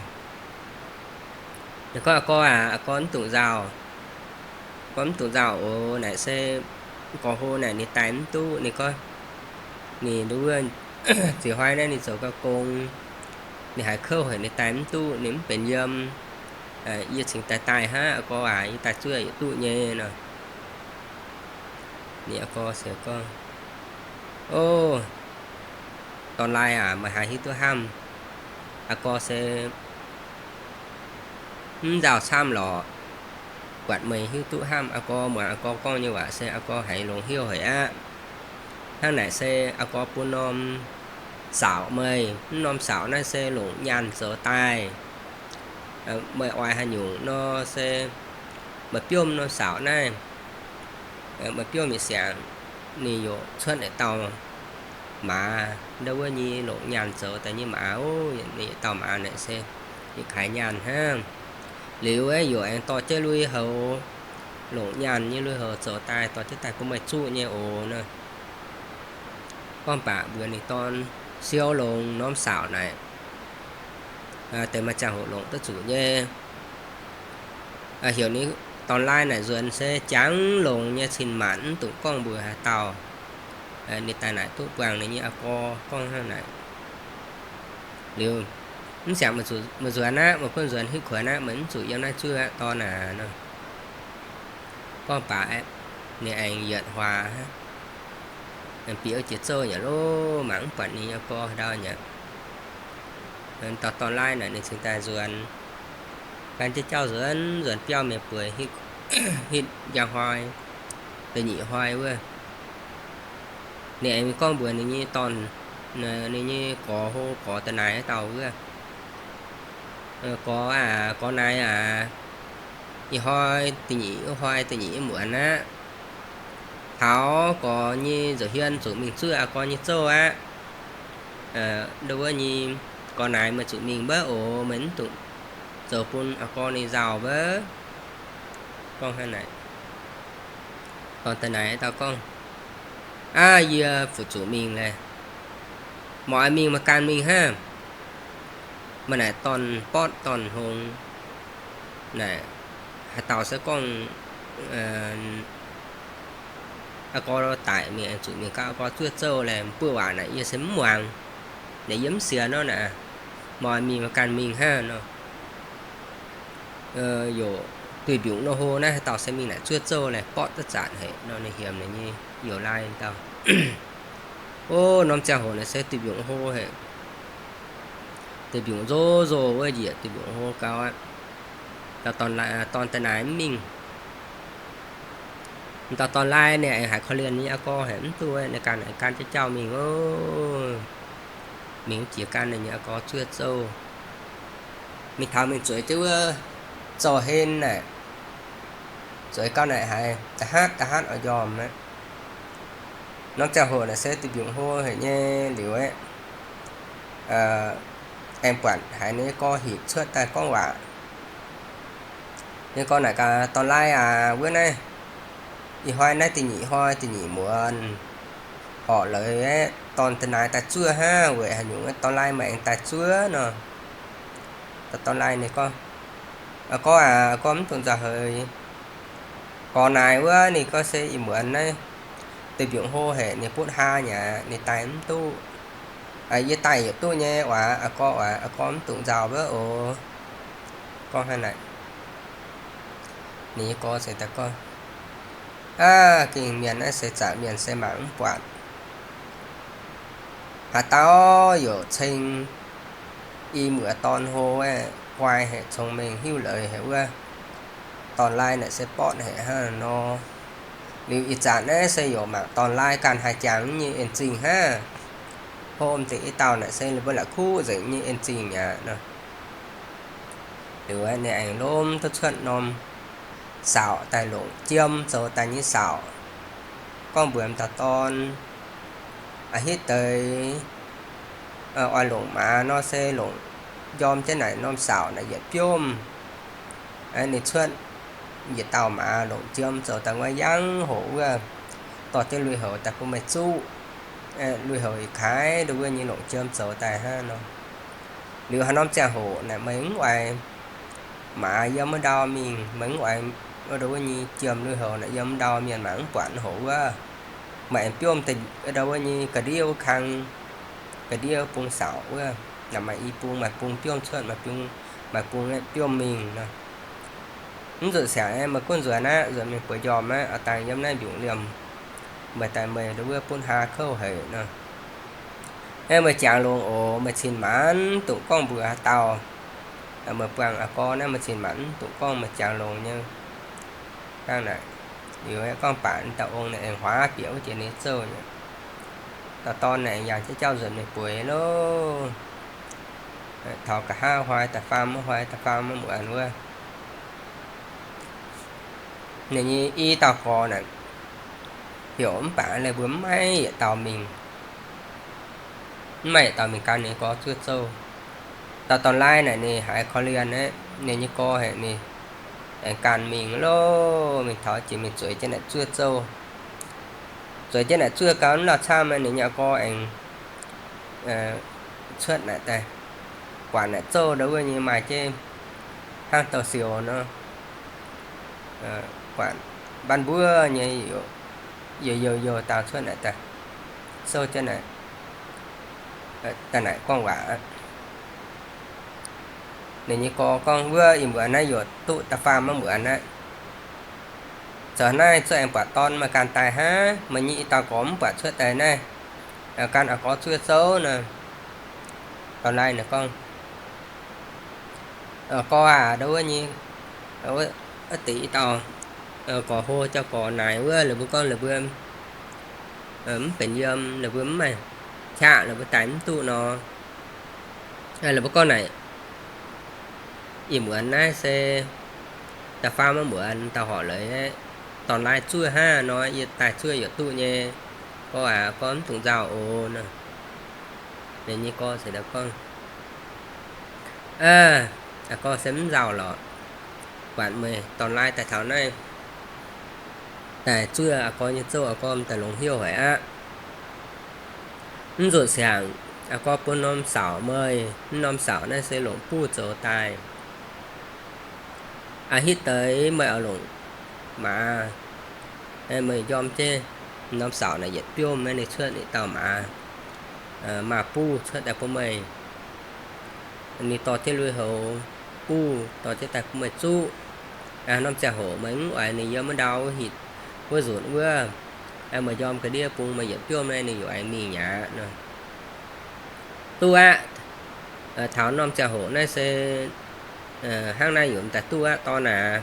Ninh gorngv, Aa gorx aac, aa gorx mv dungx nzauh. Gorngv mv dungx nzauh oc. Naaic se gorx hlo naaic ninh daaih mv duqv. Ninh gorngv, ninh nduov, ziux hnoi naaiv ninh zoux gau gong, ninh haiz kouv haic, ninh daaih mv duqv, ninh mv benx yiem. Yie cingx daaih daaih hnangv, aa gorx aac, yie daaih zuov yietc duqv nyei nor. Ninh aa gorx se gorngv, O, Dorn-laai aac, meih haiz hiuv duqv hnamv. Aa gorx se mv nzauh camv lorqc. Buatc meih hiuv duqv hnamv aa gorx, muangx aa gorx gorngv nyei waac se aa gorx haiz longx hnyouv haic aqv. Hnangv naaic se aa gorx bun norm saauc meih. Mv norm saauc naaiv se longc nyaanh zoux daaih. Meih oix haaix nyungc nor se meih biomv norm saauc naaiv. Meih biomv yietc siangx, ninh yaac cuotv yietc dauh maaz, ndau wuov nyei longc nyaanh zoux daaih nyei maaz oc. Ninh yietc dauh maaz naaic se yietc kaaix nyaanh hnangv. Liuz aeqv, yaac aengx dorh jienv lui-houx, longc nyaanh nyei lui-houx zoux daaih, dorh jienv daaih bun meih zuqv nyei oc nor. Gorngv baac mbuox ninh dorn, Siou longx norm saauc naaic, deix maaih ziangh hoc longc duqv zuqc nyei. Heuc ninh Dorn-laai naaic nzuonx se jangx longx nyei cin-maanc, mv dungx gorngv mbuox haaix dauh. Ninh daaih naaic duqv buangh ninh nyei aa gorx gorngv hnangv naaic. Liuz, mv siangx meih nzuonx aqv, meih gunv nzuonx hitv kuonx aqv, meih mv zuqc yiem naaiv zuov aqv, dorn aac nor. Gorngv baac aeqv, ninh aengx yietc huaax, bieqc wuov jiex zouv nyei loh, mangc mv buatc ninh nyei aa gorx ndau nyei. Dauh Dorn-laai naaic ninh cingx daaih nzuonx, gan jienv jauv nzuonx, nzuonx biauv mienh bueix, hitv njang hnoi, da'nyeic hnoi wuov. Ninh aengx gorngv mbuox ninh nyei dorn, ninh nyei gorx hlo gorx da'naaic dauh wuov, Gorx aac, gorx naaic aac, ih hnoi da'nyeic, ih hnoi da'nyeic muonz aqv. Taux gorx nyei nza'hmien zuqc mingh zuov aa gorx nyei zouv aqv. Ndau wuov nyei gorx naaic meih zuqc mingh mbaav oc, meih mv dungx zoux bun aa gorx ninh nzauh mbaav. gorngv hnangv naaic. Dorn da'naaiv dauh gorngv, Aav, yie fu-zuqc mingh laeh. Mv oix mingh, maaih gan mingh hnangv. Maaih naaic dorn-bortv dorn-hlongx naaic, haaix dauh se gorngv aa gorx daic mingh, aengx zuqc mingh gauv aa gorx zuov zouv laeh, mv buov waac naaic yie se mv muangx. Naaic yie mv sienx nor naaic, mv oix mingh, maaih gan mingh hnangv nor. Yaac duih mbiungc nor hlo naaiv, haaix dauh se mingh naaic zuov zouv laeh, bortv duqv zanc haic nor, ninh hiemx ninh nyei youh laai dauh. O, norm ziangh hoc naaic se duih mbiungc hlo haic. Duih mbiungc nzov nzov wuov njiec, duih mbiungc hlo gau aqv. Dauh dorn da'naaiv mv mingh. Dauh dorn-laai ninh aengx haiz korv-lienh ninh nyei aa gorx haic, mv duqv, ninh ganh aengx gan jauv jauv mingh oc. Mingh jiex gan ninh nyei aa gorx zuov zouv. Mingh taux mingh zueiz jienv wuov zouv-hen naaic, zueiz gau naaic haiz da'hatv da'hatv oix njormh aqv. Norm ziangh hoc naaic se duih mbiungc hlo haic nyei liuz aeqv, aengx buatc haiz ninh nyei gorx hinc cuotv daaih gorngv waac. Ninh gorx naaic gaax, Dorn-laai aac, wuov naaiv, ih hnoi naaiv da'nyeic hnoi da'nyeic muonz horqc leiz aeqv, dorn da'naaiv daaih zuov hnangv, weic haaix nyungc dorn-laai meih aengx daaih zuov nor? Dorn-laai ninh gorngv, Aa gorx aac, aa gorx mv dungx nzauh heix. Gorx naaic wuov ninh gorngv se ih muonz naaiv duih mbiungc hlo haic, ninh butv haa nyei aqv, ninh daaih mv duqv. Yie daaih yietc duqv nyei oc, aa gorx oc, aa gorx mv dungx nzauh wuov oc. Gorngv hnangv naaic, ninh nyei gorx se daaih gorngv, Aav, gengh mienh naaiv se zanc mienh se mangc mv buatc. Haaix dauh yaac ceng i muoz dorn hlo aeqv, guai haic, cong-mengh hiuv leiz haic wuov, dorn-laai naaic se bortv haic hnangv nor. Liuz ih zanc naaiv se yaac mangc dorn-laai ganh haih jangx nyei en-zingh hnangv. Hlo nzengc i dauh naaic se ninh mbuo la'kuqv nzengc nyei en-zingh aqv nor. Liuz ninh aengx lomh duqv cuotv norm saauc daaih longc jiem zoux daaih nyei saauc, gorngv mbuox dauh dorn, A'hitv deix oix longc maaz nor se longc njorm jienv naaic norm saauc naaic yietc biomv. Ninh cuotv yietc dauh maaz longc jiem zoux daaih wuov yangv hoc wuov, dorh jienv lui-houx daaih bun meih zuqv. Lui-houx yietc kaaix ndongc wuov nyei longc jiem zoux daaih hnangv nor. Liuz haaix norm ziangh hoc naaic meih mv oix maaz yiem wuov ndau mingh, meih mv oix ndongc wuov nyei jiem lui-houx naaic yiem wuov ndau mienh mangc mv buatc hoc wuov, meih aengx biomv ndongc wuov nyei ga'ndiev wuov kang, ga'ndiev bung saauc wuov, naaic maaih i bung, maaih bung biomv cuotv, maaih bung, maaih bung biomv mingh nor. Mv zuqc siangx meih gunv nzuonx aqv, nzuonx mingh bueix njormh aqv, oix dangh yiem naaiv mbiungc liemh, meih daaih meih ndongc wuov butv haa kouv haic nor. Meih jangx longx oc, meih cin-maanc dungx gorngv mbuox haaix dauh. Meih buangh aa gorx naaiv meih cin-maanc dungx gorngv, meih jangx longx nyei. Hnangv naaic, liuz gorngv baac dauh ong naaic aengx huaav bieqc wuov jiex ninh zouv nyei. Dauh dorn naaic yangh jienv jauv nzuonx mingh bueix loh. Taux nqa'haav hnoi da'faam wuov, hnoi da'faam wuov muonz wuov, ninh nyei i dauh gorx naaic heuc mv baac ninh mbuo mv maaih yietc dauh mingh. Mv maaih yietc dauh mingh gan ninh gorx zuov zouv. Dauh dorn-laai naaic ninh haiz korv-lienh aqv, ninh nyei gorx haic ninh aengx gan mingh loh, mingh taux jiex mingh zueiz jienv naaic zuov zouv. Zueiz jienv naaic zuov gau mv lauh camv, ninh nyei gorx aengx cuotv naaic daaih, buatc naaic zouv ndongc wuov nyei maaih jienv hnangv douz-sioux nor, buatc mbanv mbuov nyei, youh youh youh dangh cuotv naaic daaih, souv jienv naaic, daaih naaic gorngv waac aqv. Ninh nyei gorx gorngv, Wuov ih muonz naaiv youc duqv da'faam wuov muonz aqv. Zoux naaiv zuov aengx buatc dorn meih ganh daaih hnangv, meih nyei i dauh gorx mv buatc cuotv daaih naaiv, gan aa gorx zuov zouv nor. Dorn-laai ninh gorngv, Gorx aac, ndau wuov nyei, wuov deix i dauh gorx hlo jauv-gorx naaic wuov, ninh mbuo gorngv ninh mbuo mv benx yiem, ninh mbuo mv maaih qaqv, ninh mbuo daaih mv duqv nor. Ninh mbuo gorngv naaic, ih muonz naaiv se da'faam wuov muonz, dauh horqc leiz, dorn-laai zuov hnangv nor, yie daaih zuov youc duqv nyei. Gorx aac, gorx mv dungx nzauh oc nor. Ninh nyei gorx se gorngv, Aa, gorx se mv nzauh lorqc. Buatc meih dorn-laai daaih taux naaiv, daaih zuov aa gorx nyei zouv, aa gorx m'daaih longx hnyouv haic aqv. Mv nzunc siangx aa gorx bun norm saux meih, mv norm saux naaiv se longc buv zoux daaih. Aa hitv deix meih oix longc maaz, meih njormh jienv norm saux naaic yietc biomv naaiv ninh cuotv ninh dauh maaz, maaz buv cuotv daaih bun meih. Ninh dorh jienv lui-houx buv dorh jienv daaih bun meih zuqv. Norm ziangh hoc meih mv oix ninh yiem wuov ndau wuov hitc wuov nzunc wuov, meih njormh ga'ndiev bung meih yietc biomv naaiv ninh yaac aengx mingh mi'aqv nor. Duqv aqv. Taux norm ziangh hoc naaiv se hnangv naaiv yaac m'daaih duqv aqv dorn aac.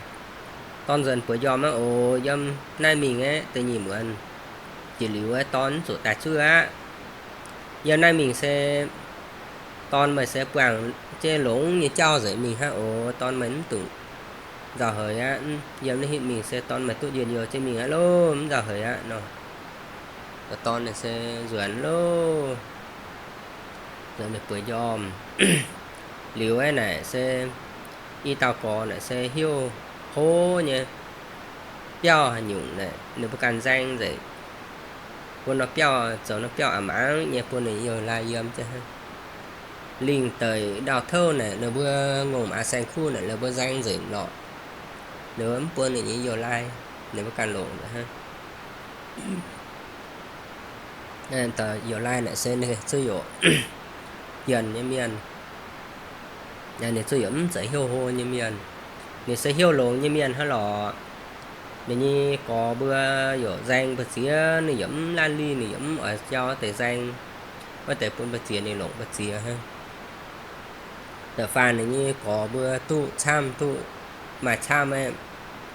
Dorn nzuonx bueix njormh aqv oc. Yiem naaiv mingh aeqv, da'nyeic muonz jiex liuz aeqv, dorn mv zuqc daaih zuov aqv. Yiem naaiv mingh se dorn meih se buangh jienv longx nyei jauv nzengc mingh hnangv oc. Dorn meih mv dungx nzauh heix aqv. Yiem naaiv hitv mingh se dorn meih duqv njien-youh jienv mingh aqv loh, mv nzauh heix aqv nor. Dorn naaic se nzuonx loh, nzuonx ninh bueix njormh liuz aeqv naaic se i dauh gorx naaic se hnyouv hlo nyei, biauv haaix nyungc naaic ninh mbuo ganh nzaeng nzengc. Bun norm biauv zoux norm biauv a'maangc nyei bun ninh youh lai yiem jienv hnangv. Lingh deic ndau-touv naaic ninh mbuo ngongh maaz saeng-kuv naaic ninh mbuo nzaeng nzengc lorqc. Ninh mbuo mv bun ninh nyei youh lai, ninh mbuo ganh longc hnangv. Youh lai naaic se ninh zuqv youc jienh nyei mienh, ninh zuqv youc mv zeiz hnyouv hlo nyei mienh. Ninh se hnyouv longx nyei mienh hnangv lorqc. Ninh nyei gorx mbuo youc nzaeng mbu'ziex, ninh yaac mv laanh lih, ninh yaac mv oix jauv deix nzaeng. Wuov deix bun mbu'ziex ninh longc mbu'ziex hnangv. Da'faanh ninh nyei gorx mbuo duqv camv, duqv maaih camv aeqv,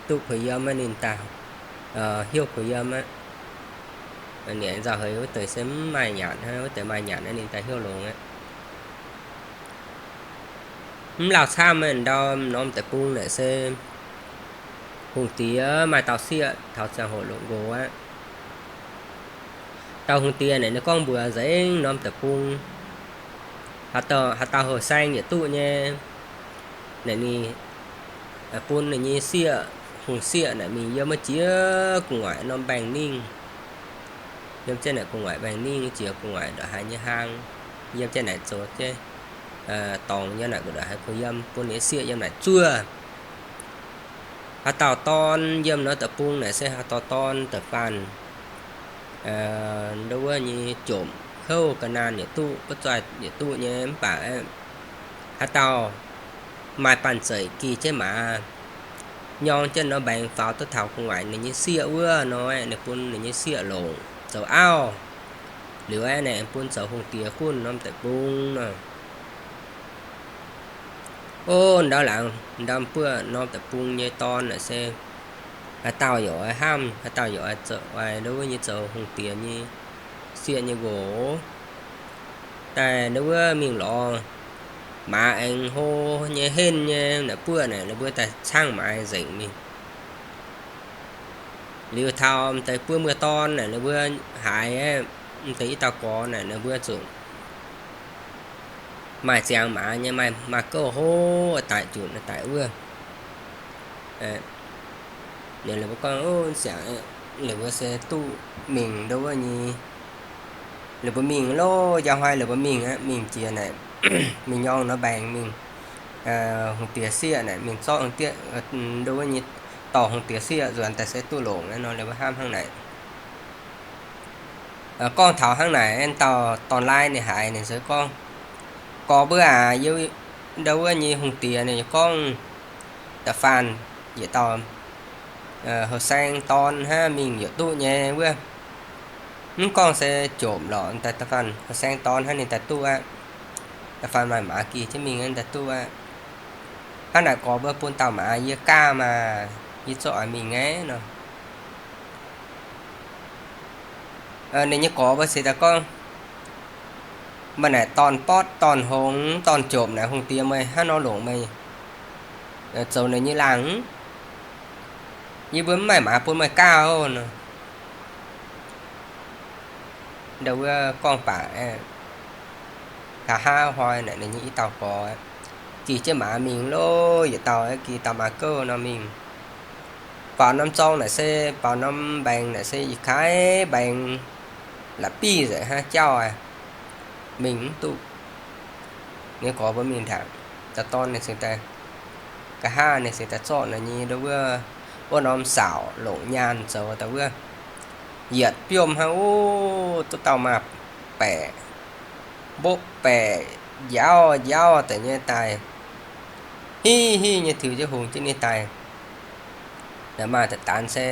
duqv kuh yiem aeqv, ninh daaih hnyouv kuh yiem aqv. Ninh nzauh heix wuov deix se mv maaih nyanc hnangv, wuov deix maaih nyanc aeqv, ninh daaih hnyouv longx aqv. Mv lauh camv aeqv, ndau norm deic-bung naaic se hungh diex maaih dauh sieqv taux ziangh hoc longc nqox aqv. Dauh hungh diex naaic ninh gorngv mbuox nzengc norm deic-bung, haaix dauh, haaix dauh houh saeng yietc duqv nyei, naaic ninh bun ninh nyei sieqv, hungh sieqv naaic mingh yiem wuov jiex gu'nguaaic norm mbaengx-ningh. Yiem jienv naaic gu'nguaaic mbaengx-ningh, jiex gu'nguaaic ndongc haaix nyei hlang. Yiem jienv naaic zoux jienv dorngx yiem naaic gu'nguaaic ndongc haaix kuh yiem, bun ninh nyei sieqv yiem naaic zuov. Haaix dauh dorn yiem norm deic-bung naaic se haaix dauh dorn da'faanh nduov wuov nyei jomc kouv ga'naanh yietc duqv, butv zoih yietc duqv nyei mv baac haaix dauh maaih banh zeic gih jienv maaz, nyorng jienv norm mbaengx faaux duqv taux gu'nguaaic ninh nyei sieqv wuov nor, ninh bun ninh nyei sieqv longc zoux auv. Liuz aeqv, naaic bun zoux hungh diex gunv norm deic-bung nor. O, ndau laangz ndau buov norm deic-bung nyei dorn naaic se haaix dauh yaac oix hnamv, haaix dauh yaac oix zoux, oix nduov wuov nyei zoux hungh diex nyei sieqv nyei nqox. Daaih nduov wuov mingh lorz maaz aengx hlo nyei, henv nyei naaic buov naaic, ninh mbuo daaih caangv maaiz nzengc mingh. Liuz taux m'deix buov muoz-dorn naaic, ninh mbuo haiz aeqv, m'deix i dauh gorx naaic, ninh mbuo zuqc maaih ziangx maaz nyei, maaih, maaih gouv hlo daic junc daic wuov. Ninh mbuo gorngv, o, siangx, ninh mbuo se duqv mingh nduov wuov nyei. Ninh mbuo mingh loh, njang hnoi ninh mbuo mingh aqv, mingh jiex naaic, mingh nyorng nor mbaengx mingh, hungh diex sieqv naaic, mingh zorqv hungh diex, nduov wuov nyei dorh hungh diex sieqv nzuonx daaih se duqv longc aqv nor, ninh mbuo hnamv hnangv naaic. Gorngv taux hnangv naaic, dauh dorn-laai ninh haiz ninh se gorngv, gorx mbuo aac, yie nduov wuov nyei hungh diex ninh yaac gorngv da'faanh yietc dauh houh saeng dorn hnangv mingh yietc duqv nyei wuov. Mv gorngv se jomc lorqc, da'faanh houh saeng dorn hnangv ninh daaih duqv aqv. Da'faanh maaih maaz gih jienv mingh hnangv daaih duqv aqv. Hnangv naaic gorx mbuo bun dauh maaz yie gaav maah, yie zungv oix mingh aqv nor. Ninh nyei gorx mbuo se daaih gorngv, maaih naaic dorn-botv, dorn-hngongx, dorn-jomc naaic hungh diex meih hnangv nor longc meih zoux ninh nyei laangz, yie mbuo mv maaih maaz bun meih gaav oc nor. Ndau wuov gorngv baac aqv, hlaax hnoi naaic ninh nyei i dauh gorx gih jienv maaz mingh loh, yietc dauh gih dauh maaz gouv nor mingh. Baaux norm zorng naaic se, baaux norm mbaengx naaic se ih kaaix mbaengx la'biqv nzengc hnangv, jauv aqv, mingh mv duqv. Ninh gorx mbuo mingh ndaangc, dauh dorn ninh cingx daaih, nqa'haav ninh cingx daaih zorqv naaic nyei ndo wuov, wuov norm saauc longc nyaanh zoux daaih wuov, yietc biomv hnangv oc, duqv dauh maaz baeqc, mbopv baeqc, njaauv njaauv deix nyei daaih, hiv hiv nyei tiux jienv hungx jienv ninh daaih. Naaic maaz daaih daanx se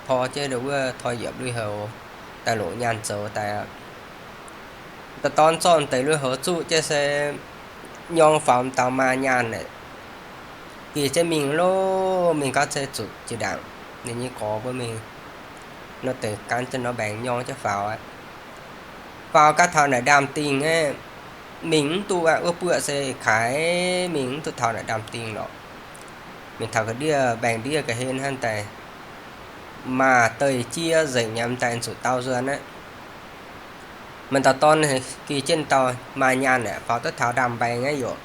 tor jienv ndo wuov, tor yietc lui-houx daaih longc nyaanh zoux daaih aqv. Dauh dorn zorqv deix lui-houx zuqv jienv se nyorng faaux dauh maaz nyaanh naaic, gih jienv mingh loh, mingh gau se zuqc jiex ndaangc ninh nyei gorx mbuo mingh nor deix gan jienv norm mbaengx nyorng jienv faaux aqv. Faaux gau taux naaic ndaamv-dingh aeqv, mingh mv duqv aqv. Wuov buoqv se kaaix mingh mv duqv taux naaic ndaamv-dingh lorqc. Mingh taux ga'ndiev mbaengx-ndiev ga'hlen hnangv daaih, maaz deic-jiex nzengc nyei, m'daaih zuqc dau nzuonx aqv. Maaih dauh dorn gih jienv dauh maaz nyaanh aeqv, faaux duqv taux ndaamv-mbaengx aeqv, yaac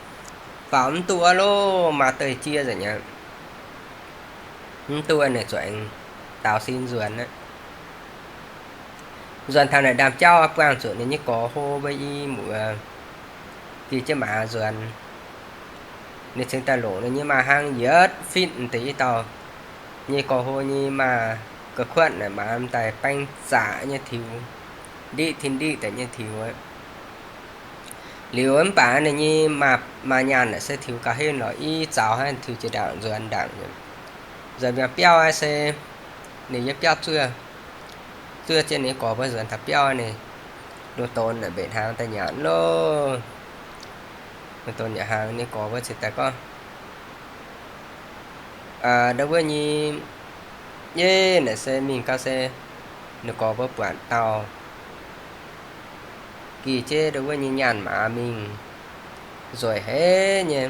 faaux mv duqv aqv loh, maaz deic-jiex nzengc nyei. Mv duqv ninh zuqc aengx daaux sin nzuonx aqv. Nzuonx taux naaic ndaamv-jauv buangh zuqc ninh nyei gorx hlo mbuo i muoz, gih jienv maaz nzuonx. Ninh cingx daaih longc ninh nyei maaz-hlang yietv fitv deix i dauh nyei gorx hlo nyei maaz ga'kuotv naaic, maaz m'daaih baeng zaqc nyei tiux, ndiqv tin ndiqv deix nyei tiux. Liuz mv baac ninh nyei maaz nyaanh naaic se tiux gauh henv lorqc, i zaux hnangv tiux jiex ndaangc nzuonx ndaangc. Nzuonx mbiaangx biauv aqv se ninh yiem biauv zuov, zuov jienv ninh gorx mbuo nzuonx taux biauv ninh lungh donx naaic mbenc hnaangx daaih nyanc loh. Lungh donx nyanc hnaangx ninh gorx mbuo cingx daaih gorngv, aa, ndau wuov nyei, yie naaic se mingh gau se ninh gorx mbuo buatc dauh gih jienv ndau wuov nyei nyaanh maaz mingh nzueic haic nyei.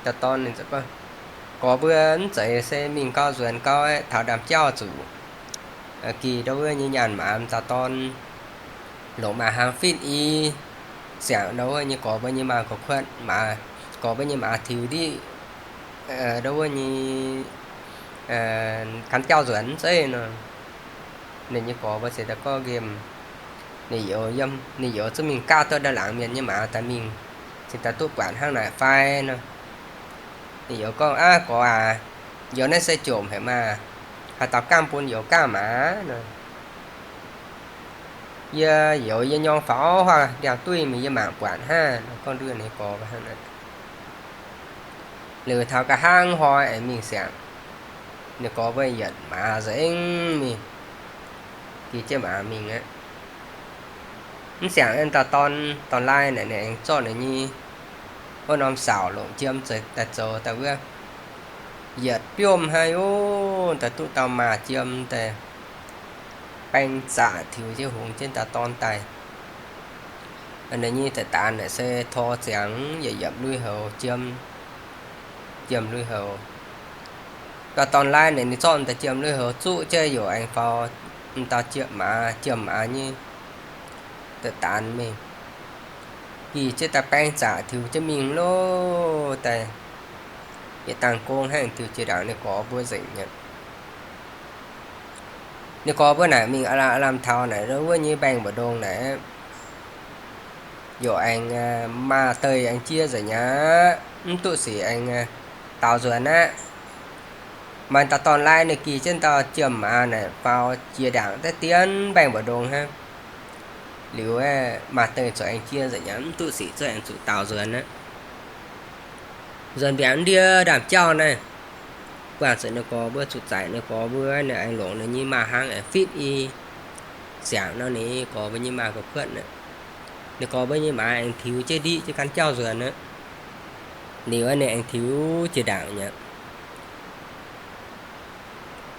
Dauh dorn ninh gorngv, gorx mbuo mv zeiz se mingh gau nzuonx gau aeqv, taux ndaamv-jauv zuqc gih ndau wuov nyei nyaanh maaz dauh dorn longc maaz-hlang fitv i siangx ndau wuov nyei gorx mbuo nyei maaz ga'kuotv, maaz, gorx mbuo nyei maaz tiux ndiqv ndau wuov nyei gan jauv nzuonx mv zeiz nor. Ninh nyei gorx mbuo cingx daaih gorngv nqemh ninh youz yiem, ninh youz zungv mingh gaav duqv ndau laangz mienh nyei maaz daaih mingh, cingx daaih duqv buatc hnangv naaic fai nor. Ninh youz gorngv, aav, gorx aac, youz naaiv se jomc haic maah! Haaix dauh gaamv bun youz gaamv maaz nor? Yie youz yie nyorng faaux huaav ndiangx-duih mingh yie mangc buatc hnangv nor. Gorngv nduov ninh gorx hnangv naaic. Liuz taux nqa'haav hnoi aengx mingh siangx, ninh gorx mbuo yietc maaz nzengc mingh, gih jienv maaz mingh aqv. Mv siangx dauh dorn, dorn-laai naaic ninh aengx zorqv ninh nyei wuov norm saauc longc jiem daaih zoux daaih wuov, yietc biomv hnangv oc, daaih duqv dauh maaz jiem daaih baeng zaqc tiux jienv hungx jienv dauh dorn daaih. Ninh nyei daaih daanx naaic se tor ziangx yietc yiemc lui-houx jiem, jiem lui-houx. Dauh dorn-laai naaic ninh zorqv daaih jiem lui-houx zuqv jienv yaac aengx faaux dauh jiem maaz, jiem maaz nyei daaih daanx mingh. Gih jienv daaih baeng zaqc tiux jienv mingh loh, daaih yietc dangh gong hnangv tiux jiex ndaangc ninh gorx mbuo nzengc nyei. Ninh gorx mbuo naaic mingh aav lamh taux naaic wuov nyei mbaengx mbu'ndongx naaic, yaac aengx maaz deic aengx jiex nzengc aqv, mv duqv sic aengx daaux nzuonx aqv. Maaih dauh dorn-laai ninh gih jienv dauh jiem maaz naaic faaux jiex ndaangc daaih dien mbaengx mbu'ndongx hnangv. Liuz maaz deic zuqc aengx jiex nzengc aqv, mv duqv sic zungv aengx zuqc daaux nzuonx aqv. Nzuonx mbiaangc ndiev ndaamv-jauv naaiv, buangh zuqc ninh gorx mbuo zuqc zaic ninh gorx mbuo, ninh aengx longc ninh nyei maaz-hlang aengx fitv i siangx nor, ninh gorx mbuo nyei maaz ga'kuotv aqv. Ninh gorx mbuo nyei maaz aengx tiux jienv ndiqv jienv ganh jauv nzuonx aqv. Liuz ninh aengx tiux jiex ndaangc nyei.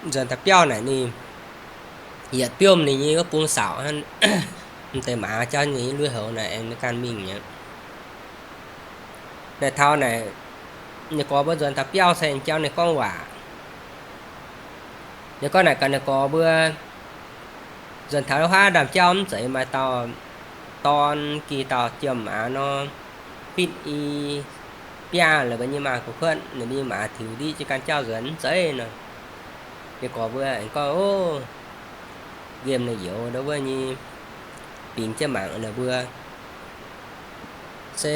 Nzuonx taux biauv naaic ninh yietc biomv ninh nyei wuov bung saauc hnangv, m'deix maaz jauv ninh lui-houx naaic aengx ganh mingh nyei. Naaic taux naaic, ninh gorx mbuo nzuonx taux biauv se aengx jauv ninh gorngv waac. Ninh gorngv naaic gaax ninh gorx mbuo, nzuonx taux wuov haav ndaamv-jauv mv zeiz maaih dauh dorn gih dauh jiem maaz nor, fitv i biaav la'maah nyei maaz ga'kuotv, ninh nyei maaz tiux ndiqv jienv ganh jauv nzuonx mv zeiz nor. Ninh gorx mbuo aengx gorngv, Ov, nqemh ninh youz ndau wuov nyei bingx jienv mangc ninh mbuo. Se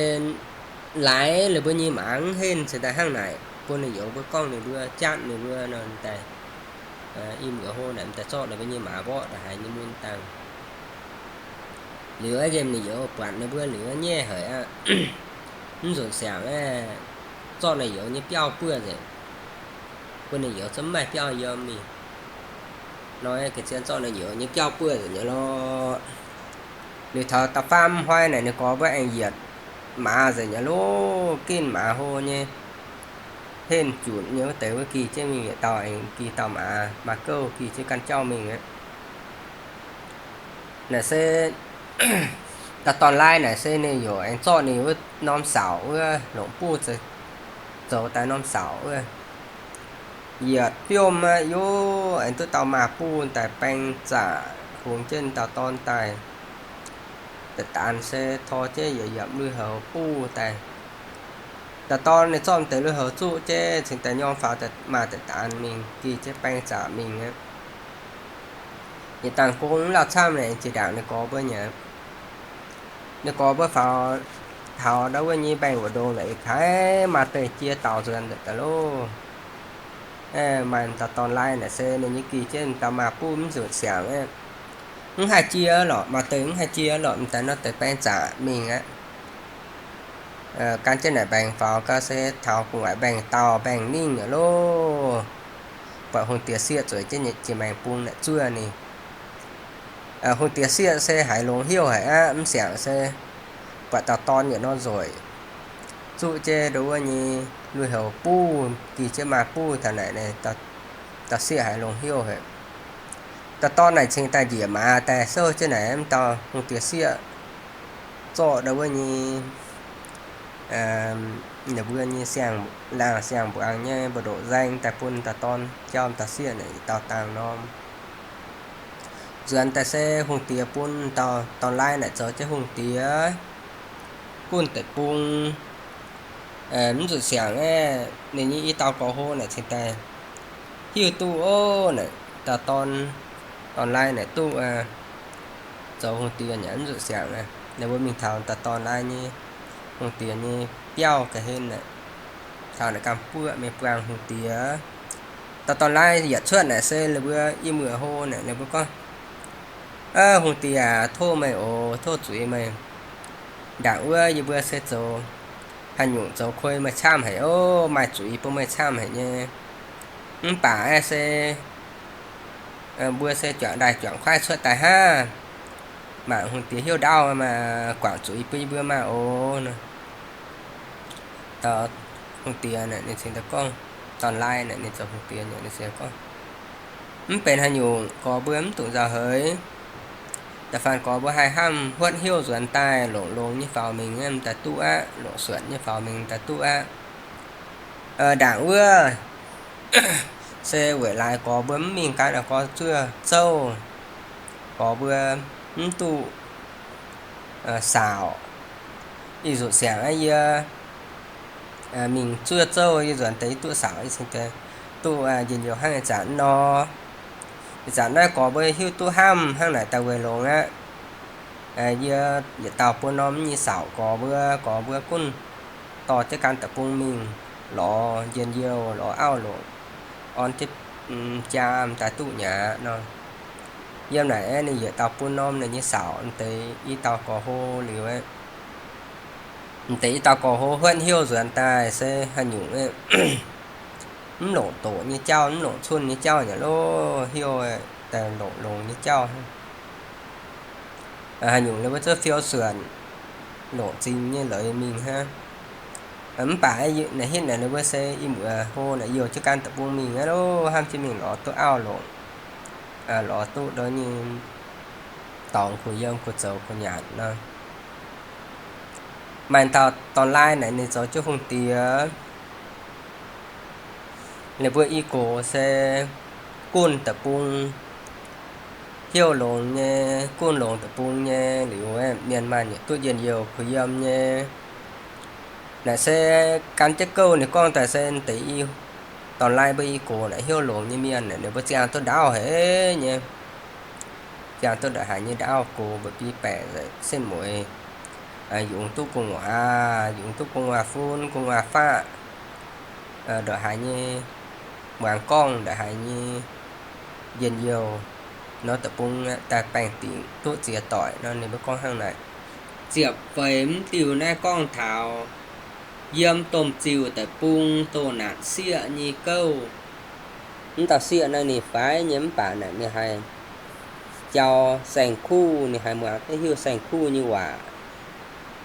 laaix ninh mbuo nyei maaz mv henv cingx daaih hnangv naaic, bun ninh youz mbuo gorngv ninh mbuo, jatv ninh mbuo nor daaih, i muoc hlo naaic m'daaih zorqv ninh mbuo nyei maaz mborqv ndongc haaix nyei mun dangh. Liuz nqemh ninh youz buatc ninh mbuo liuz nyaiv haic aqv. Mv nzunc siangx aeqv, zorqv ninh youz nyei biauv buov nzengc, bun ninh youz zungv mv maaih biauv yiem mingh. Nor ga'zien zorqv ninh youz nyei biauv buov nzengc nyei lorqc. Liuz taux da'faam hnoi naaic ninh gorx mbuo aengx yietc maaz nzengc nyei lorqc, ginv maaz hlo nyei, henv junc nyei wuov deix wuov gih jienv mingh yietc dauh, aengx gih dauh maaz, maaz gouv gih jienv ganh jauv mingh aqv. Naaic se da'dorn laai naaic se ninh yaac aengx zorqv ninh wuov norm saauc wuov longc buv zoux daaih norm saauc wuov, yietc biomv aqv, yaac aengx duqv dauh maaz buv daaih baeng zaqc hungx jienv dauh dorn daaih. Da'daan se tor jienv yietc yiemc lui-houx buv daaih. Dauh dorn ninh zorqv deix lui-houx zuqv jienv cingx daaih nyorng faaux maaih da'daan mingh, gih jienv baeng zaqc mingh aqv. Yietc dangh gong mv lauh camv naaic jiex ndaangc ninh gorx mbuo nyei. Ninh gorx mbuo faaux taux ndau wuov nyei mbaengx wuov ndongx la'eix kaaix maaih deix jiex daaux nzuonx daaih loh. Maaih dauh dorn laai naaic se ninh nyei gih jienv dauh maaz buv mv nzunc siangx aqv. Mv haih jiex lorqc, maaih deix mv haih jiex lorqc, m'daaih nor deix baeng zaqc mingh aqv. Gan jienv naaic mbaengx faaux gau se taux gu'nguaaic mbaengx dauh mbaengx ningh aqv loh. Buatc hungh diex sieqv zueiz jienv nyei jiex maengx bung naaic zuov ninh. Hungh diex sieqv se haiz longx hnyouv haic aqv, mv siangx se buatc dauh dorn yietc norm nzueic, zuqv jienv ndau wuov nyei lui-houx buv, gih jienv maaz buv taux naaic, dauh sieqv haiz longx hnyouv haic. Dauh dorn naaic cingx daaih njiec maaz daaih souv jienv naaic, mv dauh hungh diex sieqv zorqv ndau wuov nyei ninh mbuo nyei siang-laangh siang-mbuangz nyei mbu'ndoqc nzaeng daaih bun dauh dorn jauv, dauh sieqv naaic dauh dangh norm. Nzuonx daaih se hungh diex bun dauh dorn laai naaic zoux jienv hungh diex gunv deic-bung. Mv zuqc siangx aeqv, ninh nyei i dauh gorx hlo naaic cingx daaih hiuv duqv ov, naaic dauh dorn, dorn laai naaic duqv zoux hungh diex nyei, mv zuqc siangx. Ninh mbuo mingh taux dauh dorn laai nyei hungh diex nyei biauv ga'hlen naaic, taux naaic gamh buoqv mingh buangh hungh diex. Dauh dorn laai yietc cuotv naaic se ninh mbuo i muoc hlo naaic, ninh mbuo gorngv, Hungh diex aac, tov meih oc, tov zuiz meih. Ndaangc wuov yie mbuo se zoux haaix nyungc zoux kuei meih camv haic ov, maaih zuiz bun meih camv haic nyei. Mv baac aeqv se mbuo se juangc ndaaih juangc kuaaiv cuotv daaih hnangv. Mangc hungh diex hnyouv ndaauv maah, guangc zuiz bun yie mbuo maah oc. Dauh hungh diex naaic ninh cingx daaih gorngv, dorn laai naaic ninh zoux hungh diex nyei, ninh cingx gorngv, Mv benx haaix nyungc, gorx mbuo mv dungx nzauh heix. Da'faanh gorx mbuo haih hnamv huotv hnyouv nzuonx daaih, longc longx nyei faaux mingh daaih duqv aqv, longc suonc nyei faaux mingh daaih duqv aqv. Ndaangc wuov se weic laaix gorx mbuo mv mingh gan gorx zuov zouv, gorx mbuo mv duqv saauc. Ih nzunc siangx aqv, yie mingh zuov zouv, yie nzuonx deix yie duqv saauc, yie cingx daaih duqv njien-youh hnangv ih zanc nor. Ih zanc naaiv gorx mbuo hiuv duqv hnamv hnangv naaic daaih weic longx aqv. Yie yietc dauh bun norm nyei saauc gorx mbuo, gorx mbuo gunv dorh jienv gan deic-bung mingh lorz njien-youh, lorz auv longc, orn jienv jaa m'daaih duqv nyei aqv nor. Yiem naaic aeqv, ninh yietc dauh bun norm ninh nyei saauc m'deix i dauh gorx hlo liuz aeqv, m'deix i dauh gorx hlo huotv hnyouv nzuonx daaih se haaix nyungc mv longc doqc nyei jauv, mv longc cunh nyei jauv nyei loh, hnyouv daaih longc longx nyei jauv. Haaix nyungc ninh mbuo zuov fiou suonc, longc zingx nyei leiz mingh hnangv. Mv baac naaiv hitv naaic ninh mbuo se i muoc hlo naaic youh jienv gan deic-bung mingh aqv loh, hnamv jienv mingh lorz duqv auv longc, lorz duqv ndau nyei dorngx kuh yiem kuh zoux kuh nyanc nor. Maaih dauh dorn-laai naaic ninh zoux jienv hungh diex. Ninh mbuo i gox se gunv deic-bung, hnyouv longx nyei, gunv longx deic-bung nyei liuz, mienh maanh yietc duqv njien-youh kuh yiem nyei. Naaic se gan jienv gouv ninh gorngv daaih se deix i Dorn-laai mbuo i gox naaic hnyouv longx nyei mienh naaic, ninh mbuo ziangh duqv ndaauv haic nyei. Ziangh duqv ndongc haaix nyei ndaauv gox mba'biei baengc nzengc setv mueiz, yungz duqv gu'nguaaz, yungz duqv gu'nguaaz fun, gu'nguaaz faqv, ndongc haaix nyei muangx gorngv, ndongc haaix nyei njien-youh nor, deic-bung daaih baengh dingc duqv ziex doic nor. Ninh mbuo gorngv hnangv naaic. Ziepc feix mv diuh naaiv gorngv taux yiem domh ziuh deic-bung doh naanc sieqv nyei gouv. Mv dauh sieqv naaiv ninh faix nyei mv baac naaic ninh haih jauv saeng-kuv, ninh haih muangx duqv hiuv saeng-kuv nyei waac,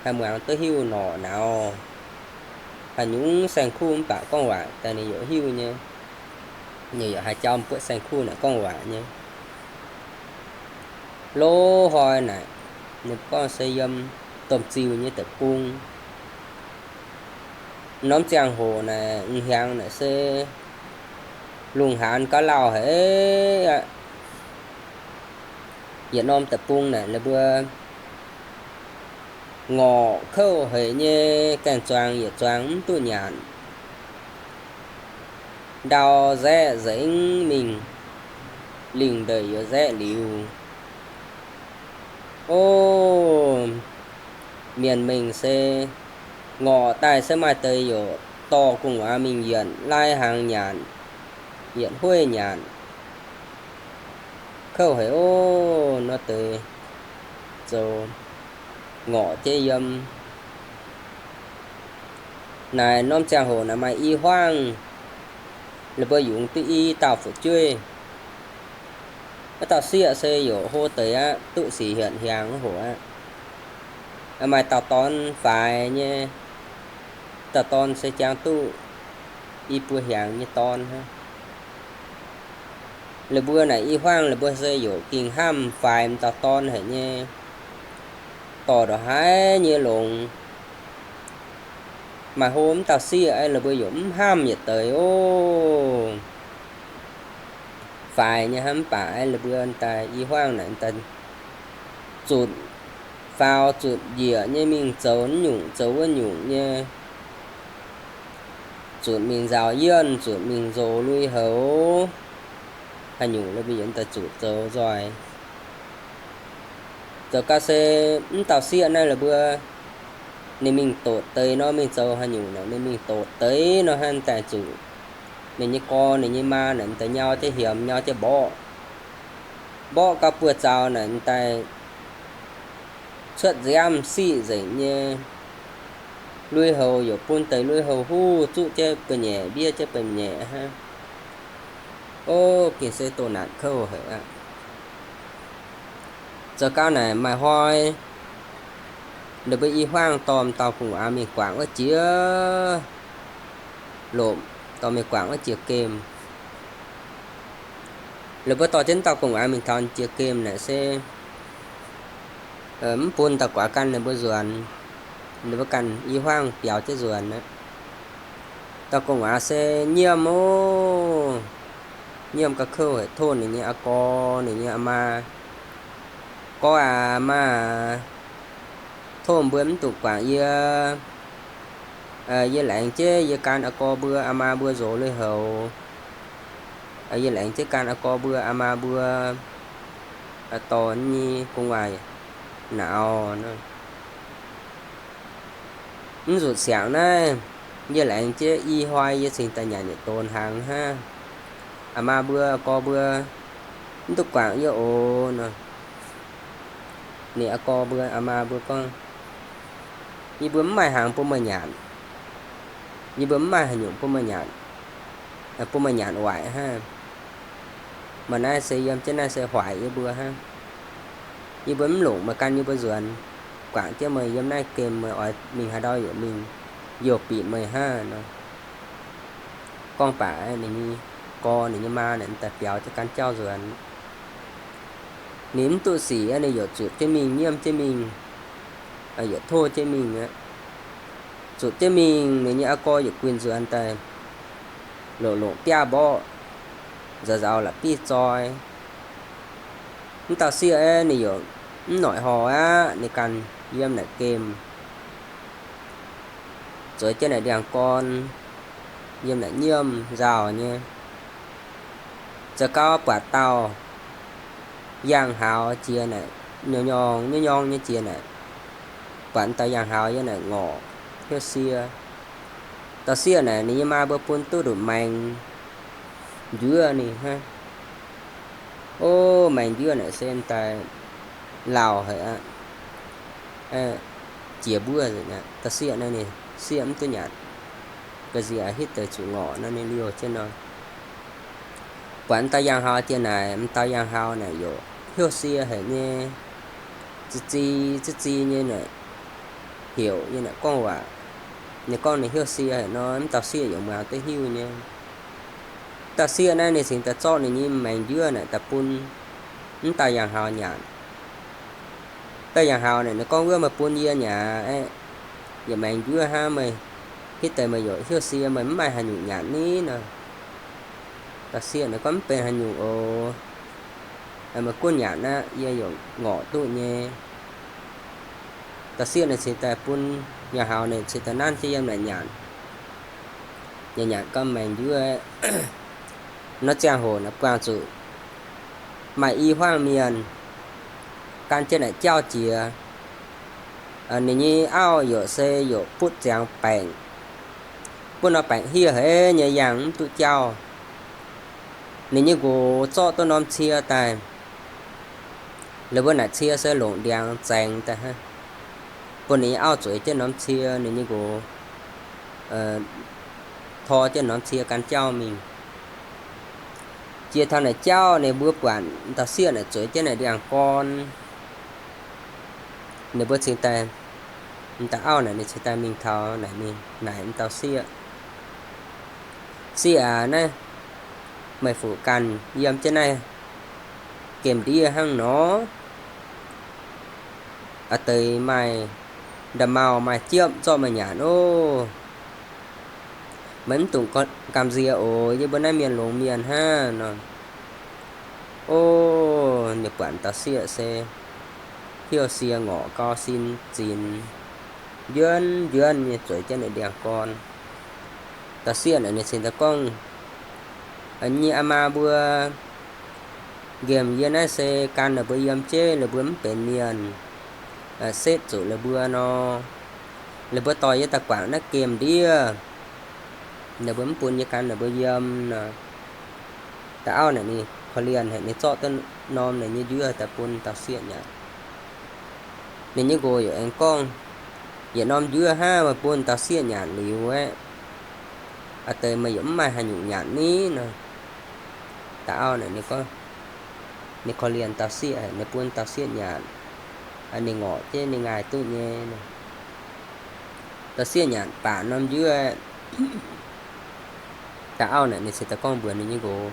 haih muangx duqv hiuv norqc nauz, haaix nyungc saeng-kuv mv baac gorngv waac daaih ninh yaac hiuv nyei. Ninh yaac haih jauv mbuoqv saeng-kuv naaic gorngv waac nyei. Loz-hnoi naaic, ninh gorngv se yiem domh ziuh nyei deic-bung. Norm ziangh hoc naaic, m'hnyangx naaic se lungh haanz gauh lauh haic aqv. Yietc norm deic-bung naaic, ninh mbuo ngorc kouv haic nyei, gaeng-zuangx yietc zuangx mv duqv nyanc. Ndau nzaeqv nzengc mingh, lingh ndeic yuoz nzaeqv liuz. O, mienh mengh se ngorc daaih se maaih deix yaac dorh gu'nguaaz mingh yienc lai hnaangx nyanc, yietc hueiv nyanc. Kouv haic o, nor deix zoux ngorc jienv yiem. Naaic norm ziangh hoc naaic maaih i hmuangv, ninh mbuo yungz duqv i dauh fu'jueiv. Wuov dauh sieqv se yaac hlo deix aqv, duqv sic hietc hnyangx wuov hoc aqv. Maaih dauh dorn faix nyei, dauh dorn se jangx duqv i buo hnyangx nyei dorn hnangv. Ninh mbuo naaic i hmuangv ninh mbuo se yaac gengh hnamv faix m'dauh dorn haic nyei, dorh ndongc haaix nyei longx. Maaih hlo mv dauh sieqv aeqv, ninh mbuo yaac mv hnamv yietc deix o. Faix nyei hnangv mv baac aeqv, ninh mbuo daaih i hmuangv naaic daaih zutc faaux zutc njiec nyei mingh zoux naaiv nyungc zoux wuov nyungc nyei. Zutc mingh nzaaux yienh, zutc mingh nzox lui-houx, haaix nyungc ninh mbuo yaac daaih zutc zoux nzoih. Zoux gau se mv dauh sieqv naaiv la'buo, ninh mingh dotc deix nor, mingh zoux haaix nyungc naaic ninh mingh dotc deix nor hnangv daaih zuqc ninh nyei gorx ninh nyei maa naaic daaih nyau jienv hiemx, nyau jienv mborqv. Mborqv gau buoz-zaux naaic daaih cuotv nziaamv siqv nzengc nyei. Lui-houx yaac bun deix lui-houx huv zuqv jienv buoz-nyaeqc, mbiev jienv buoz-nyaeqc hnangv. O, gengh se doh naanc kouv haic aqv. Zoux gau naaic maaih hnoi ninh mbuo i hmuangv dorh dauh gu'nguaaz mingh guangc wuov jiex lomc, dorh mingh guangc wuov jiex gemh. Ninh mbuo dorh jienv dauh gu'nguaaz mingh taux jiex gemh naaic se mv bun dauh gu'nguaaz gan ninh mbuo nzuonx, ninh mbuo ganh i hmuangv biaux jienv nzuonx aqv. Dauh gu'nguaaz se nyiemv o, nyiemv ga'kouv haic, tov ninh nyei aa gorx, ninh nyei aa maa, Gorx aac, maa aac, tov mbuo mv dungx guangc yie. Yie laengz jienv yie gan aa gorx mbuo aa maa mbuo nzox lui-houx. Yie laengz jienv gan aa gorx mbuo aa maa mbuo dorh nyei gu'nguaaz nauz. Mv zuqc siangx naaiv, yie laengz jienv i hnoi yie cingx daaih nyanc yietc donx hnaangx hnangv. Aa maa mbuo, aa gorx mbuo, mv dungx guangc yie oc nor. Ninh aa gorx mbuo, aa maa mbuo gorngv, yie mbuo mv maaih hnaangx bun meih nyanc. Yie mbuo mv maaih haaix nyungc bun meih nyanc, bun meih nyanc waaic hnangv. Maaih naaiv se yiem jienv naaiv se hoic yie mbuo hnangv. Yie mbuo mv longc meih gan yie mbuo nzuonx, guangc jienv meih yiem naaiv gemh, meih oix mingh haaix ndau yaac mingh, youh bieqc meih hnangv nor. Gorngv baac ninh nyei gorx ninh nyei maa naaic daaih biaux jienv gan jauv nzuonx. Ninh mv duqv sic, ninh yaac zuotc jienv mingh, nyiemv jienv mingh, yaac tov jienv mingh aqv. Zuotc jienv mingh, ninh nyei aa gorx yaac guinh nzuonx daaih, longc longc biaav mborqv, nzaaux nzaaux la'bieiv zoi. Mv dauh sieqv aeqv, ninh yaac mv noic horh aqv, ninh ganh yiem naaic gemh, zueiz jienv naaic ndiangx-gorn. yiem naaic nyiemv nzauh nyei. Zoux gau buatc dauh yangh hauz jiex naaic, nyorng nyorng nyorng nyorng nyei jiex naaic, buatc dauh yangh hauz yiem naaic ngorc hnyouv sie. Dauh sieqv naaic ninh nyei maa mbuo bun duqv nduqc maengx njuov ninh hnangv. O, maengx njuov naaic se daaih lauh haic aqv, jiex mbuov. Dauh sieqv naaiv ninh sieqv mv duqv nyanc, ga'nziex hitv deix zuqc ngorc nor ninh liouh jienv nor. Buatc m'dauh yangh hauz jiex naaic, m'dauh yangh hauz naaic yaac hnyouv sie haic nyei, zi zi zi zi nyei naaic, heuc nyei naaic gorngv waac. Ninh gorngv ninh hnyouv sie haic nor, m'dauh sieqv yaac muangx duqv hiuv nyei. Dauh sieqv naaiv ninh cingx daaih zorqv ninh nyei maengx njuov naaic daaih bun m'dauh yangh hauz nyanc. Dauh yangh hauz naaic ninh gorngv, wuov meih bun yie nyei aqv, yaac maengx njuov hnangv, meih hitv deix meih yaac hnyouv sie, meih mv maaih haaix nyungc nyanc ni nor. Dauh sieqv naaic gorngv, mv benx haaix nyungc oc, meih gunv nyanc aqv, yie yaac ngorc duqv nyei. Dauh sieqv naaic cingx daaih bun yangh hauz naaic cingx daaih nanv jienv yiem naaic nyanc. Nyanc nyanc gau maengx njuov, nor ziangh hoc naaic buangh zuqc maaih i hmuangv mienh gan jienv naaic jauv jiex. Ninh nyei auv yaac se yaac butv ziangx baengc, butv norm baengc hieh haic nyei, yangh mv duqv jauv. Ninh nyei nqox zorqv duqv norm cie daaih. Laaix mbuo naaic cie se longc ndiangx zaengx daaih hnangv. Bun ninh nyei auv zueiz jienv norm cie, ninh nyei nqox tor jienv norm cie gan jauv mingh. Jiex taux naaic jauv ninh mbuo buatc m'dauh sieqv naaic zueiz jienv naaic ndiangx-gorn. Ninh mbuo cingx daaih, m'dauh auv naaic ninh cingx daaih mingh taux naaic mingh naaic m'dauh sieqv, sieqv aac, naaiv meih fuqv ganh yiem jienv naaiv gemh ndiev hnangv nor, a'deix maaih nda'maauh maaih jiepv zorqv meih nyanc oc. Meih mv dungx gamh nziex oc, yie mbuo naaiv mienh longx mienh hnangv nor. O, ninh buatc m'dauh sieqv se hnyouv sie ngorc gau, sin zinx njuonv njuonv nyei zueiz jienv ninh ndiangx-gorn. M'dauh sieqv naaic ninh cingx daaih gorngv, nyei aa maa mbuo, nqemh yie naaiv se gan laaix mbuo yiem jeiv, laaix mbuo mv benx mienh, setv zuqc laaix mbuo nor, laaix mbuo dorh yie daaih guangc naaiv gemh ndiev, laaix mbuo mv bun yie gan laaix mbuo yiem nor. Da'auv naaic ninh korv-lienh haic, ninh zorqv duqv norm ninh nyei njuov daaih bun dauh sieqv nyanc. Ninh nyei nqox yaac aengx gorngv, yietc norm njuov hnangv meih bun dauh sieqv nyanc liuz aeqv, a'deix meih yaac mv maaih haaix nyungc nyanc ni nor. Da'auv naaic ninh gorngv, ninh korv-lienh dauh sieqv haic, ninh bun dauh sieqv nyanc, ninh ngorc jienv ninh ngaih duqv nyei. Dauh sieqv nyanc baac norm njuov, da'auv naaic ninh cingx daaih gorngv mbuox ninh nyei nqox,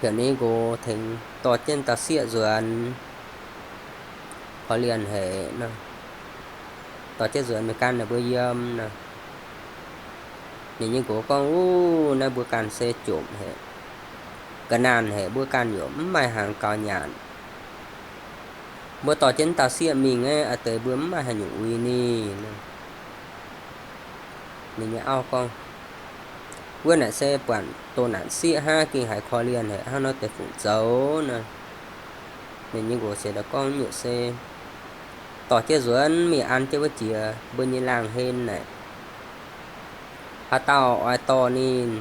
heuc ninh nyei nqox tengx dorh jienv dauh sieqv nzuonx, korv-lienh haic nor, dorh jienv nzuonx mingh gan ninh mbuo yiem nor. Ninh nyei nqox gorngv, uv, naaiv mbuo ganh se jomc haic, ga'naanh haic, mbuo ganh yaac mv maaih haaix gaux nyanc. Mbuo dorh jienv dauh sieqv mingh aeqv, a'deix mbuo mv maaih haaix nyungc uix ninh. Ninh nyei auv gorngv, wuov naaic se buatc doh naanc sieqv hnangv, gengh haiz korv-lienh haic, hnangv nor deix fungc zoux nor. Ninh nyei nqox se gorngv, nyungc se dorh jienv nzuonx mingh an jienv wuov jiex mbuo nyei laangh hlen naaic, haaix dauh oix dorh ninh,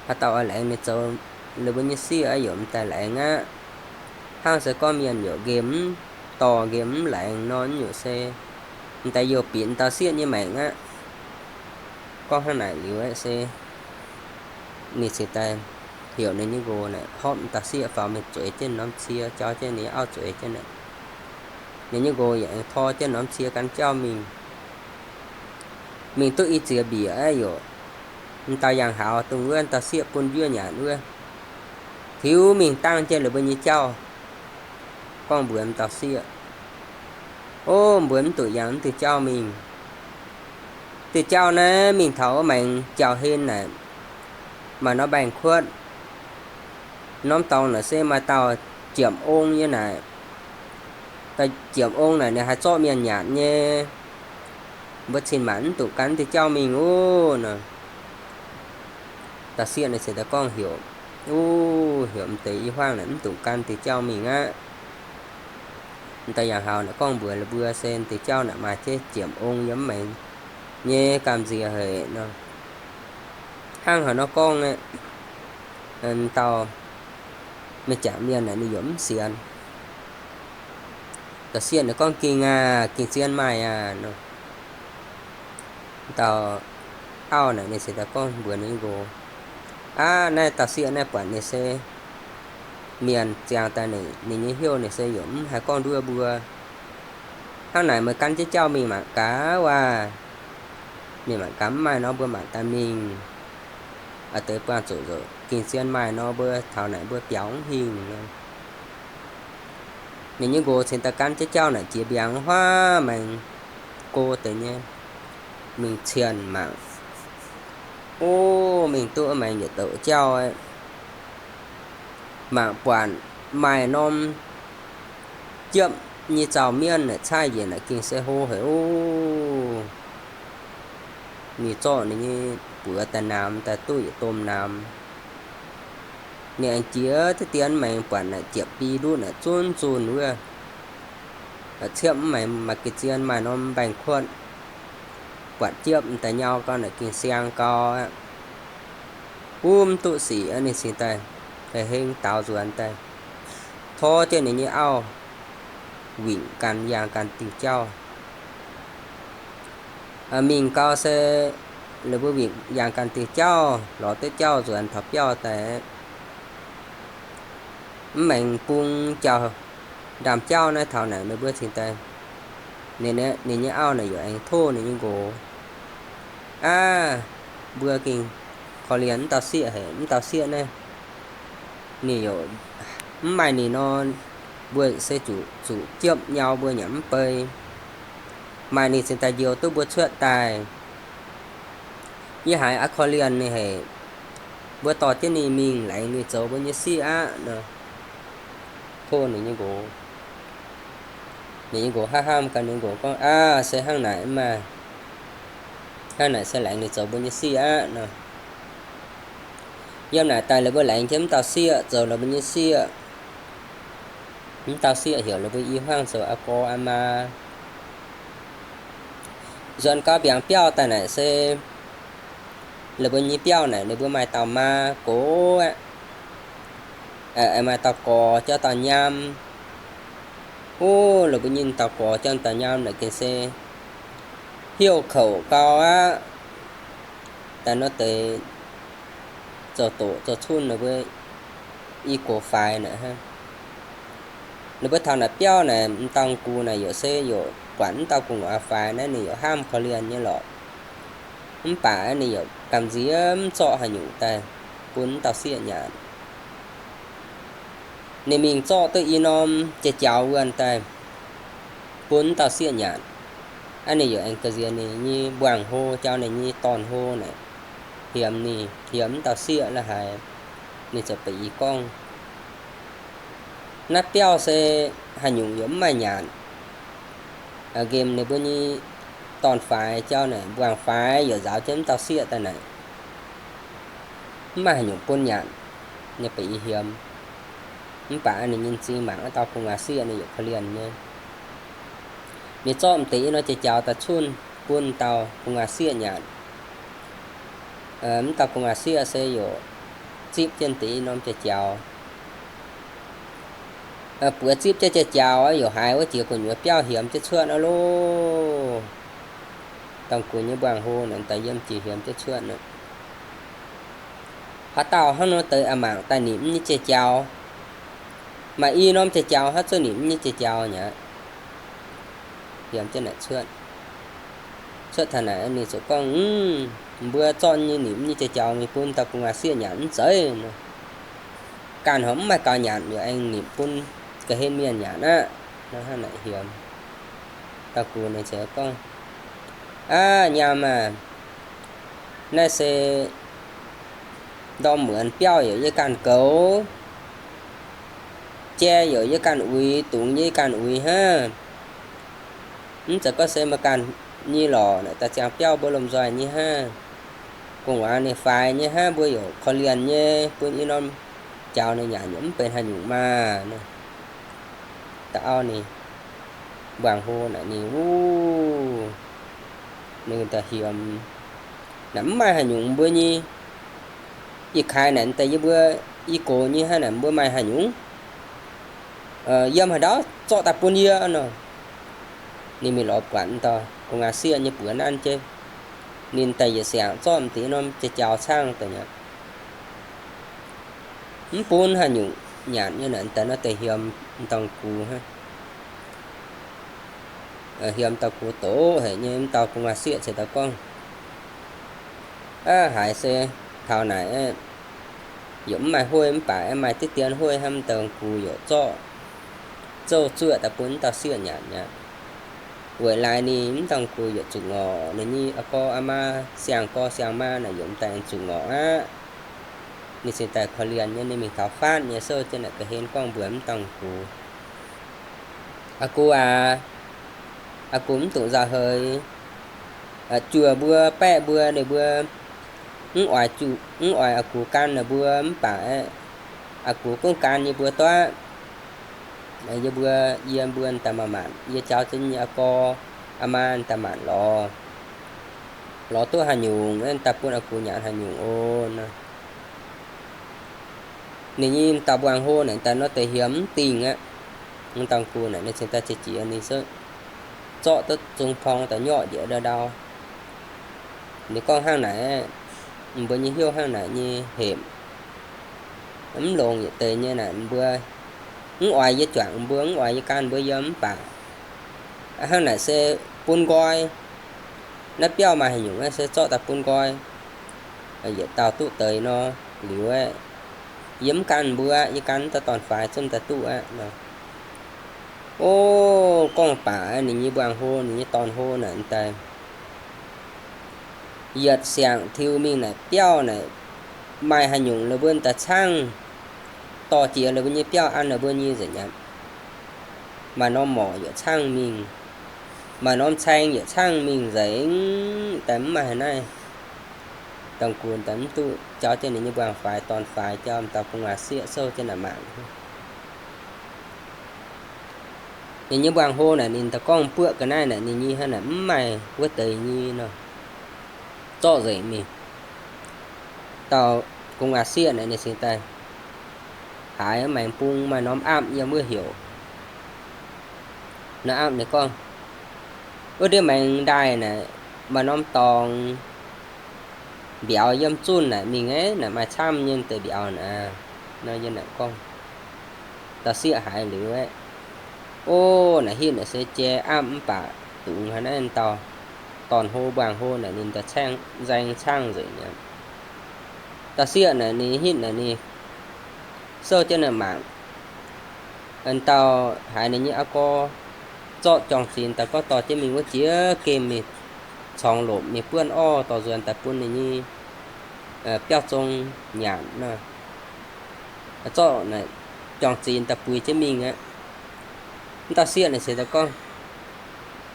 haaix dauh oix laengz ninh zoux ninh mbuo nyei sieqv, yaac m'daaih laengz aqv. Hnangv se gorngv mienh yaac nqemh mv dorh, nqemh mv laengz nor, nyungc se m'daaih youh bieqc dauh sieqv nyei maengc aqv. Gorngv hnangv naaic liuz aeqv se, ninh cingx daaih heuc ninh nyei nqox naaic horpc dauh sieqv faaux mingh zueiz jienv norm cie, jauv jienv ninh auv zueiz jienv naaic. Ninh nyei nqox yaac aengx tor jienv norm cie gan jauv mingh. Mingh duqv i ziex mbiec aeqv, yaac m'dauh yangh hauz dongh wuov dauh sieqv bun njuov nyanc wuov, tiux mingh dangh jienv laaix mbuo nyei jauv, gorngv mbuox m'dauh sieqv, o, mbuox mv duqv yangh mv diuh jauv mingh. Diuh jauv naaiv mingh taux wuov maengx jauv-hlen naaic, maaih norm mbaengx-kuotv. Norm dorngx naaic se maaih dauh jiepc ong nyei naaic. Dauh jiepc ong naaic ninh haih zorqv mienh nyanc nyei. Mbuo cin-maanc mv duqv gan diuh jauv mingh oc nor. Dauh sieqv ninh cingx daaih gorngv heuc, uv, heuc m'deix i hmuangv naaic mv dungx gan diuh jauv mingh aqv. M'daaih yangh haux naaic gorngv mbuox ninh mbuo se diuh jauv naaic maaih jienv jiemc ong yiem mv maengx nyei gamh nziex haic nor. Hnangv haaix nor gorngv aeqv, dauh mienh jangc mienh naaic ninh yaac mv sienx. Dauh sieqv naaic gorngv, Gengh aac, gengh zien maaih aac nor. Dauh auv naaic ninh cingx daaih gorngv mbuox ninh nyei nqox, Aav, naaiv dauh sieqv naaiv buatc ninh se mienh ziangx daaih, ninh nyei hnyouv ninh se yaac mv haih gorngv nduov mbuo. Hnangv naaic meih gan jienv jauv mingh mangc gaax waac. Mingh mangc gaax, mv maaih nor mbuo mangc daaih mingh. A'deix buangh zuqc nzunc gengh zien maaih nor mbuo taux naaic mbuo biaux mv hingh nor. Ninh nyei nqox cingx daaih gan jienv jauv naaic jiex mbiaangx huaav maengx go deix nyei mingh cienh mangc. O, mingh duqv maengx yietc douc jauv aeqv, mangc buatc maaih norm jiepv nyei zaux mienv naaic caaiv njiec naaic gengh se hlo haic ov. Ninh zorqv ninh nyei buoz daaih namx daaih duqv yietc domh namx. Ninh aengx jiex diqv dien maengx buatc naaic jiepv bi ndutv naaic zunv zunh wuov, ciepv mv maengx maaih ga'zien maaih norm mbaengx-kuotv. Buatc jiepv m'daaih nyau gau naaic gengh siang gau aqv. Wuov mv duqv sic aqv, ninh cingx daaih heng heng daaux nzuonx daaih, tov jienv ninh nyei auv wingc ganh yangh ganh diuh jauv. Mingh gau se lih mbuo wingc yangh ganh diuh jauv, lorz duqv jauv nzuonx taux biauv daaih, mv maengx bung jauv, ndaamv-jauv naaiv taux naaic ninh mbuo cingx daaih, ninh nyei auv naaic yaac aengx tov ninh nyei nqox, Aav, mbuo gengh korv-lienh mv dauh sieqv haic. Mv dauh sieqv naaiv, ninh yaac mv maaih ninh nor, mbuo se zuqc, zuqc jiepv nyau mbuo nyanc mv bei. Maaih ninh cingx daaih njoux duqv mbuo cuotv daaih. Yie haiz aqv korv-lienh ninh haic. Mbuo dorh jienv ninh mingh laengz ninh zoux mbuo nyei sieqv aqv nor. Tov ninh nyei nqox. Ninh nyei nqox hnamv hnamv gaax, ninh nqox gorngv, Aav, se hnangv naaic maah! Hnangv naaic se laengz ninh zoux mbuo nyei sieqv aqv nor. Yiem naaic daaih lih mbuo laengz jienv mv dauh sieqv zoux lih mbuo nyei sieqv. Mv dauh sieqv heuc lih mbuo i hmuangv zoux aa gorx aa maa. Nzuonx gau mbiaangx biauv daaih naaic se lih mbuo nyei biauv naaic ninh mbuo maaih dauh maa gox aqv, maaih dauh gorx jauv dauh nyaam. Wuov lih mbuo nyei dauh gorx jauv dauh nyaam naaic gengh se hiuv kouc gau aqv. Daaih nor deix zoux doqc zoux cunh ninh mbuo i gox faix naaic hnangv. Ninh mbuo taux naaic biauv naaic, m'dauh gux naaic yaac se yaac buatc mv dauh gu'nguaaz faix naaiv, ninh yaac hnamv korv-lienh nyei lorqc. Mv baac ninh yaac gamh nziex mv zorqv haaix nyungc daaih bun mv dauh sieqv nyanc. Ninh mingh zorqv duqv i norm jai-jaux wuonh daaih bun mv dauh sieqv nyanc. Aav, ninh yaac aengx ga'nziex ninh nyei mbuangz-hlo, jauv ninh nyei dorn-hlo naaic, hiemx ninh, hiemx mv dauh sieqv la'haaix. Ninh ziouc ba'gi gorngv, Naaiv biauv se haaix nyungc yaac mv maaih nyanc. Nqemh ninh mbuo nyei dorn-faix, jauv naaic mbuangz-faix yaac nzaaux jienv mv dauh sieqv daaih naaic, mv maaih haaix nyungc bun nyanc. Ninh ba'gi hiemx. Mv baac ninh nyei m'zing mangc wuov dauh gu'nguaaz sieqv ninh yaac korv-lienh nyei. Ninh zorqv m'deix i norm jai-jaux daaih cunh bun dauh gu'nguaaz sieqv nyanc. Mv dauh gu'nguaaz sieqv se yaac zipv jienv deix i norm jai-jaux. Buoz zipv jienv jai-jaux yaac haiz wuov jiex gu'nyuoz biauv hiemx jienv cuotv aqv loh. Dongh gux nyei mbuangz-hlo naaic daaih yiem jiex hiemx jienv cuotv aqv. Haaix dauh hnangv nor deix a'mangc daaih nimc nyei jai-jaux. Maaih i norm jai-jaux hnangv zuqc nimc nyei jai-jaux nyei aqv. Hiemx jienv naaic cuotv. Cuotv taux naaic ninh ziouc gorngv, Mv, mbuo zorqv nyei nimc nyei jai-jaux mingh bun dauh gu'nguaaz sieqv nyanc mv zeiz nor. Ganh horpc mv maaih gaux nyanc, yaac aengx nimc bun ga'hlen mienh nyanc aqv. Hnangv naaic hiemx. Dauh gux ninh ziouc gorngv, Aav, nyaam aah! Naaiv se ndorm muonz biauv yaac yie ganh goux, jai yaac yie ganh uix, dungz yie ganh uix hnangv. Mv zeiz gorngv se meih ganh nyei lorqc, naaic daaih ziangx biauv mbuo lomh nzoih nyei hnangv. gu'nguaaz ninh faix nyei hnangv, mbuo yaac korv-lienh nyei, bun i norm jaux ninh nyanc yaac mv benx haaix nyungc maah. Da'auv ninh mbuangc hlo naaic ninh wuov, ninh daaih hiemx naaic mv maaih haaix nyungc mbuo nyei. Ih kaaix naaic daaih yie mbuo i gox nyei hnangv naaic mbuo maaih haaix nyungc yiem haaix ndau zorqv daaih bun yie nor. Ninh mingh lorz buatc dauh gu'nguaaz-sieqv nyei buoz nanv jienv. Ninh daaih yietc siangx zorqv m'diex norm jai-jaux caangv daaih nyanc. Mv bun haaix nyungc nyanc nyei naaic daaih nor deix hiemx m'dauh gux hnangv. Hiemx dauh gux doqc haic nyei, m'dauh gu'nguaaz-sieqv ceix daaih gorngv, Aav, haiz se taux naaic yaac mv maaih hueiv mv baac aeqv, maaih diqv dien hueiv hnangv. M'dauh gux yaac zorqv zouv zuoqv daaih bun m'dauh sieqv nyanc aqv. Weic laaix ninh m'dauh gux yaac zuqc ngorc ninh nyei aa gorx aa maa, siang-gorx siang-maa naaic yaac m'daaih zuqc ngorc aqv. Ninh cingx daaih korv-lienh nyei, ninh mingh taux faatv nyei souv jienv naaic ga'hlen gorngv mbuox m'dauh gux, Aa gux aac, aa gux mv dungx nzauh heix. Juoh mbuo, baeqv mbuo, ninh mbuo mv oix, mv oix aa gux gan ninh mbuo mv baac aeqv, aa gux gunv gan yie mbuo duqv. Yie mbuo, yie mbuo daaih maanc maanc, yie jauv jienv nyei aa gorx aa maa daaih maanc lorz, lorz duqv haaix nyungc daaih bun aa gux nyanc haaix nyungc oc nor. Ninh nyei m'dauh mbuangz hlo naaic daaih nor deix hiemx mv dingh aqv. M'dauh gux naaic ninh cingx daaih qiex jiez ninh zorqv duqv zung porng daaih nyorqv njiec ndau ndau. Ninh gorngv, Hnangv naaic, mbuo nyei hnyouv hnangv naaic nyei hepc, mv longx yietc deix nyei naaic, mbuo mv oix yie juangc mbuo, mv oix yie gan mbuo yiem mv baac hnangv naaic se bun nqoi. Naaiv biauv maaih haaix nyungc se zorqv daaih bun nqoi. Yietc dauh duqv deix nor liuz aeqv, yie mv gan mbuo aqv, yie gan m'dauh dorn-faix zunv daaih duqv aqv nor. O, gorngv baac ninh nyei mbuangz hlo, ninh nyei dorn hlo naaic daaih yietc siangx tiux mingh naaic biauv naaic maaih haaix nyungc la'buonv daaih caangv, dorh jiex la'buonv nyei biauv an la'buonv nyei nzengc aqv. Maaih norm morc yietc caangv mingh, maaih norm caeng yietc caangv mingh nzengc daaih mv maaih haaix naaiv. Dongh gunx daaih mv duqv jauv jienv ninh nyei mbuangz-faix dorn-faix jauv m'dauh gu'nguaaz-sieqv souv jienv naaic mangc. Ninh nyei mbuangz hlo naaic ninh daaih gorngv buoqv ga'naaiv naaic ninh nyei hnangv naaic mv maaih wuov deix nyei nor, zorqv nzengc mingh. Dauh gu'nguaaz-sieqv naaic ninh cingx daaih haiz maengx bung maaih norm apv yiem wuov heuc. Norm apv ninh gorngv, Wuov ndiev maengx ndaaih naaic maaih norm dorngx mbiauz yiem zunh naaic mingh aeqv, naaic maaih camv nyei deix mbiauz naaic. Nor yie naaic gorngv, dauh sieqv haiz liuz aeqv, O, naaic hitv naaic se jai apv mv baac dungx haaix naaiv dauh dorn-hlo mbuangz hlo naaic ninh daaih caengv nzaeng caangv nzengc aqv. Dauh sieqv naaic ninh hitv naaic ninh souv jienv naaic mangc, dauh haiz ninh nyei aa gorx zorqv juang-zinx daaih gorngv dorh jienv mingh wuov jiex gemh mingh corngx lopc mingh buonv orv dorh nzuonx daaih bun ninh nyei biauv zong nyanc nor. Zorqv juang-zinx daaih buix jienv mingh aqv. Mv dauh sieqv naaic cingx daaih gorngv,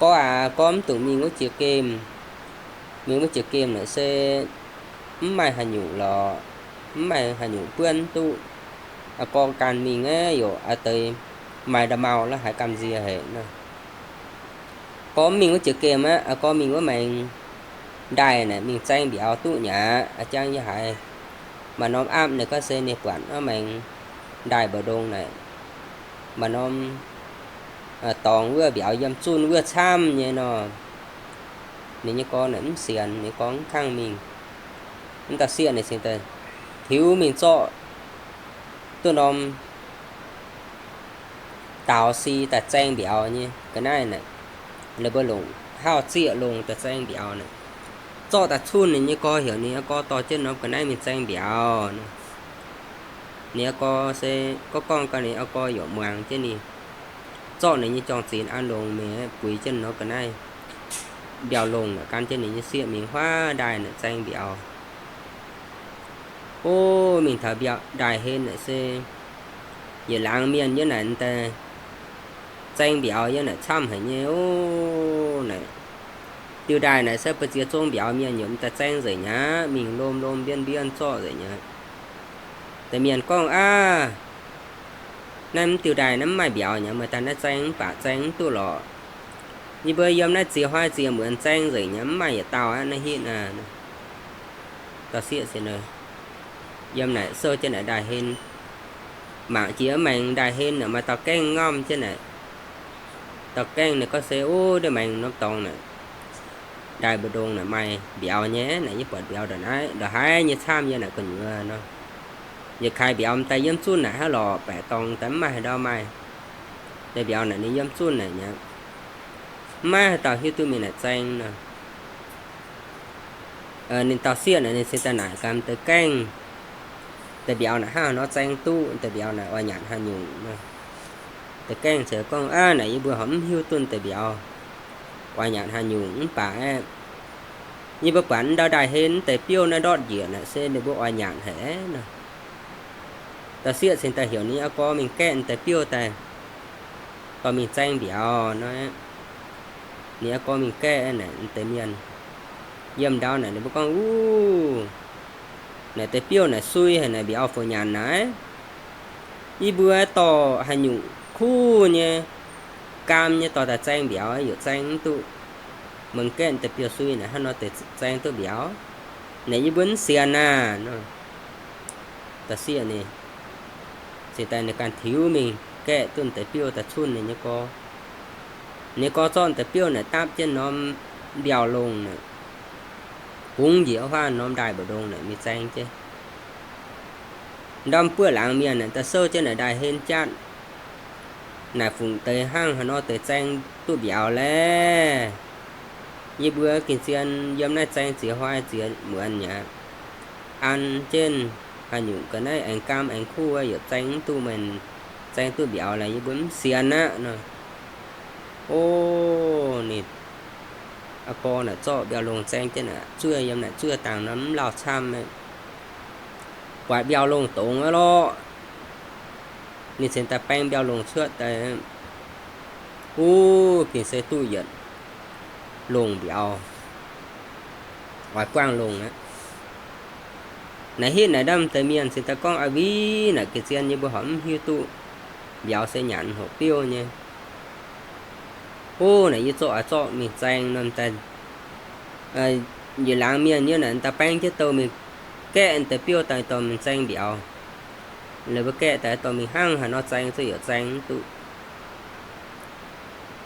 Gorx aac, gorx mv dungx mingh wuov jiex gemh. Mingh wuov jiex gemh naaic se mv maaih haaix nyungc lorqc, mv maaih haaix nyungc buonv duqv. Aa gorx ganh mingh aeqv, yaac a'deix maaih nda'maauh la'haiz gamh nziex haic nor. Gorx mv mingh wuov jiex gemh aqv, aa gorx mingh wuov maengx ndaaih naaic mingh zaeng mbiauz duqv nyei aqv. A'jangv yie haiz maaih norm apv naaic gorngv se ninh buatc wuov maengx ndaaih mba'ndongx naaic maaih norm dorngx wuov mbiauz yiem zunh wuov camv nyei nor. Ninh nyei gorx naaic mv sienx, ninh gorx mv kangv mingh. Mv dauh sieqv naaic cingx daaih tiux mingh zorqv duqv norm daaux si daaih zaeng mbiauz nyei ga'naaiv naaic, la'buo longc hauv zieqv longc daaih zaeng mbiauz naaic, zorqv daaih cunh ninh nyei gorx, heuc ninh aa gorx dorh jienv norm ga'naaiv mingh zaeng mbiauz. Ninh aa gorx se gorngv gorngv gau, ninh aa gorx yaac muangx jienv ninh, zorqv ninh nyei juang-zinx an longx mingh buix jienv norm ga'naaiv mbiauz longh naaic, gan jienv ninh nyei sieqv mingh huaav ndaaih naaic zaeng mbiauz. O, mingh taux mbiauz ndaaih hlen naaic se yietc laangz mienh yiem naaic daaih zaeng mbiauz yiem naaic camv haic nyei. O, naaic diuh ndaaih naaic se buoz-ziex zong mbiauz, mienh yaac mv daaih zaeng nzengc aqv, mingh lom lom mbien mbien zorqv nzengc aqv. Deix mienh gorngv, Aav, naaiv mv diuh ndaaih naaiv mv maaih mbiauz nyei, meih daaih naaiv zaeng mv baac zaeng mv duqv lorqc. Yie mbuo yiem naaiv ziex hnoi ziex muonz zaeng nzengc nyei, mv maaih yietc dauh aqv, naaiv hitv naaic. Dauh sieqv se, yiem naaic sou jienv naaic ndaaih-hlen, mangc jiex maengx ndaaih-hlen naaic maaih dauh gaengh ngamv jienv naaic. Dauh gaengh naaic gorngv se, Ov, ndiev maengx norm dorngx naaic ndaaih mbu'ndongx naaic maaih mbiauz nyei naaic, yie buatc mbiauz ndongc naaiv ndongc haaix nyei camv yie naaic gu'nyuoz nor. Yietc kaaix mbiauz m'daaih yiem zunh naaic hnangv lorqc, baeqc dorngx daaih mv maaih haaix ndau maaih. Deix mbiauz naaic ninh yiem zunh naaic nyei, mv maaih haaix dauh hiuv duqv mingh naaic zaeng nor. Ninh dauh sieqv naaic ninh cingx daaih naaic gaax deix gaengh, Deix mbiauz naaic hnangv haaix nor zaeng duqv? Deix mbiauz naaic oix nyanc haaix nyungc nor? Deix gaengh ceix gorngv, Aav, naaic yie mbuo horpc mv hiuv duqv deix mbiauz oix nyanc haaix nyungc, mv baac aeqv, yie mbuo buatc ndau ndaaih-hlen deix biouv naaiv ndortv njiec naaic se ninh mbuo oix nyanc haic nor. Dauh sieqv cingx daaih heuc ninh aqv gorx mingh gaeqv deix biouv daaih, dorh mingh zaeng mbiauz nor. Ninh aqv gorx mingh gaeqv naaic deix mienh yiem ndau naaic ninh mbuo gorngv, Uv, naaic deix biouv naaic sui haic naaic, mbiauz fungc nyanc naaic? Yie mbuo dorh haaix nyungc kuv nyei, gaam nyei dorh daaih zaeng mbiauz yaac zaeng mv duqv. Meih gaeqv deix biouv sui naaic hnangv nor deix zaeng duqv mbiauz? Naaic yie mbuo mv sienx aqv nor. Dauh sieqv ninh cingx daaih ninh ganh tiux mingh gaeqv duqv deix biouv daaih cunh ninh nyei gorx. Ninh gorx zorqv deix biouv naaic dapv jienv norm mbiauh longh naaic, bungx njiec huaav norm ndaaih mbu'ndongx naaic mingh zaeng jienv. Ndorm buov laangz mienh naaic daaih souv jienv naaic ndaaih-hlen jatv, naaic fungc deix hnangv haaix nor deix zaeng duqv mbiauz laeh. Yie mbuo gengh zien yiem naaiv zaeng ziex hnoi ziex muonz aqv, an jienv haaix nyungc ga'naaiv aengx gaam aengx kuv yaac zaeng mv duqv, meih zaeng duqv mbiauz laeh, yie mbuo mv sienx aqv nor. O, ninh aqv gorx naaic zorqv mbiauh longh zaeng jienv naaic zuov, yiem naaic zuov dangh nor mv lauh camv, buatc mbiauh longh dongz aqv lorqc. Ninh cingx daaih baeng mbiauh longh cuotv daaih, uv, gengh se duqv yietc longh mbiauz, oix buangh longh aqv. Naaic hitv naaic ndamv deix mienh cingx daaih gorngv, Aa, win naaic ga'zien yie mbuo horpc mv hiuv duqv mbiauz se nyanc hoqc biouv nyei. Uv, naaic yie zorqv oix zorqv mingh zaeng nor daaih, yietc laangz mienh yiem naaic daaih baeng jienv douh mingh gaeqv deix biouv daaih dorh mingh zaeng mbiauz. Laaix mbuo gaeqv daaih dorh mingh hnangv haaix nor zaeng zuqc yaac zaeng mv duqv.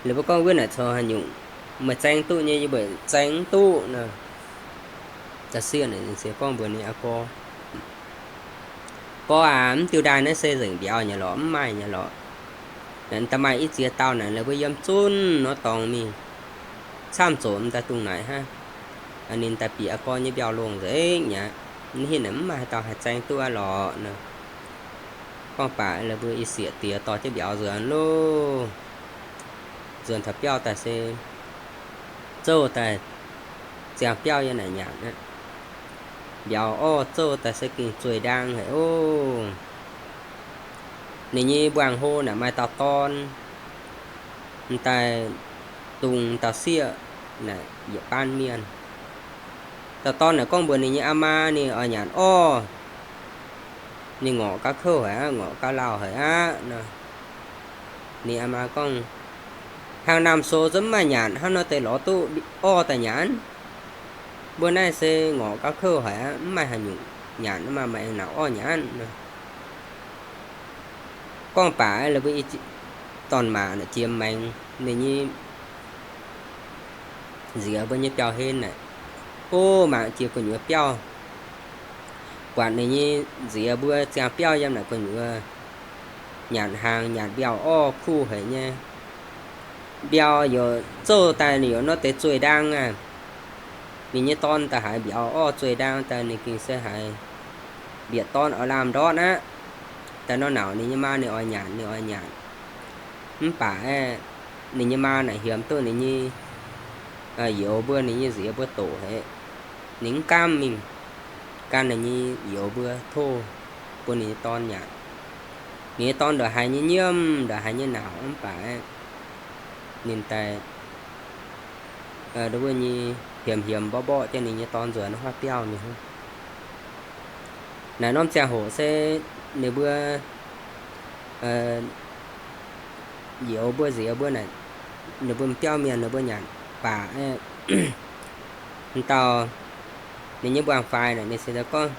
Laaix mbuo gorngv, Wuov naaic coux haaix nyungc? Meih zaeng duqv nyei yie mbuo zaeng mv duqv nor. Da'sieqv naaic ninh gorngv mbuox ninh aqv gorx, Gorx aac, mv diuh ndaaih naaiv se nzengc mbiauz nyei lorqc, mv maaih nyei lorqc. Naaic da'maaih i ziex dauh naaic laaix mbuo yiem zunv nor dorngx mingh, camv zoqc m'daaih dungh naaic hnangv. Ninh daaih bieqc aqv gorx nyei mbiauh longh nzengc aqv. Mv hitv naaic mv maaih haaix dauh haih zaeng duqv aqv lorqc nor. Gorngv baac laaix mbuo i sieqv diex dorh jienv mbiauz nzuonx loh. Nzuonx taux biauv daaih se zouv daaih ziangh biauv yiem naaic nyanc aqv. Mbiauz orv zouv daaih se gengh zueih ndaang haic oc. Ninh nyei mbuangz-hlo naaic maaih dauh dorn, m'daaih dungx dauh sieqv naaic yietc baanv mienh. Dauh dorn naaic gorngv mbuox ninh nyei aa maa ninh oix nyanc orv, ninh ngorc gauh kouv haic aqv, ngorc gauh lauh haic aqv nor. Ninh aa maa gorngv, Hnaangx naamh sou zungv mv maaih nyanc, hnangv nor deix lorz duqv orv daaih nyanc? Mbuo naaiv se ngorc gauh kouv haic aqv, mv maaih haaix nyungc nyanc, mv maaih maengx nauz orv nyanc nor. Gorngv baac laaix mbuo i dorn-maac naaic jiex maengx ninh nyei nziex mbuo nyei biauv-hlen naaic, o, mangc jiex gu'nyuoz biauv, buatc ninh nyei nziex mbuo ziangh biauv yiem naaic gu'nyuoz nyanc hnaangx nyanc mbiauh orv kuh haic nyei. Mbiauh youc zouv daaih ninh youc nor deix zueih ndaang aqv. Ninh nyei dorn daaih haiz mbiauz orv zueih ndaang daaih ninh gengh se haiz mbietc dorn oix lamh ndortv aqv. Daaih nor nauc ninh nyei maa ninh oix nyanc, ninh oix nyanc. Mv baac aeqv, ninh nyei maa naaic hiemx duqv ninh nyei youz mbuo, ninh nyei nziex mbuo doqc haic. Ninh mv gaamv mingh gan ninh nyei youz mbuo tov bun ninh nyei dorn nyanc. Ninh nyei dorn ndongc haaix nyei nyiemv, ndongc haaix nyei nauc mv baac aeqv, ninh daaih wuov nyei hiemx hiemx mborqv mborqv jienv ninh nyei dorn nzuonx wuov biauv mingh hnangv. Naaic norm ziangh hoc se ninh mbuo youz mbuo nziex mbuo naaic, ninh mbuo biauv mienh ninh mbuo nyanc baac, dauh ninh nyei mbuangz-faix naaic ninh cingx daaih gorngv,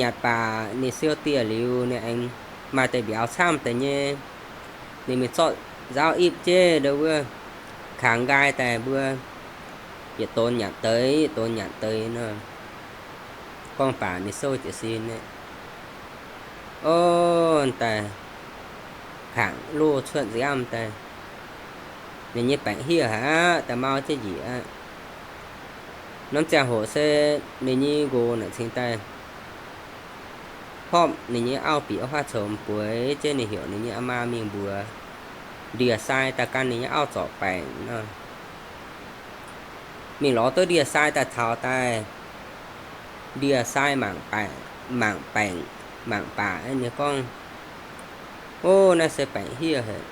nyanc baac ninh siou dieh liuz ninh aengx maaih deix mbiauz camv deix nyei. Ninh mingh zorqv nzaauv ipv jienv ndo wuov kangx nqaai daaih mbuo yietc donx nyanc deix, yietc donx nyanc deix nor. Gorngv baac ninh souv jiez sin, o, daaih kangx loz cuotv nziaamv daaih, ninh nyei baengc hiev haic aqv, daaih mau jienv njiec aqv. Norm ziangh hoc se ninh nyei nqox naaic cingx daaih horpv ninh nyei auv bieqc wuov haav coux bueix jienv ninh heuc ninh nyei aa maa mingh mbuox ndie-sai daaih gan ninh nyei auv zorc baengc nor. Mingh lorz duqv ndie-sai daaih taux daaih, ndie-sai mangc baengc, mangc baac ninh gorngv, o, naaiv se baengc hiev haic,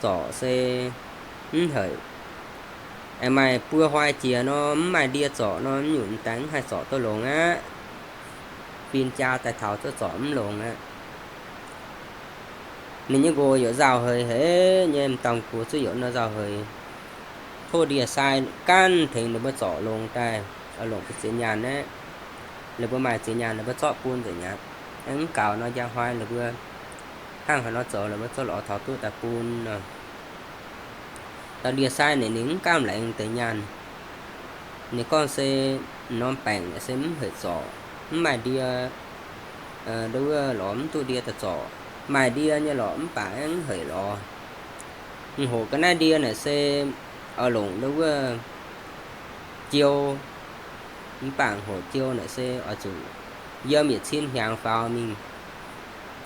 zorc se mv heic. Aengx maaih buo hnoi jiex nor mv maaih ndie zorc nor, mv nyungc daaih mv haih zorc duqv longx aqv. Fin jaa daaih taux zuqc zorc mv longx aqv. Ninh nyei nqox yaac nzauh heix haic nyei, m'dauh gux zuqc yaac nor nzauh heix. Tov ndie-sai ganh tengx ninh mbuo zorc longx daaih, longc bun ziex nyaanh aqv. Ninh mbuo maaih ziex nyaanh ninh mbuo zorqv bun nzengc aqv. Mv gaux nor njang hnoi ninh mbuo hnangv haaix nor zoux ninh mbuo zorqv lorz taux duqv daaih bun nor. Dauh ndie-sai naaic ninh mv gamh laengz deix nyaanh. Ninh gorngv se norm baengc se mv heic zorc, mv maaih ndie, ndo wuov lorz mv duqv ndie daaih zorc. Maaih ndie nyei lorqc mv baac mv heic lorz. Hoqc ga'naaiv ndie naaic se oix longc ndo wuov jiou, mv baac hoqc jiou naaic se oix zuqc yiem yietc cin hnyangx faaux mingh,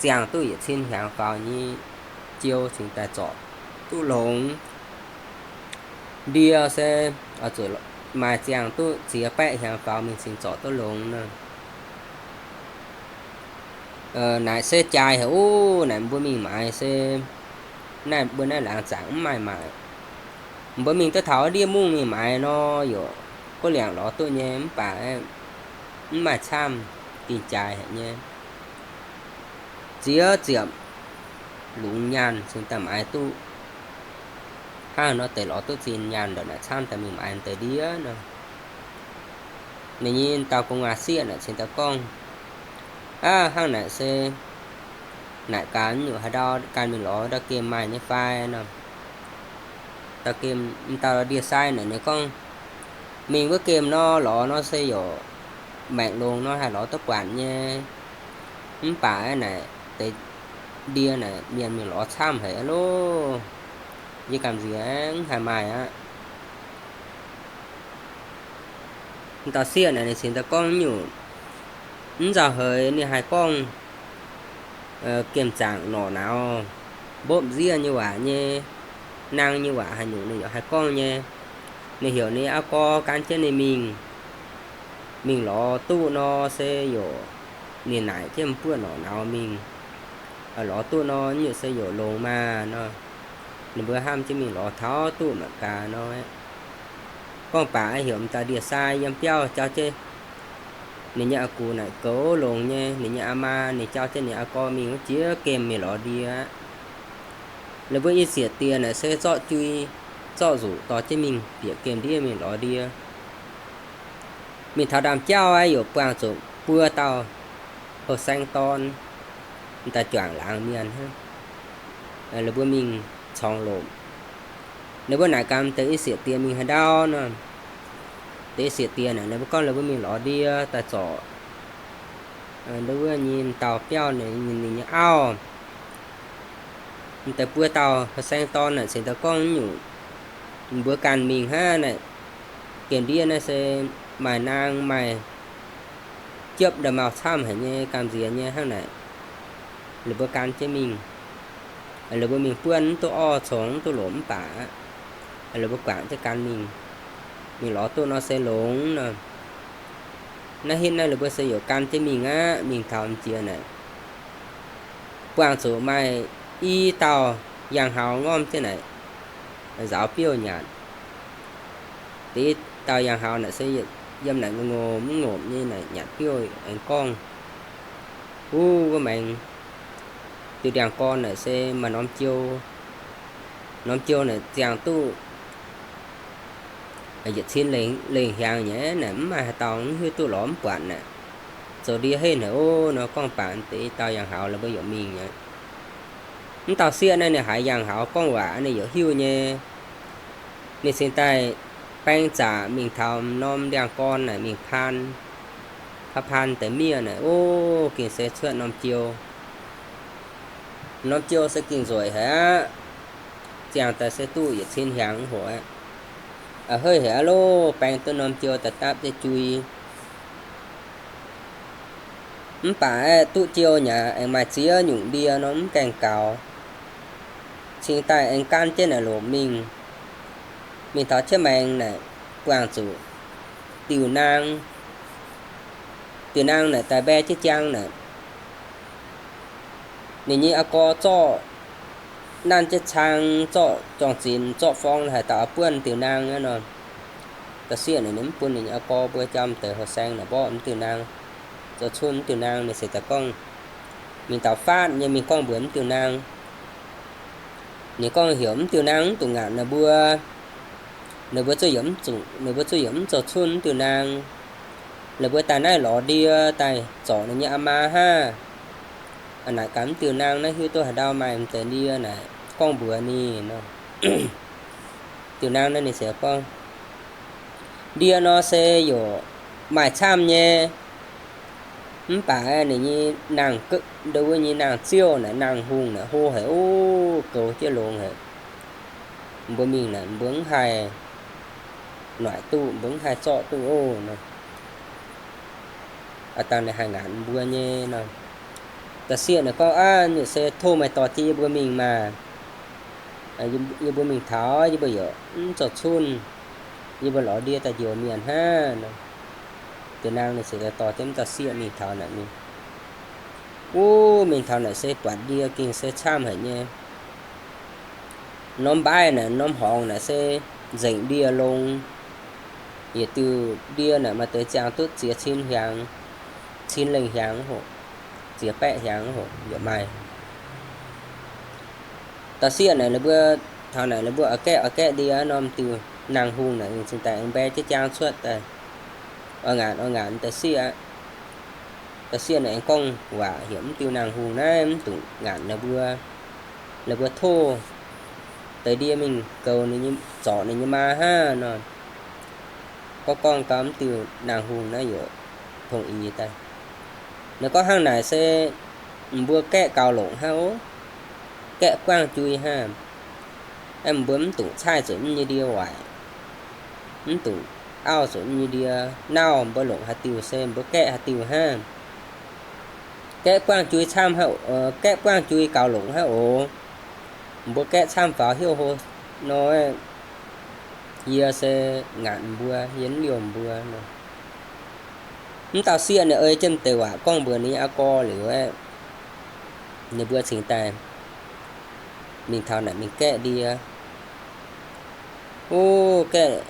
ziangh duqv yietc cin hnyangx faaux nyei jiou cingx daaih zorc duqv longx. Ndie se oix zuqc maaih ziangh duqv ziex baeqv hnyangx faaux mingh cingx zorc duqv longx nor. Naaic se jaaix haic oc. Naaic mbuo mingh maaiz se naaiv mbuo naaiv laangz zaangc mv maaih maaic. Mbuo mingh duqv taux ndiev mungv mingh maaiz nor, yaac guv liangc lorz duqv nyei, mv baac mv maaih camv, dingh jaaix haic nyei. Ziex ziepc lungz nyaanh cingx daaih maaiz duqv. Hnangv nor deix lorz duqv zinh nyaanh ndongc naaic camv daaih mingh maaiz deix ndiev nor. Ninh nyei dauh gu'nguaaz sieqv naaic cingx daaih gorngv, aav, hnangv naaic se naaic gaax nyungc haaix ndau gan mingh lorz ndau gemh maaih nyei fai nor. Ndau gemh, m'dauh ndie-sai naaic ninh gorngv, mingh wuov gemh nor lorz nor se yaac maengc longx nor haih lorz duqv buatc nyei. Mv baac naaic deix ndie naaic mienh mingh lorz camv haic aqv loh. Yie gamh nziex mv haih maaih aqv. M'dauh sieqv naaic ninh cingx daaih gorngv nyungc, mv nzauh heix ninh haih gorngv gemh zaangc norqc nauz, mbopv nziev nyei waac nyei, nang nyei waac haaix nyungc ninh yaac haih gorngv nyei. Ninh heuc ninh aqv gorx gan jienv ninh mingh. Mingh lorz duqv nor se yaac ninh naaic jienv mbuov norqc nauz mingh. Lorz duqv nor nyungc se yaac longx maah nor. Ninh mbuo hnamv jienv mingh lorz taux duqv mangc gaax nor. Gorngv baac heuc m'daaih ndie-sai yiem biauv jauv jienv ninh nyei a'gux naaic goux longx nyei. Ninh nyei aa maa ninh jauv jienv ninh aqv gorx mingh wuov jiex gemh mingh lorz ndie aqv. Ninh mbuo i sieqv diex naaic se zorqv jui, zorqv nzuqc dorh jienv mingh bieqc gemh ndiev mingh lorz ndie. Mingh taux ndaamv-jauv aqv, yaac buangh zuqc buo dauh houh saeng dorn daaih juangc laangz mienh hnangv. Ninh mbuo mingh corngx lomc. Ninh mbuo naaic gaax deix i sieqv diex mingh haaix ndau nor. Deix i sieqv diex naaic ninh mbuo gorngv ninh mbuo mingh lorz ndie daaih zorc ndo wuov nyei dauh biauv ninh nyei auv. Deix buo dauh houh saeng dorn naaic cingx daaih gorngv nyungc, mbuo ganh mingh hnangv naaic. Gemh ndiev naaiv se maaih naang maaih jiepv nda'maauh camv haic nyei, gamh nziex nyei hnangv naaic. Ninh mbuo gan jienv mingh. Ninh mbuo mingh buonv mv duqv orv, congx mv duqv lomc mv baac aqv, ninh mbuo guangc jienv gan mingh. Mingh lorz duqv nor se longx nor. Naaiv hitv naaiv ninh mbuo se yaac gan jienv mingh aqv. Mingh taux m'jiex naaic, buangh zuqc maaih i dauh yangh haux ngormv jienv naaic, nzaaux biouv nyanc. Deix dauh yangh haux naaic se yiem naaic ngongh mv ngopc nyei naaic nyanc biouv aengx gorngv, Wuov, wuov maengx diuh ndiangx-gorn naaic se maaih norm jou. Norm jou naaic ziangh duqv yietc cin lengh, lengh hiaangx nyei naaic, mv maaih haaix dauh mv hiuv duqv lorz mv buatc naaic. Zoux ndie heh haic ov nor gorngv baac deix dauh yangh haux la'buo yaac mingh aqv. Mv dauh sieqv naaiv ninh haiz yangh haux gorngv waac ninh yaac hiuv nyei. Ninh cingx daaih baeng zaqc mingh taux norm ndiangx-gorn naaic mingh paan, paan paan deix miev naaic, o, gengh se cuotv norm jou. Norm jou se gengh nzueic haic aqv. Ziangh daaih se duqv yietc cin hiaangx hoc aqv. A'heiv haic aqv loh, baeng duqv norm jou daaih dapv jienv jui. Mv baac aeqv, duqv jou nyei aengx maaih ziex nyungc ndie nor mv gaengh gaux. Cingx daaih aengx gan jienv naaic lomc mingh, mingh taux qiex maengx naaic buangh zuqc diuh naang. Diuh naang naaic daaih mbae jienv jaang naaic, ninh nyei aa gorx zorqv nanv jienv cang, zorqv zorng-zinx, zorqv forng haaix dauh buonv diuh naang aqv nor. Da'sieqv naaic ninh mv bun ninh nyei aa gorx mbuo jauv deix houh saeng naaic mborqv mv diuh naang, zoux cunv mv diuh naang. Ninh se daaih gorngv, mingh taux faatv nyei mingh gorngv mbuox mv diuh naang. Ninh gorngv heuc mv diuh naang mv dungx ngaatc ninh mbuo. Ninh mbuo zuqc yaac mv zoux cunv mv diuh naang. Ninh mbuo daaih naaiv lorz ndie daaih zorc ninh nyei aa maa hnangv. Aa, naaic gaax mv diuh naang naaiv hiuv duqv haaix ndau maaih m'deix ndie naaic gorngv mbuox ninh nor. Diuh naang naaiv ninh se gorngv, ndie nor se yaac maaih camv nyei. Mv baac ninh nyei naang, ndo wuov nyei naang-ziouv naaic, naang-hungh naaic hlo haic ov, goux jienv longx haic. Mbuo mingh naaic mbuo mv haih noic duqv, mbuo mv haih zorqv duqv ov nor. Aa, dangh ninh haih ngaatc mbuo nyei nor. Da'sieqv naaic gorngv, aav, se tov meih dorh jienv yie mbuo mingh maah. Yie mbuo mingh taux yie mbuo yaac mv zoux cunv. Yie mbuo lorz ndie daaih njoux mienh hnangv nor. Diuh naang ninh ziouc dorh jienv mv dauh sieqv mingh taux naaic mingh. Wuov mingh taux naaic se buatc ndie gengh se camv haic nyei. Norm mbaaih naaic, norm horngz naaic se nzengc ndie longx. Yietc diuh ndie naaic maaih deix ziangh duqv ziex cin hiaangx, cin lengh hiaangx hoc, ziex baeqv hiaangx hoc yaac maaih. Da'sieqv naaic ninh mbuo, taux naaic ninh mbuo oix gaeqv oix gaeqv ndie norm diuh, naang-hungh naaic ninh cingx daaih aengx mbae jienv jaang cuotv daaih, oix ngaatc oix ngaatc da'sieqv aqv. Da'sieqv naaic aengx gorngv waac heuc mv diuh naang-hungh naaiv mv dungx ngaatc ninh mbuo. Ninh mbuo tov deix ndie mingh goux ninh nyei, zorc ninh nyei maa hnangv nor. Gorngv gorngv gau mv diuh naang-hungh naaiv yaac tong-ix daaih. Ninh gorngv hnangv naaic se mbuo gaeqv gaux longc hnangv ov. Gaeqv buangv jui hnangv. Mbuo mv dungx caaiv zuqc mv nyei ndie waaic, mv dungx auv zuqc mv nyei ndie nauv. Mbuo longc haaix diuh se mbuo gaeqv haaix diuh hnangv. Gaeqv buangv jui camv hnangv, gaeqv buangv jui gaux longc hnangv oc. Mbuo gaeqv camv faaux hnyouv hlo nor, yie se ngaatc mbuo, yie mv liouh mbuo nor. Mv dauh sieqv ninh ei jienv deix waac gorngv mbuox ninh nyei aa gorx liuz aeqv, ninh mbuo cingx daaih mingh taux naaic mingh gaeqv ndie. Wuov gaeqv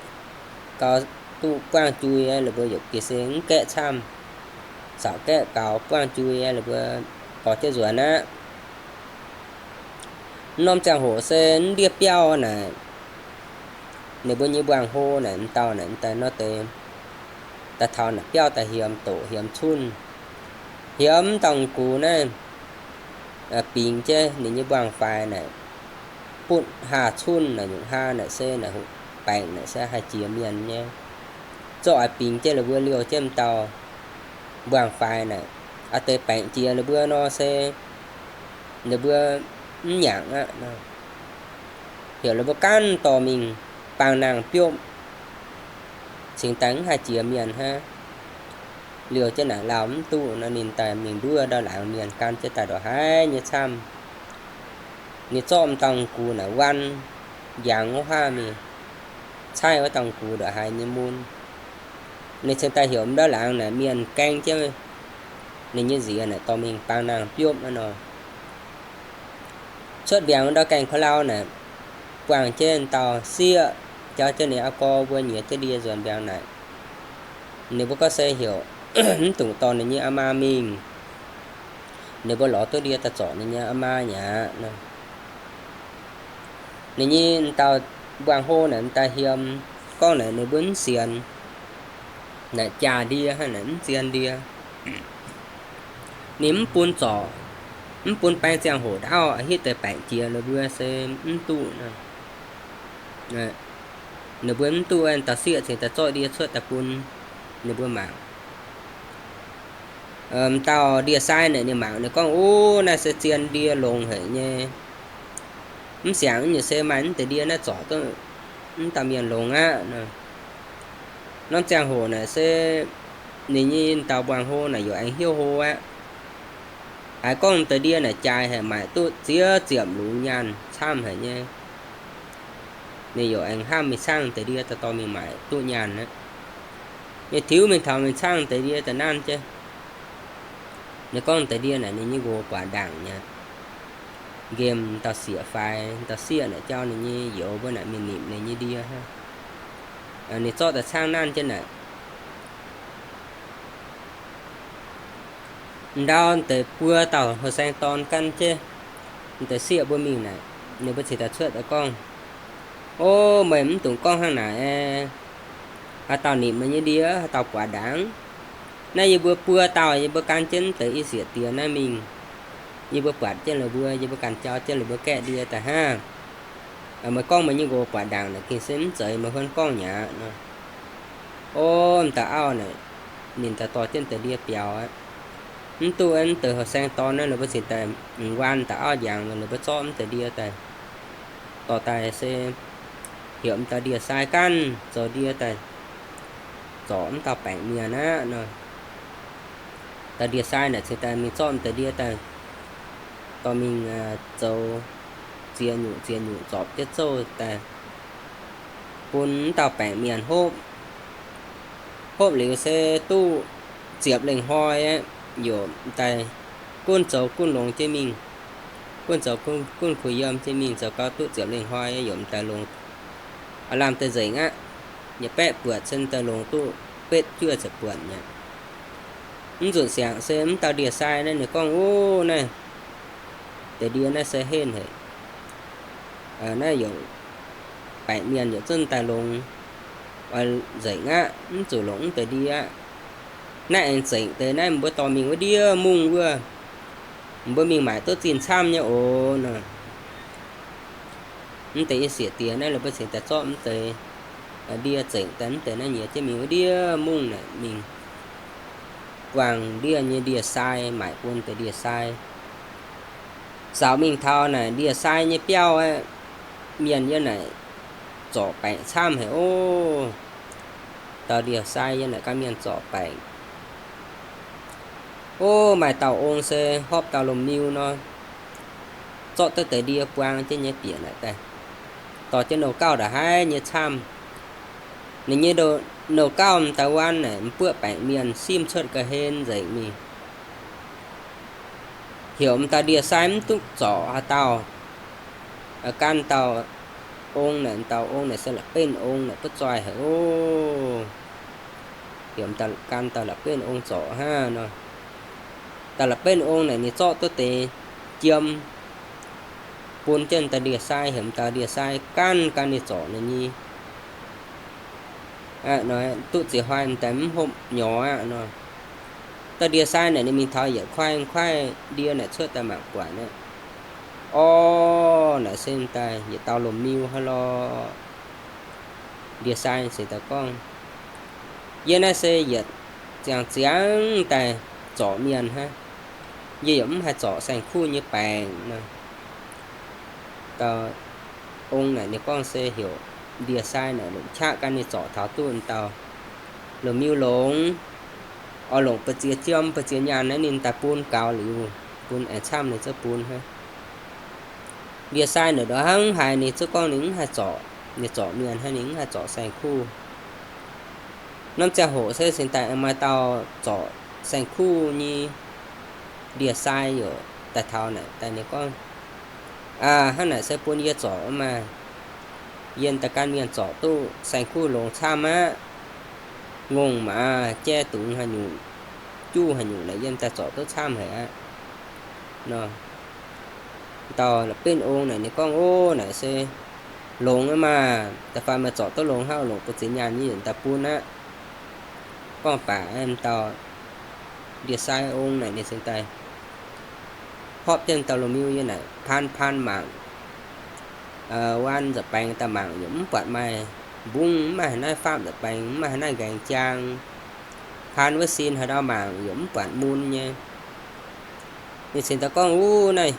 gaux duqv buangv jui aeqv, ninh mbuo yaac geh se mv gaeqv camv. Caux gaeqv gaux buangv jui aeqv, ninh mbuo borx jienv nzuonx aqv. Norm ziangh hoc se ndiev biauv naaic, ninh mbuo nyei mbuangz-hlo naaic, m'dauh naaic, m'daaih nor deix, daaih taux naaic biauv daaih hiemx doqc hiemx cunv, hiemx m'dauh gux naaiv, bingx jienv ninh nyei mbuangz-faix naaic, butv haa cunv naaic, nyungc haa naaic se naaic, baengc naaic se haih jiex mienh nyei. Zorqv aaix bingx jienv la'mbuo liouh jienv m'dauh mbuangz-faix naaic, aa deix baengc jiex la'mbuo nor se ninh mbuo mv nyaangc aqv. Heuc la'mbuo gaanv dorh mingh baang nangh biopv, cingx daaih mv haih jiex mienh hnangv. Liouh jienv naaic lauh mv duqv nor, ninh daaih mingh nduov ndau laangz mienh gan jienv daaih ndongc haaix nyei camv. Ninh zorqv m'dauh gux naaic wanv njangx wuov haav mingh, caaiv wuov dauh gux ndongc haaix nyei mun. Ninh cingx daaih heuc ndau laangz naaic mienh gaeng jienv ninh nyei nziex naaic dorh mingh baang nangh biopv aqv nor. Cuotv mbiaangx ndau gaengh ka'lau naaic, buangh jienv dauh sieqv, jauv jienv ninh aa gorx mbuo nyiex jienv ndie nzuonx mbiaangx naaic. Ninh mbuo gorngv se heuc mv dungx dorh ninh nyei aa maa mingh. Ninh mbuo lorz duqv ndie daaih zorc ninh nyei aa maa mi'aqv. Ninh nyei dauh mbuangh hlo naaic m'daaih hiem gorngv naaic ninh mbuo mv sienx naaic jaax ndie hnangv naaic mv zien ndie. Ninh mv bun zorc, mv bun baeng ziangh hoc ndau a'hitv deix baengc jiex ninh mbuo se mv duqv. Ninh mbuo mv duqv, dauh sieqv cingx daaih zorqv ndie cuotv daaih bun ninh mbuo mangc. M'dauh ndie-sai naaic ninh mangc ninh gorngv, Ov, naaiv se zien ndie longx haic nyei. Mv siangx nyei se maaih mv deix ndie naaiv zorc duqv mv dauh mienh longx aqv. Norm ziangh hoc naaic se ninh nyei dauh mbuangh hlo naaic yaac aengx hnyouv hlo aqv. Haiz gorngv deix ndie naaic jaaix haic, maaic duqv ziex ziepc lungz nyaanh camv haic nyei. Ninh yaac aengx hnamv mingh caangv deix ndie daaih dorh mingh maaic duqv nyaanh aqv. Ninh tiux mingh taux mingh caangv deix ndie daaih nanv jienv. Ninh gorngv deix ndie naaic ninh nyei nqox buatc ndaangc nyei. Nqemh dauh sieqv faix, dauh sieqv naaic jauv ninh nyei youz mbuo naaic mingh nimc ninh nyei ndie hnangv. Ninh zorqv daaih caangv nanv jienv naaic. Ndau deix buo dauh houh saeng dorn gan jienv deix sieqv mbuo mingh naaic, ninh mbuo cingx daaih cuotv daaih gorngv, Ov, meih mv dungx gorngv hnangv naaic. Haaix dauh nimc meih nyei ndie, haaix dauh buatc ndaangc. Naaiv yie mbuo buo dauh, yie mbuo gan jienv deix i sieqv diex naaiv mingh. Yie mbuo buatc jienv la'buo, yie mbuo ganh jauv jienv la'buo gaeqv ndie daaih hnangv. Meih gorngv meih nyei nqox buatc ndaangc naaic gengh se mv zeiz meih huon gorngv mi'aqv nor. Ov, m'dauh auv naaic, ninh daaih dorh jienv deix ndie biaux aqv. Mv duqv, mv deix houh saeng dorn naaiv ninh mbuo cingx daaih m'nqorngv dauh auv njangx, ninh mbuo zorqv mv deix ndie daaih dorh daaih se heuc m'dauh ndie-sai ganh zoux ndie daaih zorc mv dauh baengc mienh aqv nor. Dauh ndie-sai naaic cingx daaih mingh zorqv m'deix ndie daaih dorh mingh zoux ziex nyungc ziex nyungc zorpc jienv zouv daaih bun mv dauh baengc mienh hopv. Hopv liuz se duqv ziepc lengh hnoi aqv, yaac daaih gunv zoux gunv longx jienv mingh, gunv zoux gunv kuh yiem jienv mingh, zoux gau duqv ziepc lengh hnoi yaac m'daaih longx, aav lamh deix nzengc aqv. Yietc baeqv buatc se m'daaih longx duqv betv juov ziepc buatc mi'aqv. Mv nzunc siangx se mv dauh ndie-sai naaiv ninh gorngv, Ov, naaiv deix ndie naaiv se henv haic. Naaiv yaac baengc mienh yaac zungv daaih longx nzengc aqv, mv zuqc longc mv deix ndie aqv. Naaiv aengx zengc deix naaiv mbuo dorh mingh wuov ndiev mungv wuov, mbuo mingh maaic duqv zinh camv nyei oc nor. Mv deix i sieqv diex naaiv ninh mbuo cingx daaih zorqv mv deix ndie zengc daaih mv deix naaiv nyiex jienv mingh wuov ndiev mungv naaic mingh buangh ndiev nyei ndie-sai maaic bun deix ndie-sai. Zaux mingh taux naaic ndie-sai nyei biauv aeqv, mienh yiem naaic zorc baengc camv haic oc. Dauh ndie-sai yiem naaic gan mienh zorc baengc. Ov, maaih dauh ong se hopv dauh lomh miu nor, zorqv duqv deix ndie buang jienv nyei bieqc naaic daaih, dorh jienv nouh gauh ndongc haaix nyei camv. Ninh nyei nouh gauh m'daaih wuov naaic m'buoqv baengc mienh simv cuotv ga'hlen nzengc mingh. Heuc m'daaih ndie-sai mv duqv zorc haaix dauh. Gan dauh ong naaic, dauh ong naaic se la'benv ong naaic butv zoih haic oc. Heuc m'daaih gan dauh la'benv ong zorc hnangv nor. Dauh la'benv ong naaic ninh zorqv duqv deix jiem bun jienv dauh ndie-sai, heuc m'daaih ndie-sai ganh gan ninh zorc ninh nyei. Duqv ziex hnoi m'daaih mv hopv nyorx aqv nor. Dauh ndie-sai naaic ninh mingh taux yietc kuaaiv kuaaiv ndie naaic cuotv daaih mangc buatc aqv. Orv, naaic se m'daaih yietc dauh lomh miu hnangv lorqc. Ndie-sai cingx daaih gorngv, Yie naaiv se yietc ziangh ziangv daaih zorc mienh hnangv. Yie yaac mv haih zorc saeng-kuv nyei baengc nor. Dauh ong naaic ninh gorngv se heuc ndie-sai naaic longc qaqv gan ninh zorc taux duqv dauh lomh miu longx, oix longc ba'ziex jiem ba'ziex nyaanh naaiv ninh daaih bun gaux liuz, bun aengx camv ninh ziouc bun hnangv. Ndie-sai naaic ndongc hnangv haaix ninh ziouc gorngv ninh mv haih zorc, ninh zorc mienh hnangv, ninh mv haih zorc saeng-kuv. Norm ziangh hoc se cingx daaih maaih dauh zorc saeng-kuv nyei ndie-sai yaac daaih taux naaic daaih ninh gorngv, Aa, hnangv naaic se bun yie zorc maah. yie daaih gan mienh zorc duqv saeng-kuv longx camv aqv. Ngongh maaz jai dungz haaix nyungc, juv haaix nyungc naaic yie daaih zorc duqv camv haic aqv. Nor, dauh la'benv ong naaic ninh gorngv, Ov, naaic se longx aqv maah! Da'faanh meih zorc duqv longx hnangv, longc buoz-ziex nyaanh yie yietc daaih bun aqv. Gorngv baac dauh ndie-sai ong naaic ninh cingx daaih hopv jienv dauh loz-miu yiem naaic paan paan mangc, waan nza'baengx daaih mangc yaac mv buatc maaih mbungv, mv maaih haaix naaiv faapv nza'baengx, mv maaih haaix naaiv nqaengx jaang. Paan wuov sin haaix ndau mangc yaac mv buatc mun nyei. Ninh cingx daaih gorngv, Wuov naaiv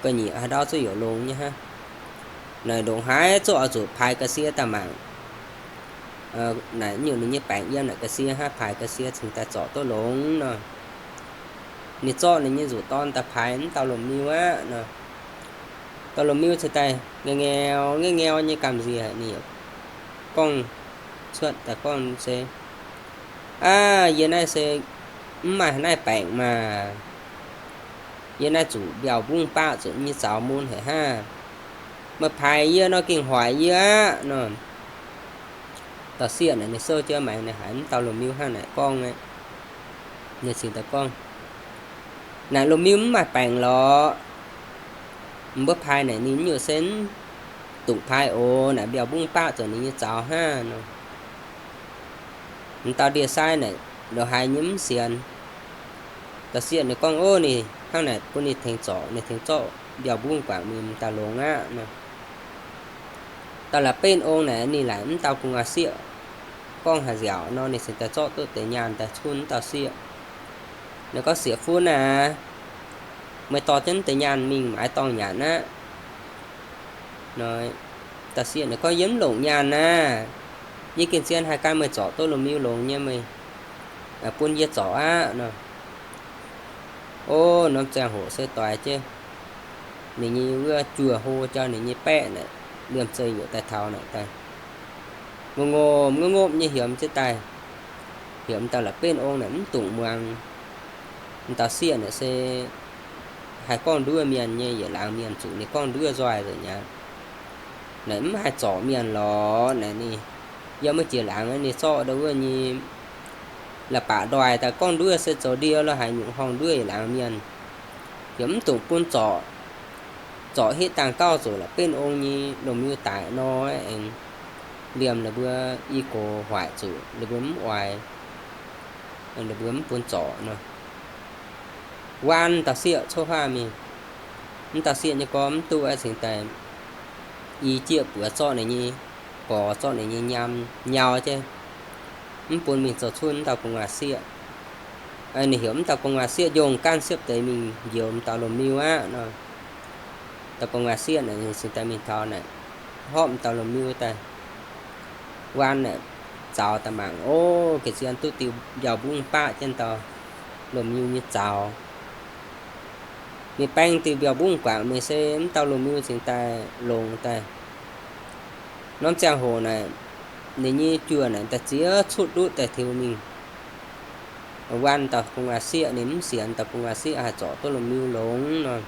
ga'nyiec haaix ndau zuqc yaac longx nyei hnangv. Naaic ndongc haaix zuqc oix zuqc paaix ga'sie daaih mangc. Naaic nyungc ninh nyei baengc yiem naaic ga'sie hnangv, paaix ga'sie cingx daaih zorc duqv longx nor. Ninh zorqv ninh nyei nzuqc dorn daaih paaix mv dauh loz-miu aqv nor. Dauh loz-miu cingx daaih ngaengv ngaengv, ngaengv ngaengv nyei gamh nziex, ninh gorngv cuotv daaih gorngv se, Aav, yie naaiv se mv maaih haaix naaiv baengc maah! Yie naaiv zuqc mbiauh mbungv baqv zuqc nyei zaux mun haic hnangv. Meih paaix yie nor gengh hoic yie aqv nor. Dauh sieqv naaic ninh souv jienv maengx naaic haiz mv dauh loz-miu hnangv naaic gorngv aqv. Ninh cingx daaih gorngv, Naaic loz-miu mv maaih baengc lorqc. Mbuo paaix naaic ninh nyungc se mv dungx paaix oc. Naaic mbiauh mbungv baqv zuqc ninh nyei zaux hnangv nor. M'dauh ndie-sai naaic ndongc haaix nyei mv sienx. Dauh sieqv ninh gorngv, Ov, ninh hnangv naaic bun ninh tengx zorc, ninh tengx zorqv mbiauh mbungv guangc mingh m'daaih longx aqv nor. Dauh la'benv ong naaic ninh laaic mv dauh gu'nguaaz-sieqv gorngv haaix nziaauc nor, ninh cingx daaih zorqv duqv deix nyaanh daaih cunv mv dauh sieqv. Ninh gorngv, Sieqv-fun aac, meih dorh jienv deix nyaanh mingh maaiz dorngh nyanc aqv. Dauh sieqv ninh gorngv, Yie mv longc nyaanh aqv. Yie gengh zien haih gan meih zorc duqv loz-miu longx nyei, meih bun yie zorc aqv nor. Ov, norm ziangh hoc se doix jienv ninh nyei wuov juoh hlo jauv ninh nyei baeqv naaic, liemh zeih yaac daaih taux naaic daaih, ngopv-ngopv, ngopv-ngopv nyei hiemx jienv daaih, hiemx dauh la'benv ong naaic mv dungx muangx. M'dauh sieqv naaic se haih gorngv nduov mienh nyei, yietc laangz mienh zuqc ninh gorngv nduov nzoih nzengc aqv. Naaic mv haih zorc mienh lorqc naaic ninh, yiem wuov jiex laangz ninh zorqv ndau wuov nyei la'baac ndoih daaih gorngv nduov se zoux ndie lo haaix nyungc horngh nduov yietc laangz mienh, yaac mv dungx bun zorc. Zorc hitv dangh gauh zuqc la'benv ong nyei loz-miu daic nor, aengx liemh ninh mbuo i gox hoic zuqc ninh mbuo mv oix, ninh mbuo mv bun zorc nor. Waan dauh sieqv coqv haav mingh, mv dauh sieqv nyei gorx mv duqv cingx daaih i jieqv buoz zorqv ninh nyei gorx, zorqv ninh nyei nyaam nyau jienv, mv bun mingh zoux cunv mv dauh gu'nguaaz-sieqv. Ninh heuc mv dauh gu'nguaaz-sieqv njongc gaanv siepv deix mingh njoux m'dauh loz-miu aqv nor. Dauh gu'nguaaz-sieqv naaic ninh cingx daaih mingh taux naaic, hopv m'dauh loz-miu daaih. Waan naaic zaux daaih mangc, ov, ga'zien duqv diuh mbiauh mbungv baqv jienv dauh loz-miu nyei zaux. Ninh baeng diuh mbiauh mbungv guangc mingh se mv dauh loz-miu cingx daaih longx daaih. Norm ziangh hoc naaic, ninh nyei juoh naaic daaih ziex cutv ndutv daaih tiux mingh. Waan dauh gu'nguaaz-sieqv ninh mv sienx dauh gu'nguaaz-sieqv haih zorc duqv loz-miu longx nor.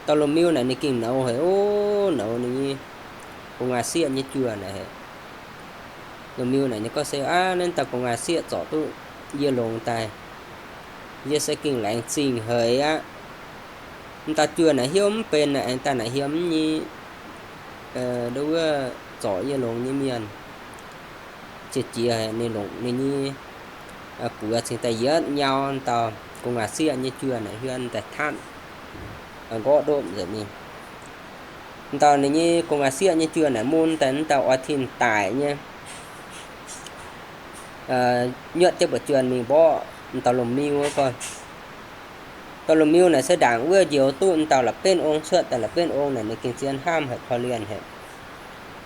Dauh loz-miu naaic ninh gengh nouz haic, ov, nouz ninh nyei gu'nguaaz-sieqv nyei juoh naaic haic. Loz-miu naaic ninh gorngv se, Aav, naaiv dauh gu'nguaaz-sieqv zorc duqv yie longx daaih, yie se gengh laengz zingh haic aqv. M'dauh juoh naaic hnyouv mv benx naaic, aengx daaih naaic hmien nyei, nduov wuov zorc yie longx nyei mienh. Qiex jiez haic, ninh longc ninh nyei buoz cingx daaih yietv nyau dauh gu'nguaaz-sieqv nyei juoh naaic, hiuan daaih tatv nqorqv ndopv nzengc mingh. M'dauh ninh nyei gu'nguaaz-sieqv nyei juoh naaic mun daaih, m'dauh oix tin daic nyei, nyuotv jienv mbu'juonh mingh mborqv m'dauh loz-miu wuov gorn. Dauh loz-miu naaic se ndaangc wuov njoux duqv m'dauh la'benv ong cuotv daaih. La'benv ong naaic ninh gengh zien hnamv haic, korv-lienh haic,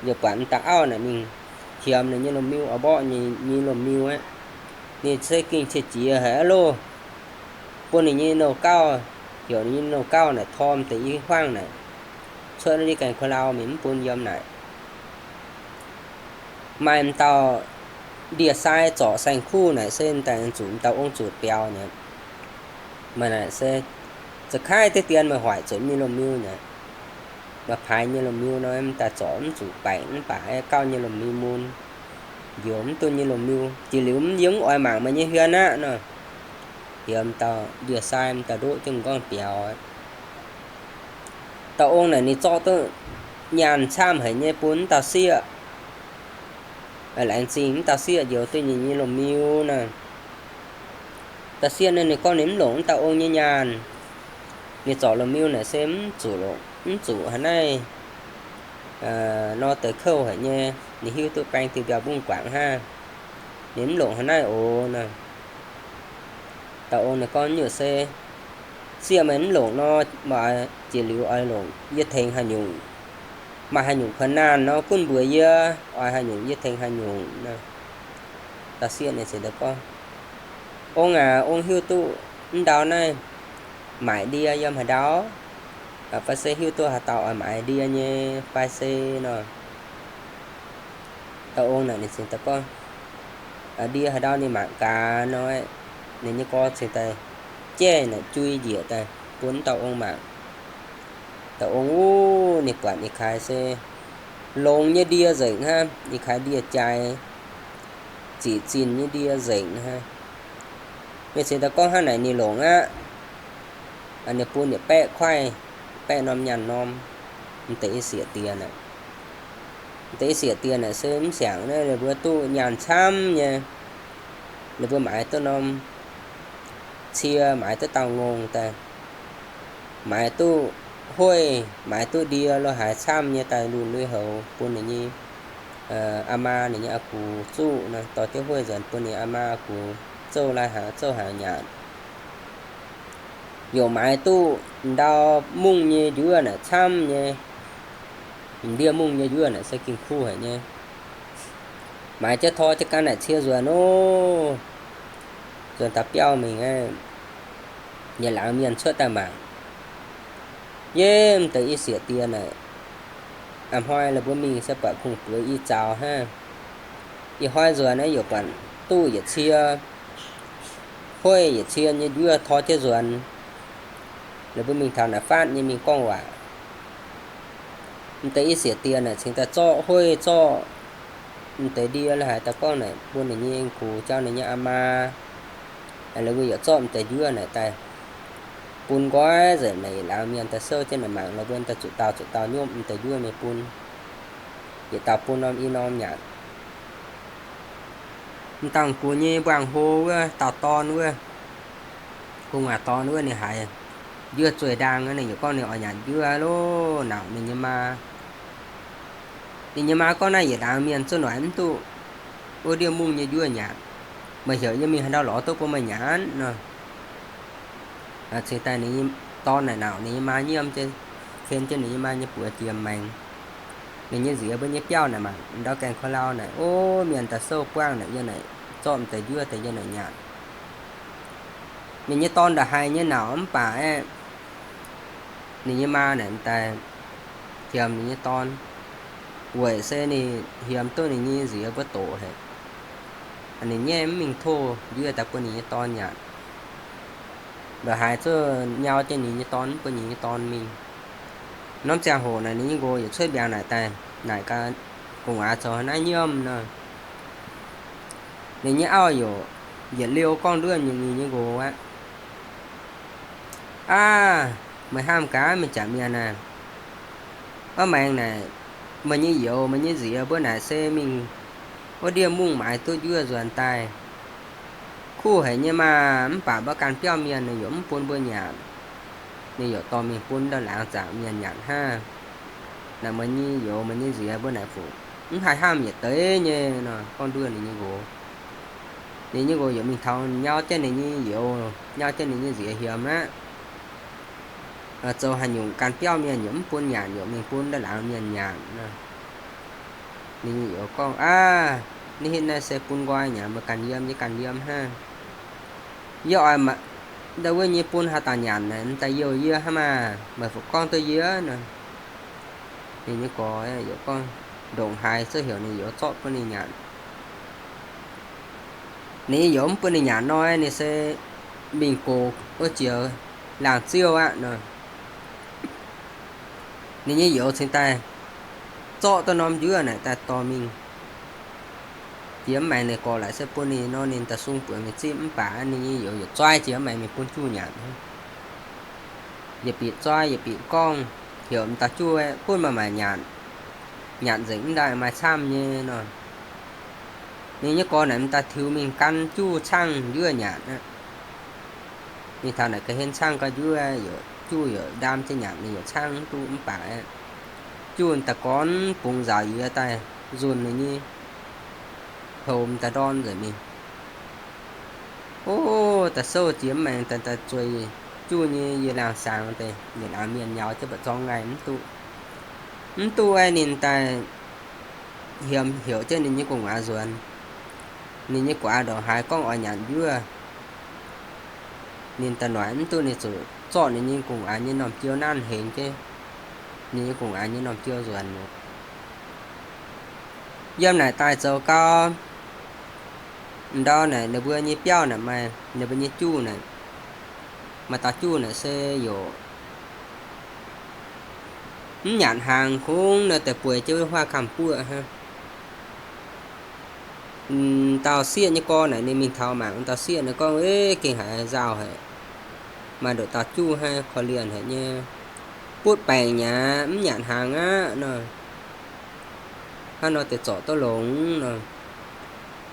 yaac buatc m'dauh auv naaic mingh qiemx ninh nyei loz-miu, oix mborqv ninh nyei loz-miu aqv. Ninh se gengh qiex jiez haic aqv loh. Bun ninh nyei nouh gauh, heuc ninh nyei nouh gauh naaic torm deix i huaangv naaic cuotv ndiev gaengh kuh lau mingh, mv bun yiem naaic. Maaih m'dauh ndie-sai zorc saeng-kuv naaic se m'daaih zuqc m'dauh ong zuqc biaux nyei. Maaih naaic se za'gengh deix dien meih hoic zuqc nyei loz-miu nyei. Maaih paaix nyei lomh miu nor, m'daaih zorc mv zuqc baengc mv baac aeqv, gauh nyei lomh miu mun, njoux mv dunh nyei lomh miu. Jiex liuz mv, yie mv oix mangc meih nyei hmien aqv nor. Yiem dauh ndie-sai m'daaih ndoqv jienv m'nqorngv biaux. Dauh ong naaic ninh zorqv duqv nyaanh camv haic nyei bun m'dauh sieqv. Laengz zingh m'dauh sieqv njoux duqv ninh nyei lomh miu nor. Dauh sieqv naaiv ninh gorngv ninh mv longc m'dauh ong nyei nyaanh. Ninh zorc lomh miu naaic se mv zuqc, mv zuqc haaix naaiv nor deix kouv haic nyei. Ninh hiuv duqv baeng diuh mbiauh mbungv guangc hnangv. Ninh mv longc haaix naaiv oc nor. Dauh ong naaic gorngv, nyungc se sieqv meih mv longc nor, meih jiex liuz oix longc yie tengx haaix nyungc. Maaih haaix nyungc kuonx naanh nor gunv mbuox yie, oix haaix nyungc yie tengx haaix nyungc nor. Dauh sieqv ninh ziouc gorngv, ong aac, ong hiuv duqv mv ndau naaiv maaic ndie yiem haaix ndau? Fai se hiuv duqv haaix dauh oix maaic ndie nyei fai se nor. Dauh ong naaic ninh cingx daaih gorngv, ndie haaix ndau ninh mangc gaax nor, ninh nyei gorx cingx daaih jaeqv naaic jui njiec daaih bun dauh ong mangc. Dauh ong wuov ninh buatc ninh kaaix se longx nyei ndie nzengc hnangv, ninh kaaix ndie-jaaix ziqc zinh nyei ndie nzengc hnangv. Ninh cingx daaih gorngv hnangv naaic ninh longc aqv. Ninh bun yietc baeqv kuaaiv, baeqv norm nyaanh norm, m'deix i sieqv diex naaic. M'deix i sieqv diex naaic se mv siangx naaiv, ninh mbuo duqv nyaanh camv nyei. Ninh mbuo maaiz duqv norm cie, maaiz duqv dauh ngongh daaih, maaiz duqv hueiv, maaiz duqv ndie lo haaix camv nyei daaih lunh lui-houx bun ninh nyei aa maa, ninh nyei aa gux zuqv nor, dorh jienv hueiv nzuonx bun ninh aa maa aa gux zouv lai-hnaangx zouv hnaangx nyanc. Yaac maaiz duqv m'ndau mungv nyei njuov naaic camv nyei. M'ndiev mungv nyei njuov naaic se ging kuv haic nyei. Maaiz jienv tor jienv ganh naaic cie nzuonx ov, nzuonx taux biauv mingh, yietc laangz mienh cuotv daaih mangc. Yie m'deix i sieqv diex naaic, a'hnoi la'buo mingh se buatc kungx-buoz i zaux hnangv. Ih hnoi nzuonx naaiv yaac buatc duqv yietc cie, hueiv yietc cie nyei njuov tor jienv nzuonx. La'buo mingh taux naaic faatv nyei mingh gorngv waac. M'deix i sieqv diex naaic cingx daaih zorqv hueiv zorqv m'deix ndie lo haaix daaih gorngv naaic bun ninh nyei gux jauv ninh nyei aa maa. La'buo yaac zorqv m'deix njuov naaic daaih bun nqoi nzengc naaic yietc laangz mienh daaih souv jienv naaic mangc, la'buo daaih zuqc dauh zuqc dauh nyopv m'deix njuov mingh bun. Yietc dauh bun norm i norm nyanc. M'dangh gux nyei mbuangz-hlo wuov dauh dorn wuov, gu'nguaaz dorn wuov ninh haiz njuov zueih ndaang, ninh yaac gorngv ninh oix nyanc njuov loh, nauc ninh nyei maa. Ninh nyei maa gorngv, naaiv yietc laangz mienh zuov noic mv duqv wuov ndiev mungv nyei njuov nyanc. Meih heuc yie mingh haaix ndau lorz duqv bun meih nyanc nor? Cingx daaih ninh nyei dorn naaic nauc ninh nyei maa nyiemv jienv, ken jienv ninh nyei maa nyei buoz jiex maengx. Ninh nyei nziex mbuo nyei biauv naaic mangc ndau gaengh ko lau naaic, ov, mienh daaih souv buangv naaic yiem naaic zorqv m'deix njuov daaih yiem naaic nyanc. Ninh nyei dorn ndongc haaix nyei nauc mv baac aeqv, ninh nyei maa naaic daaih hiemx ninh nyei dorn, weic se ninh hiemx duqv ninh nyei nziex mbuo doqc haic. Ninh nyaiv mv mingh tov njuov daaih bun ninh nyei dorn nyanc. Ndongc haaix zuqc nyau jienv ninh nyei dorn mv bun ninh nyei dorn mingh. Norm ziangh hoc naaic ninh nyei nqox yietc cuotv mbiaangx naaic daaih naaic gaax, gu'nguaaz zoux haaix naaiv nyiemv nor. Ninh nyei auv yaac yietc liouh gorngv nduov ninh nyei nqox aqv. Aav, meih hnamv gaax, mienh jaax mienh aah! Wuov maengx naaic, meih nyei youz, meih nyei nziex mbuo naaic se mingh wuov ndiev mungv maaiz duqv njuov nzuonx daaih. Kuv haic nyei maah! Mv baac mbuo ganh biauv mienh ninh yaac mv bun mbuo nyanc. Ninh yaac dorh mingh bun ndau laangz zaangc mienh nyanc hnangv. Naaic meih nyei youz, meih nyei nziex mbuo naaic fuqv mv haih hnamv yietc deix nyei nor, gorngv nduov ninh nyei nqox. Ninh nyei nqox yaac mingh taux nyau jienv ninh nyei youz, nyau jienv ninh nyei nziex hiemx aqv. Zoux haaix nyungc ganh biauv mienh yaac mv bun nyanc, yaac mingh bun ndau laangz mienh nyanc. Ninh nyei youz gorngv, aav, ninh hitv naaiv se bun nqoi nyanc, meih ganh yiem, yie ganh yiem hnangv. Yie oix ndau wuov nyei bun haaix dauh nyanc naaic, daaih youh yie hnangv maah! Meih fuqv gorngv duqv yie nor. Ninh nyei gorx yaac gorngv, ndongc haaix zuqc heuc ninh youz zorqv bun ninh nyanc. Ninh nyei youz mv bun ninh nyanc nor, ninh se mingh gox wuov jiex laangz ziouv aqv nor. Ninh nyei youz cingx daaih zorqv duqv norm njuov naaic daaih dorh mingh jiex mv maengx. Ninh gorx laaic se bun ninh nor, ninh daaih sung buonc mingh zipv, mv baac ninh nyei youz yietc zoih jiex mv maengx mingh bun juv nyanc. Yietc bieqc zoih yietc bieqc gorngv, heuc m'dauh juv gunv maaih maaih nyanc, nyanc nzengc mv daaih maaih camv nyei nor. Ninh nyei gorx naaic m'daaih tiux mingh gan juv caangv njuov nyanc aqv. Ninh taux naaic ga'hlen caangv ga'njuov, juv yaac ndaam jienv nyanc, ninh yaac caangv mv duqv. Mv baac juv daaih gorngv bungx nzaaux yie daaih nzunh ninh nyei houc m'daaih ndorn nzengc mingh. O, daaih souv jiex mv maengx daaih, daaih zueih juv nyei yie laangh saangx deix, yietc laangz mienh nyaux jienv mba'zorng ngaih mv duqv. Mv duqv aeqv, ninh daaih hiemx heuc jienv ninh nyei gu'nguaaz nzuonx. Ninh nyei gu'nguaaz ndongc haaix gorngv oix nyanc njuov, ninh daaih noic mv duqv, ninh zuqc zorqv ninh nyei gu'nguaaz nyei norm jiou nanv hengx jienv ninh nyei gu'nguaaz nyei norm jiou nzuonx. Yiem naaic daaih zoux gau, ndau naaic ninh mbuo nyei biauv naaic maaih, ninh mbuo nyei juv naaic, maaih dauh juv naaic se yaac mv nyanc hnaangx, kungx nor deix bueix jienv wuov huaav kamv buoqv hnangv. Dauh sieqv nyei gorx naaic ninh mingh taux mangc, dauh sieqv naaic gorngv, Eix, gengh haiz nzauh haic. Maaih nduqc dauh juv hnangv korv-lienh haic nyei, butv baengc mi'aqv, mv nyanc hnaangx aqv nor. Hnangv nor deix zorc duqv longx nor.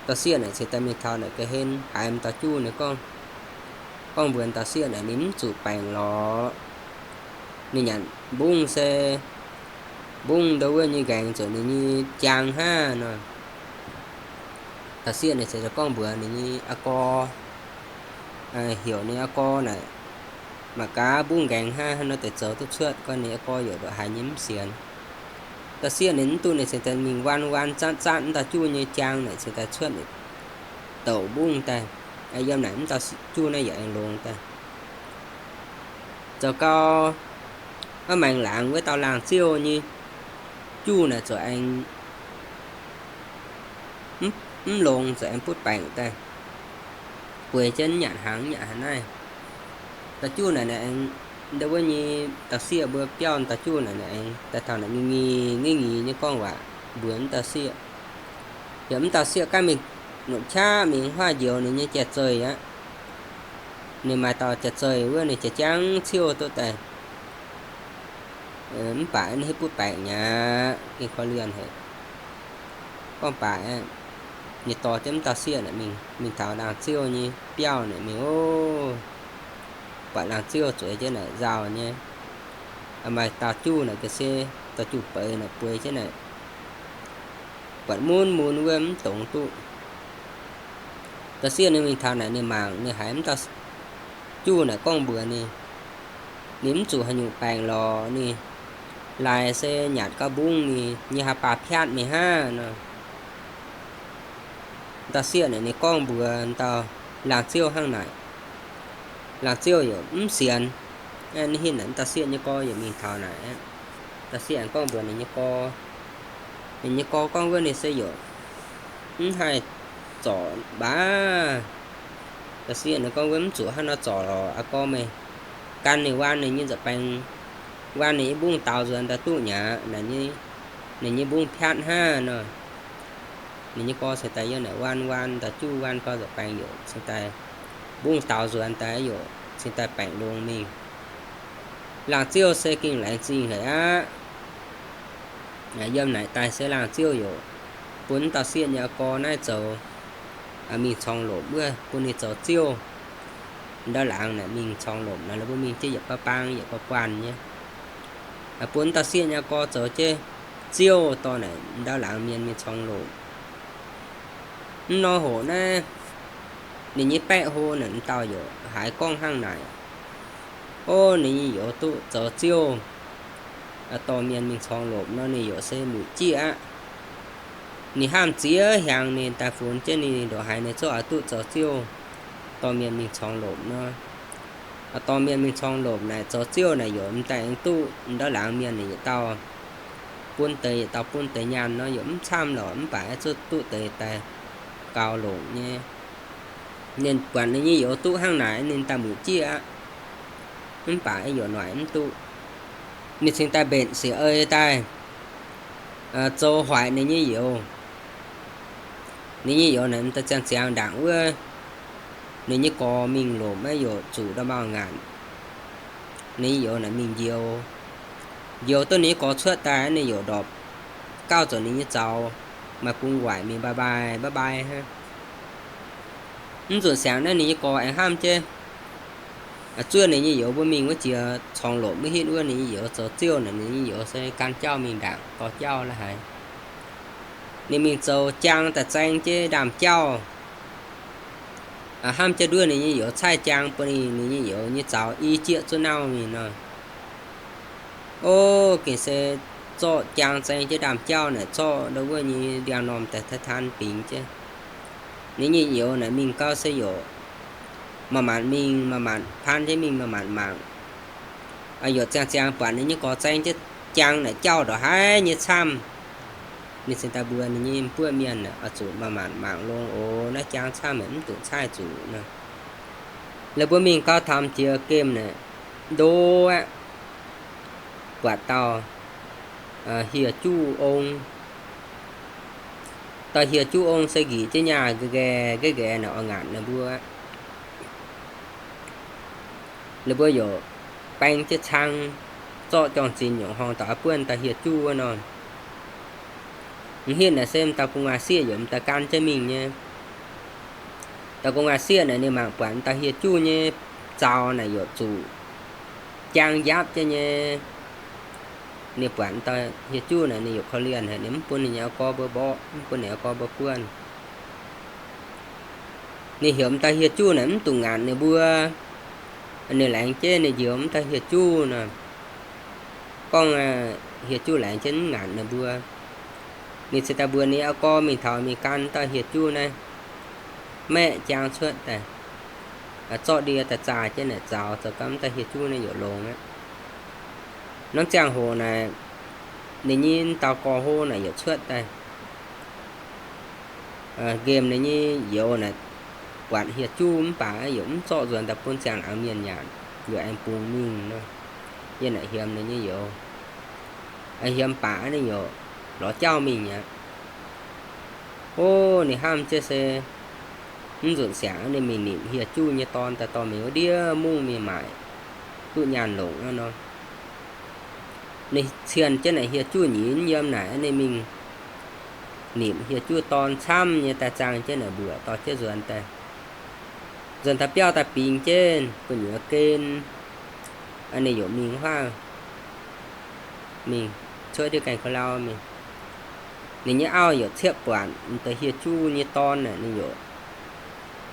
Dauh sieqv naaic cingx daaih mingh taux naaic ga'hlen haiz m'dauh juv naaic gorngv, gorngv mbuox dauh sieqv naaic ninh mv zuqc baengc lorz. Ninh nyanc mbungv se mbungv ndo wuov nyei nqaengx zuqc ninh nyei jaang hnangv nor. Dauh sieqv naaic cingx daaih gorngv mbuox ninh nyei aa gorx, heuc ninh aa gorx naaic mangc gaax mbungv nqaengx hnangv haaix nor deix zoux duqv cuotv, gorngv ninh aa gorx yaac ndongc haaix nyei mv sienx. Dauh sieqv naaic mv duqv, ninh cingx daaih mingh waan waan zatv zatv m'dauh juv nyei jaang naaic cingx daaih cuotv douc mbungv daaih. Yiem naaic m'dauh juv naaiv yaac aengx longx daaih. Zoux gau, maiv maengx laangz wuov dauh laangh ziouv nyei juv naaic zuqc aengx mv longx, zuqc aengx butv baengc daaih, bueix jienv nyanc hnaangx nyanc haaix naaiv. Dauh juv naaic, naaic aengx, ndo wuov nyei dauh sieqv mbuo biauv dauh juv naaic, naaic aengx daaih taux naaic ngingh ngingh nyei gorngv waac mbuox m'dauh sieqv. Yaac m'dauh sieqv ganh mingh nopc qaqv mingh huaav njoux ninh nyei jai-zeih aqv. Ninh maaih dauh jai-zeih wuov ninh jai-jangv ciouv duqv daaih. Mv baac ninh hiuv butv baengc mi'aqv, gengh korv-lienh haic. Gorngv baac ninh dorh jienv m'dauh sieqv naaic mingh, mingh taux laangh ziouv nyei biauv naaic mingh ov. Buatc laangh ziouv zueiz jienv naaic nzauh nyei. Maaih dauh juv naaic ga'sie, dauh juv beiz naaic bueix jienv naaic, buatc mun mun wuov mv dongz duqv. Dauh sieqv ninh mingh taux naaic ninh mangc, ninh haiz m'dauh juv naaic gorngv mbuox ninh, ninh mv zuqc haaix nyungc baengc lorz, ninh laaix se nyanc gauh mbungv ninh nyei haaix baac piatv mingh hnangv nor. M'dauh sieqv naaic ninh gorngv mbuox dauh laangh ziouv hnangv naaic. Laangh ziouv yaac mv sienx. Ninh hinc naaic m'dauh sieqv nyei gorx yaac mingh taux naaic. Dauh sieqv aengx gorngv mbuox ninh nyei gorx. Ninh nyei gorx gorngv wuov ninh se yaac mv haih zorc baac. Dauh sieqv ninh gorngv wuov mv zuqc hnangv nor zorc lorz, aa gorx meih gan ninh waan ninh nyei nza'baeng, waan ninh nyei mbungv daaux nzuonx daaih duqv mi'aqv, ninh nyei mbungv piatv hnangv nor. Ninh nyei gorx cingx daaih yiem naaic waan waan, dauh juv waan gau nza'baeng yaac cingx daaih mbungv daaux nzuonx daaih yaac cingx daaih baengc longx mingh. Laangh ziouv se gengh laengz zingh haic aqv. Yiem naaic daaih se laangh ziouv yaac bun m'dauh sieqv nyei aa gorx naaiv zoux, mingh corngh lomc wuov bun ninh zoux ziouv. Ndau laangz naaic mingh corngh lomc naaic, mbuo mingh jienv yietc baav baang yietc baav buanh nyei. Bun m'dauh sieqv nyei aa gorx zoux jienv ziouv dorh naaic ndau laangz mienh mingh corngh lomc. Mv nor hoc naaiv, ninh nyei baeqv hlo naaic m'dauh yaac haiz gorngv hnangv naaic. Ov, ninh nyei youz duqv zoux ziouv, dorh mienh mingh corngh lomc nor ninh yaac se muic jieqv aqv. Ninh hnamv ziex hnyangx ninh daaih funx jienv ninh ndongc haaix ninh zungv oix duqv zoux ziouv, dorh mienh mingh corngh lomc nor. Dorh mienh mingh corngh lomc naaic zoux ziouv naaic yaac m'daaih aengx duqv ndau laangz mienh yietc dauh bun deix, yietc dauh bun deix nyaanh nor yaac mv camv lorqc, mv baac aengx zuqc duqv deix daaih gaux longc nyei. Ninh buatc ninh nyei youz duqv hnangv naaic ninh daaih muic jieqv aqv. Mv baac yaac noic mv duqv. Ninh cingx daaih mbenc siec ei daaih, zoux hoic ninh nyei youz. Ninh nyei youz naaic m'daaih ziangh ziangx ndaangc wuov, ninh nyei gorx mingh lomc maiv youc zuqc nda'maauh ngaanc. Ninh nyei youz naaic mingh njoux, njoux duqv ninh nyei gorx cuotv daaih, ninh youc ndorpc gauh zoux ninh nyei zaux, maaih bung waaic mingh bye bye, bye bye hnangv. Mv nzunc siangx naaiv ninh nyei gorx aengx hnamv jienv zuov ninh nyei youz mbuo mingh wuov jiex corngx lomc maiv hitv wuov, ninh nyei youz zoux ziouv naaic, ninh nyei youz se gan jauv mingh ndaangc dorh jauv la'haaix. Ninh mingh zoux jaang daaih zaeng jienv ndaamv-jauv, hnamv jienv nduov ninh nyei youz caaiv jaang bun ninh, ninh nyei youz nyei zaux i jieqv zuov nauv mingh nor. O, gengh se zorqv jaang zaeng jienv ndaamv-jauv naaic, zorqv ndau wuov nyei ndiangx-normh daaih taan bingx jienv. Ninh nyei youz naaic mingh gau se youc maaih maanc mingh, maaih maanc paan jienv mingh, maaih maanc mangc. Youc ziangh ziangx buatc ninh nyei gorx zaeng jienv jaang naaic jauv ndongc haaix nyei camv. Ninh cingx daaih mbuox ninh nyei buov mienh, oix zuqc maaih maanc mangc longx oc, naaiv jaang camv, mv dungx caaiv zuqc nor. La'buo mingh gau taux jiex gemh naaic, ndo aqv, buatc dauh hieh juv ong. Dauh hieh juv ong se nqicv jienv nyaah nqaeqv nqaeqv naaic oix ngaatc ninh mbuo. Ninh mbuo youc baeng jienv cang, zorqv juang-zinx nyungc horngh daaih buonv dauh hieh juv wuov nor. M'hitv naaic se m'dauh gu'nguaaz-sieqv youc m'daaih gan jienv mingh nyei. Dauh gu'nguaaz-sieqv naaic ninh mangc buatc m'dauh hieh juv nyei zaux naaic youc zuqc jaang njaapv jienv nyei. Ninh buatc m'dauh hieh juv naaic ninh youc korv-lienh haic, ninh mv bun ninh nyei auv-gorx mbuo mborqv, mv bun ninh auv-gorx mbuo buonv. Ninh heuc m'dauh hieh juv naaic mv dungx ngaatc ninh mbuo. Ninh laengz jienv ninh njoux m'dauh hieh juv nor, gorngv hieh juv laengz jienv mv ngaatc ninh mbuo. Ninh cingx daaih mbuox ninh auv-gorx mingh taux mingh gan dauh hieh juv naaiv maeqv jaang cuotv daaih, zorqv ndie daaih zaah jienv naaic zaux, zoux gau m'dauh hieh juv naaiv youc longx aqv. Norm ziangh hoc naaic, ninh nyei dauh gorx hlo naaic youc cuotv daaih. Nqemh ninh nyei youz naaic buatc hieh juv mv baac youc mv zorqv nzuonx daaih bun ziangh laangz mienh nyanc, youc aengx bungx mingh nor. Yie naaic hiemx ninh nyei youz, hiemx baac ninh youc lorz jauv mingh aqv. O, ninh hnamv jienv se mv nzunc siangx ninh mingh nimc hieh juv nyei dorn daaih dorh mingh wuov ndiev mungv mingh maaic duqv nyaanh longc aqv nor. Ninh cienh jienv naaic hieh juv nyinc yiem naaic, ninh mingh nimc hieh juv dorn camv nyei daaih zaangh jienv naaic mbuoqc dorh jienv nzuonx daaih. Nzuonx taux biauv daaih bingx jienv gu'nyuoz gen, ninh youc mingh huaav mingh cuotv ndiev gaengh ka'lau mingh. Ninh nyei auv youc ciepv buatc m'deix hieh juv nyei dorn naaic, ninh youc,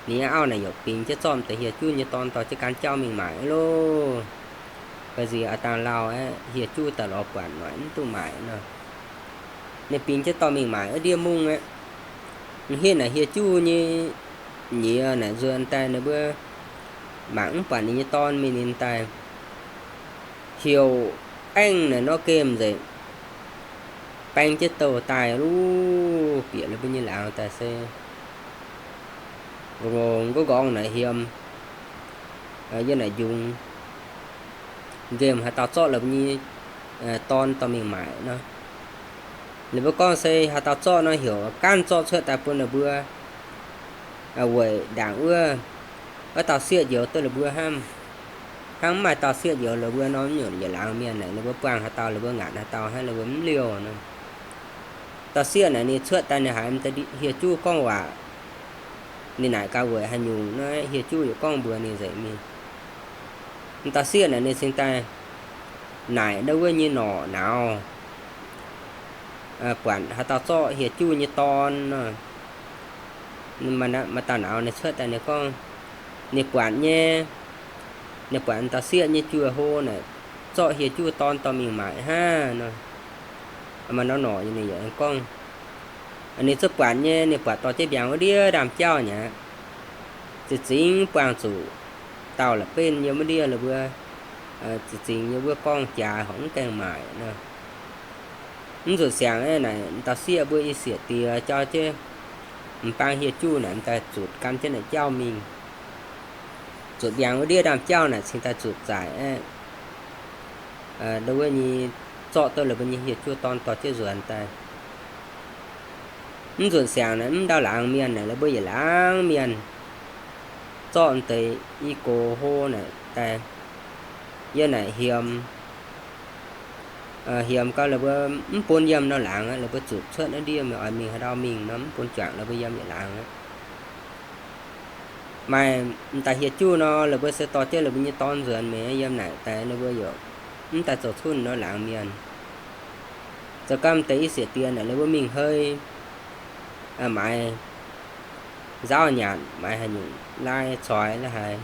ninh nyei auv naaic youc bingx jienv zorqv m'deix hieh juv nyei dorn dorh jienv gan jauv mingh maaic loh. Ba'nziex a'dangh lauh aeqv, hieh juv daaih lorz buatc noic mv duqv maaic nor. Ninh bingx jienv dorh mingh maaic wuov ndiev mungv aeqv, m'hitv naaic hieh juv nyei nyiex naaic nzuonx daaih ninh mbuo mangc mv buatc ninh nyei dorn mingh, ninh daaih heuc aengv naaic nor gemh nzengc, baeng jienv douh daaih luv bieqc ninh mbuo nyei laangz daaih se nqongx nqongx nqorngv naaic hiemx yiem naaic njungx. Nqemh haaix dauh zorqv la'nyeic dorn dorh mingh maaic nor. Ninh mbuo gorngv se haaix dauh zorqv nor heuc gaanv zorqv cuotv daaih bun ninh mbuo weic ndaangc wuov, wuov dauh sieqv njoux duqv ninh mbuo hnangv. Hnangv mv maaih dauh sieqv njoux ninh mbuo nor, mv nyungc yietc laangz mienh naaic ninh mbuo buangh haaix dauh ninh mbuo ngaatc haaix dauh hnangv, ninh mbuo mv liouh nor. Dauh sieqv naaic ninh cuotv daaih ninh haiz m'deix hieh juv gorngv waac, ninh naaic gaax weic haaix nyungc nor, hieh juv yaac gorngv mbuox ninh nzengc mingh. M'dauh sieqv naaic ninh cingx daaih naaic ndau wuov nyei norqc nauz, buatc haaix dauh zorqv hieh juv nyei dorn nor. Maaih dauh nauz ninh cuotv daaih ninh gorngv, ninh buatc nyei, ninh buatc m'dauh sieqv nyei juoh hlo naaic, zorqv hieh juv dorn dorh mingh maaic hnangv nor. Maaih norqc ninh yaac gorngv, ninh zungv buatc nyei, ninh buatc dorh jienv mbiaangx wuov ndiev ndaamv-jauv nyei aqv. Za'gengh buangh zuqc dauh la'benv yiem wuov ndiev la'buo, za'gengh yiem wuov gorngv jaax horpc mv gaengh maaic nor. Mv zuqc siangx naaic m'dauh sieqv mbuo i sieqv diex jauv jienv m'bang hieh juv naaic m'daaih zutc gan jienv naaic jauv mingh. Zutc mbiaangx wuov ndiev ndaamv-jauv naaic cingx daaih zutc zaaic aqv. Ndo wuov nyei zorqv duqv la'buo nyei hieh juv dorn dorh jienv nzuonx daaih. Mv nzunc siangx naaic mv ndau laangz mienh naaic, la'buo yietc laangz mienh zorqv deix i gox hlo naaic daaih, yiem naaic hiemx, hiemx gau la'buo mv bun yiem ndau laangz aqv, la'buo zuqc cuotv naaiv ndiev mingh, oix mingh haaix ndau mingh nor mv bun juangc la'buo yiem yietc laangz aqv. Maaih m'daaih hieh juv nor, la'buo se dorh jienv la'buo nyei dorn nzuonx mingh yiem naaic daaih, ninh mbuo yaac mv daaih zoux cunh nor laangz mienh. Zoux gau m'deix i sieqv diex naaic, ninh mbuo mingh hei, maaiz nzaauv nyanc, maaiz haaix nyungc lai coix la'haaix,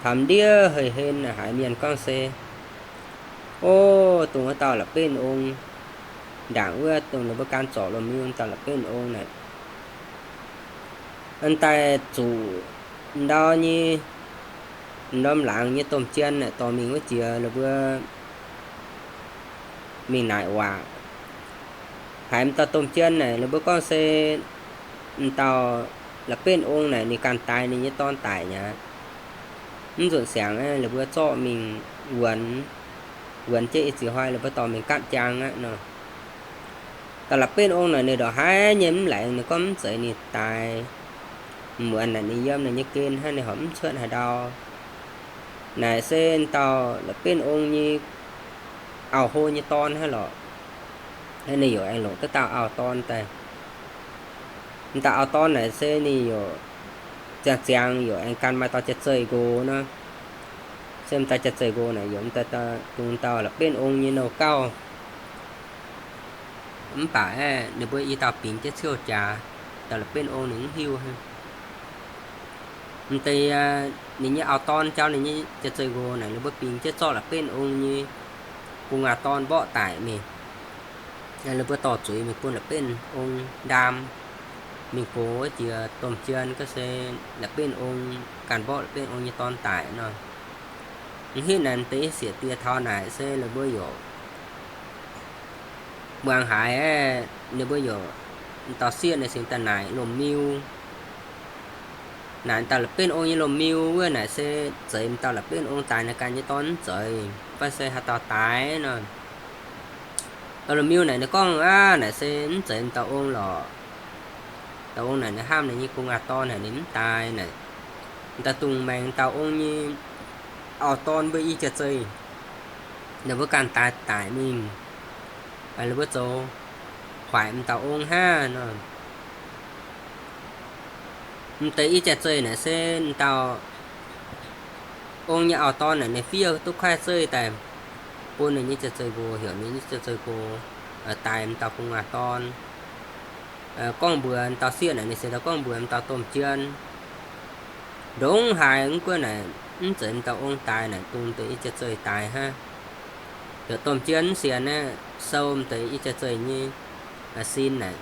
taux m'ndiev hei hen haiz mienh gorngv se, o, dongh wuov dauh la'benv ong, ndaangc wuov dongh ninh mbuo gan zorc lomh miu dauh la'benv ong naaic, daaih zuqc ndau nyei, ndorm laangz nyei domh jien naaic dorh mingh wuov jiex, ninh mbuo mingh naaic waac. Haiz m'dauh domh jien naaic, ninh mbuo gorngv se m'dauh la'benv ong naaic ninh ganh daix ninh nyei dorn daic mi'aqv. Mv nzunc siangx ninh mbuo zorqv mingh wuonx, wuonx jienv i ziex hnoi ninh mbuo dorh mingh gatv jaang aqv nor. Dauh la'benv ong naaic ninh ndongc haaix nyei mv laengz, ninh gorngv mv zeiz ninh daix, muonz naaic ninh yiem ninh nyei gen hnangv, ninh horpc mv cuotv haaix ndau. Naaic se dauh la'benv ong nyei auv-hlo nyei dorn hnangv lorqc. Ninh yaac aengx longc duqv dauh auv-dorn daaih. M'dauh auv-dorn naaic se ninh yaac ziangh ziangx yaac aengx gan maaih dauh jaax-zeih nqox nor. Se m'daaih jaax-zeih nqox naaic yaac dungx dauh la'benv ong nyei nouh gauh. Mv baac aeqv, ninh mbuo i dauh bingx jienv ciouv jaax, dauh la'benv ong ninh mv hiuv hnangv. M'deix ninh nyei auv-dorn jauv ninh nyei jaax-zeih nqox naaic, ninh mbuo bingx jienv zorqv la'benv ong nyei gu'nguaaz dorn mborqv daic mingh. Ninh mbuo dorh zuiz mingh bun la'benv ong ndaam, mingh gox jiex domh jien gorngv se la'benv ong ganh mborqv la'benv ong nyei dorn daic nor. M'hitv naaic m'deix sieqv diex taux naaic se ninh mbuo yaac muangx haiz, ninh mbuo yaac, dauh sieqv naaic cingx daaih naaic lomh miu. Naaic dauh la'benv ong nyei lomh miu wuov naaic se zeiz m'dauh la'benv ong daic naaic ganh nyei dorn mv zeiz, fai se haaix dauh daix nor. Dauh lomh miu naaic ninh gorngv aqv, naaic se mv zeiz m'dauh ong lorqc. Dauh ong naaic ninh hnamv ninh nyei gu'nguaaz dorn naaic ninh mv daix naaic. M'daaih dungx maengx dauh ong nyei auv-dorn mbuo i jaax-zeih, ninh mbuo ganh daix daic mingh, ninh mbuo zoux huaaic m'dauh ong hnangv nor. M'deix i jaax-zeih naaic se m'dauh ong nyei auv-dorn naaic ninh fiev duqv kuaaiv zeih daaih bun ninh nyei jaax-zeih nqox, heuc ninh nyei jaax-zeih nqox daix m'dauh gu'nguaaz dorn. Gorngv mbuox m'dauh sieqv naaic, ninh se daaih gorngv mbuox m'dauh domh jien, ndongc haaix mv gunv naaic mv zeiz m'dauh ong daix naaic, dongh m'deix i jaax-zeih daix hnangv. Heuc domh jien mv sienx aeqv, sou m'deix i jaax-zeih nyei sin naaic,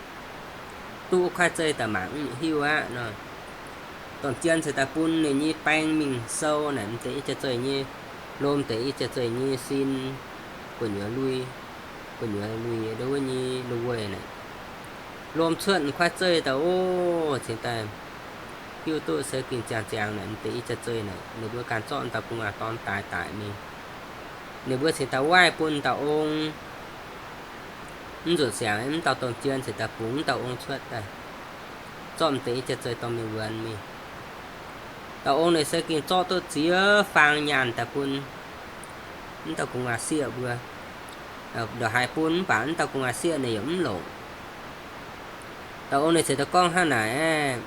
duqv kuaaiv zeih daaih mangc mv hiuv aqv nor. Domh jien ceix daaih bun ninh nyei baeng mingh sou naaic m'deix i jaax-zeih nyei, lomh m'deix i jaax-zeih nyei sin, gu'nyuoz lui, gu'nyuoz lui ndo wuov nyei lui-weih naaic, lomh cuotv kuaaiv zeih daaih oc, cingx daaih hiuv duqv se gengh ziangh ziangx naaic m'deix i jaax-zeih naaic, ninh mbuo ganh zorqv m'dauh gu'nguaaz dorn daix daic mingh. Ninh mbuo cingx daaih waaiv bun dauh ong. Mv nzunc siangx mv dauh domh jien cingx daaih bungx mv dauh ong cuotv daaih, zorqv m'deix i jaax-zeih dorh mingh wuonx mingh. Dauh ong naaic se gengh zorqv duqv ziex faang nyaanh daaih bun mv dauh gu'nguaaz sieqv mbuo. Ndongc haaix bun mv baac mv dauh gu'nguaaz sieqv ninh yaac mv longc. Dauh ong ninh ceix daaih gorngv hnangv naaic,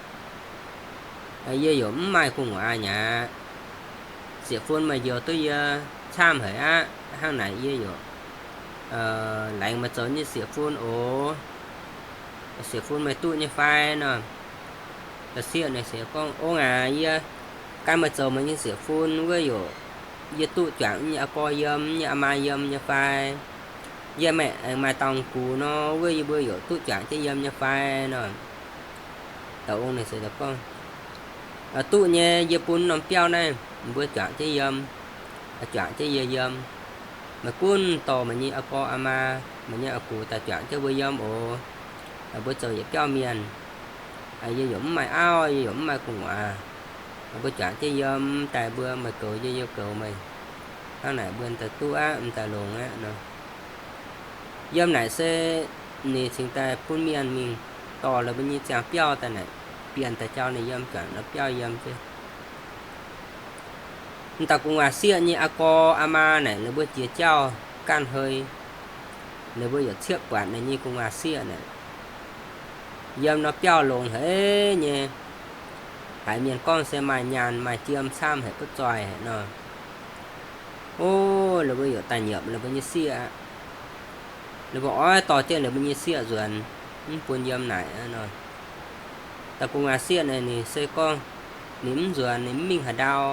yie yaac mv maaih gu'nguaaz aqv. Sieqv-fun meih njoux duqv yie camv haic aqv. Hnangv naaic yie yaac laengz meih zoux nyei sieqv-fun oc. Sieqv-fun meih duqv nyei fai nor? Sieqv naaic se gorngv, ong aac, yie gan meih zoux meih nyei sieqv-fun wuov yaac yie duqv juangc nyei aa gorx yiem, nyei aa maa yiem nyei fai? Yie maeqv aengx maaih dauh gux nor, wuov yie mbuo yaac duqv juangc jienv yiem nyei fai nor? Dauh ong naaic se gorngv, duqv nyei, yie bun norm biauv naaiv mbuo juangc jienv yiem, juangc jienv yie yiem. Meih gunv dorh meih nyei aa gorx aa maa, meih nyei aa gux daaih juangc jienv mbuo yiem oc. Mbuo zoux yietc biauv mienh. Yie yaac mv maaih auv, yie yaac mv maaih gu'nguaaz. Mbuo juangc jienv yiem daaih mbuo, meih goux yie, yie goux meih. Hnangv naaic mbuo daaih duqv aqv, m'daaih longx aqv nor. Yiem naaic se ninh cingx daaih bun mienh mingh dorh la'buo nyei ziangh biauv daaih naaic, bienh daaih jauv ninh yiem juangc nor biauv yiem jienv. M'daaih gu'nguaaz sieqv nyei aa gorx aa maa naaic, ninh mbuo jiex jauv ganh hei, ninh mbuo yaac ciepv buatc ninh nyei gu'nguaaz sieqv naaic, yiem nor biauv longx haic nyei, haiz mienh gorngv se maaih nyaanh maaih jiem camv haic, butv zoih haic nor. O, ninh mbuo yaac daaih nyiepc ninh mbuo nyei sieqv aqv. Ninh mbuo oix dorh jienv ninh mbuo nyei sieqv nzuonx, mv bun yiem naaic nor. Da'gu'nguaaz sieqv naaic ninh se gorngv ninh mv nzuonx, ninh mv mingh haaix ndau.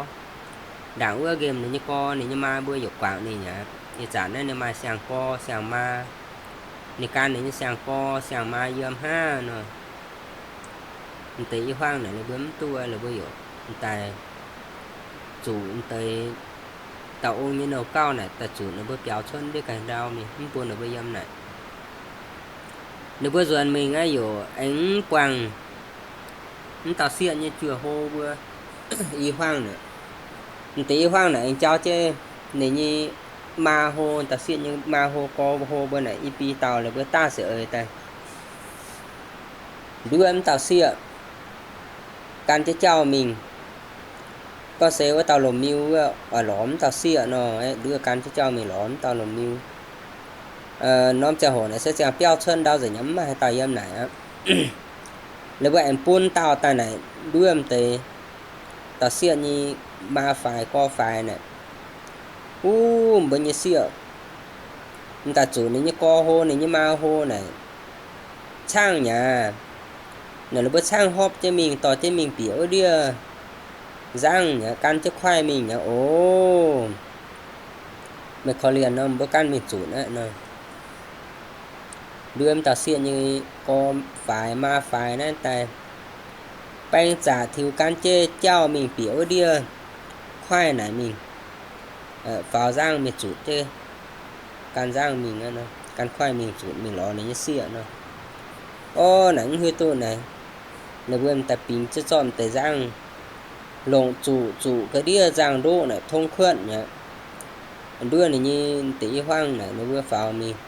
Ndaangc wuov nqemh ninh nyei gorx ninh nyei maa mbuo yaac guangc ninh aqv. Ih zanc naaiv ninh maaih siang-gorx siang-maa, ninh gan ninh nyei siang-gorx siang-maa yiem hnangv nor. M'deix i hmuangv naaic ninh mbuo mv duqv, ninh mbuo yaac m'daaih zuqc m'deix dauh ong nyei nouh gauh naaic daaih zuqc ninh mbuo biaux cuotv ndiev ganh ndau mingh, mv bun ninh mbuo yiem naaic. Ninh mbuo nzuonx mingh aqv, yaac aengx mv buangh mv dauh sieqv nyei juoh hlo mbuo. I hmuangv naaic, m'deix i hmuangv naaic aengx jauv jienv ninh nyei maa hlo, dauh sieqv nyei maa hlo, gorx hlo mbuo naaic i biei dauh, ninh mbuo daav se eix daaih nduov mv dauh sieqv gan jienv jauv mingh. Gorngv se wuov dauh lomh miu wuov oix lorz mv dauh sieqv nor, nduov gan jienv jauv mingh lorz mv dauh lomh miu. Norm ziangh hoc naaic se ziangh biauv cuotv ndau nzengc nyei, mv maaih haaix dauh yiem naaic aqv. Ninh mbuo aengx bun dauh daaih naaic nduov m'deix dauh sieqv nyei maa faix gorx faix naaic. Uv, mbuo nyei sieqv m'daaih zuqc ninh nyei gorx hlo, ninh nyei maa hlo naaic, caangv nyei aqv. Naaic ninh mbuo caangv hopv jienv mingh, dorh jienv mingh bieqc wuov ndiev nzangv nyei, gan jienv kuaaiv mingh nyei oc. Meih korv-lienh nor, mbuo ganh mingh zunc aqv nor. Nduov mv dauh sieqv nyei gorx faix maa faix naaiv daaih, baeng zaqc tiux gan jienv jauv mingh bieqc wuov ndiev kuaaiv naaic mingh, faaux nzangv mingh zutc jienv, gan nzangv mingh, gan kuaaiv mingh zutc mingh lorz ninh nyei sieqv nor. Orv, naaic mv hiuv duqv naaic, ninh mbuo m'daaih bingx jienv zorqv m'deix nzangv, longc zuqc, zuqc ga'ndiev nzangv-ndoqv naaic tong kuotv nyei. Nduov ninh nyei m'deix i hmuangv naaic ninh mbuo faaux mingh,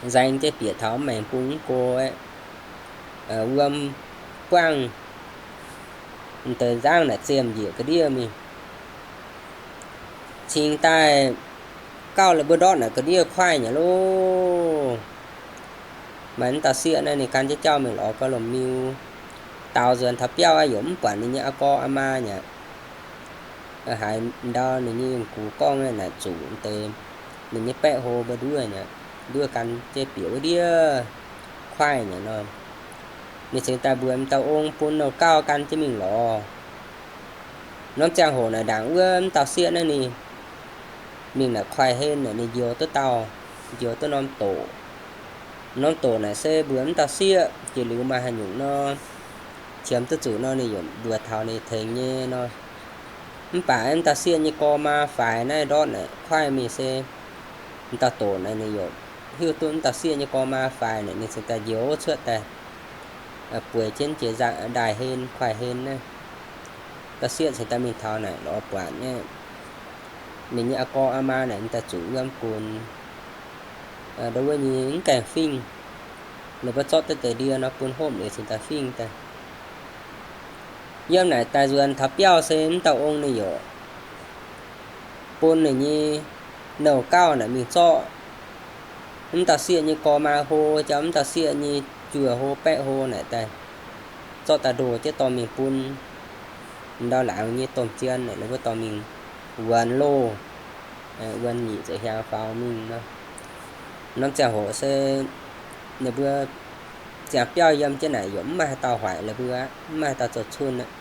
nzaeng jienv bieqc taux mv maengx bung mv go aeqv, wuom buangv m'deix nzangv naaic ziemh njiec ga'ndiev mingh. Cingx daaih gauh la'buo ndortv naaic ga'ndiev kuaaiv nyei loh. Maaih mv dauh sieqv naaiv ninh gan jienv jauv mingh lorz gauh lomh miu. Daaux nzuonx taux biauv aqv, yaac mv buatc ninh nyei aa gorx aa maa nyei. Haiz ndau ninh nyei gux gorngv naaic zuqc deix ninh nyei baeqv hlo mbuo nduov nyei, nduov gan jienv bieqc wuov ndiev kuaaiv nyei nor. Ninh cingx daaih mbuox m'dauh ong bun nouh gauh gan jienv mingh lorz. Norm ziangh hoc naaic ndaangc wuov mv dauh sieqv naaiv ninh mingh naaic kuaaiv hlen naaic ninh njoux duqv dauh, njoux duqv norm doqc. Norm doqc naaic se mbuox mv dauh sieqv jiex liuz maaih haaix nyungc nor, qiemx duqv zuqc nor ninh yaac mbuox taux ninh tengx nyei nor. Mv baac mv dauh sieqv nyei gorx maa faix naaiv ndortv naaic kuaaiv mingh se m'dauh doqc naaic ninh yaac hiuv duqv mv dauh sieqv nyei gorx maa faix naaic ninh cingx daaih njoux cuotv daaih bueix jienv jiex nzangv ndaaih hlen kuaaiv hlen naaiv. Dauh sieqv cingx daaih mingh taux naaic lorz buatc nyei, ninh nyei aa gorx aa maa naaic m'daaih zuqc wuom gunx, ndo wuov nyei mv gaengh fingx. Ninh mbuo zorqv duqv deix ndie nor bun hopv liuz cingx daaih fingx daaih. Yiem naaic daaih nzuonx taux biauv se mv dauh ong ninh yaac bun ninh nyei nouh gauh naaic mingh zorqv mv dauh sieqv nyei gorx maa hlo, jauv mv dauh sieqv nyei juoh hlo baeqv hlo naaic daaih, zorqv daaih ndoh jienv dorh mingh bun ndau laangz nyei domh zien naaic ninh mbuo dorh mingh wuonx loh, wuonx nyic ziepc hiaangx faaux mingh nor. Norm ziangh hoc se ninh mbuo ziangh biauv yiem jienv naaic yaac mv maaih haaix dauh hoic la'buo aqv, mv maaih haaix dauh zoux cun aqv.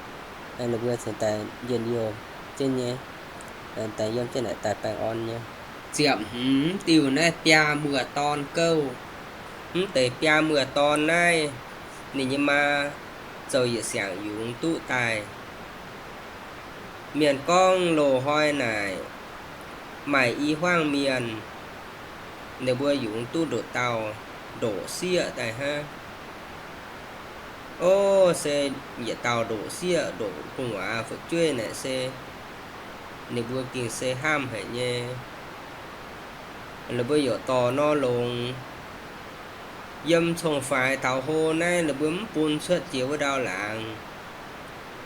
Ninh mbuo cingx daaih njien-youh jienv nyei, daaih yiem jienv naaic daaih baengh orn nyei. Ziepc hmz diuh naaiv biaa muoz-dorn gouv. Mv deix biaa muoz-dorn naaiv ninh nyei maa zoux yietc siangx yungz duqv daaih. Mienh gorngv loz-hnoi naaic maaih i hmuangv mienh, ninh mbuo yungz duqv ndoqc dauh ndoqc sieqv daaih hnangv. Ov, se yietc dauh ndoqc sieqv, ndoqc gu'nguaaz fu'jueiv naaic se ninh mbuo gengh se hnamv haic nyei. Ninh mbuo yaac dorh nor longx. Yiem cong-faix taux hlo naaiv ninh mbuo mv bun cuotv jiex wuov ndau laangz,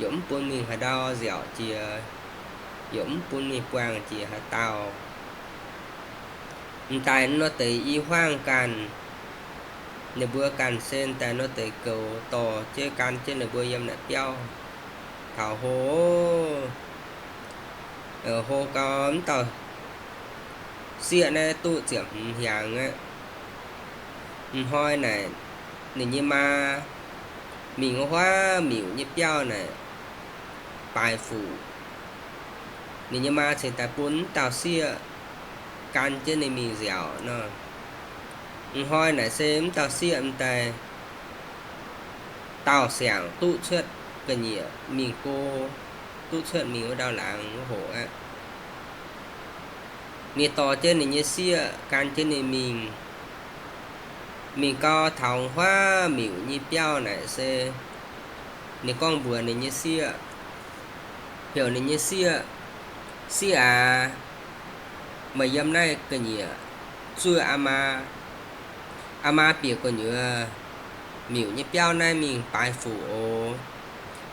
yaac mv bun mingh haaix ndau nziaauc jiex, yaac mv bun mingh buangh jiex haaix dauh. M'daaih nor deix i hmuangv ganh, ninh mbuo ganh se m'daaih nor deix goux dorh jienv gan jienv ninh mbuo yiem naaic biauv taux hlo. Hlo gau mv dauh sieqv naaiv duqv ziepc hmz hiaangx aqv. M'hnoi naaic ninh nyei maa mingh wuov huaav miuc nyei biauv naaic baaix fuc. Ninh nyei maa cingx daaih bun mv dauh sieqv gan jienv ninh mingh nziaauc nor. M'hnoi naaic se mv dauh sieqv m'daaih daauh siangx duqv cuotv ga'nyiec mingh go, duqv cuotv mingh wuov ndau laangz wuov hoc aqv. Ninh dorh jienv ninh nyei sieqv gan jienv ninh mingh. Mingh gau taux huaav miuc nyei biauv naaic se ninh gorngv mbuox ninh nyei sieqv, heuc ninh nyei sieqv, Sieqv aac, meih yiem naaiv ga'nyiec zuov aa maa. Aa maa bieqc gu'nyuoz miuc nyei biauv naaiv mingh baaix fuc oc.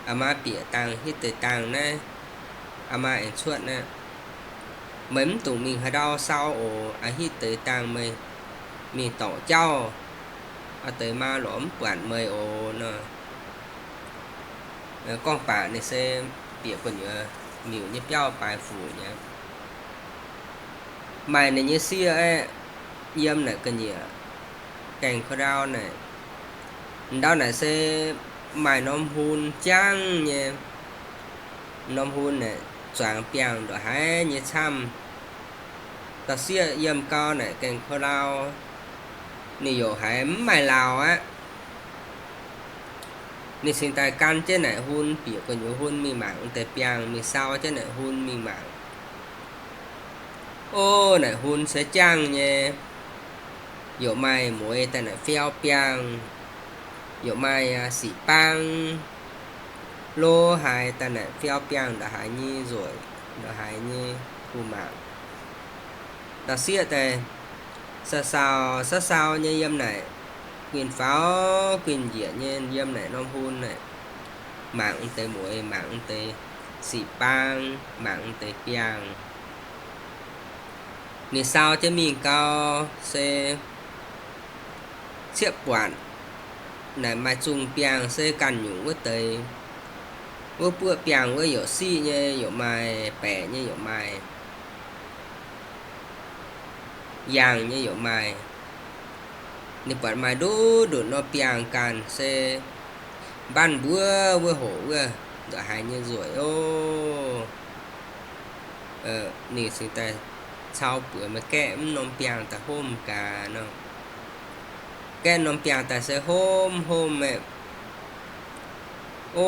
Aa maa bieqc dangh hitv deix dangh naaiv, aa maa aengx cuotv naaiv. Meih mv dungx mingh haaix ndau sau oc. Aa hitv deix dangh meih mingh dorngc jauv, aa deix maa lorz mv buatc meih oc nor. Gorngv baac ninh se bieqc gu'nyuoz miuc nyei biauv baaix fuc nyei. Maaih ninh nyei sieqv aeqv, yiem naaic ga'nyiec gaengh ka'ndau naaic. Ndau naaic se maaih norm hun jangv nyei. Norm hun naaic zuangx biangh ndongc haaix nyei camv. Dauh sieqv yiem gau naaic gaengh ka'ndau, ninh yaac haiz mv maaih lauz aqv. Ninh cingx daaih gan jienv naaic hun, bieqc gu'nyuoz hun mingh mangc deix biangh, mingh sau jienv naaic hun mingh mangc. O, naaic hun se jangv nyei. Yaac maaih mueiz daaih naaic fiau biangh, yaac maaih sic baang, lo haaix daaih naaic fiau biangh ndongc haaix nyei nzueic, ndongc haaix nyei kuh mangc. Dauh sieqv daaih sau sau sau sau nyei yiem naaic guinh faaux guinh njiec nyei yiem naaic norm hun naaic, mangc deix mueiz, mangc deix sic baang, mangc deix biangh. Ninh sau jienv mingh gau se cieqv buatc naaic maaih zungh biangh se ganh nyungc wuov deix. Wuov buoqv biangh wuov yaac siqv nyei yaac maaih, baeqc nyei yaac maaih, yaangh nyei yaac maaih. Ninh buatc maaih nduqc nduqc norm biangh ganh se mbanv mbuov wuov hoc wuov, ndongc haaix nyei nzueic oc. Ninh cingx daaih cau buoz maaih gaeqv mv norm biangh daaih homv gaax nor. Gaeqv norm biangh daaih se homv homv aeqv. O,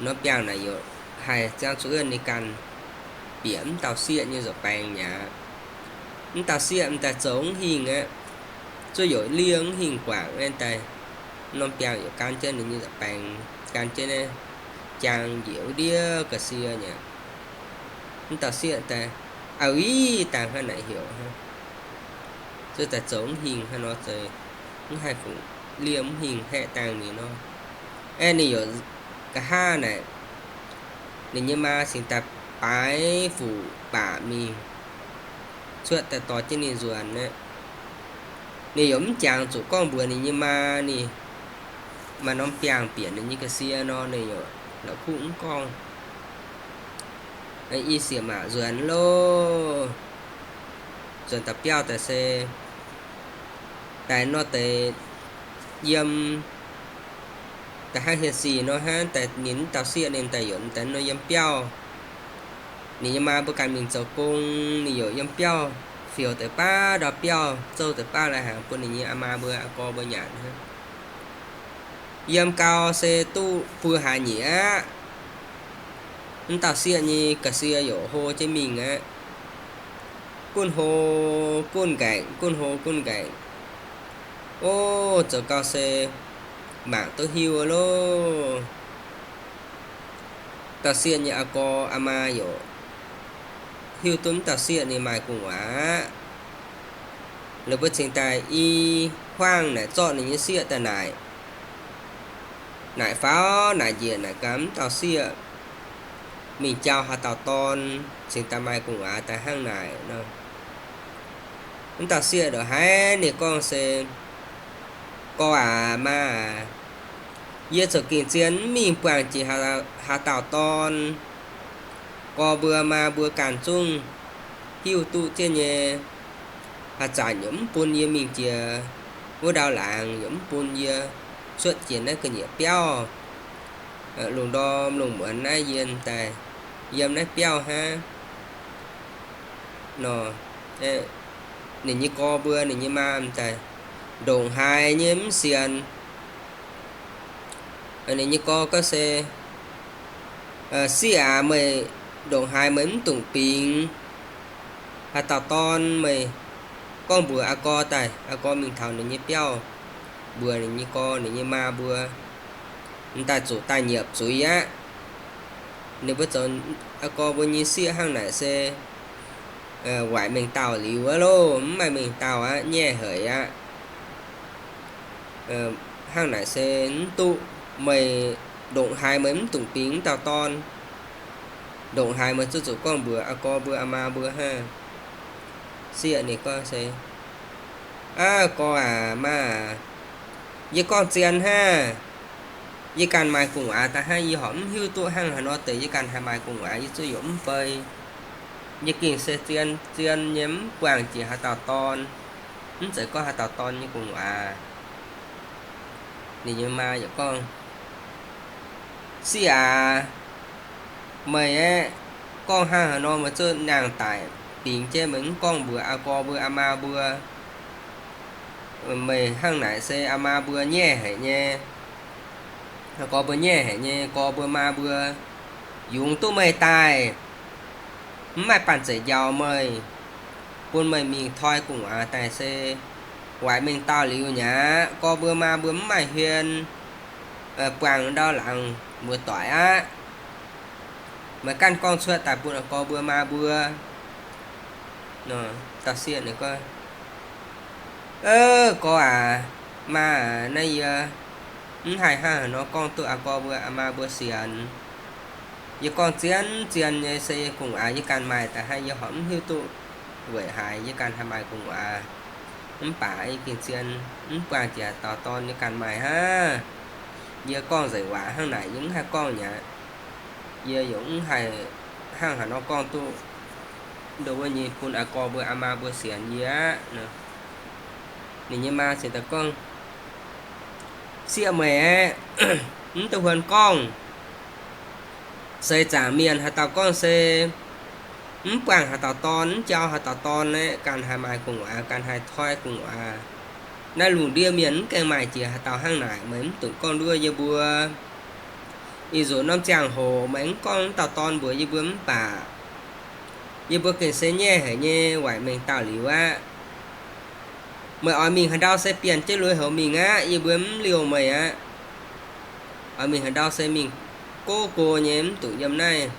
norm biangh naaic yaac haih ziangh zuqc wuov ninh ganh bieqc mv dauh sieqv nyei nza'baengx mi'aqv. Mv dauh sieqv m'daaih zoux mv hingh aqv. Zuov yaac liemh mv hingh guangc aeqv daaih, norm biangh yaac gan jienv ninh nyei nza'baengx, gan jienv naaiv jaang njiec wuov ndiev ga'sie mi'aqv. Mv dauh sieqv daaih, Aa, ih dangh hnangv naaic heuc hnangv. Zuov daaih zoux mv hingh hnangv nor, zoux mv haih fungc liemh mv hingh haeqv dangh ninh nor. Aeqv, ninh yaac nqa'haav naaic, ninh nyei maa cingx daaih baaix fuc baac mingh cuotv daaih dorh jienv ninh nzuonx aqv. Ninh yaac mv jangx zuqc gorngv mbuox ninh nyei maa, ninh maaih norm biangh bieqc ninh nyei ga'sie nor, ninh yaac la'kuqv mv gorngv. I sieqv maac nzuonx loh, nzuonx daaih biauv daaih se daaih nor deix yiem daaih hnangv hieh sic nor hnangv, daaih ninh mv dauh sieqv ninh daaih yaac daaih nor yiem biauv. Ninh nyei maa mbuo ganh mingh zoux gong, ninh yaac yiem biauv, fioux deix baav ndau biauv, zouv deix baav lai-hnaangx bun ninh nyei aa maa mbuo aa gorx mbuo nyanc hnangv. Yiem gau se duqv buo hlaax nyieqc aqv. Mv dauh sieqv nyei ga'sie yaac hlo jienv mingh aqv. Gunv hlo, gunv nqaengc, gunv hlo, gunv nqaengc. O, zoux gau se mangc duqv hiuv loh. dauh sieqv nyei a'gorx a'maa yaac hiuv duqv m'dauh sieqv ninh maaih gu'nguaaz aqv. Ninh mbuo cingx daaih i hmuangv naaic zorqv ninh nyei sieqv daaih naaic, naaic faaux naaic njiec naaic gaax m'dauh sieqv mingh jauh haaix dauh dorn cingx daaih maaih gu'nguaaz daaih hnangv naaic nor. M'dauh sieqv ndongc haaix ninh gorngv se, Gorx aac, maa aac, yie zoux gengh zien mv mingh buangh jiex haaix dauh dorn. Gorx mbuo maa mbuo ganh zungv hiuv duqv jienv nyei. Haaix zanc yaac mv bun yie mingh jiex wuov ndau laangz, yaac mv bun yie cuotv jiex naaiv ga'nyiec biauv. Lungh ndorm lungh muonz naaiv yie m'daaih yiem naaiv biauv hnangv nor. Ninh nyei gorx mbuo, ninh nyei maa m'daaih ndongc haaix nyei mv sienx. Ninh nyei gorx gorngv se, Sieqv aac, meih ndongc haaix meih mv dungx bingx haaix dauh dorn. Meih gorngv mbuox a'gorx daaih, a'gorx mingh taux ninh nyei biauv mbuox ninh nyei gorx ninh nyei maa mbuo, m'daaih zuqc daaih nyiepc zuiz aqv. Ninh mbuo zoux a'gorx mbuo nyei sieqv hnangv naaic se waaic mengh dauh liuz aqv loh, mv maaih mengh dauh aqv, nyaiv haic aqv. Hnangv naaic se mv duqv. Meih ndongc haaix meih mv dungx bingx m'dauh dorn. Ndongc haaix meih zuqc zuqc gorngv mbuox a'gorx mbuo a'maa mbuo hnangv. Sieqv ninh gorngv se, Aav, gorx aac, maa aac, yie gorngv zien hnangv. Yie ganh maaih gu'nguaaz daaih hnangv, yie horpc mv hiuv duqv hnangv haaix nor deix yie ganh haih maaih gu'nguaaz, yie zuqc yaac mv bei. Yie gengh se zien, zien nyei mv buangh jiex haaix dauh dorn, mv zeiz gorngv haaix dauh dorn nyei gu'nguaaz. Ninh nyei maa yaac gorngv, Sieqv aac, meih aeqv, gorngv hnangv haaix nor meih zuqc nangh daic bingx jienv, meih mv gorngv mbuox a'gorx mbuo a'maa mbuo. Meih hnangv naaic se a'maa mbuo nyaiv haic nyei. A'gorx mbuo nyaiv haic nyei, gorx mbuo maa mbuo yungz duqv meih daaih, mv maaih banh zeic njaaux meih, bun meih mingh toi gu'nguaaz daaih se waaic mengh dauh liuz nyei aqv. Gorx mbuo maa mbuo mv maaih hmien buangh ndau laangz muoz-doic aqv. Meih ganh gorngv cuotv daaih bun a'gorx mbuo maa mbuo. Dauh sieqv ninh gorngv, Ov, gorx aac, maa aac, naaiv yie mv haih hnangv haaix nor gorngv duqv a'gorx mbuo a'maa mbuo sienx. Yie gorngv zien zien nyei se yie gu'nguaaz yie ganh maaih daaih hnangv, yie horpc mv hiuv duqv weic haaix yie ganh haih maaih gu'nguaaz. Mv baac yie gengh zien mv buangh jiex haaix dauh dorn, yie ganh maaih hnangv. Yie gorngv nzengc waac hnangv naaic yie mv haih gorngv mi'aqv. Yie yaac mv haih hnangv haaix nor gorngv duqv nduov wuov nyei bun a'gorx mbuo a'maa mbuo sienx yie aqv. Ninh nyei maa ziouc daaih gorngv, Sieqv meih aeqv, mv duqv huon gorngv. Seix zaangc mienh haaix dauh gorngv se mv buangh haaix dauh dorn, mv jauv haaix dauh dorn aeqv, ganh haih maaih gu'nguaaz, ganh haih toi gu'nguaaz. Naaiv lungh ndiev mienh mv gaengh maaih jiex haaix dauh hnangv naaic. Meih mv dungx gorngv nduov yie mbuo. Ih nzunc norm ziangh hoc meih mv gorngv dauh dorn mbuox yie mbuo mv baac yie mbuo gengh se nyaiv haic nyei, waaic mengh dauh liuz aqv. Meih oix mingh haaix ndau se bienh jienv lui-houx mingh aqv, yie mbuo mv liouh meih aqv. Oix mingh haaix ndau se mingh go go nyei, mv dungx yiem naaiv.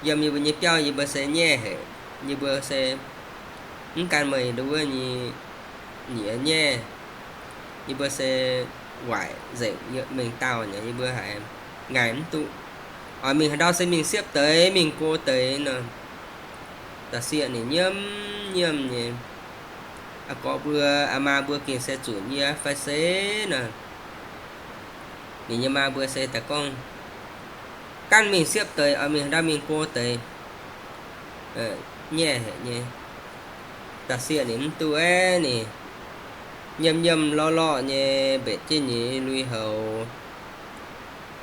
Yiem yie mbuo nyei biauv yie mbuo se nyaiv haic. Yie mbuo se mv gan meih nduov wuov nyei nyiex nyaiv. Yie mbuo se waaic nzengc mengh dauh nyei, yie mbuo haiz ngaih mv duqv. Oix mingh haaix ndau se mingh siepv deix, mingh go deix nor. Dauh sieqv ninh nyiemv nyiemv nyei, Aa gorx mbuo, aa maa mbuo gengh se zunc yie fai seix nor? Ninh nyei maa mbuo se daaih gorngv, Ganh mingh siepv deix, oix mingh haaix ndau mingh go deix, nyaiv haic nyei. Dauh sieqv ninh mv duqv aeqv, ninh nyiemv nyiemv lorqv lorqv nyei mbenc jienv nyei lui-houx,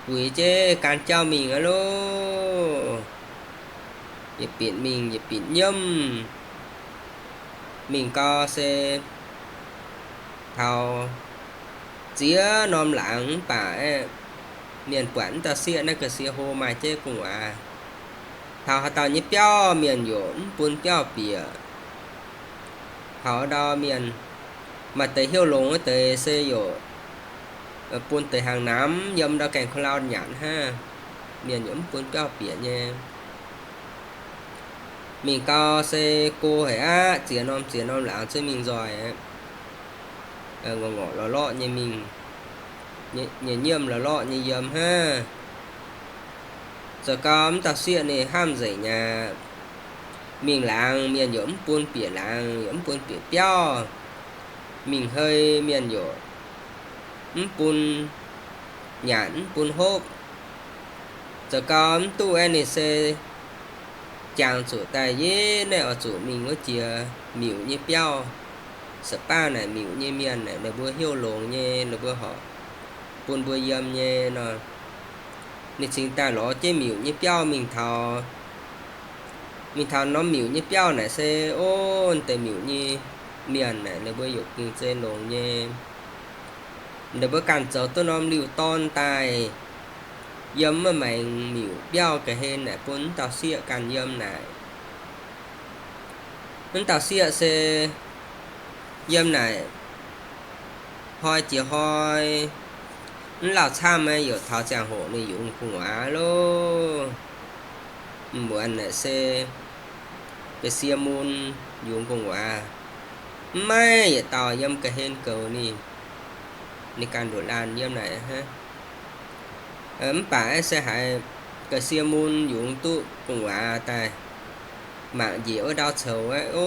buix jienv gan jauv mingh aqv loh. Yietc binc mingh yietc binc nyiemv. Mingh gau se taux ziex norm laangz mv baac aeqv, mienh buatc wuov dauh sieqv naaiv ga'sie hlo maaih jienv gu'nguaaz. Taux haaix dauh nyei biauv mienh yaac mv bun biauv bieqc. Taux ndau mienh maaih deix hnyouv longx wuov deix se yaac bun deix hnaangx namx yiem ndau gaengh ko lau nyanc hnangv. mienh yaac mv bun biauv bieqc nyei. Mingh gau se go haic aqv, ziex norm ziex norm laangz cuotv mingh nzoih aqv. Ngorc ngorc lorqc lorqc nyei mingh, nyei nyiemv lorqc lorqc nyei yiem hnangv. Zoux gau mv dauh sieqv ninh hnamv nzengc aqv. Mingh laangz mienh yaac mv bun bieqc laangz, yaac mv bun bieqc biauv. Mingh hei mienh yaac mv bun nyanc mv bun hopv. Zoux gau mv duqv aeqv, ninh se jangx zuqc daaih yie naaiv oix zuqc mingh wuov jiex miuc nyei biauv. Sa baav naaic miuc nyei mienh naaic ninh mbuo hnyouv longx nyei, ninh mbuo horpc bun mbuo yiem nyei nor. Ninh cingx daaih lorz jienv miuc nyei biauv mingh taux, mingh taux norm miuc nyei biauv naaic se, o, deix miuc nyei mienh naaic ninh mbuo yaac gengh zeiz longx nyei. Ninh mbuo ganh zoux duqv norm liuh dorn daaih yiem maiv maengx miuc biauv ga'hlen naaic bun mv dauh sieqv ganh yiem naaic. Mv dauh sieqv se yiem naaic hnoi jiex hnoi, mv lauh camv nyei, yaac taux ziangh hoc ninh yungz gu'nguaaz loh. Mv muonz naaic se ga'sie mun yungz gu'nguaaz, mv maaih yietc dauh yiem ga'hlen goux ninh. Ninh ganh ndoqc laanh yiem naaic hnangv. Mv baac aeqv, se haiz ga'sie mun yungz duqv gu'nguaaz daaih, mangc njiec wuov ndau coux aeqv, o,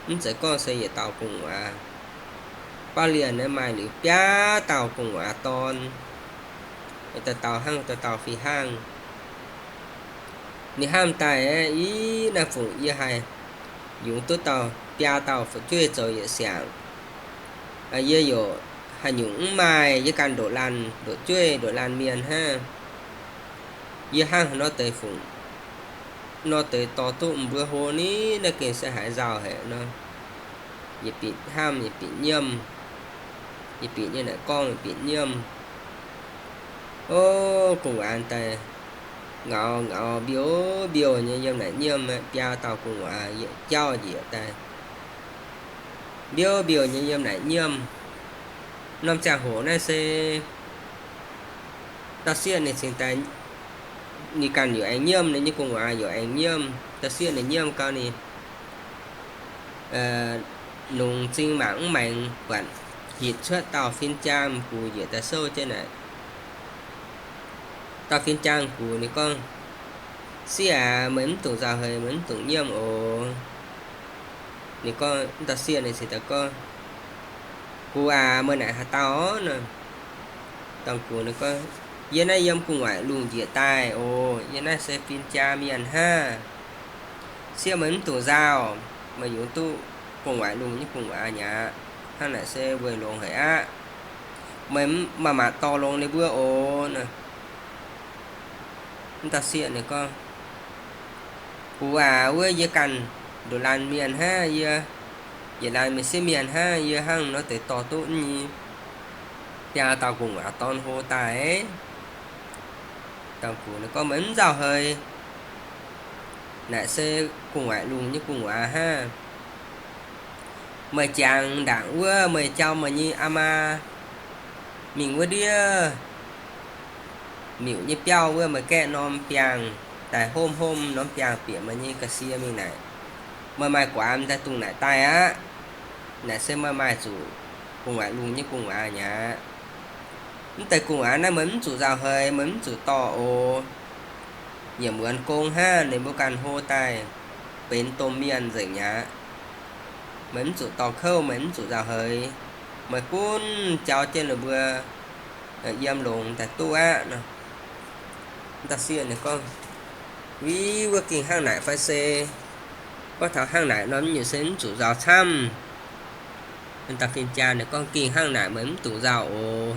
mv zeiz gorngv se yietc dauh gu'nguaaz. Bauv lienh naaiv maaih liuz biaa dauh gu'nguaaz dorn, dauh dauh hnangv, dauh dauh fih hnangv. Ninh hnamv daaih aeqv, i, naaiv fungc yie haih yungz duqv dauh, biaa dauh fu'jueiv zoux yietc siangx, yie yaac haaix nyungc mv maaih, yie ganh ndoqc laanh, ndoqc jueiv, ndoqc laanh mienh hnangv. Yie hnangv haaix nor deix fungc, nor deix dorh duqv mbuo hlo ni, naaiv gengh se haiz nzauh haic nor. Yietc bieqc hnamv, yietc bieqc nyiemv, yietc bieqc nyei naaic gorngv, yietc bieqc nyiemv. O, gu'nguaaz daaih ngaux ngaux mbiouh mbiouh nyei yiem naaic nyiemv, biaa dauh gu'nguaaz yietc jauv njiec daaih, mbiouh mbiouh nyei yiem naaic nyiemv. Norm ziangh hoc naaiv se dauh sieqv ninh cingx daaih, ninh ganh yaac aengx nyiemv, ninh nyei gu'nguaaz yaac aengx nyiemv. Dauh sieqv ninh nyiemv gau ninh nungx zing mangc mv maengx buatc hitc cuotv dauh fin-jaa m'gux njiec daaih souv jienv naaic. Dauh fin-jaa m'gux ninh gorngv, Sieqv aac, meih mv dungx nzauh heix, meih mv dungx nyiemv oc. Ninh gorngv, mv dauh sieqv ninh cingx daaih gorngv, Gux aac, meih naaic haaix dauh nor? Dauh gux ninh gorngv, Yie naaiv yiem gu'nguaaic lungh njiec daaih oc. Yie naaiv se fin-jaa mienh hnangv. Sieqv, meih mv dungx nzauh. Meih yungz duqv gu'nguaaic lungh nyei gu'nguaaz mi'aqv. Hnangv naaic se weic longx haic aqv. Meih maaih mangc dorh longx ninh mbuo oc. Mv dauh sieqv ninh gorngv, Gux aac, wuov yie ganh nduqc laanh mienh hnangv, yie yietc laanh mienh sieqv mienh hnangv, yie hnangv nor deix dorh duqv nyei biaa dauh gu'nguaaz dorn hlo daaih. Dauh gux ninh gorngv, Meih mv nzauh heix. Naaic se gu'nguaaic lungh nyei gu'nguaaz hnangv. Meih jangx ndaangc wuov, meih jauv meih nyei aa maa mingh wuov ndiev miuc nyei biauv wuov, meih gaeqv norm biangh daaih homv homv norm biangh bieqc meih nyei ga'sie mingh naaic. Meih maaih gu'nguaaz daaih dungh naaic daaih aqv. Naaic se meih maaih zuqc gu'nguaaic lungh nyei gu'nguaaz mi'aqv. Mv deix gu'nguaaz naaiv meih mv zuqc nzauh heix, meih mv zuqc dorh oc. Yaac muonz gong hnangv, ninh mbuo ganh hlo daaih benx domh mienh nzengc mi'aqv. Meih mv zuqc dorh kouv, meih mv zuqc nzauh heix. Meih gunv jauv jienv ninh mbuo yiem longx daaih duqv aqv nor. Mv dauh sieqv ninh gorngv, Uix, wuov gengh hnangv naaic fai se gorngv taux hnangv naaic nor, mv nyungc se mv zuqc nzauh camv. Mv dauh fin-jaa ninh gorngv, Gengh hnangv naaic, meih mv dungx nzauh oc.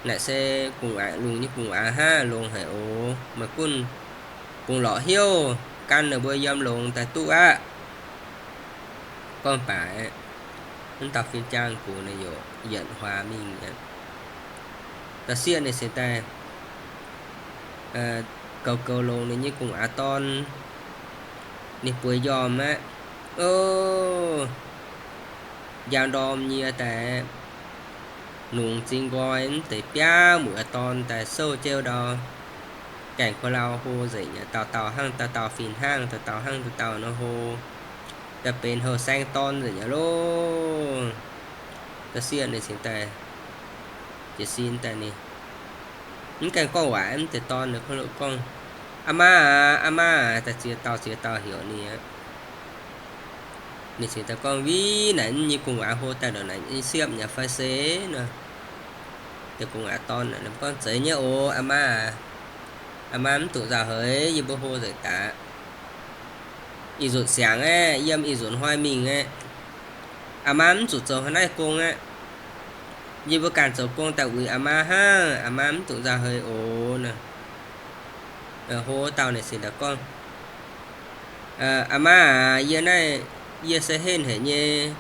Naaic se gu'nguaaic lungh nyei gu'nguaaz hnangv, longx haic oc. Meih gunv bungx lorqc hnyouv gan ninh mbuo yiem longx daaih duqv aqv. Gorngv baac mv dauh fin-jaa gux ninh yaac yietc huaax mingh aqv. Dauh sieqv ninh se daaih goux goux longx ninh nyei gu'nguaaz dorn, ninh bueix njormh aqv. O, njang ndorm nyie daaih nungx zing nqoi mv deix biauv muoz dorn daaih souv jienv ndau, gaengh ko lau hlo nzengc nyei, dauh dauh hnangv dauh dauh, fih hnangv dauh dauh, hnangv dauh dauh nor hlo, daaih benx houh saeng dorn nzengc nyei loh. Da'sieqv ninh cingx daaih jiez sin daaih ninh mv gaengh gorngv waac, mv deix dorn ninh gorngv, Aa maa aac, aa maa aac, daaih ziex dauh ziex dauh heuc ninh aqv. Ninh cingx daaih gorngv, Win naaic nyei gu'nguaaz hlo daaih ndongc naaic nyei siepv nyei fai se? Nor, deix gu'nguaaz dorn gorngv, Zeiz nyei oc, aa maa aac. Aa maa mv dungx nzauh heix, yie mbuo hlo nzengc daaih. Ih nzunc siangx aeqv, yiem ih nzunc hnoi mingh aeqv, aa maa mv zuqc zoux haaix naaiv gong aqv. Yie mbuo ganh zoux gong daaih uix aa maa hnangv. Aa maa mv dungx nzauh heix oc. Nor, hlo dauh ninh cingx daaih gorngv, Aa maa aac, yie naaiv, yie se henv haic nyei.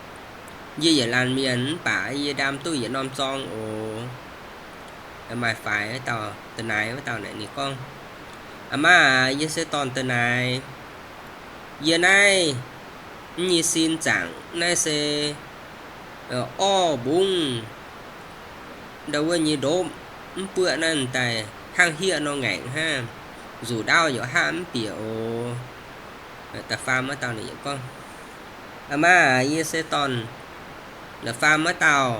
Yie yietc laanh mienh mv baac yie ndaam duqv yietc norm zorng oc. Maaih faix wuov dauh, da'naaiv wuov dauh naaic ninh gorngv, Aa maa aac, yie se dorn da'naaiv. Yie naaiv nyei sin zaangc naaiv se orv mbungv ndau wuov nyei ndopv mv buoqv naaiv daaih hnangv hieqv nor ngaengc hnangv, nzuqc ndaauv yaac haav mv bieqc oc. Da'faam wuov dauh ninh gorngv, Aa maa aac, yie se dorn la'faam wuov dauh.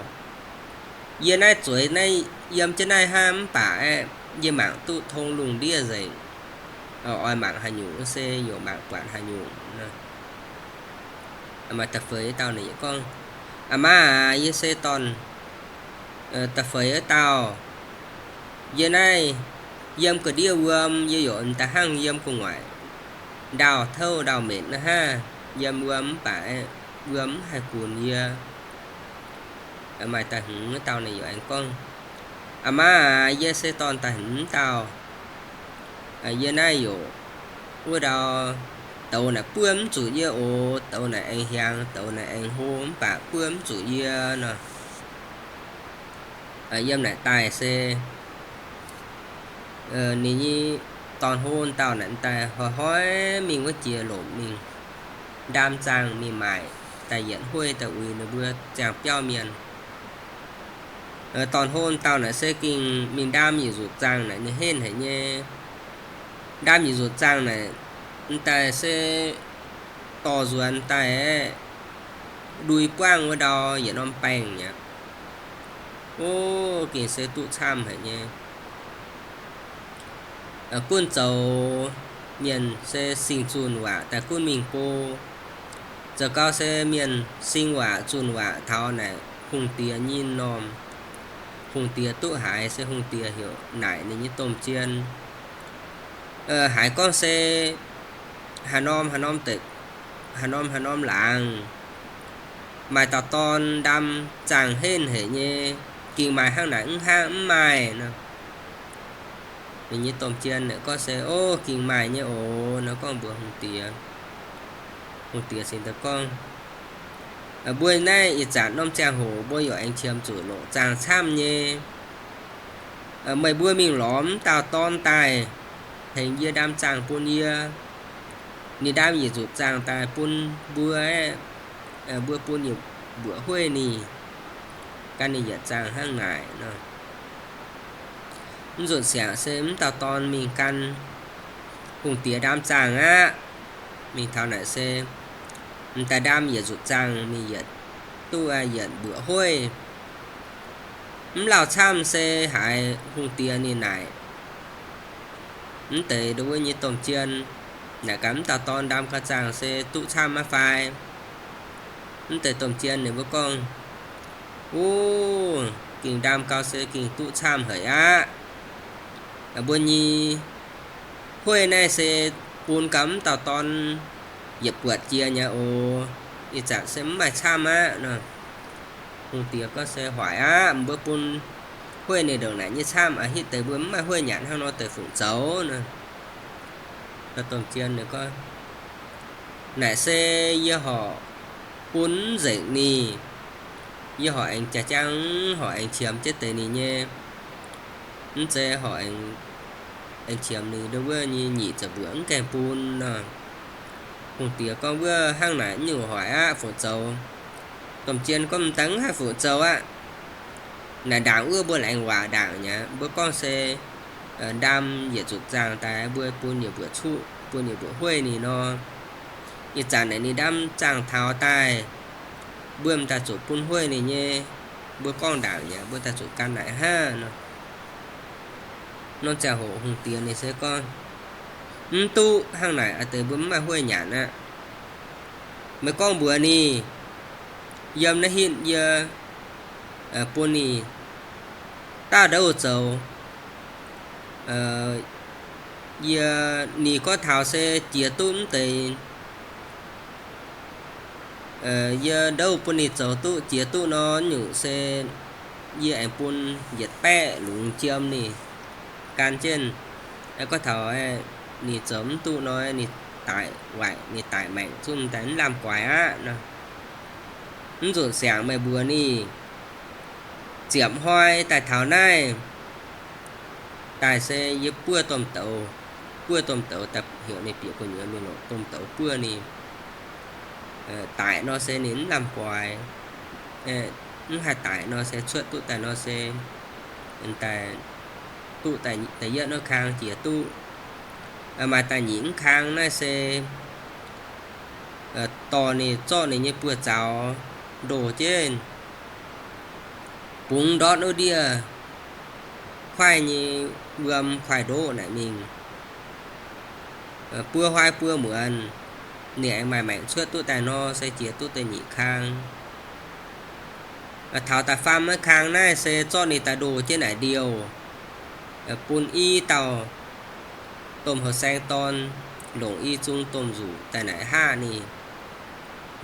Yie naaiv zueiz naaiv yiem jienv naaiv hnangv mv baac aeqv, yie mangc duqv tong lungh ndiev nzengc. Oix mangc haaix nyungc se yaac mangc buatc haaix nyungc. Maaih da'feix dauh ninh gorngv, Aa maa aac, yie se dorn da'feix wuov dauh. Yie naaiv yiem ga'ndiev wuom, yie yaac da'hnangv yiem gu'nguaaic ndaauh touv ndaauh metc naaiv hnangv. Yiem wuom mv baac wuom mv haih gunx yie. Maaih da'hmz wuov dauh ninh yaac aengx gorngv, Aa maa aac, yie se dorn da'hmz dauh. Yie naaiv yaac wuov ndau douz naaic buov mv zuqc yie oc. Douz naaic aengx hiaangx, douz naaic aengx hlo mv baac buov mv zuqc yie nor. Yiem naaic daaih se ninh nyei dorn-hlo dauh naaic daaih hnoi-hnoi mingh wuov jiex lomc mingh ndaam zaangh mingh maaic daaih yietc hueiv daaih uix ninh mbuo ziangh biauv mienh. Dorn-hlo dauh naaic se gengh mingh ndaam yietc nzuqc zaangh naaic ninh henv haic nyei. Ndaam yietc nzuqc zaangh naaic, daaih se dorh nzuonx daaih aeqv, ndui buangv wuov ndau yietc norm baengh aqv. O, gengh se duqv camv haic nyei. Gunv zoux mienh se sing zunh waac daaih gunv mingh go. Zoux gau se mienh sing waac zunh waac taux naaic hungh diex nyei norm, hungh diex duqv haiz se hungh diex heuc naaic ninh nyei domh jien. Haiz gorngv se haaix norm haaix norm deix, haaix norm haaix norm laangz maaih dauh dorn ndaam zaangh henv haic nyei, gengh maaih hnangv naaic mv hnangv mv maaih nor. Ninh nyei domh jien gorngv se, O, gengh maaih nyei oc. Nor gorngv mbuox hungh diex. Hungh diex cingx daaih gorngv, Mbuo naaiv ih zanc norm ziangh hoc mbuo yaac aengx qiemx zuqc loqc zaangh camv nyei. Meih mbuo mingh lorz mv dauh dorn daaih, tengx yie ndaam zaangh bun yie. Ninh ndaam yietc nzuqc zaangh daaih bun mbuo aeqv, mbuo bun yietc mbuoqc hueiv ninh, gan ninh yietc zaangh hnangv naaic nor. Mv nzunc siangx se mv dauh dorn mingh gan hungh diex ndaam zaangh aqv. Mingh taux naaic se m'daaih ndaam yietc nzuqc zaangh mingh yietc duqv yietc mbuoqc hueiv. Mv lauh camv se haiz hungh diex ninh naaic mv deix ndo wuov nyei domh jien, naaic gaax mv dauh dorn ndaam gau zaangh se duqv camv maiv fai. Mv deix domh jien ninh mbuo gorngv, O, gengh ndaam gau se gengh duqv camv haic aqv. Mbuo nyei hueiv naaiv se bun gau mv dauh dorn yietc buatc jiex nyei oc. Ih zanc se mv maaih camv aqv nor. Hungh diex gorngv se, Hoic aqv. Mbuo bun hueiv ninh ndongc naaic nyei camv aqv. Hitv deix mbuo mv maaih hueiv nyanc hnangv nor deix fungc zoux nor. Domh jien ninh gorngv, Naaic se yie horc bun mv nzengc ninh. Yie horc aengx jaa-jangv horc aengx qiemx jienv deix ninh nyei. Mv zeiz horc aengx qiemx ninh ndo wuov nyei nyic ziepc mbuoqc mv gaengh bun nor. Hungh diex gorngv, Wuov hnangv naaic nyungc hoic aqv, fungc zoux. Domh jien gorngv, M'daaih mv haih fungc zoux aqv. Naaic ndaangc wuov mbuo laengz waac ndaangc mi'aqv. Mbuo gorngv se ndaam yietc nzunc zaangh daaih mbuo bun yietc mbuoqc cuqv, bun yietc mbuoqc hueiv ninh nor. Ih zanc naaic ninh ndaam zaangh taux daaih, mbuo m'daaih zuqc bun hueiv ninh nyei. Mbuo gorngv ndaangc mi'aqv, mbuo daaih zuqc gan naaic hnangv nor. Norm ziangh hoc hungh diex ninh se gorngv, Mv duqv, hnangv naaic a'deix mbuo mv maaih hueiv nyanc aqv. Meih gorngv mbuox ninh, yiem naaiv hitv yie bun ninh daaih ndouv zoux. Yie, ninh gorngv taux se jiex duqv mv deix, yie ndouv bun ninh zoux duqv jiex duqv nor, nyungc se yie aengx bun yietc baeqv lungz jiem ninh gan jienv. Gorngv taux ninh zoux mv duqv nor, ninh daic waaic, ninh daic maengc zungv daaih mv lamh guaix aqv nor. Mv nzunc siangx meih mbuox ninh, ziepc hnoi daaih taux naaiv daaih se yie buov domh douz, buov domh douz daaih, heuc ninh bieqc gu'nyuoz mingh longc domh douz buov ninh. Daic nor se ninh mv lamh guaix. Mv haih daic nor se cuotv duqv daaih nor se daaih, duqv daaih yietv norm kang jiex duqv. Maaih da'nyeic mv kang naaiv se dorh ninh, zorqv ninh nyei buoz-zaux ndoh jienv, bungx ndortv wuov ndiev kuaaiv nyei wuom, kuaaiv ndoqv naaic mingh buo huaai buo muonz, ninh aengx maaih maengc cuotv duqv daaih nor se jiex duqv da'nyeic kang. Taux da'faam maiv kang naaiv se zorqv ninh daaih ndoh jienv naaic ndiouh, bun i dauh domh houh saeng dorn longc i zung domh nzuqc daaih naaic haav ninh.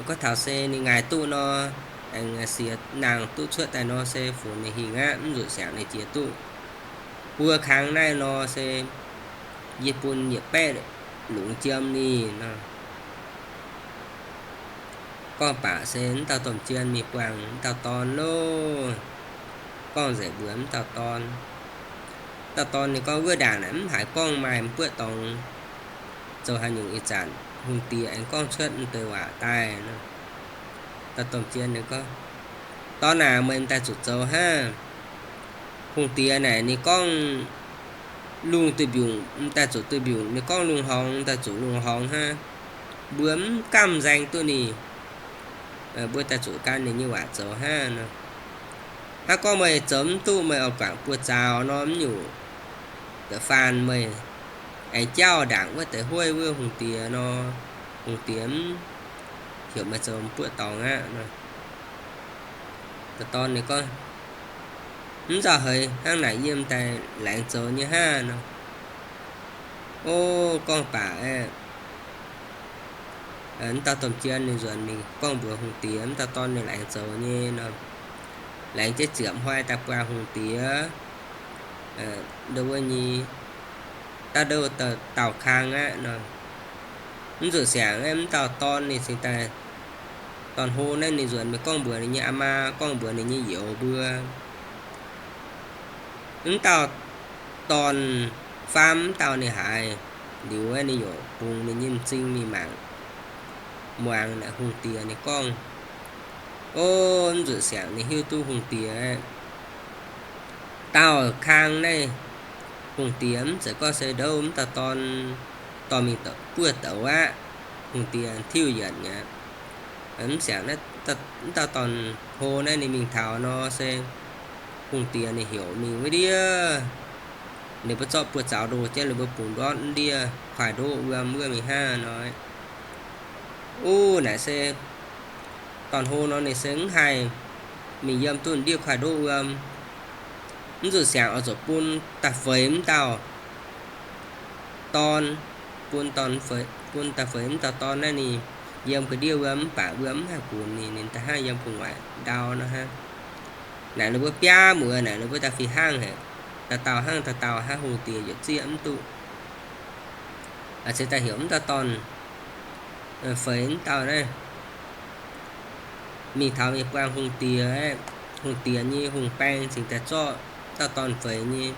Gorngv taux se ninh ngaih duqv nor, aengx siex nangh duqv cuotv daaih nor se funx ninh hingh aqv, mv nzunc siangx ninh jiex duqv buo kang naaiv nor se yie bun yietc baeqv lungz jiem ninh nor. Gorngv baac se mv dauh domh jien mingh buangh mv dauh dorn loh. Gorngv nzengc mbuox mv dauh dorn. Dauh dorn ninh gorngv wuov ndaangc naaic mv haiz gorngv maaih m'buoqv dorngx zoux haaix nyungc ih zanc hungh diex aengx gorngv cuotv m'deix waac daaih nor. Dauh domh jien ninh gorngv, Dorn aac, meih m'daaih zuqc zoux hnangv. Hungh diex naaic ninh gorngv lungh duih mbiungc m'daaih zuqc duih mbiungc, ninh gorngv lungh horngz m'daaih zuqc lungh horngz hnangv. Mbuo mv gamh nzaeng duqv ninh. Mbuo daaih zuqc gan ninh nyei waac zoux hnangv nor. Hnangv gorngv meih zoux mv duqv, meih oix guangc buoz-zaux nor, mv nyungc da'faanh meih aengx jauv ndaangc wuov deix hueiv wuov hungh diex nor, hungh diex mv heuc meih zoux m'buoqv dorngx aqv nor. Dauh dorn ninh gorngv, Mv nzauh heix, hnangv naaic yie m'daaih laengz zoux nyei hnangv nor. O, gorngv baac aeqv, mv dauh domh jien ninh nzuonx mingh gorngv mbuox hungh diex mv dauh dorn ninh laengz zoux nyei nor. Laengz jienv ziepc hnoi daaih buangh hungh diex ndo wuov nyei, daaih ndo dauh kang aqv nor. Mv zuqc siangx aeqv, mv dauh dorn ninh cingx daaih, dorn hlo naaiv ninh nzuonx mingh gorngv mbuox ninh nyei aa maa, gorngv mbuox ninh nyei youz mbuo. Mv dauh dorn faam mv dauh ninh haiz liuz aeqv, ninh yaac bungx ninh nyei m'zing mingh mangc, muangx naaic hungh diex ninh gorngv. O, mv zuqc siangx ninh hiuv duqv hungh diex aeqv, dauh kang naaiv hungh diex mv zeiz gorngv se ndouv mv dauh dorn dorh mingh buov douz aqv. Hungh diex tiuv yienc mi'aqv. Mv siangx mv dauh dorn hlo naaiv ninh mingh taux nor se hungh diex ninh heuc mingh wuov ndiev, ninh mbuo zorqv buoz-zaux ndoh jienv, ninh mbuo bungx ndortv wuov ndiev kuaaiv ndoqv wuom wuov mingh hnangv nor. Uv, naaic se dorn hlo nor ninh se mv haih mingh yiem duqv ndiev kuaaiv ndoqv wuom. Mv zuqc siangx oix zuqc bun da'feix mv dauh dorn, bun da'feix mv dauh dorn naaiv ninh yiem ga'ndiev wuom mv baac wuom mv haih gunx ninh, ninh da'hnangv yiem gu'nguaaic ndau nor hnangv. Naaic ninh mbuo biaav muoz naaic ninh mbuo da'fih hnangv haic, dauh dauh hnangv dauh dauh hnangv, hungh diex yietc zieqv mv duqv. Aa, se da'heuc mv dauh dorn feix mv dauh naaiv mingh taux mingh buangh hungh diex aeqv, hungh diex nyei hungh baeng cingx daaih zorqv dauh dorn feix nyei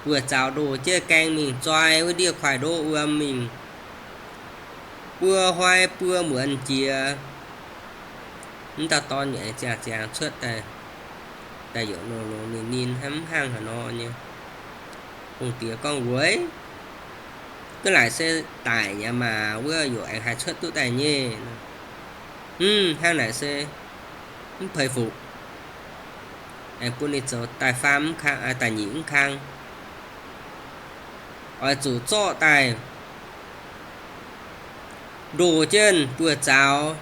buoz-zaux ndoh jienv gaeng mingh zoi wuov ndiev kuaaiv ndoqv wuom mingh buo hnoi buo muonz jiex. Mv dauh dorn aengx ziangh ziangx cuotv daaih daaih youc nor longx ninh, ninh hnamv hnangv haaix nor nyei. Hungh diex gorngv, Weic, ga'naaiv se daic nyei maah, wuov youc aengx haih cuotv duqv daaih nyei. Mv, hnangv naaic se mv peix fuqv. Aengx bun ninh zoux daaih faam mv kang, daaih nyic mv kang. Oix zuqc zorqv daaih ndoh jienv buoz-zaux,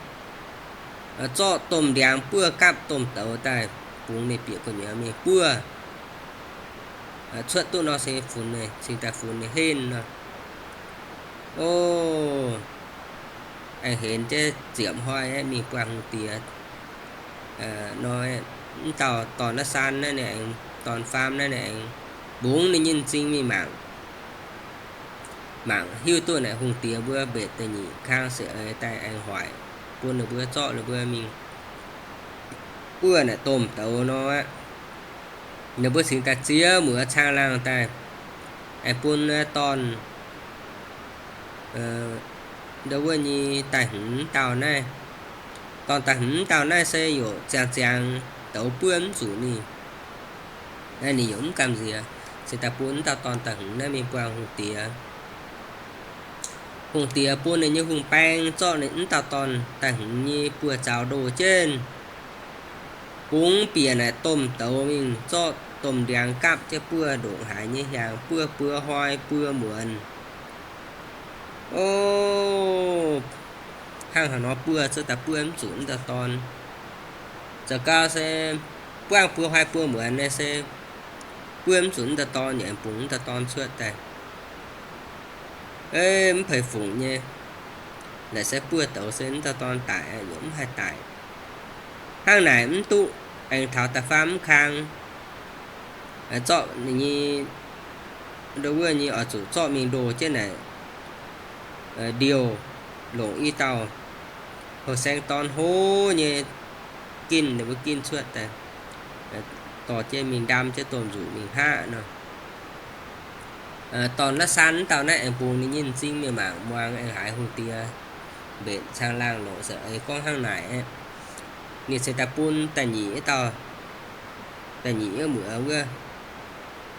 zorqv domh ndiangx buov gapv domh douz daaih bungx ninh bieqc gu'nyuoz mingh buov. Cuotv duqv nor se funx, cingx daaih funx ninh henv nor. O, aengx henx jienv ziepc hnoi aeqv, mingh buangh hungh diex nor, mv dauh dorn naaiv saan naaiv ninh aengx, dorn faam naaiv ninh aengx bungx ninh nyei m'zing mingh mangc. Mangc hiuv duqv naaic hungh diex mbuo mbetc da'nyeic kang se eix daaih aengx hoic bun ninh mbuo zorqv ninh mbuo mingh buov naaic domh douz nor aqv. Ninh mbuo cingx daaih ziex muoz caangh laangh daaih, aengx bun dorn, ndo wuov nyei daaih hmz dauh naaiv. Dorn daaih hmz dauh naaiv se youc ziangx ziangx douz buov mv zuqc ninh. Naaiv ninh youc mv gamh nziex, cingx daaih bun mv dauh dorn daaih hmz naaiv mingh buangh hungh diex. Hungh diex bun ninh nyei hungh baeng zorqv ninh mv dauh dorn daaih hmz nyei buoz-zaux ndoh jienv, bungx bieqc naaic domh douz mingh, zorqv domh ndiangx gapv jienv buov ndongc haaix nyei hiaangx, buov buo hnoi buo muonz. O, hnangv haaix nor buov cuotv daaih buov mv zuqc mv dauh dorn. Zoux gau se buangv buo hnoi buo muonz naaiv se buov mv zuqc mv dauh dorn, yaac bungx mv dauh dorn cuotv daaih. Mv peix fungc nyei. Naaic se buov douz se mv dauh dorn daic, yaac mv haih daic. Hnangv naaic mv duqv, aengx taux da'faam mv kang, zorqv ninh nyei, ndo wuov nyei oix zuqc zorqv mingh ndoh jienv naaic ndiouh, longc i dauh houh saeng dorn hlo nyei ginv, ninh mbuo ginv cuotv daaih, dorh jienv mingh ndaam jienv domh nzuqc mingh hngaqv nor. Dorn naaiv saan dauh naaiv aengx bungx ninh nyei m'zing mingh mangc muangx aengx haiz hungh diex mbenc caangh laangh longc se eix gorngv hnangv naaic aeqv, ninh cingx daaih bun da'nyeic dauh, da'nyeic muoz wuov,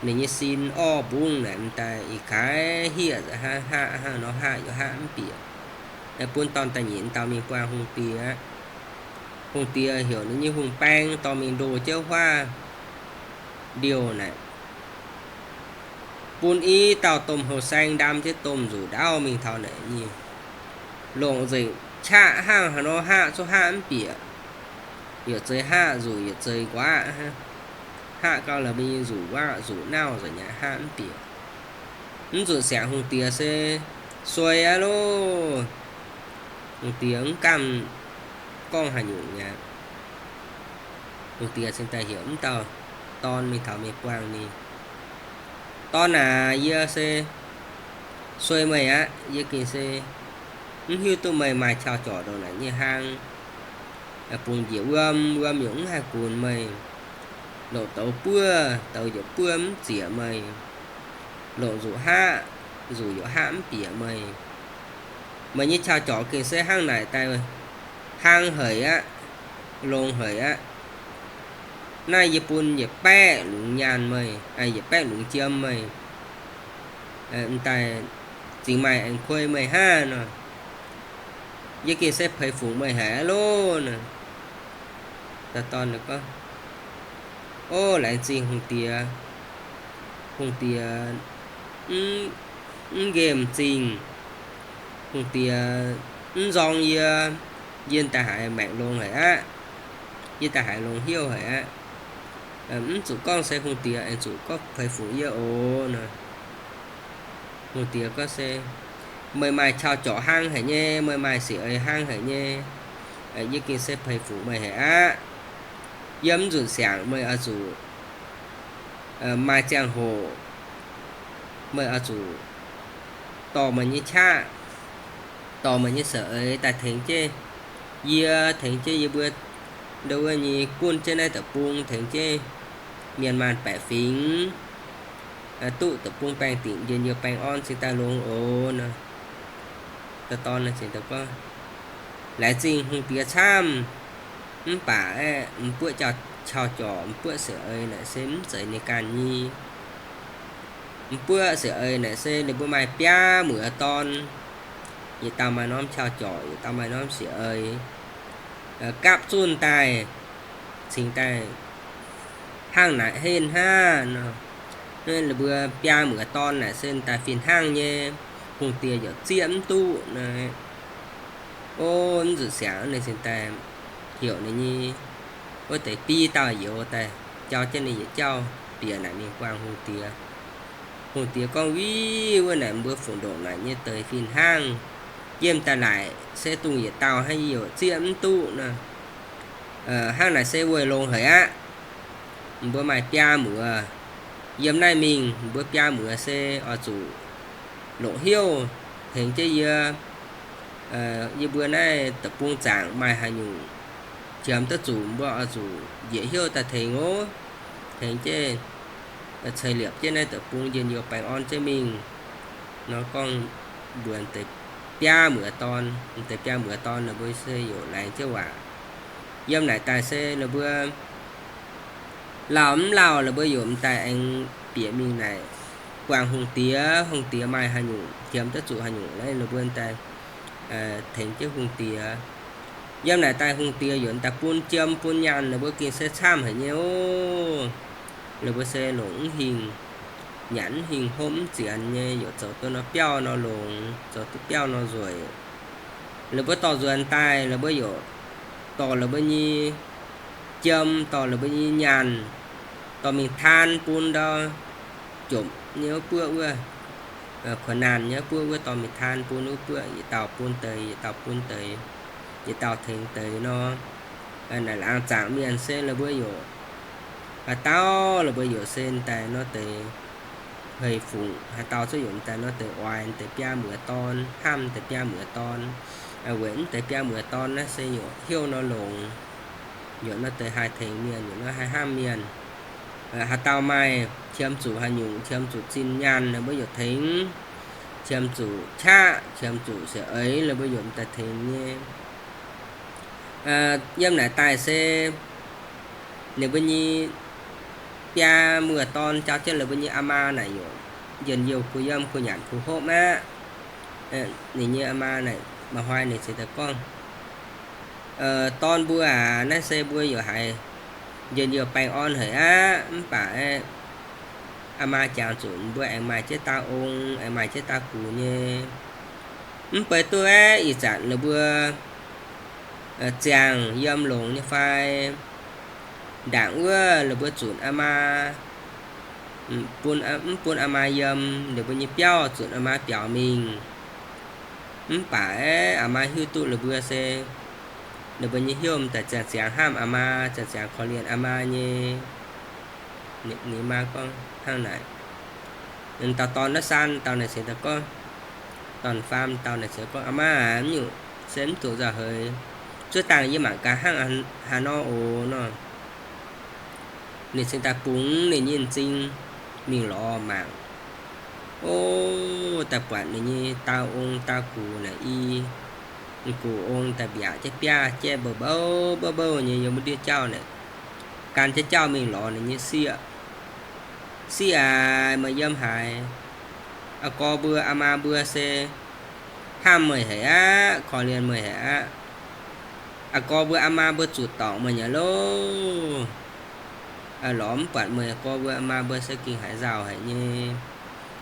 ninh nyei sin orv mbungv naaic m'daaih ih kaaix hiev hnangv, hngaqv hnangv nor hngaqv yaac hngaqv mv bieqc. Bun dorn da'nyeic dauh mingh buangh hungh diex. Hungh diex heuc ninh nyei hungh baeng dorh mingh ndoh jienv huaav ndiouh naaic, bun i dauh domh houh saeng ndaam jienv domh nzuqc ndaauv mingh taux naaic nyei, longc nzengc qaqv hnangv haaix nor hngaqv zungv hngaqv mv bieqc. Yietc zei hngaqv nzuqc, yietc zei nquaqv hnangv. Hngaqv gau lorqc, mbuo nyei nzuqc nquaqv nzuqc nauv nzengc aqv, hngaqv mv bieqc. Mv zuqc siangx hungh diex se suei aqv loh. Hungh diex mv gamh gorngv haaix nyungc aqv. Hungh diex cingx daaih heuc mv dauh dorn mingh taux mingh buangh ninh, Dorn aac, yie se suei meih aqv. Yie gengh se mv hiuv duqv meih maaih qauv jorc ndongc naaic nyei hlang, bungx njiec wuom, wuom yaac mv haih gunx meih. Longc douz buov, douz yaac buov mv zieqc meih. Longc nzuqc hngaqv, nzuqc yaac hngaqv mv bieqc meih. Meih nyei qauv jorc gengh se hnangv naaic daaih hlang haic aqv, longx haic aqv. Naaiv yie bun yietc baeqv lungz nyaanh meih, yietc baeqv lungz jiem meih, m'daaih zingx maaih aengx kuei meih hnangv nor. Yie gengh se peix fungc meih haic aqv loh nor. Dauh dorn gorngv, Ov, laengz zingh hungh diex. Hungh diex mv nqemh zingh. Hungh diex mv nzorng yie, yie daaih haiz maengc longx haic aqv. Yie daaih haiz longx hnyouv haic aqv. Mv zuqc gorngv se hungh diex aengx zuqc gorngv peix fungc yie oc nor. Hungh diex gorngv se, Meih maaih qauv jorc hlang haic nyei, meih maaih sic eix hlang haic nyei. Yie gengh se peix fungc meih haic aqv. Yie mv nzunc siangx meih oix zuqc maaih ziangh hoc meih oix zuqc dorh meih nyei qaqv, dorh meih nyei sic eix daaih tengx jienv yie, tengx jienv yie mbuo ndo wuov nyei gunv jienv naaiv deic-bung, tengx jienv mienh maanh baeqc fingx, duqv deic-bung baengh dingc, njien-youh baengh orn cingx daaih longx oc nor. Dauh dorn gorngv, Laengz zingh hungh diex camv, mv baac aeqv, m'buoqv jauv qau jorc, m'buoqv siec eix naaic se mv zeiz ninh ganh nyei. M'buoqv siec eix naaic se ninh mbuo maaih biaa muoz dorn, yietc dauh maaih norm qau jorc, yietc dauh maaih norm siec eix. Gapv zunh daaih, cingx daaih hnangv naaic henv hnangv nor. Ninh mbuo biaa muoz dorn naaic se daaih fih hnangv nyei, hungh diex yaac zieqv mv duqv nor. O, mv zuqc siangx, ninh cingx daaih heuc ninh nyei wuov deix biv dauh youz daaih jauv jienv ninh yietc jauv bieqc naaic mingh buangh hungh diex. Hungh diex gorngv, Wih, wuov naaic mbuo fungc ndongc naaic nyei deix fih hnangv. Yiem daaih laaic se dongh yietc dauh hnangv, yie yaac zieqv mv duqv nor. Hnangv naaic se weic longx haic aqv. Mbuo maaih biaa muoz. Yiem naaiv mingh mbuo biaa muoz se oix zuqc longc heuv tengx jienv yie. Yie mbuo naaiv deic-bung zaangc maaih haaix nyungc qiemx duqv zuqc, mbuo oix zuqc njiec heuv daaih tengx oc. Tengx jienv ceix liepc jienv naaiv deic-bung njien-youh baengh orn jienv mingh. Nor gorngv mbuox deix biaa muoz dorn, deix biaa muoz dorn ninh mbuo se yaac laengz jienv waac. Yiem naaic daaih se ninh mbuo lauh mv lauh, ninh mbuo yaac m'daaih aengx bieqc mingh naaic buangh hungh diex. Hungh diex maaih haaix nyungc qiemx duqv zuqc haaix nyungc, ninh mbuo m'daaih tengx jienv hungh diex. Yiem naaic daaih hungh diex yaac m'daaih bun jiem bun nyaanh, ninh mbuo gengh se camv haic nyei oc. Ninh mbuo se longc mv hingh, nyanc mv hingh, hopv mv zienx nyei, yaac zoux duqv nor biauv nor longx, zoux duqv biauv nor nzueic. Ninh mbuo dorh nzuonx daaih, ninh mbuo yaac dorh ninh mbuo nyei jiem, dorh ninh mbuo nyei nyaanh, dorh mingh taan bun ndau jomc nyei wuov buoqv wuov, kuonx naanh nyei wuov buoqv wuov, dorh mingh taan bun wuov buoqv, yietc dauh bun deix, yietc dauh bun deix, yietc dauh tengx deix nor. Naaic laangz zaangc mienh se ninh mbuo yaac, haaix dauh ninh mbuo yaac se m'daaih nor deix hei fungc, haaix dauh zuqc yaac m'daaih nor deix oix deix biaa muoz dorn, hnamv deix biaa muoz dorn, weic mv deix biaa muoz dorn naaiv se yaac heuv nor longx, yaac nor deix haih tengx mienh, yaac nor haih hnamv mienh. Haaix dauh maaih qiemx zuqc haaix nyungc, qiemx zuqc zinh nyaanh, ninh mbuo yaac tengx. Qiemx zuqc qaqv, qiemx zuqc siec eix, ninh mbuo yaac m'daaih tengx nyei. Yiem naaic daaih se ninh mbuo nyei biaa muoz dorn jauv jienv ninh mbuo nyei aa maa naaic yaac njien-youh kuh yiem kuh nyanc kuh hopv aqv. Ninh nyei aa maa naaic maaih hnoi ninh cingx daaih gorngv, Dorn mbuo aac, naaiv se mbuo yaac haiz njien-youh baengh orn haic aqv. Mv baac aa maa jangx zuqc mbuo aengx maaih jienv dauh ong, aengx maaih jienv dauh gux nyei. Mv baac duqv aeqv, ih zanc ninh mbuo ziangh yiem longx nyei fai? Ndaangc wuov ninh mbuo zunc aa maa, mv bun aa maa yiem, ninh mbuo nyei biauv zunc aa maa biaux mingh. Mv baac aeqv, aa maa hiuv duqv ninh mbuo se, ninh mbuo nyei hnyouv m'daaih ziangh ziangx hnamv aa maa, ziangh ziangx korv-lienh aa maa nyei. Ninh maa gorngv hnangv naaic. Dauh dorn naaiv saan dauh naaic cingx daaih gorngv, dorn-faam dauh naaic cingx gorngv, Aa maa aac, mv nyungc se mv zuqc nzauh heix. Zuov dangh yie mangc gaax hnangv haaix nor oc nor. Ninh cingx daaih bungx ninh nyei m'zing mingh lorz mangc. O, daaih buatc ninh nyei dauh ong dauh gux naaic i, m'gux ong daaih mbiaauc jienv biaav jaiv mbouh mbouh mbouh mbouh nyei yiem wuov ndiev jauv naaic, gan jienv jauv mingh lorz ninh nyei sieqv. Sieqv aac, meih yiem haaix? Aa gorx mbuo aa maa mbuo se hnamv meih haic aqv, korv-lienh meih haic aqv. Aa gorx mbuo aa maa mbuo zuqc dorngc meih nyei loh. Lorz mv buatc meih, aa gorx mbuo aa maa mbuo se gengh haiz nzauh haic nyei,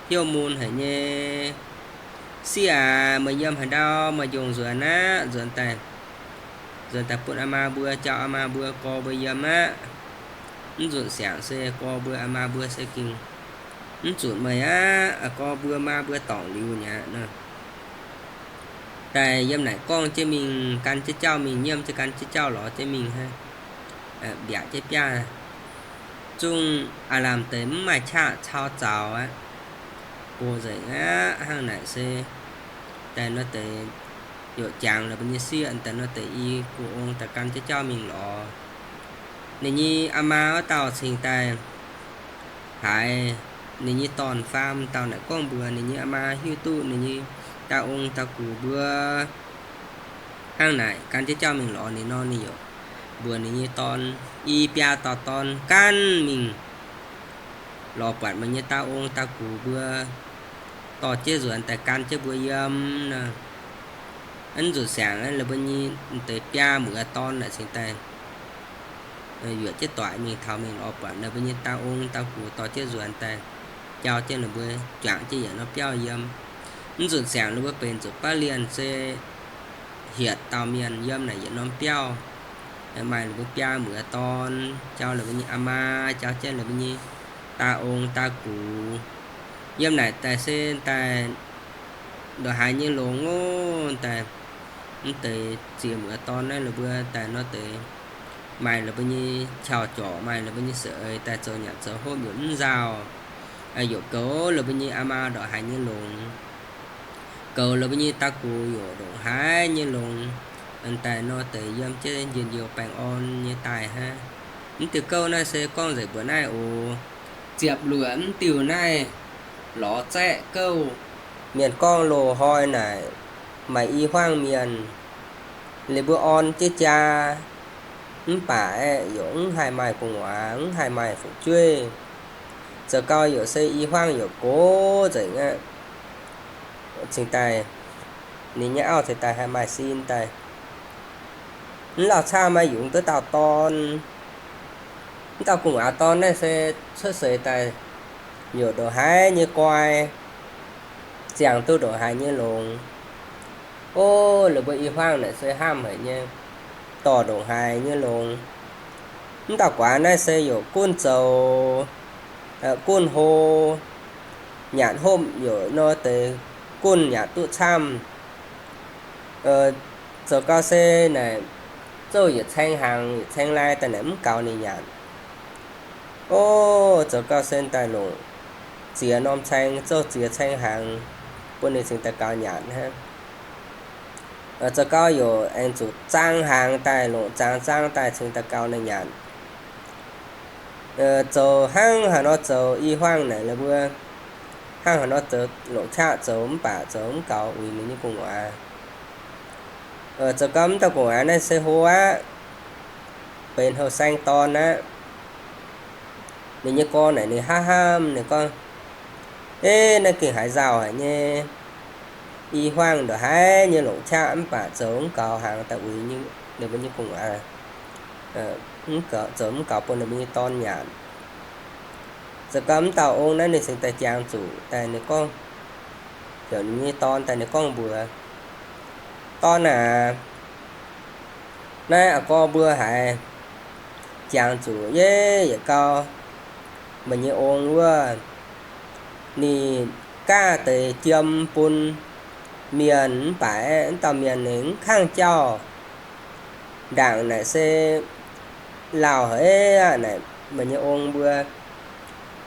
hnyouv mun haic nyei. Sieqv aac, meih yiem haaix ndau maaih njongh nzuonx aqv, nzuonx daaih, nzuonx daaih bun aa maa mbuo, jauv aa maa mbuo, gorx mbuo yiem aqv. Mv nzunc siangx se gorx mbuo aa maa mbuo se gengh mv zunc meih aqv, aa gorx mbuo maa mbuo dorngc liuz nyei aqv nor. Daaih yiem naaic gorngv jienv mingh, gan jienv jauv mingh, nyiemv jienv gan jienv jauv lorz jienv mingh hnangv. Mbiaauc jienv biaav, zungv aav lamh deix mv maaih qaqv cau zaux aqv. Go nzengc aqv. Hnangv naaic se daaih nor deix yaac jangx la'buo nyei sieqv daaih nor deix i gu ong daaih gan jienv jauv mingh lorz. Ninh nyei aa maa wuov dauh cingx daaih haiz ninh nyei dorn-faam dauh naaic gorngv mbuox ninh nyei aa maa hiuv duqv ninh nyei dauh ong dauh gux mbuo hnangv naaic gan jienv jauv mingh lorz ninh nor, ninh yaac mbuox ninh nyei dorn, I biaa dauh dorn gaanv mingh lorz buatc meih nyei dauh ong dauh gux mbuo, dorh jienv nzuonx daaih gan jienv mbuo yiem nor. Mv nzunc siangx ninh mbuo nyei deix biaa muoz dorn naaic cingx daaih yuoqc jienv doic mingh taux mingh lorz buatc ninh mbuo nyei dauh ong dauh gux dorh jienv nzuonx daaih, jauv jienv ninh mbuo juangc jienv yietc norm biauv yiem. Mv nzunc siangx ninh mbuo benx zuqc baav lienh se hietc dauh mienh yiem naaic yietc norm biauv. Maaih ninh mbuo biaa muoz dorn, jauv ninh mbuo nyei aa maa, jauv jienv ninh mbuo nyei dauh ong dauh gux. Yiem naaic daaih se daaih ndongc haaix nyei longx ov, daaih mv deix ziex muoz dorn naaiv ninh mbuo daaih nor deix maaih ninh mbuo nyei qauv-jorc, maaih ninh mbuo nyei seix eix daaih zoux nyanc zoux hopv yaac mv nzauh. Yaac goux ninh mbuo nyei aa maa ndongc haaix nyei longx, goux ninh mbuo nyei dauh gux yaac ndongc haaix nyei longx. Daaih nor deix yiem jienv njien-youh baengh orn nyei daaih hnangv. Mv diuh gouv naaiv se gorngv nzengc mbuox naaiv oc. Ziepc luoqc mv diuh naaiv lorz zaeqv gouv. Mienh gorngv loz-hnoi naaic maaih i hmuangv mienh, ninh mbuo orn jienv jaa, mv baac aeqv, yaac mv haih maaih gu'nguaaz, mv haih maaih fu'jueiv. Zoux gau yaac se i hmuangv yaac gox nzengc aqv. Cingx daaih, ninh nyei auv cingx daaih haih maaih sin daaih. Mv lauh caah maaih yungz duqv dauh dorn. Mv dauh gu'nguaaz dorn naaiv se cuotv seix daaih yaac ndongc haaix nyei guai, ziangh duqv ndongc haaix nyei longx. Ov, ninh mbuo i hmuangv naaic se hnamv haic nyei, dorh ndongc haaix nyei longx. Mv dauh guaax naaiv se yaac gunv zoux, gunv hlo, nyanc hopv yaac nor deix gunv nyanc duqv camv. Zoux gau se naaic zouv yietc caeng hnaangx yietc caeng lai daaih naaic mv gaux ninh nyanc. Ov, zoux gau se daaih longc ziex norm caeng, zouv ziex caeng hnaangx bun ninh cingx daaih gaux nyanc hnangv. Zoux gau yaac aengx zuqc zaang hnaangx daaih, longc zaang zaang daaih cingx daaih gaux ninh nyanc. Zoux hnangv haaix nor zoux i hmuangv naaic ninh mbuo hnangv haaix nor zoux longc qaqv zoux mv baac zoux mv gaux uix ninh nyei gu'nguaaz. Zoux gau mv dauh gu'nguaaz naaiv se hlo aqv, benx houh saeng dorn aqv. Ninh nyei gorx naaic ninh hnamv hnamv ninh gorngv, Eix, naaiv gengh haaix nzauh haic nyei. I hmuangv ndongc haaix nyei longc qaqv mv baac zoux mv gaux hnaangx daaih uix ninh mbuo nyei gu'nguaaz, zoux mv gaux bun ninh mbuo nyei dorn nyanc. Zoux gau mv dauh ong naaiv ninh cingx daaih jangx zuqc daaih ninh gorngv, heuc ninh nyei dorn daaih ninh gorngv mbuox, Dorn aac, naaiv aa gorx mbuo haiz jangx zuqc yie yietc gau, meih nyei ong wuov, ninh gaav deix jiem bun mienh mv baac aeqv, mv dauh mienh ninh mv kangv jauh. Ndaangc naaic se lauh haic aqv. Naaic meih nyei ong mbuo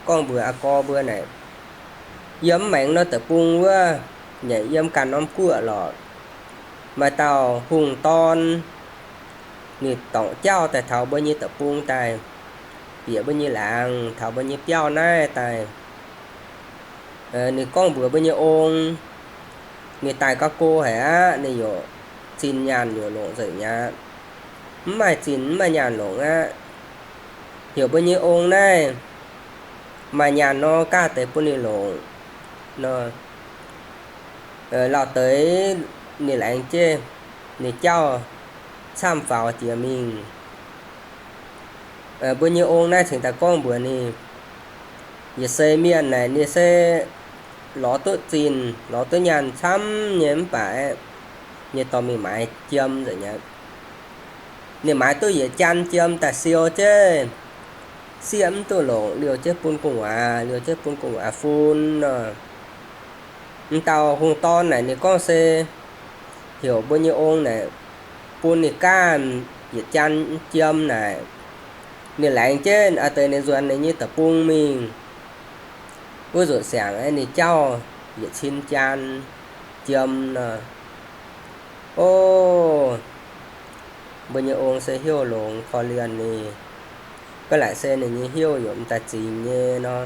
gorngv mbuox aa gorx mbuo naaic, yiem mv maengx nor deic-bung wuov, nyeic yiem ganh norm guoqv lorqc, maaih dauh hungh dorn, ninh dorngc jauv daaih taux mbuo nyei deic-bung daaih, bieqc mbuo nyei laangz, taux mbuo nyei biauv naaiv daaih. Ninh gorngv mbuox mbuo nyei ong, ninh daaih gauh go haic aqv. Ninh yaac zinh nyaanh yaac longc nzengc mi'aqv. Mv maaih zinh mv maaih nyaanh longc aqv. Heuc mbuo nyei ong naaiv maaih nyaanh nor gaav deix bun ninh longc nor. Lauh deix ninh laengz jienv ninh jauv camv faaux jiex mingh. Mbuo nyei ong naaiv cingx daaih gorngv mbuox ninh, yietc seix mienh naaic ninh se lorz duqv zinh lorz duqv nyaanh camv nyei mv baac aeqv, ninh dorh mingh maaiz jiem nzengc mi'aqv. Ninh maaiz duqv yietc jaan jiem daaih siou jienv, sieqv mv duqv longc, liouh jienv bun gu'nguaaz, liouh jienv bun gu'nguaaz fun nor. M'dauh hungh dorn naaic ninh gorngv se heuc mbuo nyei ong naaic bun ninh ganh yietc jaan jiem naaic. Ninh laengz jienv a'deix ninh nzuonx ninh nyei deic-bung mingh. Wuov nzuqc siangx aeqv, ninh jauv yietc cin jaan jiem nor. O, mbuo nyei ong se hnyouv longx korv-lienh ninh. Ga'naaiv se ninh nyei hnyouv yaac m'daaih zingx nyei nor,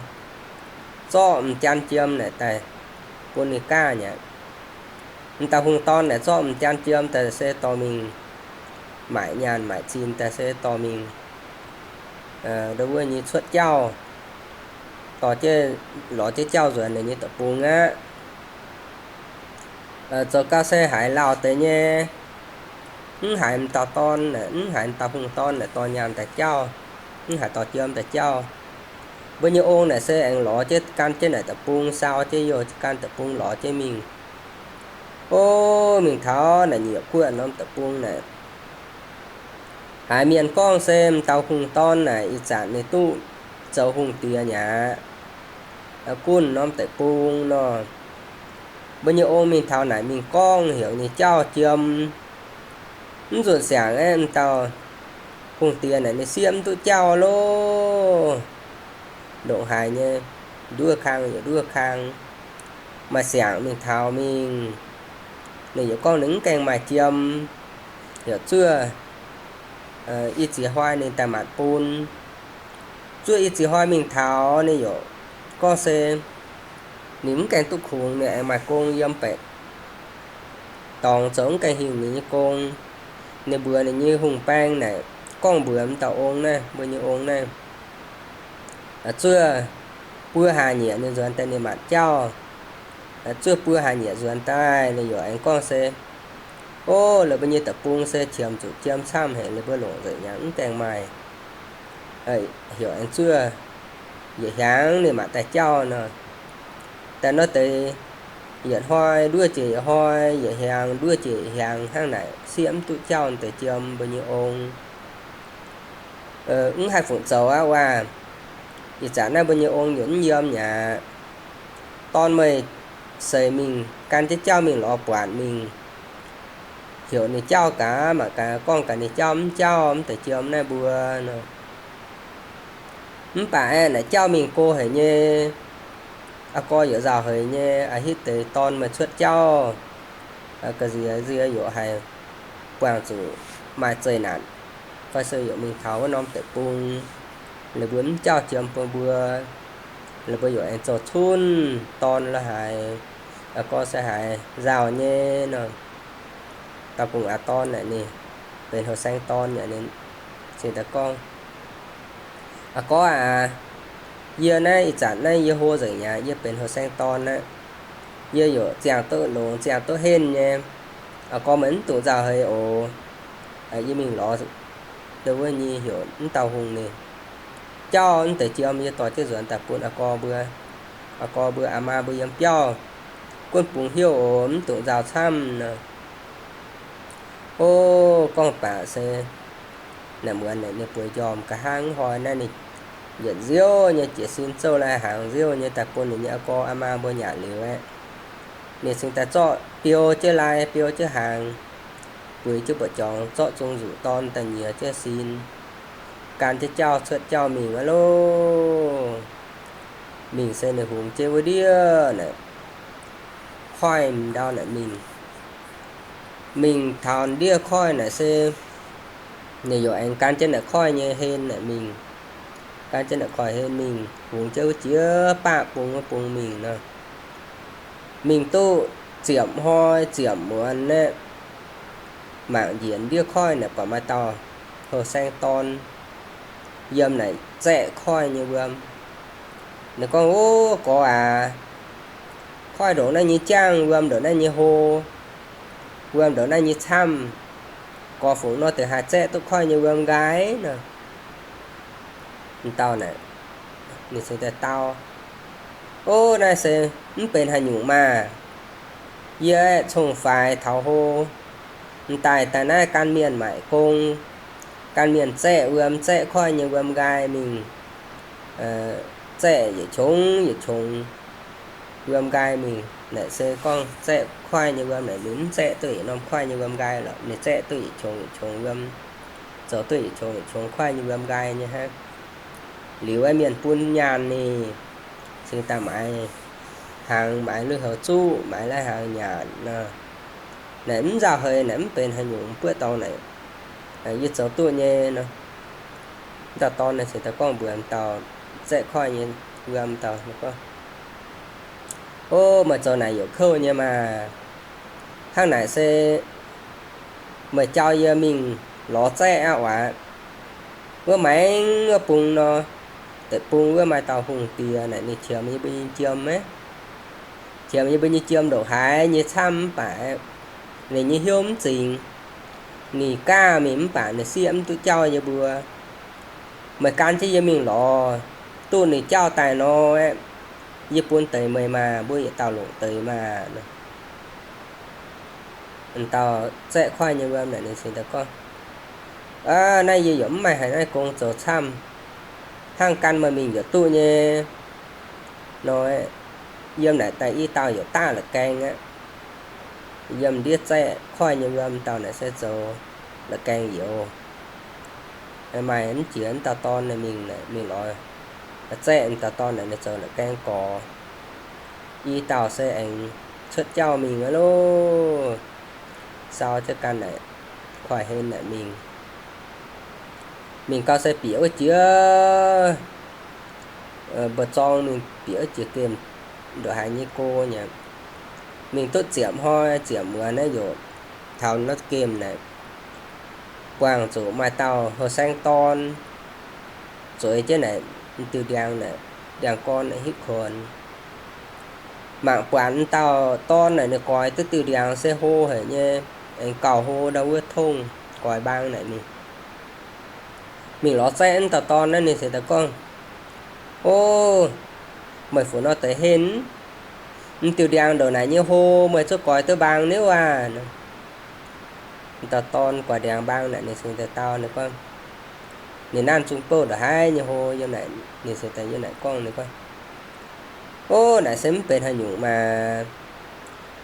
zorqv m'jaan jiem naaic daaih bun ninh gaav mi'aqv. M'dauh hungh dorn naaic zorqv m'jaan jiem daaih se dorh mingh maaic nyaanh maaic zinh daaih se dorh mingh, ndo wuov nyei cuotv jauv, dorh jienv, lorz jienv jauv nzuonx ninh nyei deic-bung aqv. Zoux gau se haiz lauh deix nyei, mv haiz m'dauh dorn, mv haiz m'dauh hungh dorn naaic dorh nyaanh daaih jauv, mv haiz dorh jiem daaih jauv. Mbuo nyei ong naaic se aengx lorz jienv gan jienv naaic deic-bung, sau jienv youh gan deic-bung lorz jienv mingh. O, mingh taux naaic nyiec guoqv norm deic-bung naaic, haiz mienh gorngv se m'dauh hungh dorn naaic ih zanc ninh duqv zoux hungh diex mi'aqv, gunv norm deic-bung nor. Mbuo nyei ong mingh taux naaic mingh gorngv heuc ninh jauv jiem. Mv nzunc siangx aeqv, m'dauh hungh diex naaic ninh sieqv mv duqv jauv loh. Ndongc haaix nyei, nduov kang yaac nduov kang. Maaih siangx mingh taux mingh, ninh yaac gorngv ninh mv gaengh maaih jiem, heuc zuov i ziex hnoi ninh daaih maanc bun. Zuov i ziex hnoi mingh taux ninh yaac gorngv se ninh mv gaengh duqv kungx, ninh aengx maaih gong yiem baeqc dorngx zoux mv gaengh hingh ninh nyei gong. Ninh mbuox ninh nyei hungh baeng naaic, gorngv mbuox m'dauh ong naaiv, mbuo nyei ong naaiv, zuov buo hlaax nyieqc ninh nzuonx daaih ninh maanc jauv. Zuov buo hlaax nyieqc nzuonx daaih ninh yaac aengx gorngv se, o, laaix mbuo nyei deic-bung se qiemx zuqc jiem camv haic, laaix mbuo longc nzengc nyei, mv gaengh maaih. Heuc aengx zuov yietc hnyangx ninh maanc daaih jauv nor. Daaih nor deix yietc hnoi nduov jiex yietc hnoi, yietc hnyangx nduov jiex yietc hnyangx hnangv naaic sieqv mv duqv jauv deix jiem mbuo nyei ong. Mv haih fungc zoux aqv waac. Ih zanc naaiv mbuo nyei ong yaac mv yiem mi'aqv. Dorn meih seix mingh gan jienv jauv mingh lorz buatc mingh, heuc ninh jauv gaax mangc gaax, gorngv gaax ninh jauv mv jauv mv deix jiem naaiv mbuo nor. Mv baac aeqv, naaic jauv mingh go haic nyei, a'gorx yaac nzauh haic nyei, a'hitv deix dorn meih cuotv jauv, ga'nziex nzie yaac haiz buangh zuqc maaih zeqc naanc, fai se yaac mingh taux wuov norm deic-bung, laaix mbuo mv jauv jiem bun mbuo, laaix mbuo yaac aengx zoux cunv dorn lo haaix, a'gorx se haiz nzauh nyei nor. Dauh bungx aav dorn naaic ninh benx hoh saeng dorn yaac ninh cingx daaih gorngv, a'gorx aac, yie naaiv ih zanc naaiv yie hlo nzengc aqv, yie benx hoh saeng dorn aqv. Yie yaac ziangh duqv longx ziangh duqv henv nyei. A'gorx meih mv dungx nzauh haic oc. Yie mingh lorz ndo wuov nyei heuc mv dauh hungh ninh jauv mv deix jiem yie dorh jienv nzuonx daaih bun a'gorx mbuo. A'gorx mbuo aa maa mbuo yiem biauv gunv bungx hnyouv oc, mv dungx nzauh camv nor. O, gorngv baac se naaic muonz naaic ninh bueix njormh nqa'haav hnoi naaiv ninh yietc nziouv nyei jiez sin zouv lai hnaangx nziouv nyei daaih bun ninh nyei a'gorx aa maa mbuo nyanc liuz aeqv, ninh cingx daaih zorqv biou jienv lai biou jienv hnaangx, bueix jienv mbu'jorngx zorqv zung nzuqc dorn daaih nyiex jienv sin, gan jienv jauv cuotv jauv mingh aqv loh. Mingh se ninh hungx jienv wuov ndiev naaic, koiv m'ndau naaic mingh. Mingh taux ndiev koiv naaic se ninh yaac aengx gan jienv naaic koiv nyei hlen naaic mingh. Gan jienv naaic koiv hlen mingh, hungx jienv wuov jiex baqv bung wuov bung mingh nor. Mingh duqv ziepc hnoi ziepc muonz naaic, mangc njiec ndiev koiv naaic buatc maaih dauh houh saeng dorn yiem naaic zaeqv koiv nyei wuom. Ninh gorngv, O, gorx aac, koiv ndongc naaiv nyei jangv, wuom ndongc naaiv nyei hlo, wuom ndongc naaiv nyei camv, gorx fungc nor deix haih zaeqv duqv koiv nyei wuom nqaai nor. M'dauh naaic, ninh cingx daaih dau, O, naaiv se mv benx haaix nyungc maah! Yie aeqv, cong-faix taux hlo, m'daaih daaih naaiv gan mienh maaic gong, gan mienh zaeqv wuom, zaeqv koiv nyei wuom nqaai mingh, zaeqv yietc qongx yietc qongx wuom nqaai mingh. Naaic se gorngv zaeqv koiv nyei wuom naaic, ninh mv zaeqv duqv yietc norm koiv nyei wuom nqaai lorqc, ninh zaeqv duqv yietc qongx yietc qongx wuom, zoux duqv yietc qongx yietc qongx koiv nyei wuom nqaai nyei hnangv. Liuz aeqv, mienh bun nyaanh ninh, cingx daaih maaiz hnaangx, maaiz lui-houx zuqv, maaiz lai-hnaangx nyanc nor. Naaic mv nzauh heix, naaic mv benx haaix nyungc, buov dorngx naaic, yie zoux duqv nyei nor. M'dauh dorn naaic cingx daaih gorngv mbuox m'dauh zaeqv koiv nyei wuom dauh gorngv, O, meih zoux naaic youc kouv nyei maah! Hnangv naaic se meih jauv yie mingh lorz zaeqv aqv waac. Wuov maengx wuov bung nor, deic-bung wuov maaih dauh hungh diex naaic ninh qiemx yie mbuo nyei jiem aqv. Qiemx yie mbuo nyei jiem ndongc haaix nyei camv mv baac ninh nyei hnyouv mv zingx. Ninh gaav mingh mv baac ninh sieqv mv duqv jauv yie mbuo. Meih gan jienv yie mingh lorz, duqv ninh jauv daaih nor aeqv, yie bun deix meih maah, mbuo yietc dauh longc deix maah. Dauh zaeqv koiv nyei wuom naaic ninh cingx daaih gorngv, Aa, naaiv yie yaac mv maaih haaix naaiv gong zoux camv. Hnangv gan meih mingh yaac duqv nyei. Nor, yiem naaic daaih i dauh yaac daav la'gaeng aqv. Yiem ndiev zaeqv koiv nyei wuom dauh naaic se zoux la'gaeng youz. Maaih mv jiex wuov dauh dorn naaic mingh, mingh lorz zaeqv, dauh dorn naaic ninh zoux la'gaeng gorx. I dauh se aengx cuotv jauv mingh aqv loh. Sau jienv ganh naaic koiv-hlen naaic mingh. Mingh gau se bieqc wuov jiex mbu'zorng, mingh bieqc wuov jiex gemh ndongc haaix nyei go nyei. Mingh duqv ziepc hnoi ziepc muonz naaiv yaac taux norm gemh naaic, buangh zuqc maaih dauh houh saengv dorn zueiz jienv naaic diuh ndiangx naaic, ndiangx-gorn naaic hitv kuonx. Mangc buatc dauh dorn naaic ninh goix duqv diuh ndiangx se hlo haic nyei, aengx gauh hlo ndau wuov tongv goix mbaang naaic mingh. Mingh lorz zaeqv wuov dauh dorn naaiv ninh cingx daaih gorngv, O, meih fu nor deix henh? M'diuh ndiangx ndongc naaic nyei hlo meih zuqc goix duqv mbaang niuv aac? Dauh dorn goix ndiangx mbaang naaic ninh cingx daaih dau ninh gorngv, ninh nanv zungh bouh ndongc haaix nyei hlo yiem naaic, ninh cingx daaih yiem naaic gorngv, ninh gorngv, O, naaic se mv benx haaix nyungc maah.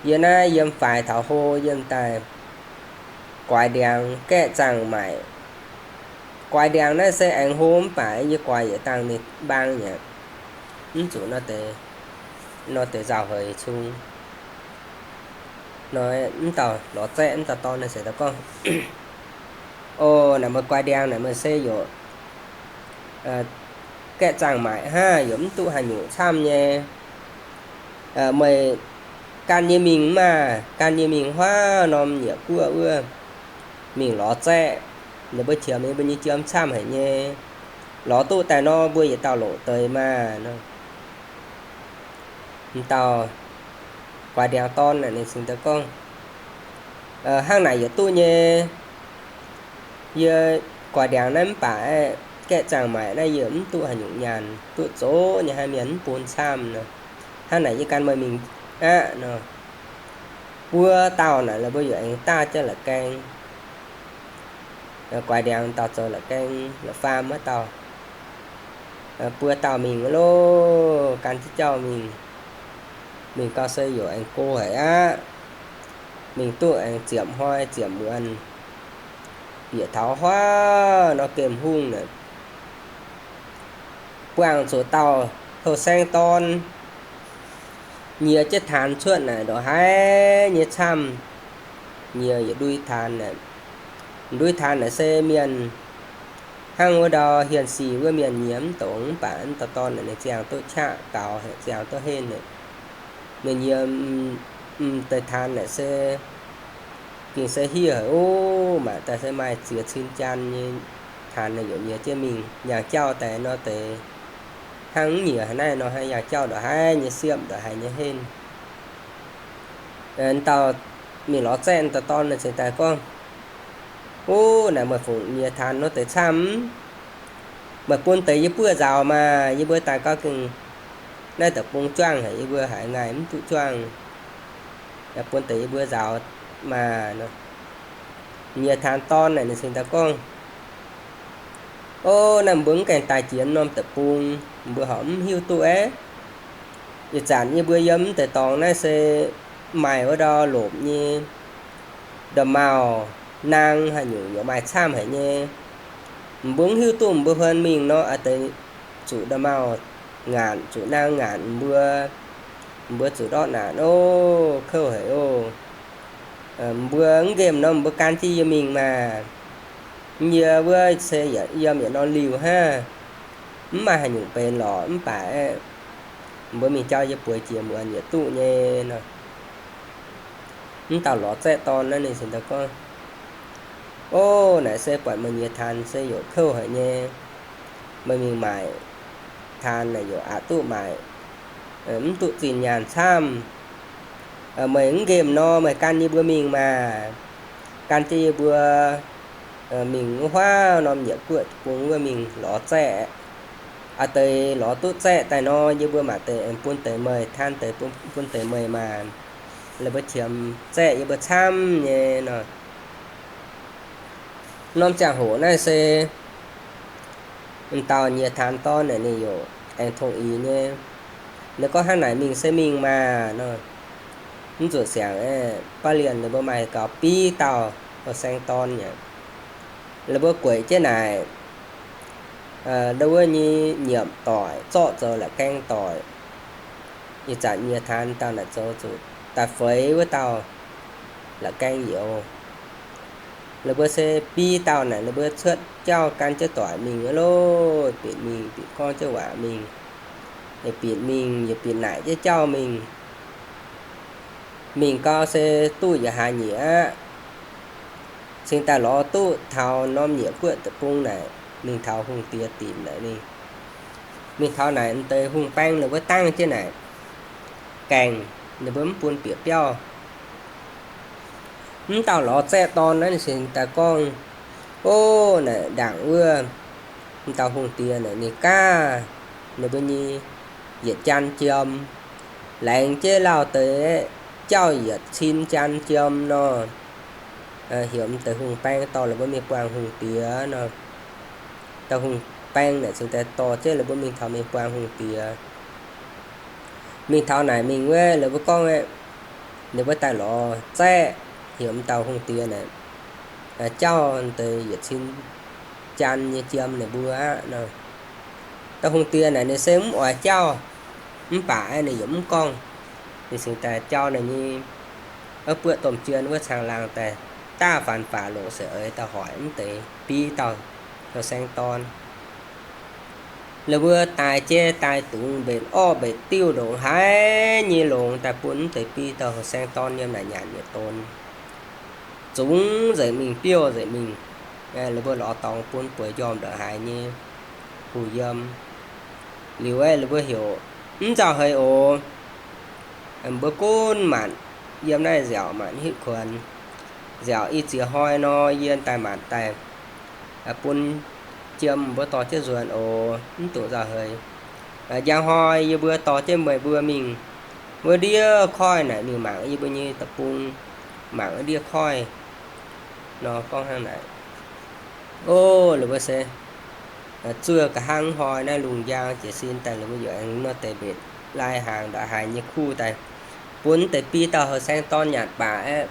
Yie naaiv yiem faix taux hlo yiem daaih goix ndiangx gaeqv zaangh maaic. Goix ndiangx naaiv se aengx hlo mv baac yie goix yietc dangh ninh mbaang nyei, mv zuqc nor deix, nor deix nzauh heix cung. Nor mv dauh lorz zaeqv mv dauh dorn naaiv se daaih gorngv, O, naaic meih goix ndiangx naaic meih se yaac gaeqv zaangh maaic hnangv, yaac mv duqv haaix nyungc camv nyei. Meih gan yie mingh maah, gan yie mingh huaav norm nyiec guoqv wuov, mingh lorz zaeqv, ninh mbuo qiemx ninh mbuo nyei jiem camv haic nyei. Lorz duqv daaih nor mbuo yietc dauh longc deix maah. M'dauh guaix ndiangx dorn naaic ninh cingx daaih gorngv, Hnangv naaic yietc duqv nyei. Yie guaix ndiangx naaiv mv baac gaeqv zaangh maaic naaiv yie mv duqv haaix nyungc nyaanh, duqv zoqv nyei hnangv, mienh mv bun camv nor. Hnangv naaic yie gan meih mingh aqv nor. Buo dauh naaic la'buo yaac aengx daav jienv la'gaeng. Guaix ndiangx dauh zoux la'gaeng la'faam wuov dauh. Buo dauh mingh loh, gan jienv jauv mingh. Mingh gau se yaac aengx go haic aqv. Mingh duqv aengx ziepc hnoi ziepc muonz, bieqc taux huaav nor gemh hungh naaic, buangh zuqc dauh houh saeng dorn nyiex jienv taanx cuotv naaic ndongc haaix nyei camv. Nyiex yietc ndui taanx naaic, ndui taanx naaic se mienh hnangv wuov ndau hienx sic wuov mienh nyiex mv dongz, mv baac wuov dauh dorn naaic ninh ziangh duqv qaqv gaux, ziangh duqv henv naaic. Ninh nyiex m'deix taanx naaic se gengh se hiev haic oc. Maaih daaih se maaih ziex cin jaan nyei taanx naaic yaac nyiex jienv mingh. Nyaangc jauv daaih nor deix hnangv mv nyiex haaix naaiv nor, hnangv nyaangc jauv ndongc haaix nyei siepv, ndongc haaix nyei henv. Dauh mingh lorz zaeqv dauh dorn naaic cingx daaih gorngv, Uv, naaic meih fungc nyiex taanx nor deix camv? Meih bun deix yie buov nzaaux maah! Yie mbuo daaih gauh gengh naaiv deic-bung juangv haic, yie mbuo haiz ngaih mv duqv juangv. Bun deix yie mbuo nzaaux maah! Nyiex taanx dorn naaic ninh cingx daaih gorngv, O, naaiv mbuo mv gaengh daaih jiex norm deic-bung, mbuo horpc mv hiuv duqv aqv. Ih zanc yie mbuo yiem mv deix dorngx naaiv se maaih wuov ndau lopc nyei nda'maauh, naang haaix nyungc yaac maaih camv haic nyei. Mbuo mv hiuv duqv mbuo huon mingh nor, a'deix zuqc nda'maauh ngaatc, zuqc naang ngaatc mbuo, mbuo zuqc ndortv naanc oc, kouv haic oc. Mbuo mv nqemh nor, mbuo gan jienv yie mingh maah! Yie wuov se yiem yietc norm liuh hnangv, mv maaih haaix nyungc benx lorqc, mv baac mbuo mingh jauv yie bueix jiex muonz yietc duqv nyei nor. Mv dauh lorz zaeqv dorn naaiv ninh cingx daaih gorngv, O, naaic se buatc meih nyiex taan se youc kouv haic nyei. Meih mingh maaic taan naaic youc aqc duqv maaic, mv duqv zinh nyaanh camv. Meih mv nqemh nor, meih gan yie mbuo mingh maah. Gan jienv yie mbuo mingh wuov huaav norm nyiec guoqv bung wuov mingh lorz zaeqv. Aa, deix lorz duqv zaeqv daaih nor, yie mbuo maac deix aengx bun deix meih, taan deix bun deix meih maah. La'buo qiemx zaeqv yie mbuo camv nyei nor. Norm ziangh hoc naaiv se m'dauh nyiex taan dorn naaic ninh youc aengx tong-ix nyei. Ninh gorngv hnangv naaic mingh se mingh maah nor. Mv zuqc siangx, baav lienh ninh mbuo maaih gaux biv dauh houh saeng dorn aqv. Ninh mbuo gueic jienv naaic, ndau wuov nyei nyiemc doic zorqv zoux la'gaeng doic. Ih zanc nyiex taan dauh naaic zoux zuqc daaih feix wuov dauh la'gaeng youz. Ninh mbuo se biv dauh naaic ninh mbuo cuotv jauv gan jienv doic mingh loh, bieqc mingh bieqc gorngv jienv waac mingh. Bieqc mingh yaac bieqc naaic jienv jauv mingh. Mingh gau se duqv yietc hlaax nyeic aqv. Cingx daaih lorz duqv taux norm nyiec guoqv deic-bung naaic, mingh taux hungh diex dinc naaic ninh, mingh taux naaic deix hungh baeng ninh mbuo dangv jienv naaic gaengh, ninh mbuo mv bun bieqc biauv. Mv dauh lorz zaeqv dorn naaiv ninh cingx daaih gorngv, O, naaic ndaangc wuov, mv dauh hungh diex naaic ninh gaav ninh mbuo nyei yietc jaan jiem, laengz jienv lauh deix jauv yietc cin jaan jiem nor. Heuc mv deix hungh baeng dorh ninh mbuo mingh buangh hungh diex nor. Dauh hungh baeng naaic cingx daaih dorh jienv ninh mbuo mingh taux mingh buangh hungh diex. Mingh taux naaic mingh wuov, ninh mbuo gorngv, ninh mbuo daaih lorz zaeqv, heuc mv dauh hungh diex naaic jauv deix yietc cin jaan nyei jiem ninh mbuo aqv nor. Dauh hungh diex naaic ninh se mv oix jauv, mv baac ninh yaac mv gorngv. Ninh cingx daaih jauv ninh nyei buoqv domh jien wuov caangh laangh daaih daav faanx faaux longc seix eix daaih hoic mv deix biv dauh houh saeng dorn. La'buo daaih jaiv daaih dungx mbenc orv mbenc diuv ndongc haaix nyei longx daaih bun mv deix biv dauh houh saeng dorn yiem naaic nyanc yietc don. Zungx nzengc mingh biouv nzengc mingh. La'buo lorz dorngx bun bueix njormh ndongc haaix nyei huh yiem. Liuz aeqv, la'buo heuc mv nzauh heix oc. Mbuo gunv maanc yiem naaiv nziaauc maanc hitv kuonx. Nziaauc i ziex hnoi nor yie daaih maanc daaih bun jiem mbuo dorh jienv nzuonx oc, mv dungx nzauh heix. Njang hnoi yie mbuo dorh jienv meih mbuo mingh wuov ndiev koiv naaic mingh mangc yie mbuo nyei deic-bung, mangc wuov ndiev koiv nor gorngv hnangv naaic. O, la'buo se zuov nqa'haav hnoi naaiv lungh njang jiez sin daaih la'buo yaac aengx nor deix mbenc lai hnaangx ndongc haaix nyei kuv daaih bun mv deix biv dauh houh saeng dorn nyanc baac aeqv,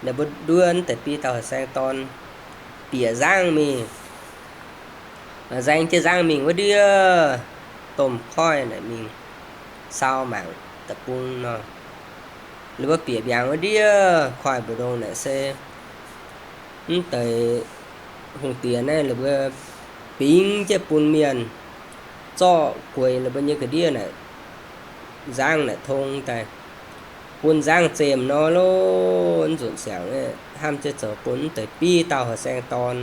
la'buo nduov mv deix biv dauh houh saeng dorn bieqc nzangv mingh, nzaeng jienv nzangv mingh wuov ndiev domh koiv naaic mingh sau mangc deic-bung nor. La'buo bieqc mbiaangx wuov ndiev koiv mbu'ndongx naaic se mv deix hungh diex naaiv la'buo bingx jienv bun mienh zorqv gueix la'buo nyei ga'ndiev naaic nzangv naaic tong daaih, bun nzangv zemh nor lo, mv nzunc siangx hnamv jienv zoux bun mv deix biv dauh houh saeng dorn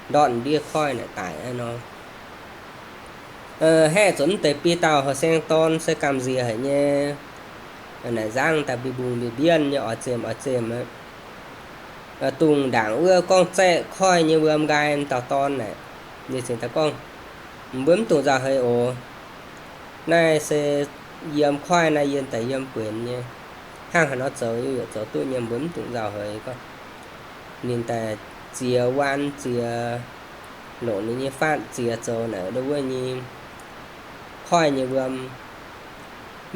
ndortv ndiev koiv naaic daic aqv nor. Haeqv zuqc mv deix biv dauh houh saeng dorn se gamh nziex haic nyei. Naaic nzangv daaih mbi mbungh mbi mbienv nyei oix zemh oix zemh aqv. Dungh ndaangc wuov gorngv zaeqv koiv nyei wuom nqaai dauh dorn naaic, ninh cingx daaih gorngv, mbuo mv dungx nzauh heix oc. Naaiv se yiem koiv naaiv yiem daaih yiem buenx nyei. Hnangv haaix nor zoux yaac zoux duqv nyei, mbuo mv dungx nzauh heix gorngv. Ninh daaih ziex waan ziex longc ninh nyei faatv ziex zoux naaic ndo wuov nyei koiv nyei wuom,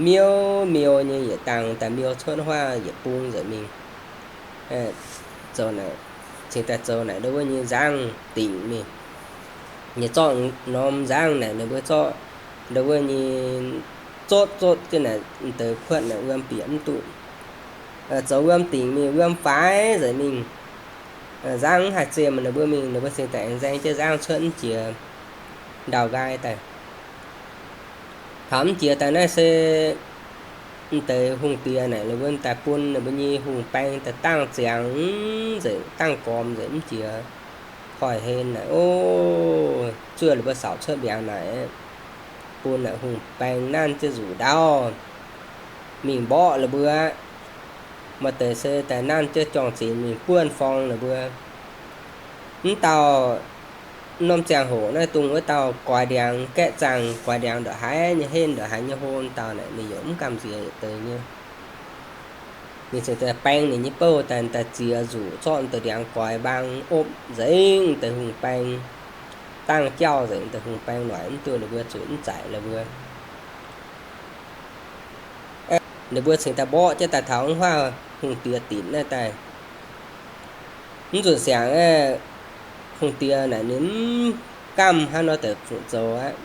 miuv miuv nyei yietc dangh daaih miuv cuotv huaav yietc bung nzengc mingh. Zoux naaic, cingx daaih zoux naaic ndo wuov nyei nzangv dingc mingh. Ninh zorqv norm nzangv naaic ninh mbuo zorqv ndo wuov nyei zotv zotv jienv naaic deix kuotv naaic wuom bieqc mv duqv. Zoux wuom dingc mingh, wuom faix nzengc mingh. Nzangv mv haih zemh ninh mbuo mingh, ninh mbuo cingx daaih aengx nzaeng jienv nzangv cuotv mv jiex ndau nqaai daaih. Taux mv jiex daaih naaiv se Mv deix hungh diex naaic ninh mbuo daaih bun ninh mbuo nyei hungh baeng daaih dangh ziangx nzengc, dangh gormx nzengc mv jiex. Koiv-hlen naaic, o, zuov ninh mbuo saauc cuotv mbiaangx naaic, bun naaic hungh baeng nanv jienv nzuqc ndaauv mingh mborqv ninh mbuo aqv. Maaih deix se daaih nanv jienv juang-zinx mingh buonv forng ninh mbuo. Mv dauh norm ziangh hoc naaiv dongh wuov dauh goix ndiangx gaeqv zaangh, goix ndiangx ndongc haaix nyei henv, ndongc haaix nyei hlo dauh naaic, ninh yaac mv gamh nziex yietc deix nyei. Ninh cingx daaih baeng ninh nyei bouh daaih, daaih ziex nzuqc zorqv deix ndiangx goix mbaang opv nzengc deix hungh baeng, dangh jauv nzengc deix hungh baeng noic mv duqv ninh mbuo zuqc mv zaic ninh mbuo. Ninh mbuo cingx daaih mborqv jienv daaih taux wuov hungh diex dinc naaiv daaih. Mv nzunc siangx aeqv, hungh diex naaic ninh mv gamh hnangv nor deix fungc zoux aqv.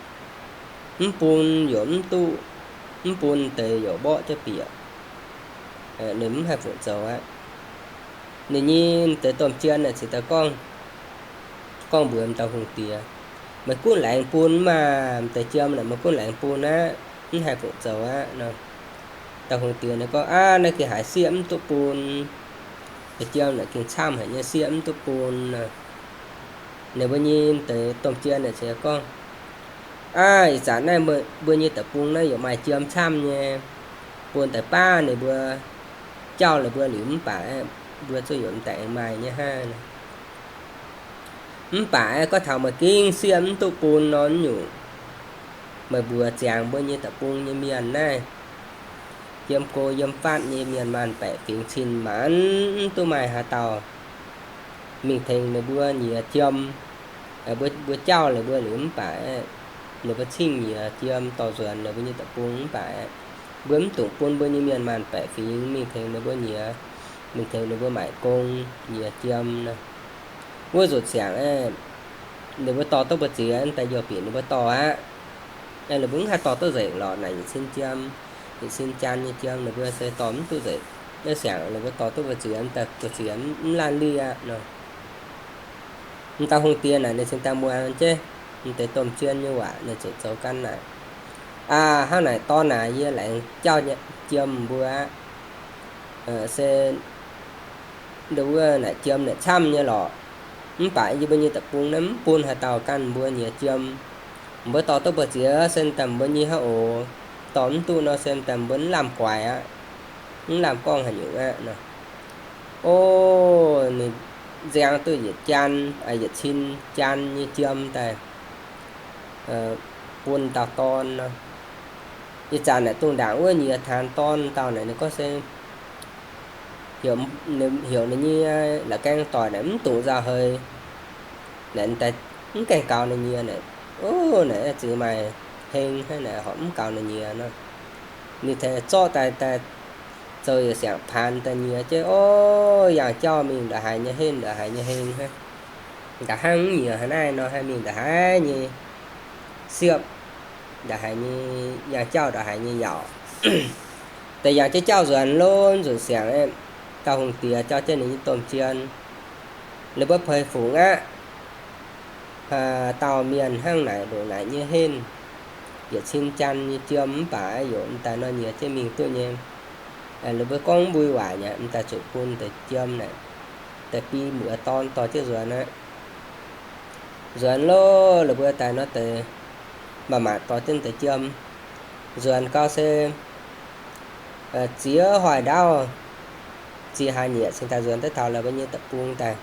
Mv bun yaac mv duqv, mv bun deix yaac mborqv jienv bieqc. Ninh mv haih fungc zoux aqv. Ninh nyei deix domh jien naaic cingx daaih gorngv, gorngv mbuox m'dauh hungh diex, meih gunv laengz bun maah! M'deix jiem naaic meih gunv laengz bun aqv, mv haih fungc zoux aqv nor. Dauh hungh diex ninh gorngv, aav, naaiv gengh haiz sieqv mv duqv bun. Deix jiem naaic gengh camv haic nyei, sieqv mv duqv bun nor. Ninh mbuo nyei deix domh jien naaic cingx gorngv, aav, ih zanc naaiv mbuo nyei deic-bung naaiv yaac maaih jiem camv nyei, bun daaih baav ninh mbuo, jauv ninh mbuo liuz mv baac mbuo zuqc yaac m'daaih aengx maaih nyei hnangv. Mv baac gorngv taux meih gengh sieqv mv duqv bun nor, nyungc meih mbuox ziangx mbuo nyei deic-bung nyei mienh naaiv, yiem go yiem fatv nyei mienh maanh baeqc fingx cin-maanc mv duqv maaih haaix dauh mingh tengx ninh mbuo nyiex jiem. Mbuo jauv ninh mbuo liuz mv baac, ninh mbuo cingv nyiex jiem dorh nzuonx ninh mbuo nyei deic-bung mv baac, mbuo mv dungx bun mbuo nyei mienh maanh baeqc fingx mingh tengx ninh mbuo nyiex, mingh tengx ninh mbuo maaic gong nyiex jiem nor. Wuov nzunc siangx aeqv, ninh mbuo dorh duqv mbu'ziex daaih youh bieqc ninh mbuo dorh aqv. Ninh mbuo mv haih dorh duqv nzengc lorqc naaic, yietc cin jiem, yietc cin jaan nyei jiem ninh mbuo se dorh mv duqv nzengc. Wuov siangx ninh mbuo dorh duqv mbu'ziex daaih, mbu'ziex mv laanh lieh aqv nor. M'dauh hungh diex naaic ninh cingx daaih muangx jienv m'deix domh jien nyei waac, ninh ziouc zoux ganh naaic, aav, hnangv naaic dorn aac, yie laengz jauv jiem mbuo aqv. Se ndo wuov naaic jiem naaic camv nyei lorqc. Mv baac yie mbuo nyei deic-bung naaiv mv bun haaix dauh ganh mbuo nyiex jiem. Mbuo dorh duqv mbu'ziex se daaih mbuo nyei hnangv oc. Dorh mv duqv nor se daaih mbuo mv lamh guaix aqv, mv lamh gorngv haaix nyungc aqv nor. O, ninh nziang duqv yietc jaan, yietc cin jaan nyei jiem daaih bun dauh dorn nor. Ih zanc naaic dongh ndaangc wuov nyiex taanx dorn dauh naaic, ninh gorngv se heuc ninh nyei la'gaeng doic naaic mv dungx nzauh heix. Naaic daaih mv gaengh gaux ninh nyiex naaic, o, naaic zingx maaih heng hnangv naaic horpc mv gaux ninh nyiex nor. Ninh tengx zorqv daaih, daaih zoux yietc siangx paanx daaih nyiex jienv, o, yangh jauv mingh ndongc haaix nyei henv, ndongc haaix nyei heng hnangv. Nqa'haav mv nyiex haaix naaiv nor, haih mingh ndongc haaix nyei siepv, ndongc haaix nyei yangh jauv, ndongc haaix nyei yaauc. Daaih yangh jienv jauv nzuonx lov nzunc siangx, dauh hungh diex jauv jienv ninh nyei domh jien, ninh mbuo peix fungc aqv. Dauh mienh hnangv naaic ndongc naaic nyei henv, yietc cin jaan nyei jiem mv baac yaac m'daaih nor nyiex jienv mingh duqv nyei. Ninh mbuo gorngv mbui waaic nyei, m'daaih zuqc bun deix jiem naaic, deix biei muoz dorn dorh jienv nzuonx aqv. Nzuonx lov, ninh mbuo daaih nor deix maaih maac dorh jienv deix jiem. Nzuonx gau se ziex hoic ndaauv, ziex hlaax nyieqc cingx daaih nzuonx daaih taux la'maah nyei deic-bung daaih.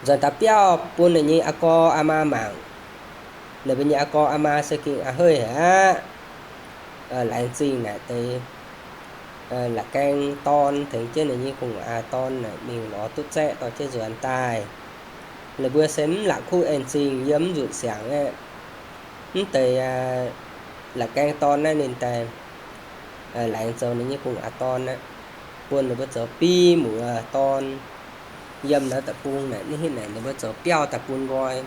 Nzuonx taux biauv bun ninh nyei aa gorx aa maa mangc. Ninh mbuo nyei aa gorx aa maa se gengh a'heiv haic aqv. Laengz zingh naaic deix la'gaeng dorn tengx jienv ninh nyei gu'nguaaz dorn naaic mingh lorz duqv zaeqv dorh jienv nzuonx daaih. Ninh mbuo se mv la'kuqv en-zingh yiem mv nzunc siangx aqv. Mv deix la'gaeng dorn naaiv ninh daaih laengz zoux ninh nyei gu'nguaaz dorn aqv, bun ninh mbuo zoux biei muoz dorn. Yiem naaiv deic-bung naaic, ninh mbuo zoux biauv daaih bun nqoi.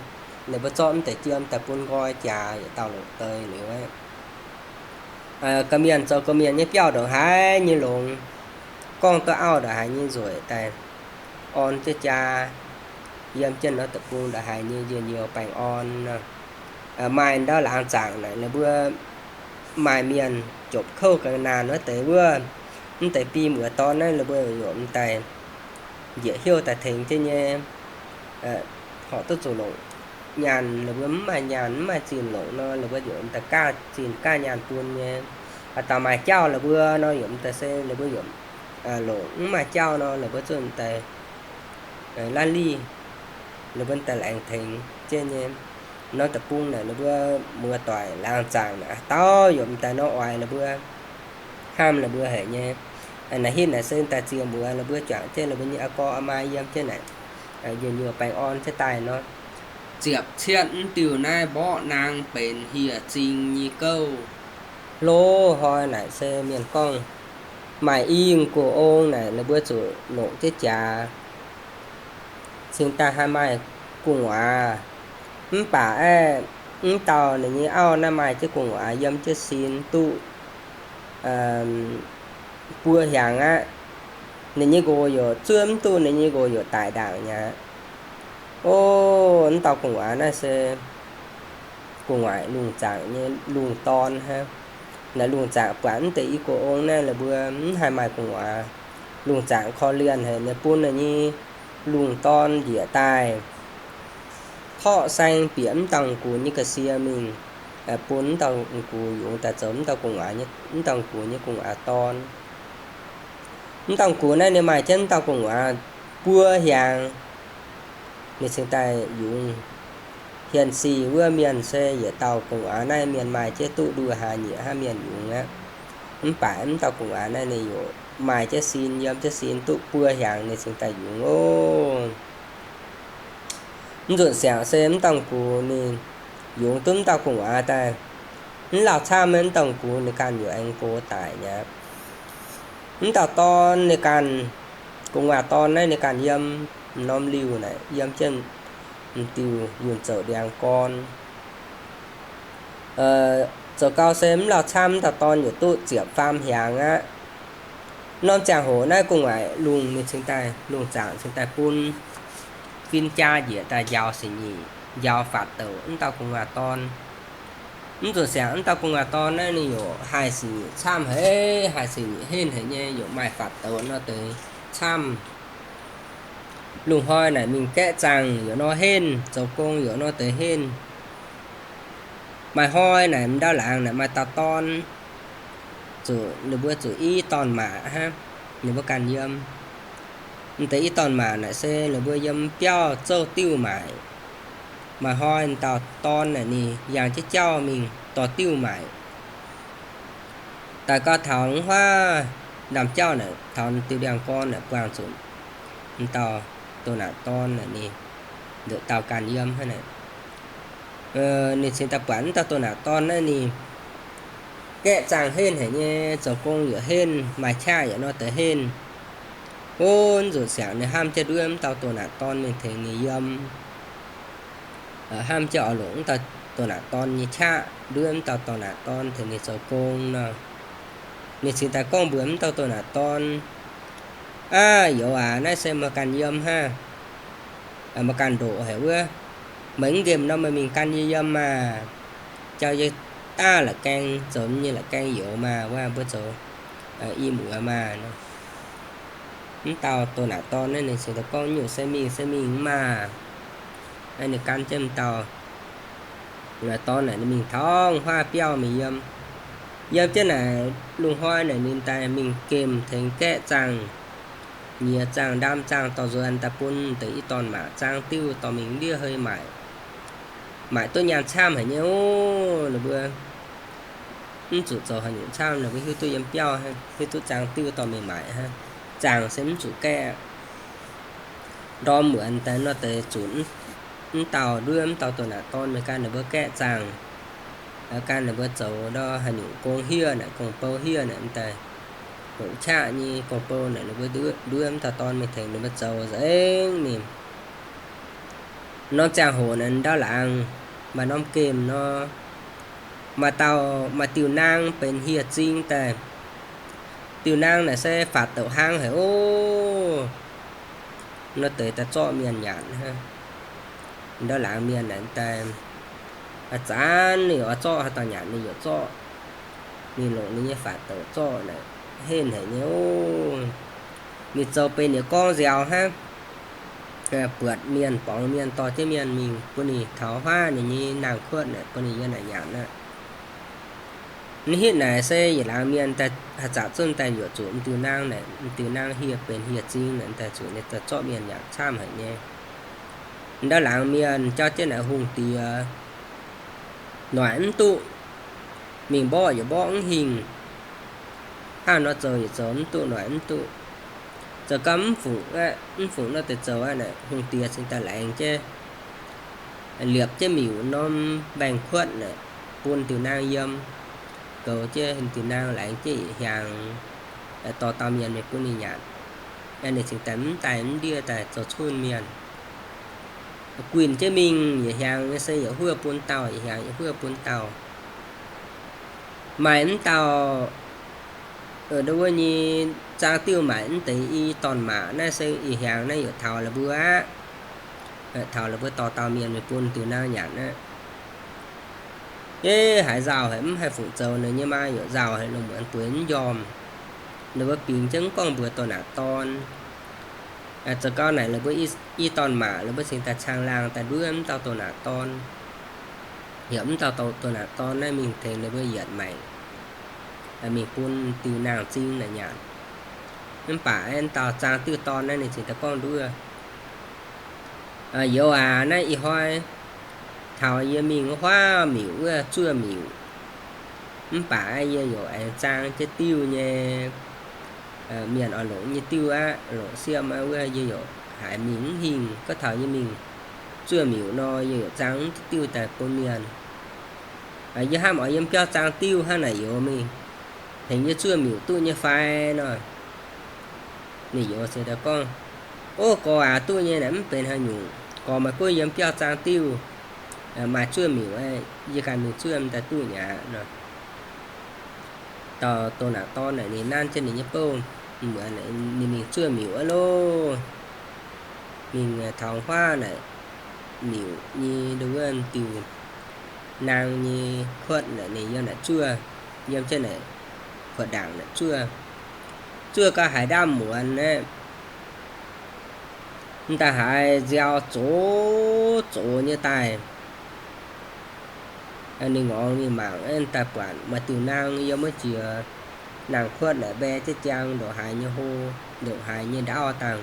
Ninh mbuo zorqv mv deix jiem daaih bun nqoi jaax yietc dauh longc deix liuz aqv. Ga'mienh zoux ga'mienh nyei biauv ndongc haaix nyei longx, gorngv duqv auv ndongc haaix nyei nzueic daaih, orn jienv jaa, yiem jienv naaiv deic-bung ndongc haaix nyei njien-youh baengh orn nor. Maaih ndau laangz zaangc naaic ninh mbuo maaih mienh jopc kouv ga'naanh wuov deix wuov, mv deix bi muoz dorn naaiv ninh mbuo yaac mv daaih njiec heuv daaih tengx jienv nyei, horpc duqv zuqc longc nyaanh. Ninh mbuo mv maaih nyaanh mv maaih zinh longc nor, ninh mbuo yaac mv daaih gaav zinh gaav nyaanh bun nyei. Haaix dauh maaih jauv ninh mbuo nor, yaac mv daaih se ninh mbuo yaac longc mv maaih jauv nor, ninh mbuo zuqc mv daaih la'lih, ninh mbuo daaih laengz tengx jienv nyei. Norm deic-bung naaic ninh mbuo muoz-doic laangz zaangc naaic, haaix dauh yaac mv daaih nor oix ninh mbuo, hnamv ninh mbuo haic nyei. Naaiv hitv naaic se daaih ziex muoz ninh mbuo juangc jienv ninh mbuo nyei aa gorx aa maa yiem jienv naaic, nyuoz nyuoz baengh orn jienv daaih nor. Ziepc cietv mv diuh naaiv mborqv naang benx hieh zing nyei gouv. Hlo hnoi naaic se mienh gorngv maaih i gu'ong naaic ninh mbuo zuqc longc jienv jaax cingx daaih haih maaih gu'nguaaz. Mv baac aeqv, mv dauh ninh nyei auv naaiv maaih jienv gu'nguaaz yiem jienv sin duqv buo hnyangx aqv. Ninh nyei nqox yaac zuov mv duqv, ninh nyei nqox yaac daic ndaangc mi'aqv. O, mv dauh gu'nguaaz naaiv se gu'nguaaic lungh zaangc nyei lungh dorn hnangv. Naaic lungh zaangc buatc mv deix i gu'ong naaiv ninh mbuo mv haih maaih gu'nguaaz. Lungh zaangc korv-lienh haic, ninh bun ninh nyei lungh dorn njiec daaih torqv saeng bieqc mv dauh gux nyei ga'sie mingh, bun mv dauh gux yungz daaih zoux mv dauh gu'nguaaz, mv dauh gux nyei gu'nguaaz dorn. Mv dauh gux naaiv ninh maaih jienv mv dauh gu'nguaaz buo hnyangx, ninh cingx daaih yungz. Hienx sic wuov mienh se yietc dauh gu'nguaaz naaiv mienh maaih jienv duqv nduoh hlaax nyieqc hnangv mienh yungz aqv. Mv baac mv dauh gu'nguaaz naaiv ninh yaac maaih jienv sin, yiem jienv sin duqv buo hnyangx ninh cingx daaih yungz oc. Mv nzunc siangx se mv dauh gux ninh yungz duqv mv dauh gu'nguaaz daaih, mv lauh camv mv dauh gux ninh ganh yaac aengx gox daic mi'aqv. Mv dauh dorn ninh ganh, gu'nguaaz dorn naaiv ninh ganh yiem norm liuh naaic, yiem jienv m'diuh yunh zouc ndiangx-gorn. Zoux gau se mv lauh camv mv dauh dorn yaac duqv ziepc faam hnyangx aqv. Norm ziangh hoc naaiv gu'nguaaic lungh ninh cingx daaih, lungh zaangc cingx daaih bun fin-jaa njiec daaih njaaux singx nyeic, njaaux faatv douc mv dauh gu'nguaaz dorn. Mv zuqc siangx mv dauh gu'nguaaz dorn naaiv ninh yaac haih singx nyeic camv haic, haih singx nyeic henv haic nyei, yaac maaih faatv douc nor deix camv. Lungh hnoi naaic mingh gaeqv zaangc yaac nor henv, zoux gong yaac nor deix henv. Maaih hnoi naaic m'ndau laangz naaic maaih dauh dorn, zuqc ninh mbuo zuqc i dorn-maac hnangv, ninh mbuo ganh yiem. M'deix i dorn-maac naaic se ninh mbuo yiem biauv zouv diuv maaic. Maaih hnoi m'dauh dorn naaic ninh yangh jienv jauv mingh dorh diuv maaic. Daaih gau taux huaav ndaamv-jauv naaic, taux diuh ndiangx-gorn naaic buangh zuqc m'dauh doh naanc dorn naaic ninh nduqc dauh ganh yiem hnangv naaic. Ninh cingx daaih buatc m'dauh doh naanc dorn naaiv ninh gaeqv zaangh henv haic nyei, zoux gong yaac henv, maaih qaqv yaac nor deix henv. Ov, nzuqc siangx ninh hnamv jienv nduov m'dauh doh naanc dorn mingh tengx ninh yiem. Hnamv jienv oix longc m'dauh doh naanc dorn nyei qaqv nduov m'dauh doh naanc dorn tengx ninh zoux gong nor. Ninh cingx daaih gorngv mbuox m'dauh doh naanc dorn, Aav, youz aac, naaiv se meih ganh yiem hnangv. Meih ganh ndoqc haic wuov. Meih mv nqemh nor meih mingh gan yie yiem maah! Jauh yie daav la'gaeng zoux nyei la'gaeng youz maah! Wuov mbuo zoux i muoz maah! M'dauh doh naanc dorn naaiv ninh cingx daaih gorngv, Nyungc se mingh se mingh maah! Ninh gan jienv m'dauh dorn naaic ninh mingh taux huaav biauv mingh yiem. Yiem jienv naaic lungh hnoi naaic ninh daaih mingh gemh tengx gaeqv zaangh, nyiex zaangh, ndaam zaangh dorh nzuonx daaih bun deix i dorn-maac zaang diuv dorh mingh ndiev hei maaic. Maaic duqv nyaanh camv haic nyei ov. Ninh mbuo mv zuqc zoux haaix nyungc camv, ninh mbuo hiuv duqv yiem biauv hnangv, hiuv duqv zaang diuv dorh mingh maaic hnangv. Zaangh se mv zuqc gaeqv. Ndorm muonz daaih nor deix zuqc m'dauh nduov m'dauh doh naanc dorn mingh gan ninh mbuo gaeqv zaangh, gan ninh mbuo zoux ndau haaix nyungc gong hiev naaic, gong-bou hiev naaic, m'daaih hoqc qaqv nyei gong-bou naaic, ninh mbuo nduov m'dauh dorn mingh tengx ninh mbuo zoux nzengc mingh. Norm ziangh hoc naaic ndau laangz maaih norm gemh nor, maaih dauh, maaih diuh naang benx hieh zing daaih. Diuh naang naaic se faatv douc hnangv haic ov. Nor deix daaih zorqv mienh nyanc hnangv. Ndau laangz mienh naaic daaih, aa, zanc ninh oix zorqv haaix dauh nyanc ninh yaac zorqv. Ninh longc ninh nyei faatv douc zorqv naaic, henv haic nyei oc. Ninh zoux benx yietc gorngv nziaaux hnangv, buatc mienh, borngz mienh, dorh jienv mienh mingh bun ninh taux huaav ninh nyei naang-kuotv naaic, bun ninh yiem naaic nyanc aqv. Mv hitv naaic se yietc laangz mienh daaih haih zaqc zunv daaih yuoqc zuqc m'diuh naang naaic, m'diuh naang hieh benx hieh zing naaic, daaih zuqc ninh daaih zorqv mienh nyanc camv haic nyei. Ndau laangz mienh jauv jienv naaic hungh diex noic mv duqv, mingh mborqv yietc mborqv mv hingh. Hnangv nor zoux yietc zoux mv duqv, noic mv duqv. Zoux gau mv fungc, mv fungc nor deix zoux aqv naaic, hungh diex cingx daaih laengz jienv, liepc jienv miuc norm mbaengx-kuotv naaic, bun diuh naang yiem, goux jienv diuh naang, laengz jienv yietc hiaangx, dorh dauh mienh mingh bun ninh nyanc. Ninh cingx daaih mv daaih mv ndiev daaih zoux cunh mienh. Guinh jienv mingh yietc hiaangx nyei se yietc huov bun dauh, yietc hiaangx yietc huov bun dauh. Maaih mv dauh, ndo wuov nyei zaang diuh maaic mv deix i dorn-maac naaiv se ih hiaangx naaiv yaac taux la'mbuo aqv. Taux la'mbuo dorh dauh mienh mingh bun diuh naang nyanc aqv. Yie haiz nzauh haic, mv haih fungc zoux, ninh nyei maa yaac nzauh haic, lungh muonz bueix mv njormh. Ninh mbuo bingx jienv mv gorngv mbuox doh naaic dorn. Zoux gau naaic la'mbuo i dorn-maac, la'mbuo cingx daaih caangh laangh daaih nduov mv dauh doh naaic dorn. Heuc mv dauh doh naaic dorn naaiv mingh tengx ninh mbuo yietc maengc, mingh bun diuh naang-zing naaic nyanc. Mv baac mv dauh zaang diuh dorn naaiv ninh cingx daaih gorngv nduov, Youz aac, naaiv ih hnoi taux yie mingh wuov huaav miuc wuov zuoqv miuc. Mv baac yie yaac aengx zaang jienv diuh nyei, mienh oix longc nyei diuh aqv, longc siem aqv wuov, yie yaac haiz mingh mv hingh. Gorngv taux yie mingh zuoqv miuc nor, yie yaac zaang mv duqv diuh daaih bun mienh. Yie hnamv oix yiem biauv zaang diuh hnangv naaic youz mingh, tengx yie zuoqv miuc duqv nyei fai nor. Ninh youz se daaih gorngv, Ov, gorx aac, duqv nyei naaic, mv benx haaix nyungc. Gorx maaih gunv yiem biauv zaang diuh, maaih zuoqv miuc, yie ganh mingh zuoqv daaih duqv nyei aqv nor. Dauh doh naaic dorn naaic ninh nanv jienv ninh nyei bouh, ninh mingh zuoqv miuc aqv loh. Mingh taux huaav naaic, miuc nyei ndo wuov diuh naang nyei kuotv naaic ninh yiem naaic zuoqv, yiem jienv naaic kuotv ndaangc naaic zuoqv. Zuoqv gau haiz ndaamv-muonz aqv, m'daaih haiz nziaaux zox zox nyei daaih. Ninh ngorngx mingh mangc, daaih buatc maaih diuh naang yiem wuov jiex naang-kuotv naaic mbae jienv jaang, ndongc haaix nyei hlo, ndongc haaix nyei ndaauv dangh,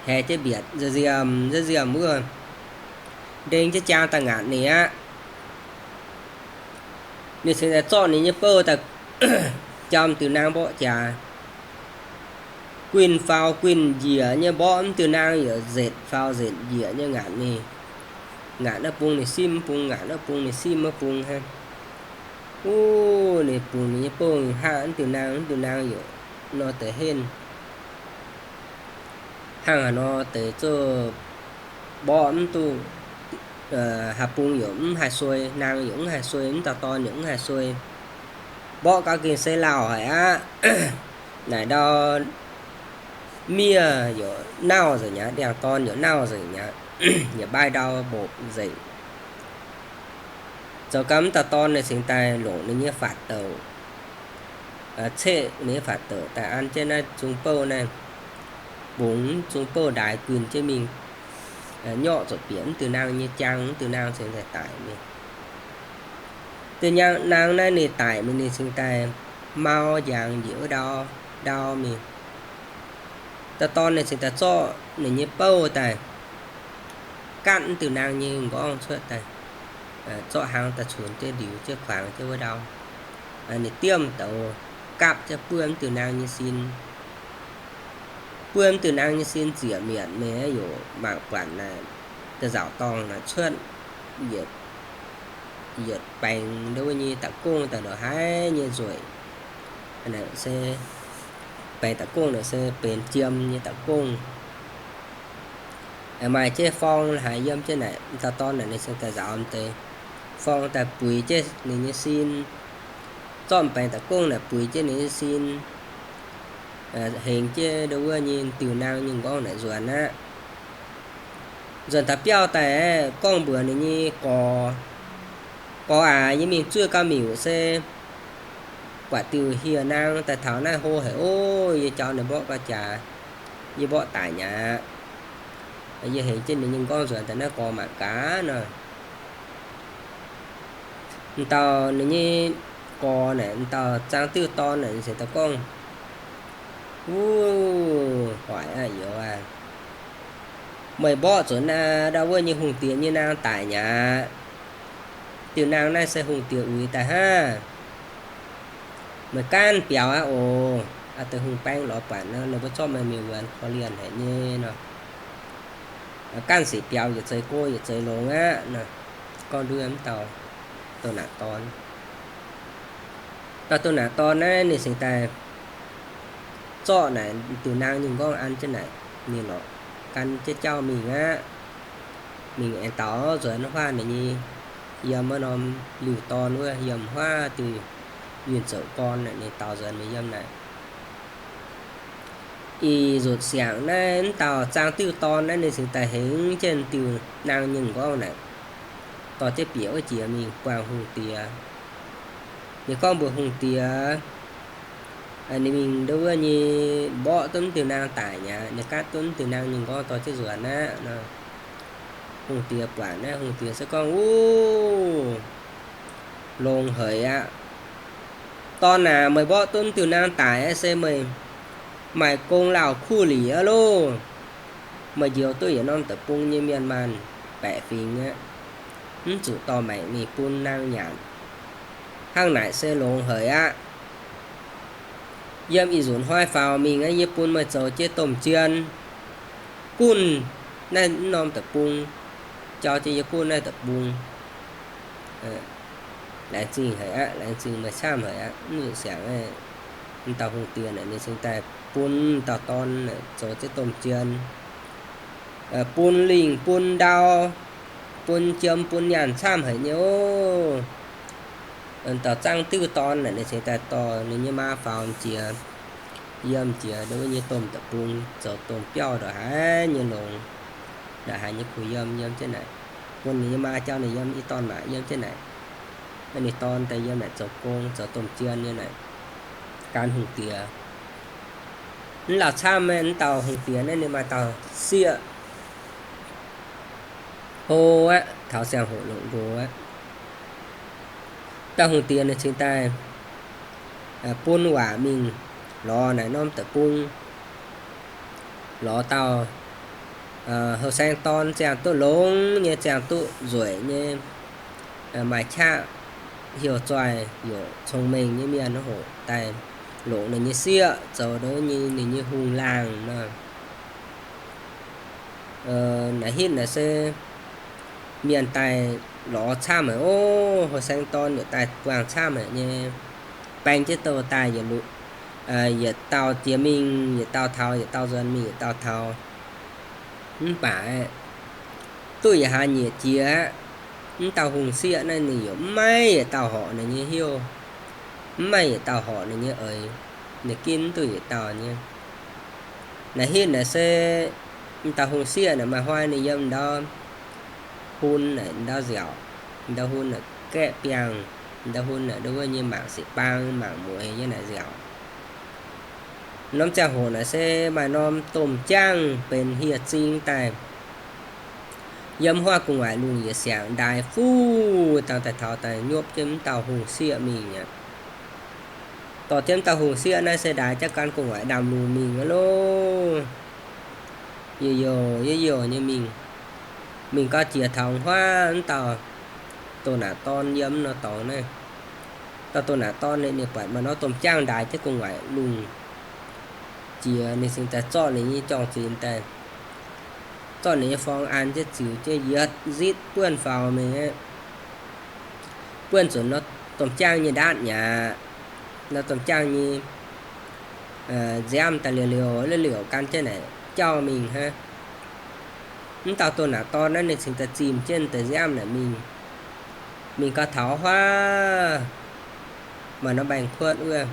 haih jienv mbietc nziemh nziemh wuov, ndeng jienv jaang daaih ngaatc ninh aqv. Ninh cingx daaih zorqv ninh nyei bouh daaih jauv m'diuh naang mborqv jaax. Guinh faaux guinh njiec nyei mborqv m'diuh naang, yaac nzetc faaux nzetc njiec nyei ngaatc ninh. Ngaatc naaiv bung ninh simv mv bung, ngaatc naaiv bung ninh simv mv bung hnangv. Wuov, ninh bungx ninh nyei bouh haav m'diuh naang, m'diuh naang yaac nor deix henv. Hnangv haaix nor deix zouv mborqv mv duqv, haaix bung yaac mv haih suei, naang yaac mv haih suei, mv dauh dorn yaac mv haih suei. Mborqv gau gengh se lauh haic aqv. Naaic ndau miev yaac nauv nzengc mi'aqv, ndiangx-dorn yaac nauv nzengc mi'aqv, yaac mbaih ndau mbopv nzengc. Zoux gau m'dauh dorn naaic cingx daaih longc ninh nyei faatv douc, ceqv ninh nyei faatv douc daaih an jienv naaiv zung bouh naaiv, mbungx zung bouh ndaix guinh jienv mingh, nyorqv zuqc bieqc m'diuh naang nyei jaang, m'diuh naang cingx daaih daic mingh. Diuh naang naaiv ninh daic mingh ninh cingx daaih mau njangx njiec wuov ndau, ndau mingh. Dauh dorn ninh cingx daaih zorqv ninh nyei bouh daaih gatv m'diuh naang nyei m'nqorngv cuotv daaih, zorqv hlang daaih cunx jienv ndiux jienv kuangx jienv wuov ndau. Ninh diemv douz gapv jienv buov m'diuh naang nyei sin. Buov m'diuh naang nyei sin ziec mietc, ninh yaac mangc buatc naaic, da'nzauc dorngh naaic cuotv yietc, yietc baengx ndo wuov nyei da'gongh daaih, ndongc haaix nyei nzueic. Se baengx da'gongh naaic se benx jiem nyei da'gongh. Maaih jienv forng haaix yiem jienv naaic, dauh dorn naaic ninh cingx daaih nzaaux deix forng daaih buix jienv ninh nyei sin. Zorqv baengx da'gongh naaic buix jienv ninh nyei sin, hengx jienv ndo wuov nyei diuh naang nyei m'nqorngv naaic nzuonx aqv. Nzuonx taux biauv daaih aeqv, gorngv mbuox ninh nyei gorx, Gorx aac, yie mingh zuov gau miuc se Buatc diuh hieh naang daaih taux naaiv hlo haic, Ov, yie jauv ninh mborqv gau jaax, yie mborqv daic mi'aqv. Yie hengx jienv ninh nyei m'nqorngv nzuonx daaih naaiv gorx mangc gaax nor. M'dauh ninh nyei gorx naaic, m'dauh zaang diuh dorn naaic, ninh se daaih gorngv, Wuov, hoic aqv youz aac, meih mborqv zuqc naaiv ndau wuov nyei hungh diex nyei naang daic mi'aqv. Diuh naang naaiv se hungh diex uix daaih hnangv. Meih gaanv biaux aqv oc. Aa, deix hungh baeng lorz buatc nor, ninh mbuo zorqv meih mingh wuonx korv-lienh haic nyei nor. Gaanv sic biaux yietc zeiz go yietc zeiz longx aqv nor. Gorngv nduov m'dauh doh naanc dorn. Dauh doh naanc dorn naaiv ninh cingx daaih zorqv naaic diuh naang nyei m'nqorngv an jienv naaic, ninh lorqc gan jienv jauv mingh aqv. Mingh aengx daaux nzuonx huaav ninh nyei yiem wuov norm liuh dorn wuov, yiem huaav diuh yunh zoux gorn naaic, ninh daaux nzuonx mingh yiem naaic. Ih nzutc siangx naaiv, m'dauh zaang diuh dorn naaiv ninh cingx daaih hengx jienv diuh naang nyei m'nqorngv naaic, dorh jienv bieqc wuov jiex mingh buangh hungh diex. Ninh gorngv mbuox hungh diex, ninh mingh ndau wuov nyei mborqv duqv m'diuh naang daic mi'aqv, ninh gaatv duqv m'diuh naang nyei m'nqorngv dorh jienv nzuonx aqv nor. Hungh diex buatc naaiv, hungh diex se gorngv, Wuov, longx haic aqv. Dorn aac, meih mborqv duqv m'diuh naang daic aqv se meih maaih gong lauh kuv lic aqv loh. Meih njoux duqv yietc norm deic-bung nyei mienh maanh baeqc fingx aqv, mv zuqc dorh maengc mingh bun naang nyanc. Hnangv naaic se longx haic aqv. Yiem ih nzunc hnoi faaux mingh aeqv, yie bun meih zoux jienv domh jien, gunv naaiv norm deic-bung, jauv jienv yie gunv naaiv deic-bung. Laengz zingh haic aqv, laengz zingh meih camv haic aqv. Mv zuqc siangx, m'dauh hungh diex naaic ninh cingx daaih bun dauh dorn zoux jienv domh jien, bun lingh bun ndau, bun jiem bun nyaanh camv haic nyei oc. Dauh zaangv diuv dorn naaic ninh cingx daaih dorh ninh nyei maa faaux jiex, yiem jiex ndau wuov nyei domh deic-bung, zoux domh biauv ndongc haaix nyei longx, ndongc haaix nyei kuh yiem, yiem jienv naaic. Bun ninh nyei maa jauv ninh yiem, i dorn maac yiem jienv naaic. Ninh dorn daaih yiem naaic zoux gong, zoux domh jien nyei naaic, gan hungh diex. Mv lauh camv, m'dauh hungh diex naaiv ninh maaih dauh sieqv hlo aqv, taux ziangh hoc longc nqox aqv. Dauh hungh diex ninh cingx daaih bun waac mingh lorz naaic norm deic-bung, lorz dauh houh saeng dorn ziangh duqv longx nyei, ziangh duqv nzueic nyei, maaih qaqv, heuc zoih, youc cong-mengh nyei mienh hoc daaih longc ninh nyei sieqv zoux ndau wuov nyei ninh nyei hungh laangh nor. Naaiv hitv naaic se mienh daaih lorz camv haic oc. Houh saeng dorn yietc daaih buangh camv haic nyei. Baeng jienv douh daaih, yietc dauh jiex mingh yietc dauh taux, yietc dauh nzuonx mingh yietc dauh taux. Mv baac duqv yietc hlaax nyieqc jiex aqv, mv dauh hungh sieqv naaiv ninh yaac mv maaih yietc dauh horpc ninh nyei hnyouv, mv maaih yietc dauh horpc ninh nyei eix, ninh ginv mv duqv yietc dauh nyei. Naaiv hitv naaic se mv dauh hungh sieqv naaic maaih hnoi ninh yiem ndau hun naaic ndau nziaauc, ndau hun naaic gaeqv biangh, ndau hun naaic ndau wuov nyei mangc sic-baang mangc mueiz nyei naaic nziaauc. Norm ziangh hoc naaic se maaih norm domh jaangv benx hieh zing daaih, yiem huaav gu'nguaaic lungh yietc siangx ndaaix fuv dangh daaih taux daaih nyopv jienv mv dauh hungh sieqv mingh aqv. Dorh jienv mv dauh hungh sieqv naaiv se ndaaix jienv gan gu'nguaaic ndaamv-lungh mingh aqv loh. Youh youh youh youh nyei mingh, mingh gau jiex taux huaav mv dauh doh naanc dorn yiem nor dorngx naaiv. Dauh doh naanc dorn ninh buatc maaih norm domh jaangv ndaaix jienv gu'nguaaic lungh jiex, ninh cingx daaih zorqv ninh nyei jorng-zinx daaih, zorqv ninh nyei forng an jienv ziux jienv yietc nzitv buonv faaux mingh aqv. Buonv zuqc norm domh jaangv nyei ndaatv mi'aqv. Norm domh jaangv nyei nziaamv daaih liouc liouc liouc gan jienv naaic jauv mingh hnangv. Mv dauh doh naanc dorn naaiv ninh cingx daaih zimh jienv deix nziaamv naaic mingh. Mingh gau taux huaav maaih norm mbaengx-kuotv wuov.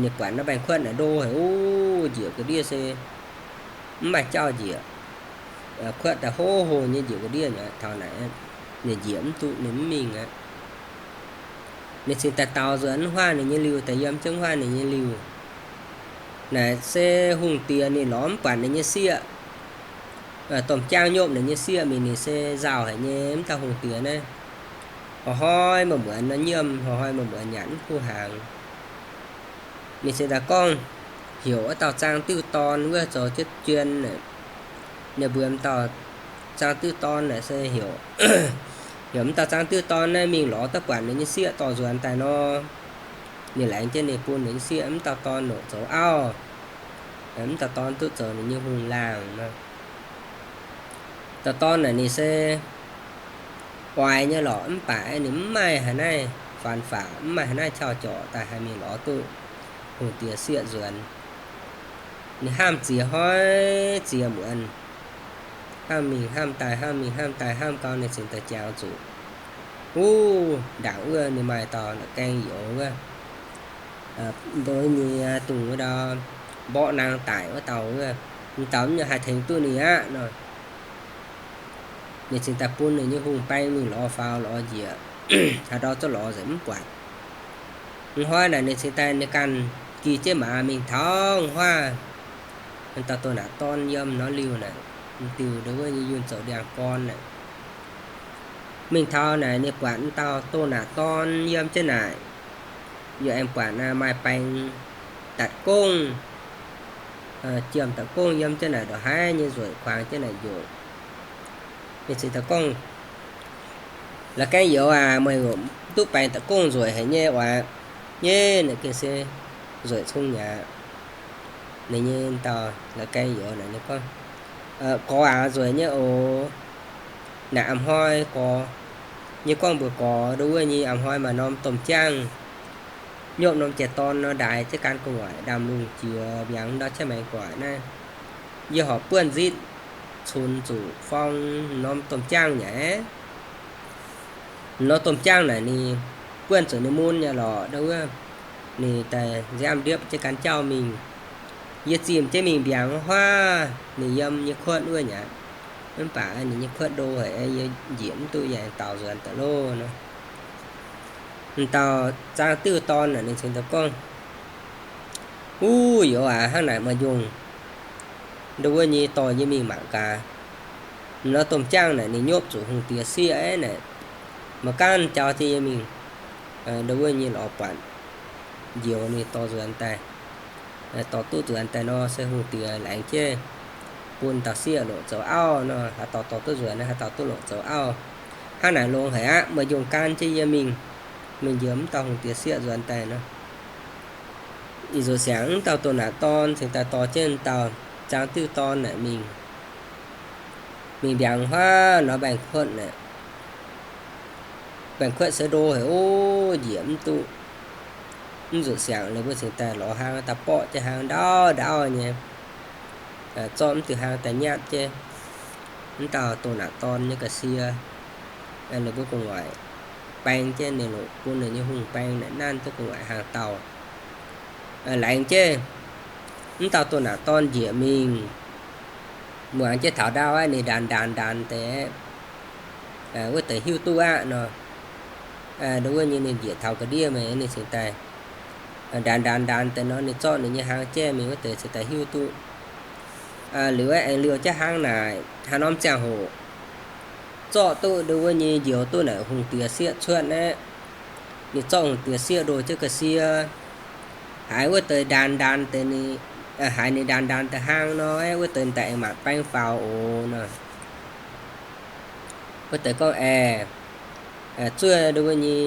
Ninh buatc norm mbaengx-kuotv naaic ndo haic, uv, njiec ga'ndiev se mv maaih jauv njiec. Kuotv daaih hlo hlo nyei, njiec ga'ndiev taux naaic, ninh njiec mv duqv, ninh mv mingh aqv. Ninh cingx daaih daaux nzuonx mv huaav ninh nyei liuh, daaih yiem jienv mv huaav ninh nyei liuh. Naaic se hungh diex ninh lorz mv buatc ninh nyei sieqv. Domh jaang nyopv ninh nyei sieqv mingh, ninh se nzauh haic nyei mv dauh hungh diex naaiv. Hnoi-hnoi muonz-muonz nor nyiemv, hnoi-hnoi muonz-muonz nyanc mv kuv hnaangx. Ninh cingx daaih gorngv heuc wuov dauh zaang diuh dorn wuov zoux jienv juon. Ninh mbuox mv dauh zaang diuh dorn naaic se heuc, heuc mv dauh zaang diuh dorn naaiv mingh lorz duqv buatc ninh nyei sieqv dorh nzuonx daaih nor, ninh laengz jienv ninh bun ninh nyei sieqv mv dauh dorn longc zoux auv. Mv dauh dorn duqv zoux ninh nyei hungh laangh nor. Dauh dorn naaic ninh se oix nyei lorqc, mv baac ninh mv maaih haaix naaiv faan faqc, mv maaih haaix naaiv qauv jorc daaih haih mingh lorz duqv hungh diex sieqv nzuonx. Ninh hnamv ziex hnoi ziex muonz, hnamv mingh hnamv daaih, hnamv mingh hnamv daaih, hnamv gau ninh cingx daaih jangx zuqc, uv, ndaangc wuov ninh maaih dauh la'gaeng youz wuov, ndo nyei dungh wuov ndau mborqv naang daic wuov dauh wuov, m'dauh mv nyei haih tengx duqv ninh aqv nor. Ninh cingx daaih bun ninh nyei hungh baeng mingh lorz faaux lorz njiec, haaix ndau zorqv lorz nzengc mv buatc. Hnoi naaic ninh cingx daaih ninh ganh gi jienv maaz mingh taux huaav, m'dauh doh naaic dorn yiem nor liuh naaic, m'diuh ndo wuov nyei yunh zoux ndiangx-gorn naaic. Mingh taux naaic ninh buatc m'dauh doh naaic dorn yiem jienv naaic, yaac aengx buatc maaih baeng datc gongh, jiem datc gongh yiem jienv naaic ndongc haaix nyei nzueic kuangx jienv naaic njoc. Ninh cingx daaih gorngv, la'gaeng youz aac, meih duqv baeng datc gongh nzueic haic nyei oc. Nyei, naaic gengh se nzueic cong-nyaac. Ninh nyei dauh la'gaeng youz naaic ninh gorngv, gorx aac, nzueic nyei oc. Naaic a'hnoi gorx nyei gorngv mbuox gorx, ndo wuov nyei a'hnoi maaih norm domh jaangh nyopv norm jai-dorn nor, ndaix jienv gan gu'nguaaic ndaamv-lungh jiex miangx ndau qaqv maengx gu'nguaaic naaiv. Yie horpc buonv nzitv cunx zuqc forng norm domh jaangh nyei. Norm domh jaangh naaic ninh buonv zuqc ninh mun nyei lorqc, ndo wuov ninh daaih nziaamv ndiepv jienv gan jauv mingh. Yie zimh jienv mingh mbiaangx huaav ninh yiem nyei kuotv wuov nyei aqv. Mv baac ninh nyei kuotv ndo haic, yie njiec mv duqv, yie aengx daaux nzuonx daaih loh nor. M'dauh zaang diuh dorn naaic ninh cingx daaih gorngv, uv, youz aac, hnangv naaic maaih njongh ndo wuov nyei dorh yie mingh mangc gaax. M'norm domh jaangh naaic ninh nyopv zuqc hungh diex sieqv aqv naaic, maiv gaanv jauv jienv yie mingh ndo wuov nyei lorz buatc njoux ninh dorh nzuonx daaih. Dorh duqv nzuonx daaih nor se hungh diex laengz jienv bun dauh sieqv longc zoux auv nor, haaix dauh dorh duqv nzuonx naaiv haaix dauh duqv longc zoux auv. Hnangv naaic longx haic aqv, meih njongh gaanv jienv yie mingh, mingh njoux mv dauh hungh diex sieqv nzuonx daaih nor. Ih nzuqc siangx mv dauh doh naaic dorn cingx daaih dorh jienv dauh zaang diuh dorn naaic mingh, mingh mbiaangx huaav nor mbaengx-kuotv naaic. Mbaengx-kuotv se ndo haic ov, njiec mv duqv. Mv nzuqc siangx ninh mbuo cingx daaih lorz hlang daaih borqv jienv hlang ndauv ndauv nyei, zorqv mv diuh hlang daaih nyapv jienv mv dauh doh naaic dorn nyei ga'sie. Ninh mbuo gu'nguaaic baeng jienv ninh longc, bun ninh nyei hungh baeng naaic nanv duqv gu'nguaaic hlang dauh. Laengz jienv mv dauh doh naaic dorn njiec mingh, muangx jienv taux ndaauv aqv, ninh ndaanx ndaanx ndaanx deix, wuov deix hiuv duqv aqv nor. Ndo wuov nyei ninh njiec taux ga'ndiev mingh, ninh cingx daaih ndaanx ndaanx ndaanx deix nor, ninh zorqv ninh nyei hlang jaiv mingh, wuov deix cingx daaih hiuv duqv. Liuz aengx liouh jienv hnangv naaic, haaix norm ziangh hoc zorqv duqv ndo wuov nyei njoux duqv naaic hungh diex sieqv cuotv aqv. Ninh zorqv hungh diex sieqv ndoh jienv ga'sie, haiz wuov deix ndaanx ndaanx deix, haiz ninh ndaanx ndaanx deix hlang nor, wuov deix daaih aengx maanc baeng faaux oc nor. Wuov deix gorngv, Aeqv, zuov ndo wuov nyei,